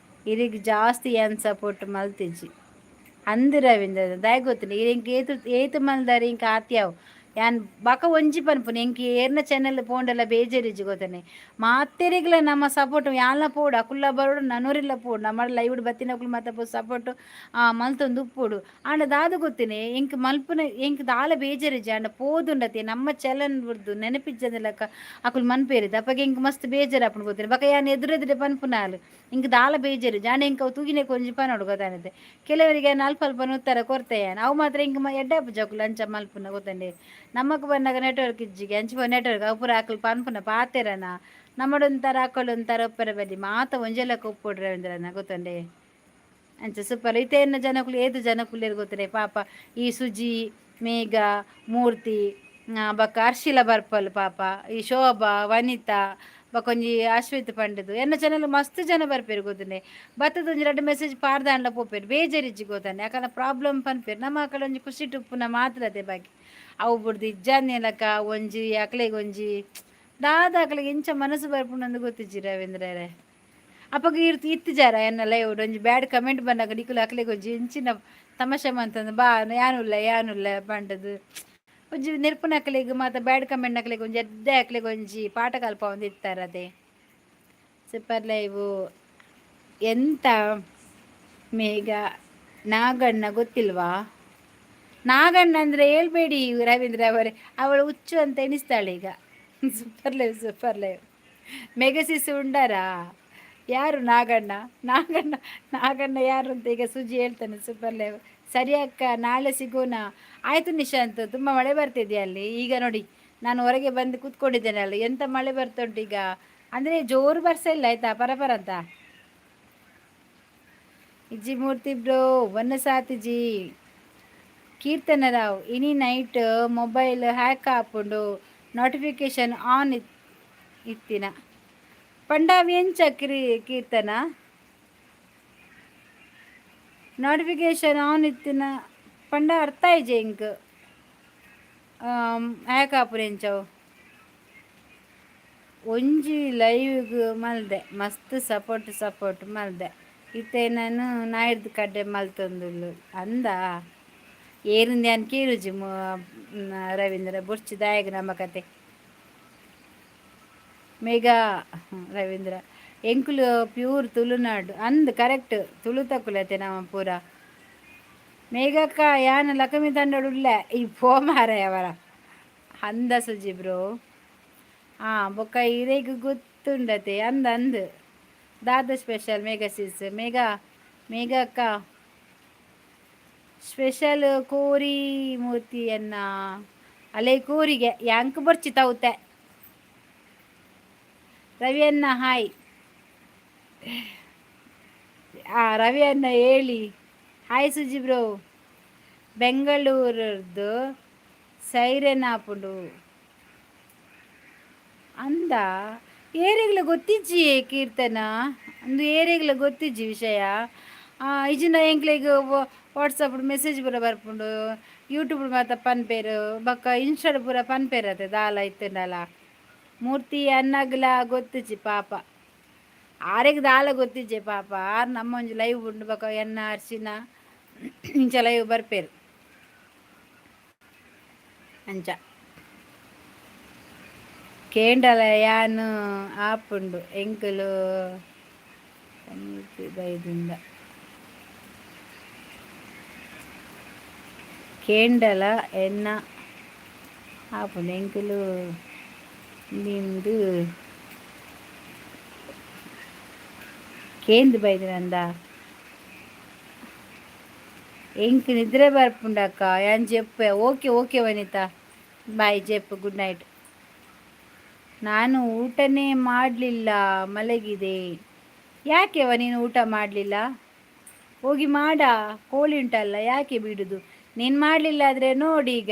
ಇರೆಗ್ ಜಾಸ್ತಿ ಯಾನ್ ಸಪೋರ್ಟ್ ಮಲ್ತಿಜಿ ಅಂದ್ ರವೀಂದ್ರ. ದಾಯೆ ಗೊತ್ತುಂಡು, ಇರೆಗ್ ಏತು ಏತು ಮಲ್ದಾರೆ ಇಂಕ್ ಆತ್ಯಾವು. ಯಾನ್ ಬಕ ಒಂಜಿ ಪನ್ಪುನು, ಎಂಕ್ ಏರ್ನ ಚಾನೆಲ್ ಪೋಂಡಲ ಬೇಜಾರಿಜ್ಜಿ ಗೊತ್ತನೆ. ಮಾತೆರೆಗ್ಲ ನಮ್ಮ ಸಪೋರ್ಟ್ ಯಾನ್ಲ ಪೋಡು, ಅಕುಲ್ಲ ಬರೋಡು, ನನೋರಿಲ್ಲ ಪೋಡು. ನಮ್ಮ ಲೈವ್ಡ್ ಬತ್ತಿನಕುಲು ಮಾತ ಸಪೋರ್ಟ್ ಮಲ್ತೊಂದು ಉಪ್ಪೊಡು. ಆಂಡ ದಾದ ಗೊತ್ತಿನಿ, ಎಂಕ್ ಮಲ್ಪುನ ಎಂಕ್ ದಾಲ ಬೇಜಾರಿಜ್ಜಿ. ಆಂಡ ಪೋದುಂಡತೆ ನಮ್ಮ ಚಲನ್ ಬುಡ್ದು ನೆನಪಿಜ್ಜಂದಿಲಕ ಅಕುಲು ಮನ್ಪೇರಿದ ಅಪಗ ಎಂಕ್ ಮಸ್ತ್ ಬೇಜಾರಾಪುಂಡು ಗೊತ್ತಿನಿ. ಬಕ ಯಾನ್ ಎದುರೆದುರೆ ಪನ್ಪುನಾಲ್, ಎಂಕ್ ದಾಲ ಬೇಜಾರಿಜ್ಜಿ. ಆಂಡ ಎಂಕ್ ಅವು ತೂಗಿನೆಕ್ ಒಂಜಿ ಪನೊಡು ಗೊತ್ತಾನತೆ. ಕೆಲವರಿಗೆ ಅಲ್ಪ ಅಲ್ಪ ಉತ್ತರ ಕೊರ್ತೆ ಯಾನ್. ಅವು ಮಾತ್ರ ಎಂಕ್ ಎಡ್ಡೆ ಆಪುಜಿ ಅಕುಲು ಅಂಚ ಮಲ್ಪುನ ಗೊತ್ತಂಡೆ. ನಮಕ್ ಬನ್ನಗ ನೆಟ್ವರ್ಕ್ ಇಜ್ಜಿಗೆ, ಅಂಚ ನೆಟ್ವರ್ಕ್ ಅವು ಪೂರ ಅಕುಲು ಪನ್ಪುನ ಪಾತೆರನ ನಮ್ಮಡೊಂಥರ ಅಕುಲೊಂಥರ ಒಪ್ಪರೆ ಬಲ್ಲಿ. ಮಾತ ಒಂಜೆ ಲೆಕ್ಕ ಉಪ್ಪೊಡು ರವೀಂದ್ರನ ಗೊತ್ತಂಡೆ. ಅಂಚ ಸೂಪರ್. ಇತ್ತೆ ಜನಕುಲು ಏತ್ ಜನಕುಲ್ಲೆರ್ ಗೊತ್ತುಂಡೆ ಪಾಪ. ಈ ಸುಜಿ, ಮೇಘ, ಮೂರ್ತಿ, ಬೊಕ್ಕ ಅರ್ಶಿಲ ಬರ್ಪಲ್ ಪಾಪ, ಈ ಶೋಭಾ, ವನಿತಾ, ಬೊಕೊಂಜಿ ಅಶ್ವಿತ್ ಪಂಡುದು. ಎನ್ನ ಚಾನಲ್ ಮಸ್ತ್ ಜನ ಬರ್ಪೇರು ಗೊತ್ತುಂಡೆ. ಬತ್ತದ ಒಂಜಿ ರಡ್ಡ್ ಮೆಸೇಜ್ ಪಾಡ್ದಾಂಡ್ಲ ಪೋಪೆರ್. ಬೇಜಾರಿಜ್ಜಿ ಗೊತ್ತಂಡೆ. ಅಕಲ್ನ ಪ್ರಾಬ್ಲಮ್ ಪನ್ಪೆರ್, ನಮ್ಮ ಅಕಲ್ ಒಂಜಿ ಖುಷಿ ಉಪ್ಪುನ ಮಾತ್ರ ಅದೇ. ಬಾಕಿ ಅವು ಬುಡ್ದು ಇಜ್ಜಾಂದಿನಲಕ ಒಂಜಿ ಅಕ್ಲೆಗ್ ಒಂಜಿ ದಾದ ಅಕ್ಲೆಗ್ ಎಂಚ ಮನಸ್ಸು ಬರ್ಪುಂಡು ಗೊತ್ತಿಜ್ಜಿ ರವೀಂದ್ರರೇ. ಅಪಗ ಇರ್ತಿ ಇತ್ತಿಜಾರ ಎನ್ನ ಲೈವ್ ಒಂಜಿ ಬ್ಯಾಡ್ ಕಮೆಂಟ್ ಬಂದಾಗ ನಿಕುಲು ಅಕ್ಲೆಗ್ ಒಂಜಿ ಇಂಚಿನ ತಮಾಷೆ ಮಂತಂದು ಬಾ ಯಾನುಲ್ಲ ಯಾನುಲ್ಲ ಪಂಡದು ಒಂಜಿ ನೆರ್ಪುನಕ್ಲೆಗ್ ಮಾತ ಬ್ಯಾಡ್ ಕಮೆಂಟ್ ನಕ್ಲೆಗ್ ಒಂಜಿ ಎದ್ದೆ ಅಕ್ಲೆಗ್ ಒಂಜಿ ಪಾಠ ಕಲ್ಪವೊಂದು ಇತ್ತಾರೆ ಅದೇ. Super live. ಎಂತ ಮೇಘ, ನಾಗಣ್ಣ ಗೊತ್ತಿಲ್ವಾ? ನಾಗಣ್ಣ ಅಂದರೆ ಹೇಳ್ಬೇಡಿ ರವೀಂದ್ರ ಅವರೇ, ಅವಳು ಹುಚ್ಚು ಅಂತ ಎಣಿಸ್ತಾಳೆ ಈಗ. Super live, super live. ಮೆಗಸಿಸ್ ಉಂಡಾರಾ? ಯಾರು ನಾಗಣ್ಣ? ನಾಗಣ್ಣ, ನಾಗಣ್ಣ ಯಾರು ಅಂತ ಈಗ ಸುಜಿ ಹೇಳ್ತಾನೆ. Super live. ಸರಿ ಅಕ್ಕ, ನಾಳೆ ಸಿಗೋಣ. ಆಯಿತು ನಿಶಾಂತ್. ತುಂಬ ಮಳೆ ಬರ್ತಿದೆಯಾ ಅಲ್ಲಿ? ಈಗ ನೋಡಿ, ನಾನು ಹೊರಗೆ ಬಂದು ಕೂತ್ಕೊಂಡಿದ್ದೇನೆ ಅಲ್ಲಿ. ಎಂತ ಮಳೆ ಬರ್ತುಂಟು ಈಗ. ಅಂದರೆ ಜೋರು ಬರ್ಸ ಇಲ್ಲ, ಆಯಿತಾ? ಪರಪರ ಅಂತ. ಇಜ್ಜಿ ಮೂರ್ತಿ ಬ್ರೋ, ಒನ್ನ ಸಾತಿಜಿ. ಕೀರ್ತನ ರಾವ್, ಇನಿ ನೈಟ್ ಮೊಬೈಲ್ ಹ್ಯಾಕ್ ಆಪುಂಡು, ನೋಟಿಫಿಕೇಶನ್ ಆನ್ ಇತ್ತಿನ ಪಂಡಾವ್ ಎಂಚ ಕ್ರಿ ಕೀರ್ತನ? ನೋಟಿಫಿಕೇಶನ್ ಆನ್ ಇತ್ತಿನ ಪಂಡ ಅರ್ಥ ಆಯ್ಜೆ ಇಂಕ್. ಹ್ಯಾಕ್ ಆಪುನ ಎಂಚವು? ಒಂಜಿ ಲೈವ್ಗ್ ಮಲ್ದೆ, ಮಸ್ತ್ ಸಪೋರ್ಟ್ ಸಪೋರ್ಟ್ ಮಲ್ದೆ. ಇತ್ತೆ ನಾನು ನಾಯಿಡ್ದು ಕಡ್ಡೆ ಮಲ್ತೊಂದುಲ್ಲು ಅಂದ. ಏರಿಂದ ಯಾನ್ ಕೇರುಜಿ ರವೀಂದ್ರ, ಬೊರ್ಚಿ ದಾಯಗ್ ನಮ್ಮ ಕತೆ. ಮೇಘ ರವೀಂದ್ರ, ಎಂಕುಲು ಪ್ಯೂರ್ ತುಳುನಾಡು ಅಂದ್, ಕರೆಕ್ಟ್. ತುಳು ತಕುಲತೆ ನಮ್ಮ ಪೂರ. ಮೇಘಕ್ಕ, ಯಾನ್ ಲಕ್ಷ್ಮಿ ತಂಡೋಡು ಉಳ್ಳೆ ಈ ಪೋ ಮಾರಾಯ ಅವರ. ಅಂದ ಸುಜಿ ಬ್ರೋ. ಹಾಂ, ಬೊಕ್ಕ ಇರೆಗ್ ಗೊತ್ತುಂಡತೆ. ಅಂದ ಅಂದ್. ದಾದ ಸ್ಪೆಷಲ್ ಮೇಘ ಸಿಸ್? ಮೇಘ, ಮೇಘಕ್ಕ ಸ್ಪೆಷಲ್ ಕೋರಿ ಮೂರ್ತಿಯನ್ನ ಅಲೆ ಕೋರಿಗೆ ಯಾಂಕ್ ಬೊರ್ಚಿ ತೌತೆ. ರವಿಯನ್ನ ಹಾಯ್. ಆ ರವಿಯನ್ನ ಹೇಳಿ. Hi Suji bro. ಬೆಂಗಳೂರದ್ದು ಸೈರನ್ ಆಪುಂಡು ಅಂದ. ಏರೆಗ್ಲ ಗೊತ್ತಿಜ್ಜಿ ಕೀರ್ತನ, ಅಂದು ಏರೆಗ್ಲ ಗೊತ್ತಿಜ್ಜಿ ವಿಷಯ. ಇಜಿನ ಎಂಕ್ಲೆಗ್ ವಾಟ್ಸಪ್ ಮೆಸೇಜ್ ಪೂರ ಬರ್ಪುಂಡು, ಯೂಟ್ಯೂಬ್ ಮಾತ ಪನ್ಪೇರು, ಬೊಕ್ಕ ಇನ್ಸ್ಟಾಡ್ ಪೂರ ಪನ್ಪೇರು ಅತೆ ದಾಲ ಇತ್ತುಂಡಲ. ಮೂರ್ತಿ ಅನ್ನಗ್ಲ ಗೊತ್ತಿಜ್ಜಿ ಪಾಪ, ಆರೆಗ್ ದಾಲ ಗೊತ್ತಿಜ್ಜೆ ಪಾಪ. ಆರ್ ನಮ್ಮ ಒಂಜಿ ಲೈವ್ ಉಂಡು, ಬೊಕ್ಕ ಎನ್ನ ಅರ್ಶಿನ ಇಂಚ ಲೈವ್ ಬರ್ಪೇರು ಅಂಚ. ಕೇಂಡಲ ಯಾನ್ ಆಪುಂಡು ಎಂಕುಲು ಬೈದಿಂದ. ಕೇಂಡಲ ಎನ್ನ ಆಪುಂಡು ಎಂಕುಲು ನಿಂದು ಕೇಂದು ಬೈದಿನಂದ. ಎಂಕ್ ನಿದ್ರೆ ಬರ್ಪುಂಡಕ್ಕ, ಯಾನ್ ಜೆಪ್ಪೆ. ಓಕೆ ಓಕೆ ವನಿತಾ, ಬಾಯ್. Jeppu, good night. ನಾನು ಊಟನೇ ಮಾಡಲಿಲ್ಲ, ಮಲಗಿದೆ. ಯಾಕೆವ ನೀನು ಊಟ ಮಾಡಲಿಲ್ಲ? ಹೋಗಿ ಮಾಡ, ಕೋಳಿ ಉಂಟಲ್ಲ, ಯಾಕೆ ಬಿಡುದು? ನೀನು ಮಾಡಲಿಲ್ಲ ಆದರೆ ನೋಡಿ ಈಗ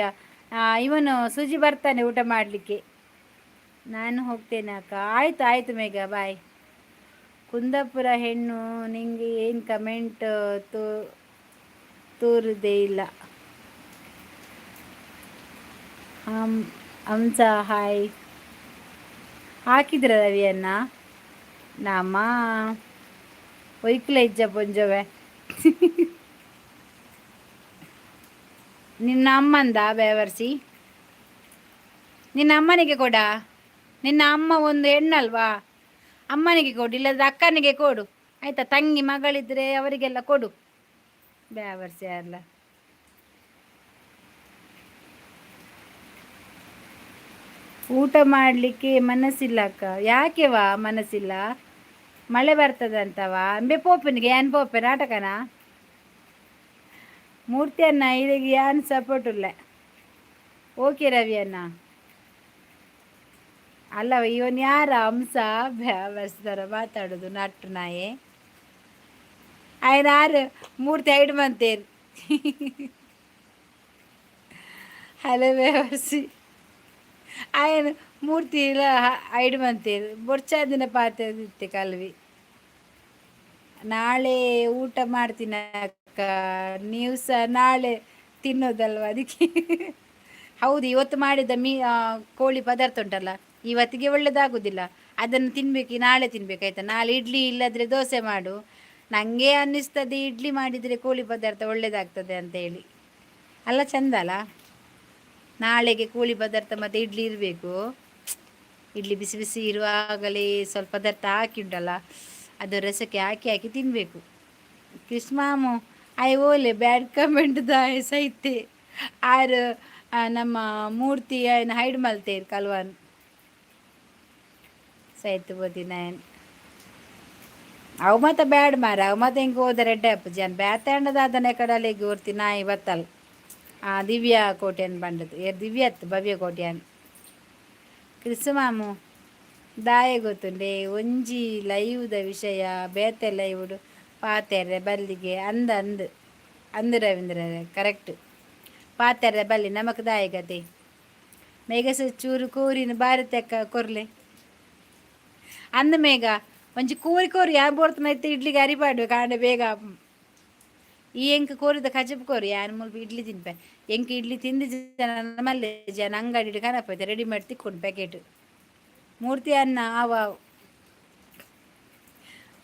ಇವನು ಸುಜಿ ಬರ್ತಾನೆ ಊಟ ಮಾಡಲಿಕ್ಕೆ. ನಾನು ಹೋಗ್ತೇನೆ ಅಕ್ಕ. ಆಯಿತು ಆಯಿತು ಮೇಘ, ಬಾಯ್. ಕುಂದಾಪುರ ಹೆಣ್ಣು, ನಿಂಗೆ ಏನು ಕಮೆಂಟ್ ತೋ ತೋರುದೇ ಇಲ್ಲ. ಹಂಸ ಹಾಯ್ ಹಾಕಿದ್ರ ರವಿಯನ್ನ? ನಮ್ಮ ಒಯ್ಕುಲ ಇಜ್ಜ ಪೊಂಜೊವೆ. ನಿನ್ನ ಅಮ್ಮಂದ ಬೇವರ್ಸಿ, ನಿನ್ನ ಅಮ್ಮನಿಗೆ ಕೊಡ. ನಿನ್ನ ಅಮ್ಮ ಒಂದು ಹೆಣ್ಣಲ್ವಾ? ಅಮ್ಮನಿಗೆ ಕೊಡು, ಇಲ್ಲದ್ರೆ ಅಕ್ಕನಿಗೆ ಕೊಡು, ಆಯ್ತಾ? ತಂಗಿ ಮಗಳಿದ್ರೆ ಅವರಿಗೆಲ್ಲ ಕೊಡು. ಬೇವರ್ಸಿ ಅಲ್ಲ. ಊಟ ಮಾಡಲಿಕ್ಕೆ ಮನಸ್ಸಿಲ್ಲ ಅಕ್ಕ. ಯಾಕೆವಾ ಮನಸ್ಸಿಲ್ಲ? ಮಳೆ ಬರ್ತದಂತವಾ? ಅಂಬೆ ಪೋಪನಿಗೆ ಯಾನ್ ಪೋಪೆ ನಾಟಕನಾ? ಮೂರ್ತಿ ಅಣ್ಣ, ಇದಕ್ಕೆ ಯಾನ್ ಸಪೋರ್ಟ್ ಇಲ್ಲ. ಓಕೆ ರವಿ ಅಣ್ಣ. ಅಲ್ಲ, ಇವನ್ ಯಾರ ಹಂಸ ಬ್ಯಾವರ್ಸ್ತಾರ ಮಾತಾಡೋದು ನಟ್ಟು ನಾಯೆ. ಆಯ್ನ ಆರು ಮೂರ್ತಿ ಐಡ್ ಮಂತೇರು. ಹಲೋ ಬೇವರ್ಸಿ. ಆಯನ ಮೂರ್ತಿ ಇಲ್ಲ ಐಡ್ ಮಂತೇರು. ಬೊರ್ಚಾದಿನ ಪಾತೆ ಕಲ್ವಿ. ನಾಳೆ ಊಟ ಮಾಡ್ತೀನಿ ಅಕ್ಕ, ನೀವು ಸಹ ನಾಳೆ ತಿನ್ನೋದಲ್ವ ಅದಕ್ಕೆ. ಹೌದು, ಇವತ್ತು ಮಾಡಿದ ಮೀ ಕೋಳಿ ಪದಾರ್ಥ ಉಂಟಲ್ಲ, ಇವತ್ತಿಗೆ ಒಳ್ಳೆದಾಗುದಿಲ್ಲ. ಅದನ್ನು ತಿನ್ನಬೇಕು, ನಾಳೆ ತಿನ್ಬೇಕು ಆಯಿತಾ. ನಾಳೆ ಇಡ್ಲಿ ಇಲ್ಲದ್ರೆ ದೋಸೆ ಮಾಡು. ನನಗೆ ಅನ್ನಿಸ್ತದೆ ಇಡ್ಲಿ ಮಾಡಿದರೆ ಕೋಳಿ ಪದಾರ್ಥ ಒಳ್ಳೆಯದಾಗ್ತದೆ ಅಂತ ಹೇಳಿ. ಅಲ್ಲ ಚಂದ ಅಲ್ಲ? ನಾಳೆಗೆ ಕೋಳಿ ಪದಾರ್ಥ ಮತ್ತು ಇಡ್ಲಿ ಇರಬೇಕು. ಇಡ್ಲಿ ಬಿಸಿ ಬಿಸಿ ಇರುವಾಗಲೇ ಸ್ವಲ್ಪ ಪದಾರ್ಥ ಹಾಕಿ ಉಂಟಲ್ಲ, ಅದು ರಸಕ್ಕೆ ಹಾಕಿ ಹಾಕಿ ತಿನ್ನಬೇಕು. ಕೃಷ್ಣಮಾಮು I ಓಲೆ ಬ್ಯಾಡ್ ಕಮೆಂಟ್ ದಾಯ ಸೈತೆ ಆರು ನಮ್ಮ ಮೂರ್ತಿ ಆಯ್ನ ಹೈಡ್ ಮಲ್ತೇರು ಕಲ್ವಾನ್ ಸೈತು ಬೋದಿ ನಯನ್. ಅವು ಮತ್ತೆ ಬ್ಯಾಡ್ ಮಾರ, ಅವು ಮತ್ತೆ ಹಿಂಗೆ ಹೋದರೆ ಎಡ್ಡೆ ಜನ ಬ್ಯಾತಾಂಡದ ಕಡಲಿಗೆ ಓರ್ತಿ ನಾಯಿ ಬತ್ತಲ್. ಆ ದಿವ್ಯಾ ಕೋಟ್ಯಾನ್ ಬಂಡದು ಏರ್ ದಿವ್ಯ ಅತ್ತು ಭವ್ಯ ಕೋಟ್ಯಾನ್. ಕ್ರಿಸ್ಮಾಮು ದಾಯ ಗೊತ್ತುಂಡೆ ಒಂಜಿ ಲೈವ್ದ ವಿಷಯ ಬೇತೆ ಲೈವ್ಡು ಪಾತೆರೆ ಬಲ್ಲಿಗೆ ಅಂದ ಅಂದು ಅಂದು ರವೀಂದ್ರ ಕರೆಕ್ಟ್. ಪಾತೆರೆ ಬಲ್ಲಿ ನಮಕ್ ದಾಯ ಗತೆ. ಮೇಘ ಚೂರು ಕೋರಿನ ಬಾರಿ ತೆಕ್ಕ ಕೊರ್ಲೆ ಅಂದ ಮೇಘ. ಒಂಜಿ ಕೋರಿ ಕೋರಿ ಯಾನ್ ಬೋಡ್ತನ ಇಡ್ಲಿಗೆ ಅರಿಪಾಡು ಕಾಂಡೆ ಬೇಗ. ಈ ಎಂಕ್ ಕೋರಿದ ಕಜಪ್ ಕೋರಿ ಯಾನ್ ಮುಲ್ಪ ಇಡ್ಲಿ ತಿನ್ಪೆ. ಎಂಕ್ ಇಡ್ಲಿ ತಿಂದು ಜನ ಮಲ್ಲೆ ಜನ ಅಂಗಡಿ ಕನಪೈತೆ ರೆಡಿಮೇಡ್ ತಿಕ್ಕೊಂಡು ಪ್ಯಾಕೆಟ್. ಮೂರ್ತಿ ಅನ್ನ ಆವ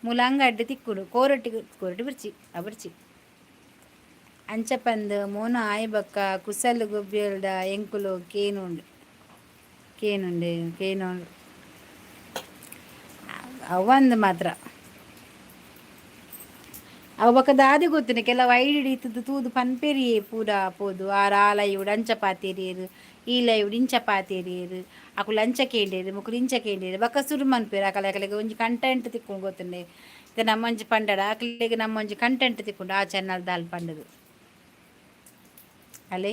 ಮೂಲ ಅಂಗಡಿ ತಿಕ್ಕುಡು. ಕೋರೊಟ್ಟಿ ಕೋರೊಟ್ಟಿ ಬರ್ಚಿ ಅಬರ್ಚಿ ಅಂಚಪಂದ್ ಮೋನ ಆಯ್ಬಕ್ಕ ಕುಸಲ್ ಗೊಬ್ಬಿಯಲ್ಡ ಎಂಕುಲು ಕೇನುಂಡು ಕೇನುಂಡೆ ಕೇನುಂಡು ಅವಂದು ಮಾತ್ರ. ಅವು ಬೊಕ ದಾದೆ ಗೊತ್ತುಂಡು, ಕೆಲವು ಐಡಿ ಇತ್ತದು ತೂದು ಪನ್ಪೆರಿಯೇ ಪೂರ ಪೋದು ಆರ್ ಆ ಲೈವ್ಡ್ ಅಂಚ ಪಾತೆರಿಯೆರ್, ಈ ಲೈವ್ಡ್ ಇಂಚ ಪಾತೆರಿಯೆರ್, ಅಕುಲು ಅಂಚ ಕೇಂಡೇರು, ಮೊಕುಲು ಇಂಚ ಕೇಂಡೇರು. ಬೊಕ ಸುರು ಮನ್ಪೆರ್. ಅಕಲೆ ಅಕಲೆಗ್ ಒಂಜಿ ಕಂಟೆಂಟ್ ತಿಕ್ಕುಂಡು ಗೊತ್ತುಂಡೆ. ಇತ್ತೆ ನಮ್ಮೊಂಜಿ ಪಂಡಡ ಅಕ್ಲೆಗ್ ನಮ್ಮೊಂಜಿ ಕಂಟೆಂಟ್ ತಿಕ್ಕುಂಡು ಆ ಚಾನಲ್ ದಾಲ್ ಪಂಡದು. ಅಲೆ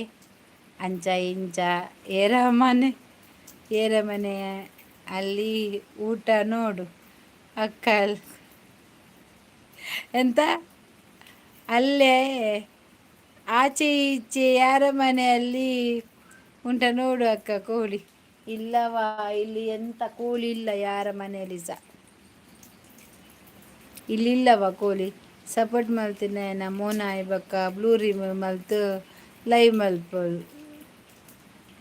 ಅಂಚ ಇಂಚ ಏರ ಮನೆ ಏರ ಮನೆ ಅಲ್ಲಿ ಊಟ ನೋಡು ಅಕ್ಕ. ಎಂತ ಅಲ್ಲೇ ಆಚೆ ಈಚೆ ಯಾರ ಮನೆಯಲ್ಲಿ ಉಂಟ ನೋಡು ಅಕ್ಕ. ಕೋಳಿ ಇಲ್ಲವಾ? ಇಲ್ಲಿ ಎಂತ ಕೋಳಿ ಇಲ್ಲ ಯಾರ ಮನೆಯಲ್ಲಿ ಸಹ. ಇಲ್ಲಿ ಇಲ್ಲವ ಕೋಳಿ. ಸಪೋರ್ಟ್ ಮಲ್ತಿನ ಮೋನ ಬೊಕ್ಕ ಬ್ಲೂ ರಿಮೂವ್ ಮಲ್ತು ಲೈವ್ ಮಲ್ಪೊಡು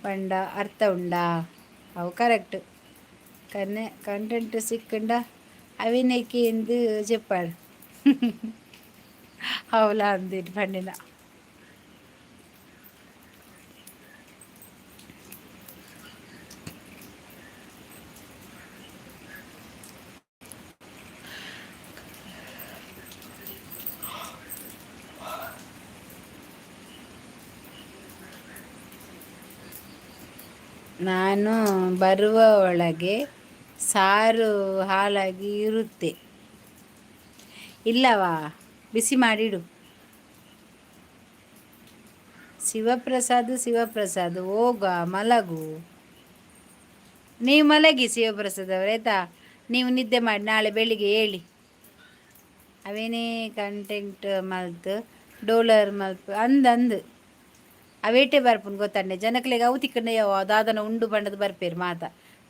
ಪಂಡ ಅರ್ಥ ಉಂಡಾ? ಅವು ಕರೆಕ್ಟ್. ಕನ್ನೆ ಕಂಟೆಂಟ್ ಸಿಕ್ಕಂಡ ಅವಿನಕ್ಕೆ ಎಂದು చెప్పాడు అవులా అంది పండిన. ನಾನು ಬರುವ ಒಳಗೆ ಸಾರು ಹಾಳಾಗಿ ಇರುತ್ತೆ. ಇಲ್ಲವಾ, ಬಿಸಿ ಮಾಡಿಡು. ಶಿವಪ್ರಸಾದ್, ಶಿವಪ್ರಸಾದ್ ಹೋಗ ಮಲಗು. ನೀವು ಮಲಗಿ ಶಿವಪ್ರಸಾದ್ ಅವರೇ, ಆಯ್ತಾ? ನೀವು ನಿದ್ದೆ ಮಾಡಿ ನಾಳೆ ಬೆಳಿಗ್ಗೆ ಹೇಳಿ. ಅವೇನೇ ಕಂಟೆಂಟ್ ಮಲ್ತ್ ಡೋಲರ್ ಮಲ್ಪ ಅಂದ್ ಅಂದ್ ಅವೇಟೆ ಬರ್ಪುಂಡು ಗೊತ್ತಂಡೆ ಜನಕ್ಲೆಗ್ ಅವು ತಿಕ್ಕಂಡ ಯಾವ ದಾದನ ಉಂಡು ಪಂಡದು ಬರ್ಪೇರು ಮಾತ.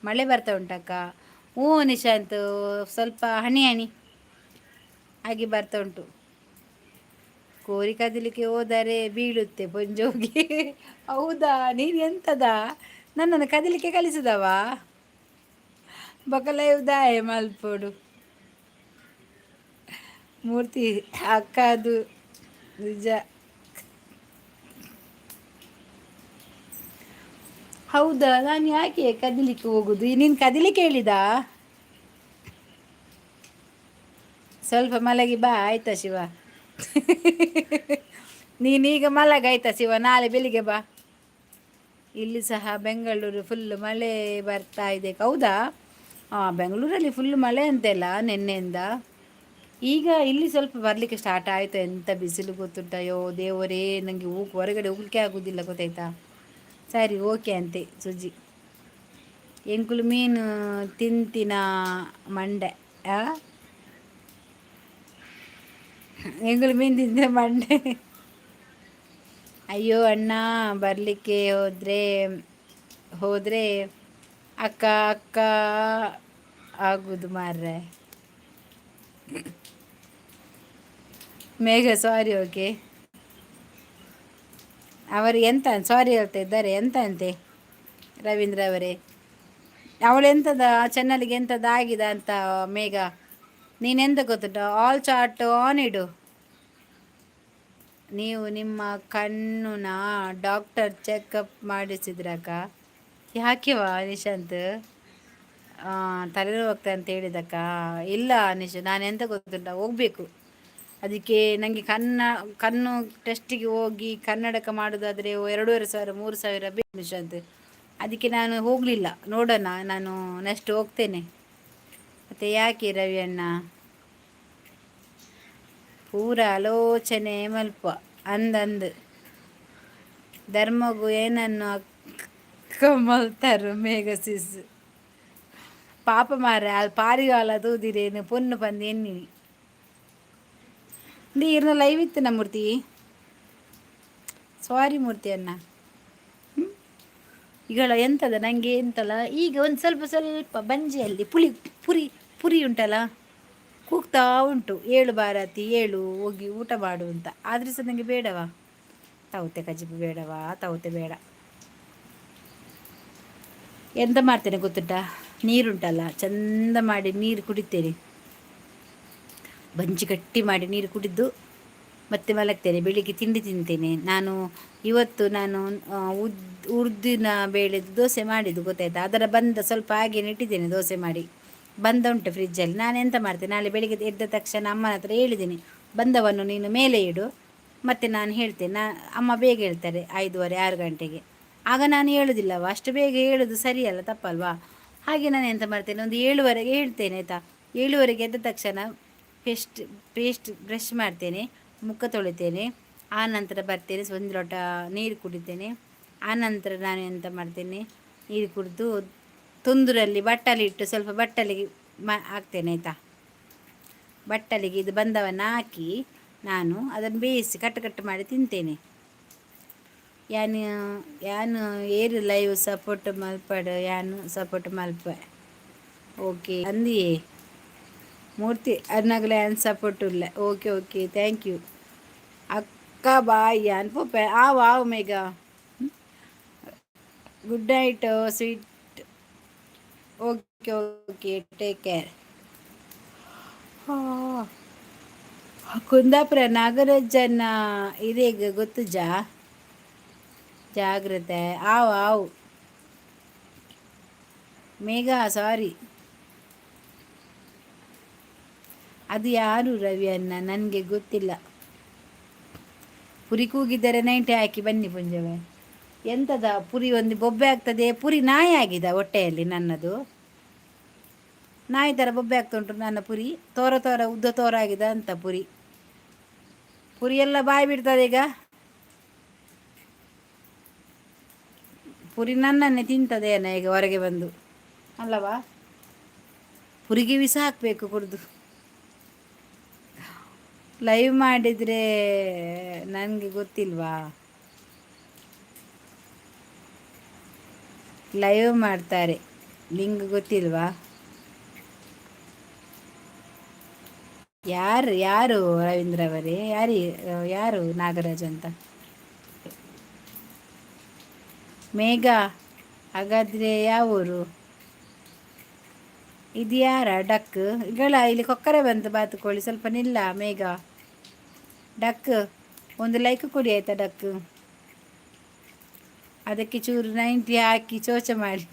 ಮಳೆ ಬರ್ತಾ ಉಂಟಕ್ಕ? ಹ್ಞೂ ನಿಶಾಂತ್, ಸ್ವಲ್ಪ ಹನಿ ಹನಿ ಹಾಗೆ ಬರ್ತಾ ಉಂಟು. ಕೋರಿ ಕದಿಲಿಕ್ಕೆ ಹೋದರೆ ಬೀಳುತ್ತೆ ಪೊಂಜೋಗಿ. ಹೌದಾ? ನೀನು ಎಂತದ ನನ್ನನ್ನು ಕದಿಲಿಕ್ಕೆ ಕಲಿಸಿದವ? ಬಕಲೈವ್ ಮಲ್ಪೊಡು. ಮೂರ್ತಿ ಅಕ್ಕ ಅದು ನಿಜ. ಹೌದಾ? ನಾನು ಯಾಕೆ ಕದಿಲಿಕ್ಕೆ ಹೋಗುದು? ನೀನು ಕದಿಲಿಕ್ಕೆ ಹೇಳಿದ? ಸ್ವಲ್ಪ ಮಲಗಿ ಬಾ ಆಯ್ತಾ ಶಿವ? ನೀನೀಗ ಮಲಗ ಆಯ್ತಾ ಶಿವ, ನಾಳೆ ಬೆಳಿಗ್ಗೆ ಬಾ. ಇಲ್ಲಿ ಸಹ ಬೆಂಗಳೂರು ಫುಲ್ ಮಳೆ ಬರ್ತಾ ಇದೆ. ಹೌದಾ? ಹಾಂ, ಬೆಂಗಳೂರಲ್ಲಿ ಫುಲ್ ಮಳೆ ಅಂತೆಲ್ಲ ನಿನ್ನೆಯಿಂದ. ಈಗ ಇಲ್ಲಿ ಸ್ವಲ್ಪ ಬರಲಿಕ್ಕೆ ಸ್ಟಾರ್ಟ್ ಆಯಿತು. ಎಂಥ ಬಿಸಿಲು ಗೊತ್ತುಂಟಯ್ಯೋ ದೇವರೇ, ನನಗೆ ಹೋಗಿ ಹೊರಗಡೆ ಹೋಗ್ಲಿಕ್ಕೆ ಆಗೋದಿಲ್ಲ ಗೊತ್ತಾಯ್ತಾ. ಸರಿ, ಓಕೆ ಅಂತೆ ಸುಜಿ. ಎಂಕುಲು ಮೀನು ತಿಂತಿನ ಮಂಡೆ. ಎಂಕುಲು ಮೀನು ತಿಂತಿನ ಮಂಡೆ. ಅಯ್ಯೋ ಅಣ್ಣ, ಬರಲಿಕ್ಕೆ ಹೋದರೆ ಹೋದರೆ ಅಕ್ಕ ಅಕ್ಕ ಆಗುದು ಮಾರ್ರೆ. ಮೇಘ ಸಾರಿ, ಓಕೆ. ಅವರು ಎಂತ ಸಾರಿ ಹೇಳ್ತಾ ಇದ್ದಾರೆ ಎಂತ ಅಂತೆ ರವೀಂದ್ರ ಅವರೇ? ಅವಳು ಎಂತದ ಚೆನ್ನಲಿಗೆ ಎಂತದ ಆಗಿದೆ ಅಂತ ಮೇಘ, ನೀನೆಂತ ಗೊತ್ತುಂಟ, ಆಲ್ ಚಾಟ್ ಆನ್ ಇಡು. ನೀವು ನಿಮ್ಮ ಕಣ್ಣುನ ಡಾಕ್ಟರ್ ಚೆಕಪ್ ಮಾಡಿಸಿದ್ರಕ್ಕ? ಯಾಕೆವಾ ನಿಶಾಂತ್? ತಲೆನೋವು ಆಗ್ತದೆ ಅಂತ ಹೇಳಿದಕ್ಕ. ಇಲ್ಲ ನಿಶು, ನಾನು ಎಂತ ಗೊತ್ತುಂಟ, ಹೋಗಬೇಕು. ಅದಕ್ಕೆ ನನಗೆ ಕಣ್ಣು ಟೆಸ್ಟಿಗೆ ಹೋಗಿ ಕನ್ನಡಕ ಮಾಡೋದಾದರೆ 2500, 3000 ಬೇಕು ನಿಶಾಂತ್. ಅದಕ್ಕೆ ನಾನು ಹೋಗಲಿಲ್ಲ. ನೋಡೋಣ, ನಾನು ನೆಕ್ಸ್ಟ್ ಹೋಗ್ತೇನೆ. ಮತ್ತು ಯಾಕೆ ರವಿ ಅಣ್ಣ ಪೂರ ಆಲೋಚನೆ ಮಲ್ಪ ಅಂದಂದು ಧರ್ಮಗು ಏನನ್ನು ಅಕ್ಕ ಮಲ್ತಾರು. ಮೇಘ ಸಿಸ್ ಪಾಪ ಮಾರೆ, ಅಲ್ಲಿ ಪಾರಿವಾಳ ತೂದಿರೇನು ಪೊನ್ನು ಪಂದು ಎನ್ನಿನಿ. ನೀರ್ನ ಲೈವ್ ಇತ್ತು ಮೂರ್ತಿ. ಸಾರಿ ಮೂರ್ತಿ ಅಣ್ಣ. ಈಗ ಎಂತದ ನನಗೆ ಎಂತಲ್ಲ, ಈಗ ಒಂದು ಸ್ವಲ್ಪ ಸ್ವಲ್ಪ ಬಂಜಿಯಲ್ಲಿ ಪುಳಿ ಪುರಿ ಪುರಿ ಉಂಟಲ್ಲ, ಕೂಗ್ತಾ ಉಂಟು, ಏಳು ಭಾರತಿ ಏಳು, ಹೋಗಿ ಊಟ ಮಾಡು ಅಂತ. ಆದರೆ ಸಹ ನನಗೆ ಬೇಡವಾ ತೌತೆ ಕಜಿಪು, ಬೇಡವಾ ತೌತೆ ಬೇಡ. ಎಂತ ಮಾಡ್ತೇನೆ ಗೊತ್ತುಂಟಾ? ನೀರುಂಟಲ್ಲ, ಚಂದ ಮಾಡಿ ನೀರು ಕುಡಿತೇನೆ. ಬಂಜಿ ಗಟ್ಟಿ ಮಾಡಿ ನೀರು ಕುಡಿದು ಮತ್ತೆ ಮಲಗ್ತೇನೆ. ಬೆಳಿಗ್ಗೆ ತಿಂಡಿ ತಿಂತೇನೆ ನಾನು. ಇವತ್ತು ನಾನು ಉದ್ದಿನ ಬೇಳೆದು ದೋಸೆ ಮಾಡಿದ್ದು, ಗೊತ್ತಾಯ್ತಾ? ಅದರ ಬಂದ ಸ್ವಲ್ಪ ಹಾಗೆ ಇಟ್ಟಿದ್ದೇನೆ. ದೋಸೆ ಮಾಡಿ ಬಂದ ಉಂಟು ಫ್ರಿಜ್ಜಲ್ಲಿ. ನಾನು ಎಂತ ಮಾಡ್ತೇನೆ, ನಾಳೆ ಬೆಳಿಗ್ಗೆ ಎದ್ದ ತಕ್ಷಣ ಅಮ್ಮನ ಹತ್ರ ಹೇಳಿದ್ದೀನಿ, ಬಂದವನ್ನು ನೀನು ಮೇಲೆ ಇಡು, ಮತ್ತು ನಾನು ಹೇಳ್ತೇನೆ. ಅಮ್ಮ ಬೇಗ ಹೇಳ್ತಾರೆ, 5:30, 6 ಗಂಟೆಗೆ. ಆಗ ನಾನು ಹೇಳುದಿಲ್ಲವ, ಅಷ್ಟು ಬೇಗ ಹೇಳೋದು ಸರಿಯಲ್ಲ, ತಪ್ಪಲ್ವಾ? ಹಾಗೆ ನಾನು ಎಂತ ಮಾಡ್ತೇನೆ, ಒಂದು 7:30ಗೆ ಹೇಳ್ತೇನೆ, ಆಯಿತಾ? 7:30ಗೆ ಎದ್ದ ತಕ್ಷಣ ಪೇಸ್ಟ್ ಪೇಸ್ಟ್ ಬ್ರಷ್ ಮಾಡ್ತೇನೆ, ಮುಖ ತೊಳಿತೇನೆ. ಆ ನಂತರ ಬರ್ತೇನೆ, ಒಂದು ಲೋಟ ನೀರು ಕುಡಿತೇನೆ. ಆ ನಂತರ ನಾನು ಎಂತ ಮಾಡ್ತೇನೆ, ನೀರು ಕುಡಿದು ತೊಂದರಲ್ಲಿ ಬಟ್ಟಲಿ ಇಟ್ಟು ಸ್ವಲ್ಪ ಬಟ್ಟಲಿಗೆ ಹಾಕ್ತೇನೆ, ಆಯಿತಾ? ಬಟ್ಟಲಿಗೆ ಇದು ಬಂದವನ್ನು ಹಾಕಿ ನಾನು ಅದನ್ನು ಬೇಯಿಸಿ ಕಟ್ಟು ಕಟ್ಟು ಮಾಡಿ ತಿಂತೇನೆ. ಯಾನು ಯಾನು ಏರು ಲೈವ್ ಸಪೋರ್ಟ್ ಮಲ್ಪಡು, ಯಾನು ಸಪೋರ್ಟ್ ಮಲ್ಪ. ಓಕೆ ಅಂದಿಯೇ ಮೂರ್ತಿ ಅರ್ನಗಲ ಯಾನ್ ಸಪೋರ್ಟ್ ಇಲ್ಲ. ಓಕೆ ಓಕೆ, thank you ಅಕ್ಕ. ಬಾಯ್ ಯಾನ್ ಪೋಪೆ. ಆವ್ ಆವ್ ಮೇಘ. Good night sweet. Okay okay, take care. Kundapura ನಾಗರಾಜನ ಇರೇಗ ಗೊತ್ತುಜಾ? ಜಾಗ್ರತೆ. ಆವ್ ಆವ್ ಮೇಘ. ಸಾರಿ, ಅದು ಯಾರು ರವಿ ಅಣ್ಣ? ನನಗೆ ಗೊತ್ತಿಲ್ಲ. ಪುರಿ ಕೂಗಿದರೆ ನೈಂಟಿ ಹಾಕಿ ಬನ್ನಿ ಪುಂಜವೆ. ಎಂತದ ಪುರಿ ಒಂದು ಬೊಬ್ಬೆ ಆಗ್ತದೆ. ಪುರಿ ನಾಯಿ ಆಗಿದೆ ಹೊಟ್ಟೆಯಲ್ಲಿ ನನ್ನದು. ನಾಯಿ ಥರ ಬೊಬ್ಬೆ ಆಗ್ತಾ ಉಂಟು ನನ್ನ ಪುರಿ. ತೋರ ತೋರ ಉದ್ದ ತೋರ ಆಗಿದೆ ಅಂತ ಪುರಿ. ಪುರಿ ಎಲ್ಲ ಬಾಯಿ ಬಿಡ್ತದೆ ಈಗ. ಪುರಿ ನನ್ನನ್ನೇ ತಿಂತದೆ ಏನ ಈಗ ಹೊರಗೆ ಬಂದು, ಅಲ್ಲವಾ? ಪುರಿಗೆ ವಿಷ ಹಾಕಬೇಕು ಕುಡಿದು. ಲೈವ್ ಮಾಡಿದರೆ ನನಗೆ ಗೊತ್ತಿಲ್ವಾ? ಲೈವ್ ಮಾಡ್ತಾರೆ, ಲಿಂಕ್ ಗೊತ್ತಿಲ್ವಾ? ಯಾರು ಯಾರು ರವೀಂದ್ರ ಅವರೇ? ಯಾರಿ ಯಾರು ನಾಗರಾಜ್ ಅಂತ? ಮೇಘ, ಹಾಗಾದರೆ ಯಾವ ಊರು ಇದು? ಯಾರ ಡಕ್ ಗಳ? ಇಲ್ಲಿ ಕೊಕ್ಕರೆ ಬಂತು ಬಾತುಕೋಳಿ. ಸ್ವಲ್ಪ ನಿಲ್ಲ ಮೇಘ. ಡಕ್, ಒಂದು ಲೈಕ್ ಕೊಡಿ, ಆಯ್ತಾ ಡಕ್? ಅದಕ್ಕೆ ಚೂರು 90 ಹಾಕಿ ಚೋಚ ಮಾಡಿ.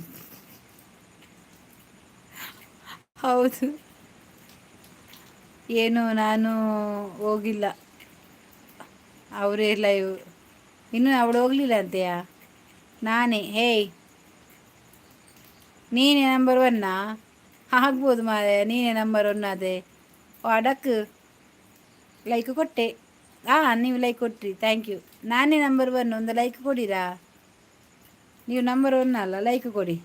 ಹೌದು, ಏನು ನಾನು ಹೋಗಿಲ್ಲ, ಅವರೇ ಲೈವ್. ಇನ್ನು ಅವಳು ಹೋಗಲಿಲ್ಲ ಅಂತೆಯಾ? ನಾನೇ. ಹೇಯ್, ನೀನೇ ನಂಬರ್ ಒನ್ನಾ? ಆಗ್ಬೋದು ಮಾರೆ, ನೀನೇ ನಂಬರ್ ಒನ್. ಅದೇ ಡಕ್, ಲೈಕ್ ಕೊಟ್ಟೆ. ಹಾಂ, ನೀವು ಲೈಕ್ ಕೊಟ್ರಿ, thank you. ನಾನೇ ನಂಬರ್ ಒನ್, ಒಂದು ಲೈಕ್ ಕೊಡಿರಾ? ನೀವು ನಂಬರ್ ಒನ್ ಅಲ್ಲ, ಲೈಕ್ ಕೊಡಿ.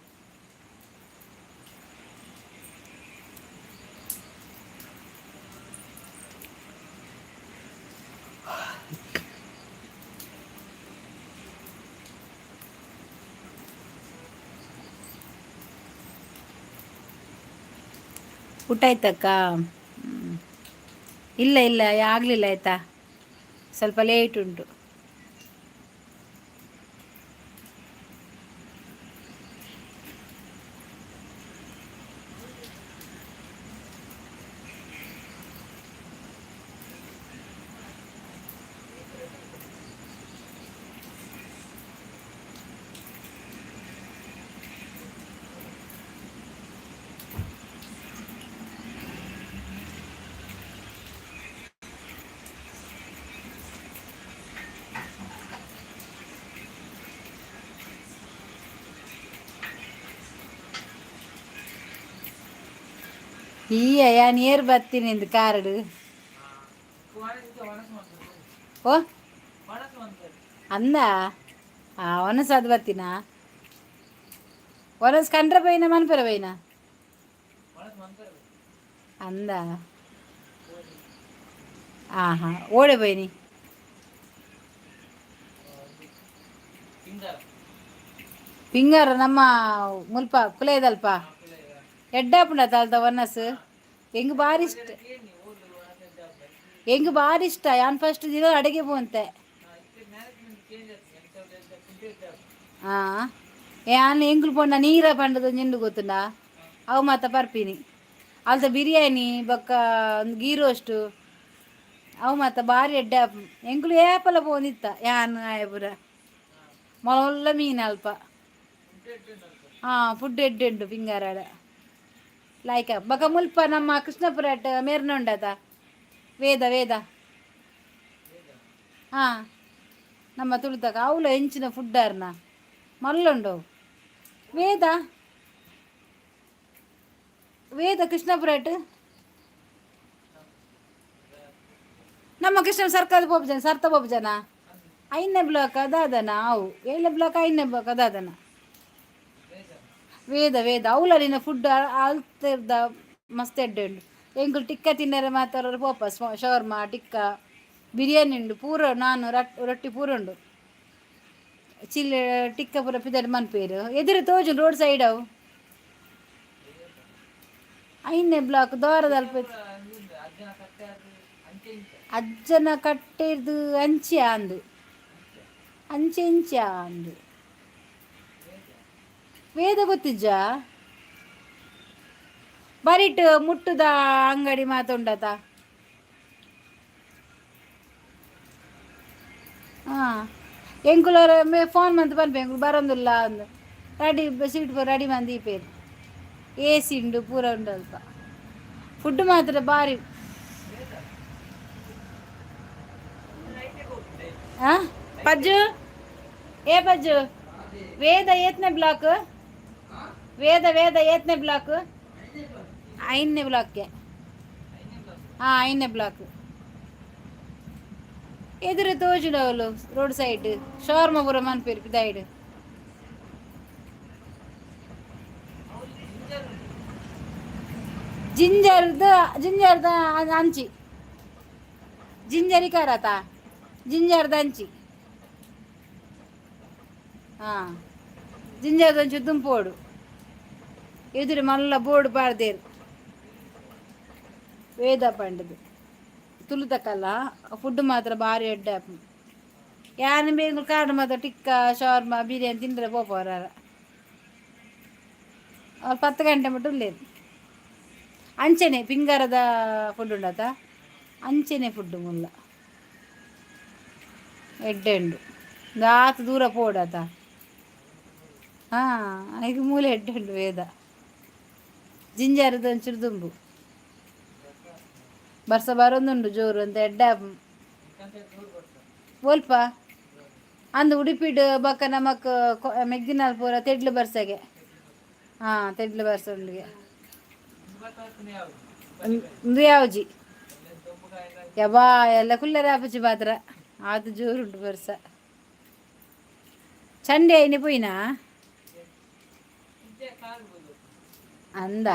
ಊಟ ಆಯ್ತಕ್ಕ? ಇಲ್ಲ ಇಲ್ಲ, ಆಗಲಿಲ್ಲ, ಆಯಿತಾ? ಸ್ವಲ್ಪ ಲೇಟ್ ಉಂಟು. ಈಯ ಯಾನ್ ಏರ್ ಬತ್ತೀನಿ ಇಂದು ಕಾರ್ಡ್. ಓ ಅಂದ ಆ ಒನಸಾದ್ ಬತ್ತಿನ ಒನಸ್ ಕಂಡ್ರ ಬೈನ ಮನ್ಪೆರ ಬೈನ ಅಂದ. ಆಹಾ, ಓಡೆ ಬೈನಿ? ಪಿಂಗಾರ ನಮ್ಮ ಮುಲ್ಪ ಕುಲೇದಲ್ಪ ಎಡ್ಡಾಪುಂಡ ತಾಲ್ದ ಒನಸ್. ಎಂಗ್ ಬಾರಿ ಇಷ್ಟ, ಎಂಗ್ ಬಾರಿ ಇಷ್ಟ. ಯಾನ್ ಫಸ್ಟ್ ದಿನ ಅಡಿಗೆ ಪೋಂತೆ. ಆ ಯಾನ್ ಎಂಗುಲು ಪೋಂಡ ನೀರ ಪಂಡದ ನಿಂಡು ಗೊತ್ತುಂಡ, ಅವು ಮಾತ ಪರ್ಪಿನಿ. ಅಲ್ತ ಬಿರಿಯಾನಿ ಬೊಕ್ಕ ಒಂದು ಗೀ ರೋಸ್ಟು ಅವು ಮಾತ ಬಾರಿ ಎಡ್ಡೆ. ಎಂಕುಲು ಏಪಲ ಪೋಂದಿತ್ತ ಯಾನ್ ಆಯ ಪೂರ ಮೊಲ ಮೀನು ಅಲ್ಪ. ಹಾಂ, ಫುಡ್ ಎಡ್ಡೆ ಉಂಟು ಪಿಂಗಾರಾಡ ಲಾಯ್ಕ. ಬೊಕ ಮುಲ್ಪ ನಮ್ಮ ಕೃಷ್ಣಪುರ ಮೇರ್ನ ಉಂಡತ ವೇದ ವೇದ. ಹಾಂ, ನಮ್ಮ ತುಳುತಕ ಅವಲ ಎಂಚಿನ ಫುಡ್ ಆರ್ನ ಮಲ್ಲುಂಡು. ವೇದ ವೇದ ಕೃಷ್ಣಪುರ ನಮ್ಮ ಕೃಷ್ಣ ಸರ್ಕಾರದ ಪೋಪುಜನ ಸರ್ತ ಪೋಪುಜನ ಐದನೇ ಬ್ಲಾಕ್ ಅದಾದನ ಅವು ಏಳನೇ ಬ್ಲಾಕ್, ಐದನೇ ಬ್ಲಾಕ್ ಅದಾದನ ವೇದ ವೇದ. ಅವಲ ನಿನ್ನ ಫುಡ್ ಅಲ್ತಿರ್ದ ಮಸ್ತ್ ಎಡ್ಡೆ ಉಂಡು. ಎಂಕುಲು ಟಿಕ್ಕ ತಿನ್ನರೆ ಮಾತ್ರ ಪೋಪ. ಶವರ್ಮಾ, ಟಿಕ್ಕ, ಬಿರಿಯಾನಿ ಉಂಡು ಪೂರ. ನಾನು ರೊಟ್ಟಿ ಪೂರ ಉಂಡು, ಚಿಲ್ಲಿ ಟಿಕ್ಕ ಪೂರ ಪಿದಡ್ ಮನ್ಪೇರು. ಎದುರು ತೋಜು ರೋಡ್ ಸೈಡ್ ಅವು. ಐದನೇ ಬ್ಲಾಕ್ ದಾರದಲ್ಪ ಅಜ್ಜನ ಕಟ್ಟೆರ್ದು ಅಂಚೆ ಅಂದು ಅಂಚೆ ಇಂಚೆ ಅಂದು. ವೇದ ಗೊತ್ತಿಜ್ಜ? ಬರಿಟ್ ಮುಟ್ಟುದ ಅಂಗಡಿ ಮಾತುಂಡತ. ಹಾಂ, ಎಂಕುಲರ ಮೇ ಫೋನ್ ಮಂತ್ ಪನ್ಪೆ, ಎಂಕುಲು ಬರೋದಿಲ್ಲ ಅಂದು. ರೆಡಿ ಸೀಟ್ ರೆಡಿ ಮಂದಿ ಪೇರು. ಎ ಸಿ ಉಂಡು, ಪೂರ ಉಂಡು ಅಲ್ಪ. ಫುಡ್ ಮಾತ್ರ ಬಾರಿ. ಹಾಂ ಪಜ್ಜು, ಏ ಪಜ್ಜು, ವೇದ ಏತ್ನೇ ಬ್ಲಾಕ್? ವೇದ ವೇದ ಏತ್ನೇ ಬ್ಲಾಕ್? ಐದನೇ ಬ್ಲಾಕ್ಗೆ. ಹಾಂ, ಐದನೇ ಬ್ಲಾಕ್ ಎದುರು ತೋಜುಡವಲು ರೋಡ್ ಸೈಡ್. ಶವರ್ಮ ಪೂರ ಮನ್ಪೇರು ಪಿದಾಯ್ಡ್. ಜಿಂಜರ್ದ ಜಿಂಜರ್ದ ಅಂಚಿ ಜಿಂಜರಿ ಕಾರತ ಜಿಂಜರ್ದ ಅಂಚಿ. ಹಾಂ, ಜಿಂಜರ್ದ ಅಂಚಿ ದುಂಪೋಡು ಎದುರು ಮಲ್ಲ ಬೋರ್ಡ್ ಪಾಡ್ದೇರು ವೇದ ಪಂಡದು ತುಳುತಕ್ಕಲ್ಲ. ಫುಡ್ ಮಾತ್ರ ಭಾರಿ ಎಡ್ಡೆ. ಯಾನ್ ಬೇಗ ಕಾರ್ಡ್ ಮಾತ್ರ ಟಿಕ್ಕ, ಶವರ್ಮ, ಬಿರಿಯಾನಿ ತಿಂದರೆ ಪೋಪವರ. ಅವ್ರು 10 ಗಂಟೆ ಮುಟ್ಟು ಉಲ್ಲೇರು. ಅಂಚನೆ ಪಿಂಗಾರದ ಫುಡ್ ಉಂಡತ, ಅಂಚನೆ ಫುಡ್ ಮುಲ್ಲ ಎಡ್ಡೆ ಉಂಡು. ಆತು ದೂರ ಪೋಡಾತ. ಹಾಂ, ಈಗ ಮೂಲೆ ಎಡ್ಡೆ ಉಂಡು ವೇದ. ಜಿಂಜಾರದ ಒಂಚೂರು ದುಂಬು ಬರ್ಸ ಬರೋದುಂಡು ಜೋರು ಅಂತ. ಎಡ್ಡೆ ಒಲ್ಪ ಅಂದು ಉಡುಪಿಡ್ ಬೊಕ್ಕ ನಮಕ್ ಮೆಗ್ದಿನಾಲ್ ಪೂರ ತೆಡ್ಲು ಬರ್ಸಗೆ. ಹಾಂ, ತೆಡ್ಲು ಬರ್ಸ ಉಂಡಿಗೆ. ಇಂದು ಯಾವ್ಜಿ ಯಬಾ ಎಲ್ಲ ಕುಲ್ಲರೆ ಆಪುಜಿ ಮಾತ್ರ, ಆತು ಜೋರುಂಟು ಬರ್ಸ. ಚಂಡಿ ಐನೆ ಪೋಯಿನಾ ಅಂದ.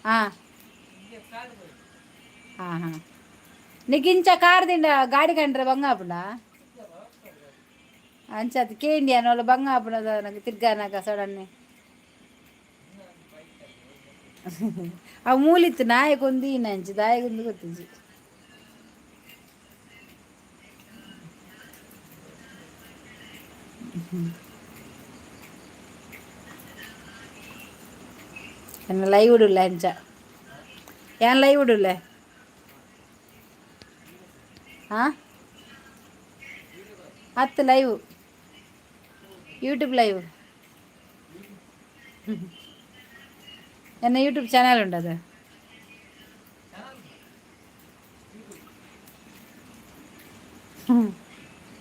ಹಾಂ ಹಾಂ ಹಾಂ, ನಿಕ್ಕಿಂಚ ಕಾರ್ದಿಂಡ ಗಾಡಿ ಕಂಡ್ರೆ ಬಂಗ ಆಪುಂಡ ಅಂಚ ಅದು ಕೇಂಡಿ ಅನ್ನೋಲ್ಲ. ಬಂಗ ಆಪುಂಡ ನಂಗೆ ತಿರ್ಗಾನಾಗ ಸಡನ್ನೆ. ಆ ಮೂಲಿತ್ತು ನಾಯಕೊಂದು ಅಂಚಿ ದಾಯಗೊಂದು ಗೊತ್ತಿಜ್ಜಿ. ಎನ್ನ ಲೈವ್ ಇಡುಲ್ಲ ಅಂಚ. ಏನ್ ಲೈವ್ ಇಡುಲ್ಲ? ಹಾಂ, ಹತ್ತು ಲೈವ್, ಯೂಟ್ಯೂಬ್ ಲೈವ್. ಎನ್ನ ಯೂಟ್ಯೂಬ್ ಚಾನಲ್ ಉಂಟದು.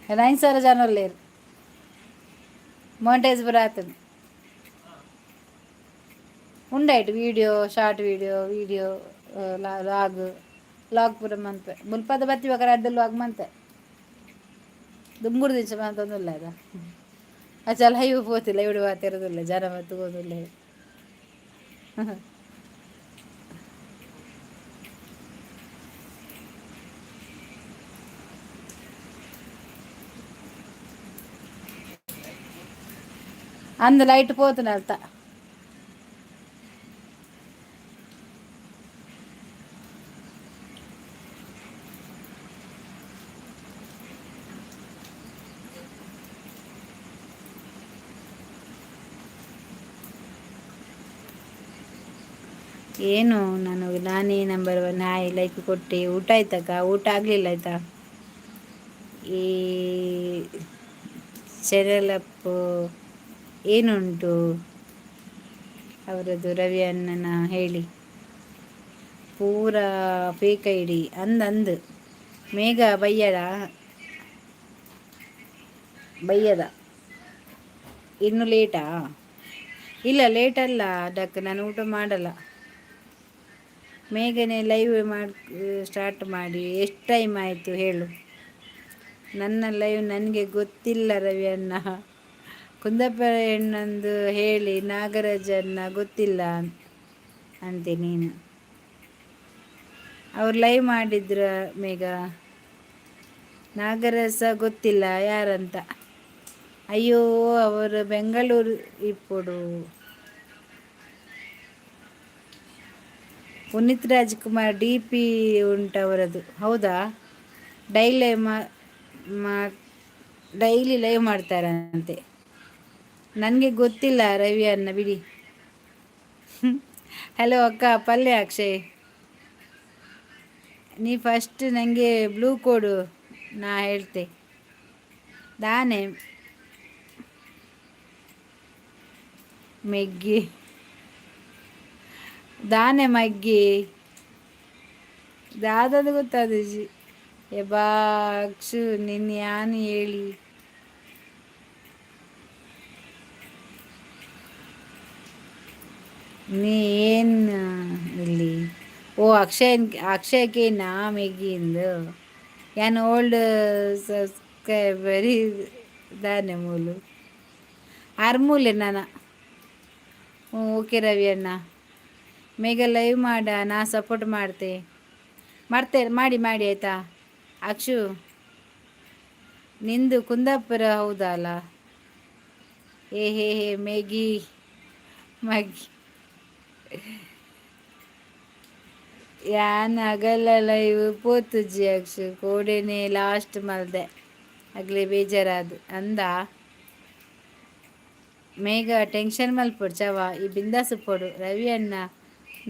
5000 ಜನ ಉಲ್ಲೇರು. ಮೊನಿಟೈಸ್ ಪೂರ ಆತುಂಡು. ಉಂಡಾಯ್ತು Video, short video, video, vlog, vlog ಪೂರ ಮನ್ಪೆ. ಮುಲ್ಪದ ಬತ್ತಿ ಬಕ ರಡ್ಡ್ ಲಾಗ್ ಮಂತೆ. ದುಂಬುಡು ದಿಂಚ ಮಂತೊಂದುಲ್ಲ ಅದ. ಅಚ್ಚ ಲೈವ್ ಪೋತಿಲ್ಲ ಇಡು ಮಾತಿರೋದಿಲ್ಲ ಜನ ಮತ್ತು ಹೋದಿಲ್ಲ. ಅಂದು ಲೈಟ್ ಪೋತುನಲ್ತ. ಏನು ನಾನು ನಾನೇ ನಂಬರ್ ಒನ್. ಹಾಯ್, ಲೈಕ್ ಕೊಟ್ಟೆ. ಊಟ ಆಯ್ತಕ್ಕ? ಊಟ ಆಗಲಿಲ್ಲ ಆಯ್ತಾ. ಈ ಚೆರಲಪ್ಪು ಏನುಂಟು ಅವರದ್ದು ರವಿ ಅಣ್ಣನ ಹೇಳಿ. ಪೂರ ಫೇಕ್ ಐಡಿ ಅಂದ್ ಅಂದ್. ಮೇಘ ಬಯ್ಯಡ ಬಯ್ಯದ. ಇನ್ನು ಲೇಟಾ? ಇಲ್ಲ, ಲೇಟ್ ಅಲ್ಲ ಡಕ್. ನಾನು ಊಟ ಮಾಡಲ್ಲ. ಮೇಘನೆ ಲೈವ್ ಮಾಡಿ ಸ್ಟಾರ್ಟ್ ಮಾಡಿ ಎಷ್ಟು ಟೈಮ್ ಆಯಿತು ಹೇಳು. ನನ್ನ ಲೈವ್ ನನಗೆ ಗೊತ್ತಿಲ್ಲ ರವಿ ಅಣ್ಣ. ಕುಂದಾಪುರ ಹೆಣ್ಣಂದು ಹೇಳಿ ನಾಗರಾಜನ್ನ ಗೊತ್ತಿಲ್ಲ ಅಂತೆ ನೀನು. ಅವ್ರು ಲೈವ್ ಮಾಡಿದ್ರ ಮೇಘ. ನಾಗರಾಜ ಗೊತ್ತಿಲ್ಲ ಯಾರಂತ. ಅಯ್ಯೋ, ಅವರು ಬೆಂಗಳೂರು ಇಪ್ಪೊಡು. ಪುನೀತ್ ರಾಜ್ಕುಮಾರ್ ಡಿ ಪಿ ಉಂಟವರದು, ಹೌದಾ? ಡೈಲಿ ಡೈಲಿ ಲೈವ್ ಮಾಡ್ತಾರಂತೆ. ನನಗೆ ಗೊತ್ತಿಲ್ಲ ರವಿ ಅನ್ನ, ಬಿಡಿ. ಹಲೋ ಅಕ್ಕ ಪಲ್ಯ. ಅಕ್ಷಯ್, ನೀ ಫಸ್ಟ್ ನನಗೆ ಬ್ಲೂ ಕೊಡು, ನಾ ಹೇಳ್ತೆ. ದಾನೆ ಮೆಗ್ಗಿ, ದಾನೆ ಮಗ್ಗಿ ದಾದದು ಗೊತ್ತಾದಿಜಿ. ಎಬಾಕ್ಷು ನಿನ್ನ ಯಾನು ಹೇಳಿ. ನೀ ಏನು ಇಲ್ಲಿ? ಓ ಅಕ್ಷಯ್, ಅಕ್ಷಯಕ್ಕೆ ನಾ ಮೆಗ್ಗಿಂದು ಯಾನ್ ಓಲ್ಡ್ ಸಬ್ಸ್ಕ್ರೈಬರಿ ದಾನೆ ಮೂಲು ಅರ್ಮೂಲೆ ನಾನ. ಹ್ಞೂ, ಓಕೆ ರವಿ ಅಣ್ಣ. ಮೇಘ ಲೈವ್ ಮಾಡ, ನಾ ಸಪೋರ್ಟ್ ಮಾಡ್ತೆ. ಮಾಡ್ತೇನೆ, ಮಾಡಿ ಮಾಡಿ ಆಯಿತಾ. ಅಕ್ಷು, ನಿಂದು ಕುಂದಾಪುರ ಹೌದಲ್ಲ? ಏ ಹೇ ಹೇ ಮೇಗಿ ಮಗ್ಗಿ. ಯಾನ್ ಅಗಲ ಲೈವ್ ಪೋತುಜಿ ಅಕ್ಷು. ಕೋಡೆನೆ ಲಾಸ್ಟ್ ಮಲ್ದೆ. ಅಗ್ಲೆ ಬೇಜಾರಾದ್ ಅಂದ. ಮೇಘ, ಟೆನ್ಷನ್ ಮಲ್ಪೊಡು ಚವ ಈ ಬಿಂದಾಸ್ ಉಪ್ಪೊಡು. ರವಿ ಅಣ್ಣ,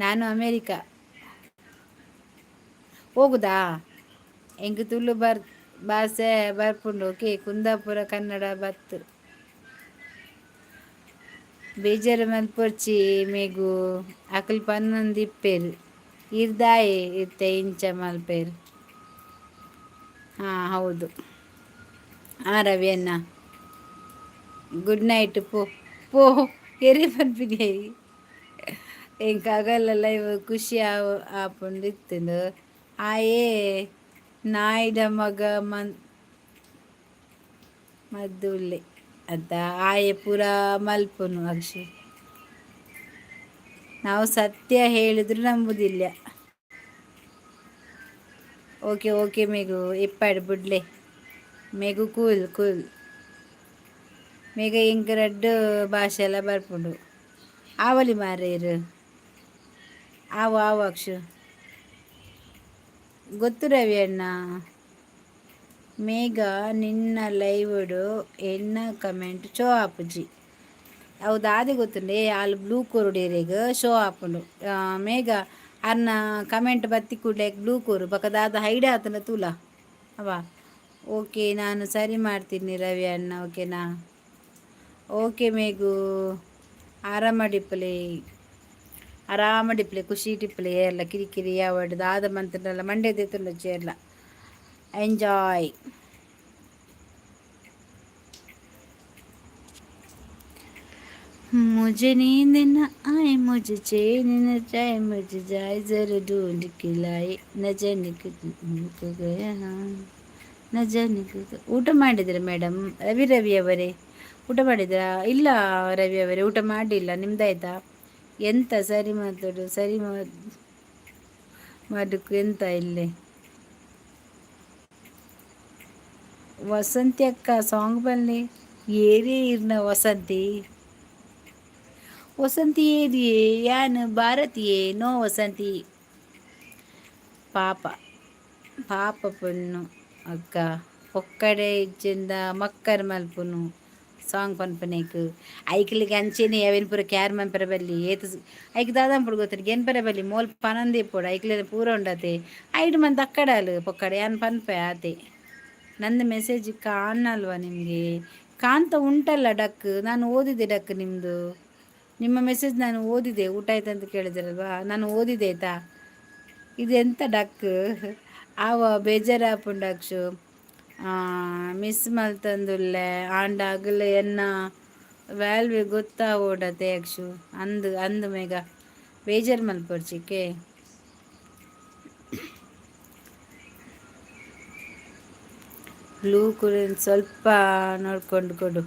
ನಾನು ಅಮೇರಿಕಾ ಹೋಗುದಾ? ಎಂಕ್ ತುಳು ಬರ್ ಬಾಸೆ ಬರ್ಪುಂಡು. ಓಕೆ, ಕುಂದಾಪುರ ಕನ್ನಡ ಬತ್ತು. ಬೇಜಾರು ಮಲ್ಪೊಡ್ಚಿ ಮೇಗು. ಅಕುಲು ಪನ್ನೊಂದು ಇಪ್ಪೆರ್ ಈರ್ ದಾಯೆ ಇತ್ತೆ ಇಂಚ ಮಲ್ಪೆರ್? ಹಾಂ, ಹೌದು. ಹಾಂ ರವಿ ಅಣ್ಣ, ಗುಡ್ ನೈಟ್. ಪೋ ಪೋ ಎರಿ ಪನ್ಪಿನಿ. ಎಂಕ್ ಅಗಲ ಲೈವ್ ಖುಷಿ ಆವ್ ಆಪುಂಡು ಇತ್ತುಂಡು. ಆಯೆ ನಾಯಿದ ಮಗ ಮನ್ ಮದ್ದುಲ್ಲೆ ಅತ್ತ ಆಯೆ ಪೂರ ಮಲ್ಪುನು. ಅಕ್ಷಿ, ನಾವು ಸತ್ಯ ಹೇಳಿದ್ರು ನಂಬುದಿಲ್ಲ. ಓಕೆ ಓಕೆ ಮೇಗು, ಇಪ್ಪಾಡು ಬುಡ್ಲೆ ಮೇಗು. Cool cool Megha. ಎಂಕ್ ರಡ್ಡ್ ಭಾಷೆ ಎಲ್ಲ ಬರ್ಪುಂಡು. ಆವಲಿ ಮಾರೇರು. ಆವು ಆವು ಅಕ್ಷು. ಗೊತ್ತು ರವಿ ಅಣ್ಣ. ಮೇಘ, ನಿನ್ನ ಲೈವ್ಡು ಎನ್ನ ಕಮೆಂಟ್ ಶೋ ಆಪುಜಿ. ಅವು ದಾದೆ ಗೊತ್ತುಂಡೆ? ಆಲ್ ಬ್ಲೂ ಕೊರುಡು ಇರೆಗ್ ಶೋ ಆಪುಂಡು. ಮೇಘ, ಅರ್ನ ಕಮೆಂಟ್ ಬತ್ತಿ ಕೂಡ್ಲೆ ಬ್ಲೂ ಕೊರು. ಬೊಕ ದಾದ ಹೈಡ್ ಆತುಂಡ ತೂಲ ಅವ. ಓಕೆ, ನಾನು ಸರಿ ಮಾಡ್ತೀನಿ ರವಿ ಅಣ್ಣ, ಓಕೆನಾ? ಓಕೆ ಮೇಘು, ಆರಾಮಡಿಪ್ಪಲೆ, ಆರಾಮಡಿಪ್ಪಲೆ, ಖುಷಿ ಇಪ್ಪಲೆ. ಏರ್ಲ ಕಿರಿಕಿರಿ ಯಾವಡ್ ದಾದ ಮಂತುಂಡಲ ಮಂಡೆ ದೆತ್ತುಂಡೊಚ್ಚಿ. ಏರ್ಲ ಎಂಜಾಯ್. मुझे नींद न आए, मुझे चैन न जाए, मुझे जाए जरा ढूंढ के लाए, न जाने को गया, न जाने को. ಊಟ ಮಾಡಿದ್ರೆ ಮೇಡಮ್? ರವಿ, ರವಿ ಅವರೇ, ಊಟ ಮಾಡಿದ್ರಾ? ಇಲ್ಲ ರವಿ ಅವರೇ, ಊಟ ಮಾಡಿಲ್ಲ. ನಿಮ್ದಾಯ್ತಾ? ಎಂತ ಸರಿ ಮಾತಾಡು, ಸರಿ ಮಾಡಕ್ಕೆ ಎಂತ ಇಲ್ಲೇ. ವಸಂತಿ ಅಕ್ಕ, ಸಾಂಗ್ ಬನ್ನಿ. ಏರಿ ಇರ್ನ ವಸಂತಿ? ವಸಂತಿ ಏರಿಯೇ? ಯಾನ್ ಭಾರತೀಯೇ. ನೋ ವಸಂತಿ. ಪಾಪ, ಪಾಪ ಪೊಣ್ಣು ಅಕ್ಕ. ಪೊಕ್ಕಡೆ ಇಜ್ಜಿಂದ ಮಕ್ಕರ್ ಮಲ್ಪುನು ಸಾಂಗ್ ಪನ್ಪನೇಕ್. ಐಕ್ಲಿಗೆ ಅಂಚೆನೆ ಅವೇನು ಪೂರ ಕ್ಯಾರ್ ಮನ್ಪರ ಬಲ್ಲಿ. ಏತ್ ಐಕ್ ದಾದಂಪುಡು ಗೊತ್ತಿರಿ, ಗೆನ್ಪರ ಬಲ್ಲಿ. ಮೋಲ್ ಪನೊಂದು ಇಪ್ಪೊಡು ಐಕ್ಲೆನ ಪೂರ ಉಂಡತೆ. ಐಡ್ ಮಂತ್ ಅಕ್ಕಡಾಲು ಪೊಕ್ಕಡೆ. ಯಾನ್ ಪನ್ಪೆ ಆತೆ. ನಂದು ಮೆಸೇಜ್ ಕಾಣಲ್ವಾ ನಿಮಗೆ? ಕಾಣ್ತಾ ಉಂಟಲ್ಲ ಡಕ್. ನಾನು ಓದಿದೆ ಡಕ್ ನಿಮ್ಮದು, ನಿಮ್ಮ ಮೆಸೇಜ್ ನಾನು ಓದಿದೆ. ಊಟ ಆಯ್ತು ಅಂತ ಕೇಳಿದ್ರಲ್ವಾ, ನಾನು ಓದಿದೆ ಆಯ್ತಾ. ಇದು ಎಂತ ಡಕ್? ಆವ ಬೇಜಾರಾಪುಂಡು ಅಕ್ಷು, ಮಿಸ್ ಮಲ್ತೊಂದುಲ್ಲೆ. ಆಂಡ ಅಗಲ ಎನ್ನ ವ್ಯಾಲ್ಯೂ ಗೊತ್ತಾವೋಡತೆ ಅಕ್ಷು. ಅಂದು ಅಂದು ಮೇಗ ಬೇಜಾರು ಮಲ್ಪೊಡ್ಚಿಕೆ. ಬ್ಲೂ ಕೂಡ ಸ್ವಲ್ಪ ನೋಡ್ಕೊಂಡು ಕೊಡು.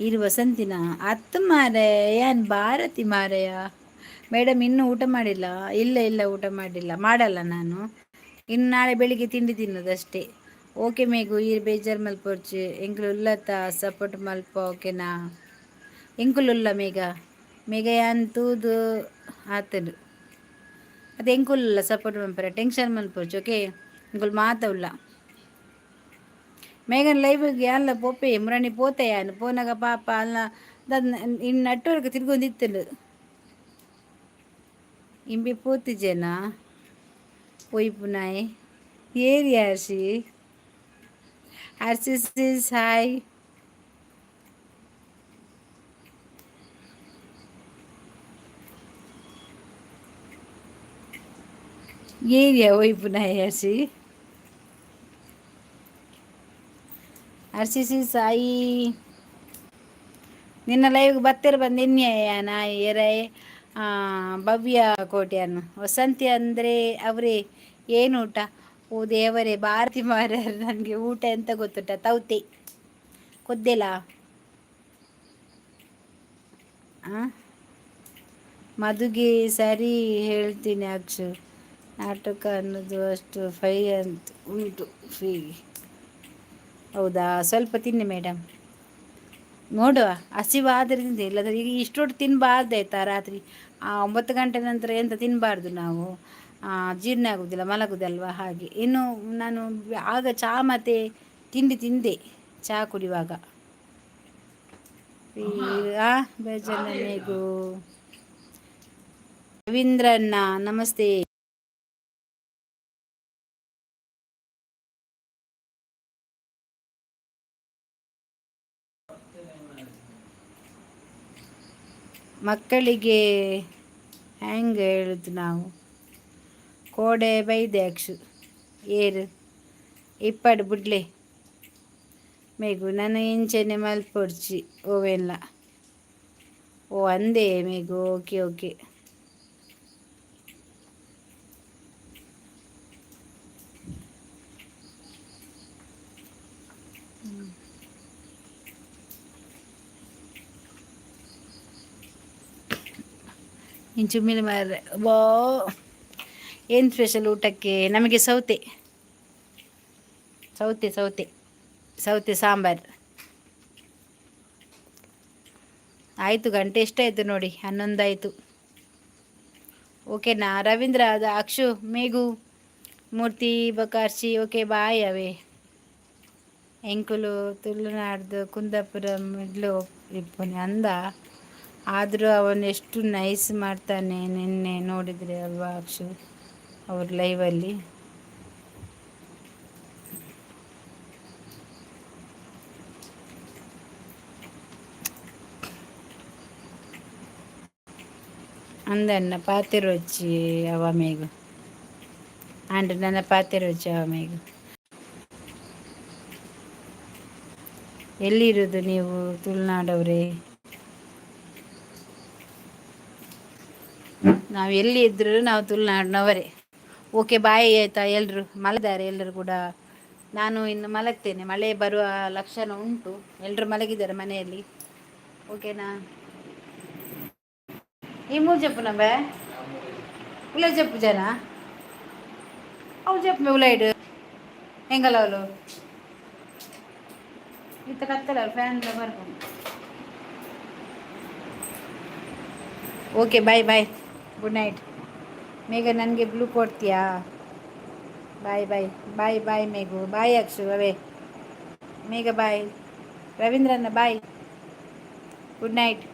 ಇರು ವಸಂತಿನ ಅತ್ತು ಮಾರೆ, ಏನ್ ಭಾರತಿ ಮಾರೆಯ. ಮೇಡಮ್, ಇನ್ನೂ ಊಟ ಮಾಡಿಲ್ಲ? ಇಲ್ಲ ಇಲ್ಲ, ಊಟ ಮಾಡಿಲ್ಲ, ಮಾಡಲ್ಲ ನಾನು ಇನ್ನು. ನಾಳೆ ಬೆಳಿಗ್ಗೆ ತಿಂಡಿ ತಿನ್ನೋದಷ್ಟೇ. ಓಕೆ ಮೇಗು, ಈರ್ ಬೇಜಾರು ಮಲ್ಪೊರ್ಚಿ. ಎಂಕ್ಲು ಉಲ್ಲತ್ತ, ಸಪೋರ್ಟ್ ಮಲ್ಪ, ಓಕೆನಾ? ಎಂಕುಲುಲ್ಲ ಮೇಗ. ಮೇಗ ಯಾನ್ ತೂದು ಆತನು ಅದು. ಎಂಕುಲುಲ್ಲ, ಸಪೋರ್ಟ್ ಮಲ್ಪರೆ ಟೆನ್ಷನ್ ಮಲ್ಪೊರ್ಚಿ. ಓಕೆ, ಎಂಕುಲು ಮಾತ ಉಲ್ಲ. ಮೇಘನ್ ಲೈವ್ಗೆ ಅಲ್ಲ ಪೋಪೆ ಮುರಣಿ ಪೋತೆ. ಯಾನ್ ಪೋನಾಗ ಪಾಪ ಅಲ್ಲ ಇನ್ನು ನೆಟ್ವರ್ಕ್ ತಿರ್ಗೊಂದಿತ್ತಂಡು. ಇಂಬಿ ಪೋತಿಜೇನಾ ಪೋಯಿಪುನಾಯೆ? ಏರಿ ಹರ್ಷಿ, ಹರ್ಷಿ ಸಿಸ್, ಹಾಯ್. Area ಒಯ್ಪುನಾಯೆ Hershey? ಹರ್ಷಿ ಸಿಸ್ ಸಾಯಿ, ನಿನ್ನ ಲೈವ್ಗೆ ಬತ್ತಿರ ಬಂದು ನಿನ್ನೆ ನಾ ಏರೈ ಭವ್ಯ ಕೋಟ್ಯಾನ್. ವಸಂತಿ ಅಂದರೆ ಅವರೇ. ಏನು ಊಟ? ಓ ದೇವರೇ, ಭಾರತಿ ಮಾರ, ನನಗೆ ಊಟ ಎಂತ ಗೊತ್ತುಂಟ? ತೌತೆ ಕೊದ್ದೆಲ. ಆ ಮಧುಗೆ ಸರಿ ಹೇಳ್ತೀನಿ ಅಕ್ಷು, ನಾಟಕ ಅನ್ನೋದು ಅಷ್ಟು ಫೈ ಅಂತ ಉಂಟು ಫೀ. ಹೌದಾ? ಸ್ವಲ್ಪ ತಿನ್ನಿ ಮೇಡಮ್, ನೋಡುವ. ಹಸಿವಾದರೆ ತಿಂತೆ, ಇಲ್ಲದ್ರೆ ಈಗ ಇಷ್ಟೊಟ್ಟು ತಿನ್ನಬಾರ್ದು ಆಯ್ತಾ. ರಾತ್ರಿ 9 ಗಂಟೆ ನಂತರ ಎಂತ ತಿನ್ನಬಾರ್ದು ನಾವು. ಜೀರ್ಣ ಆಗೋದಿಲ್ಲ, ಮಲಗುದಲ್ವ ಹಾಗೆ. ಇನ್ನು ನಾನು ಆಗ ಚಹಾ ಮತ್ತು ತಿಂಡಿ ತಿಂದೆ ಚಹಾ ಕುಡಿಯುವಾಗ. ಆ ಬೇಜಾರು. ರವೀಂದ್ರಣ್ಣ, ನಮಸ್ತೆ. ಮಕ್ಕಳಿಗೆ ಹ್ಯಾಂಗೆ ಹೇಳುದು ನಾವು? ಕೋಡೆ ಬೈದೆ ಅಕ್ಷು. ಏರು ಇಪ್ಪಡು ಬುಡ್ಲೆ ಮೇಗು, ನಾನು ಇಂಚೆನೆ ಮಲ್ಪೊಡ್ಚಿ ಓವೆಲ್ಲ. ಓ ಅಂದೆ ಮೇಗು. Okay okay. ಇಂಚು ಮಾರ್ರೆ ಬೋ. ಏನು ಸ್ಪೆಷಲ್ ಊಟಕ್ಕೆ? ನಮಗೆ ಸೌತೆ, ಸೌತೆ, ಸೌತೆ, ಸೌತೆ ಸಾಂಬಾರು. ಆಯಿತು, ಗಂಟೆ ಎಷ್ಟಾಯಿತು ನೋಡಿ, 11 ಆಯಿತು. ಓಕೆನಾ ರವೀಂದ್ರ, ಅದು ಅಕ್ಷು, ಮೇಘು, ಮೂರ್ತಿ ಬಕಾರ್ಶಿ, ಓಕೆ ಬಾಯ್. ಅವೇ ಎಂಕುಲು ತುಳುನಾಡ್ದು ಕುಂದಾಪುರ ಮಿಡ್ಲು ಇಪ್ಪುನಿ ಅಂದ. ಆದರೂ ಅವನು ಎಷ್ಟು ನೈಸ್ ಮಾಡ್ತಾನೆ. ನಿನ್ನೆ ನೋಡಿದರೆ ಅಲ್ವಾ ಅಕ್ಷು, ಅವ್ರ ಲೈವಲ್ಲಿ? ಅಂದಣ್ಣ ಪಾತಿರೋಚಿ ಅವ ಮೇಗು ಆಂಡ್ ನನ್ನ ಪಾತಿರೋಚಿ ಅವ ಮೇಗು. ಎಲ್ಲಿರೋದು ನೀವು ತುಳುನಾಡವ್ರೆ? ನಾವು ಎಲ್ಲಿ ಇದ್ರೂ ನಾವು ತುಳುನಾಡಿನವರೇ. ಓಕೆ, ಬಾಯ್, ಆಯ್ತಾ? ಎಲ್ಲರೂ ಮಲಗಿದ್ದಾರೆ, ಎಲ್ಲರೂ ಕೂಡ. ನಾನು ಇನ್ನು ಮಲಗ್ತೇನೆ. ಮಳೆ ಬರುವ ಲಕ್ಷಣ ಉಂಟು. ಎಲ್ಲರೂ ಮಲಗಿದ್ದಾರೆ ಮನೆಯಲ್ಲಿ, ಓಕೆನಾ? ಈ ಮೂರು ಜಪ್ಪುನ ಬೇ ಉಲ್ಲ ಜಪ್ಪು ಜನ ಅವು ಜಪ್ಪು ಉಲೈಡ್ ಹೆಂಗಲ್ಲ ಅವಳು. ಇತ್ತ ಕತ್ತಲ, ಫ್ಯಾನ್ ಬರ್ಕೊಂಡು. Okay, bye bye, good night. Megha, ನನಗೆ ಬ್ಲೂ ಕೊಡ್ತೀಯಾ? Bye bye bye bye Meghu, bye. Akshu ಅವೇ ಮೇಘ, ಬಾಯ್. ರವೀಂದ್ರನ್ನ, ಬಾಯ್, ಗುಡ್ ನೈಟ್.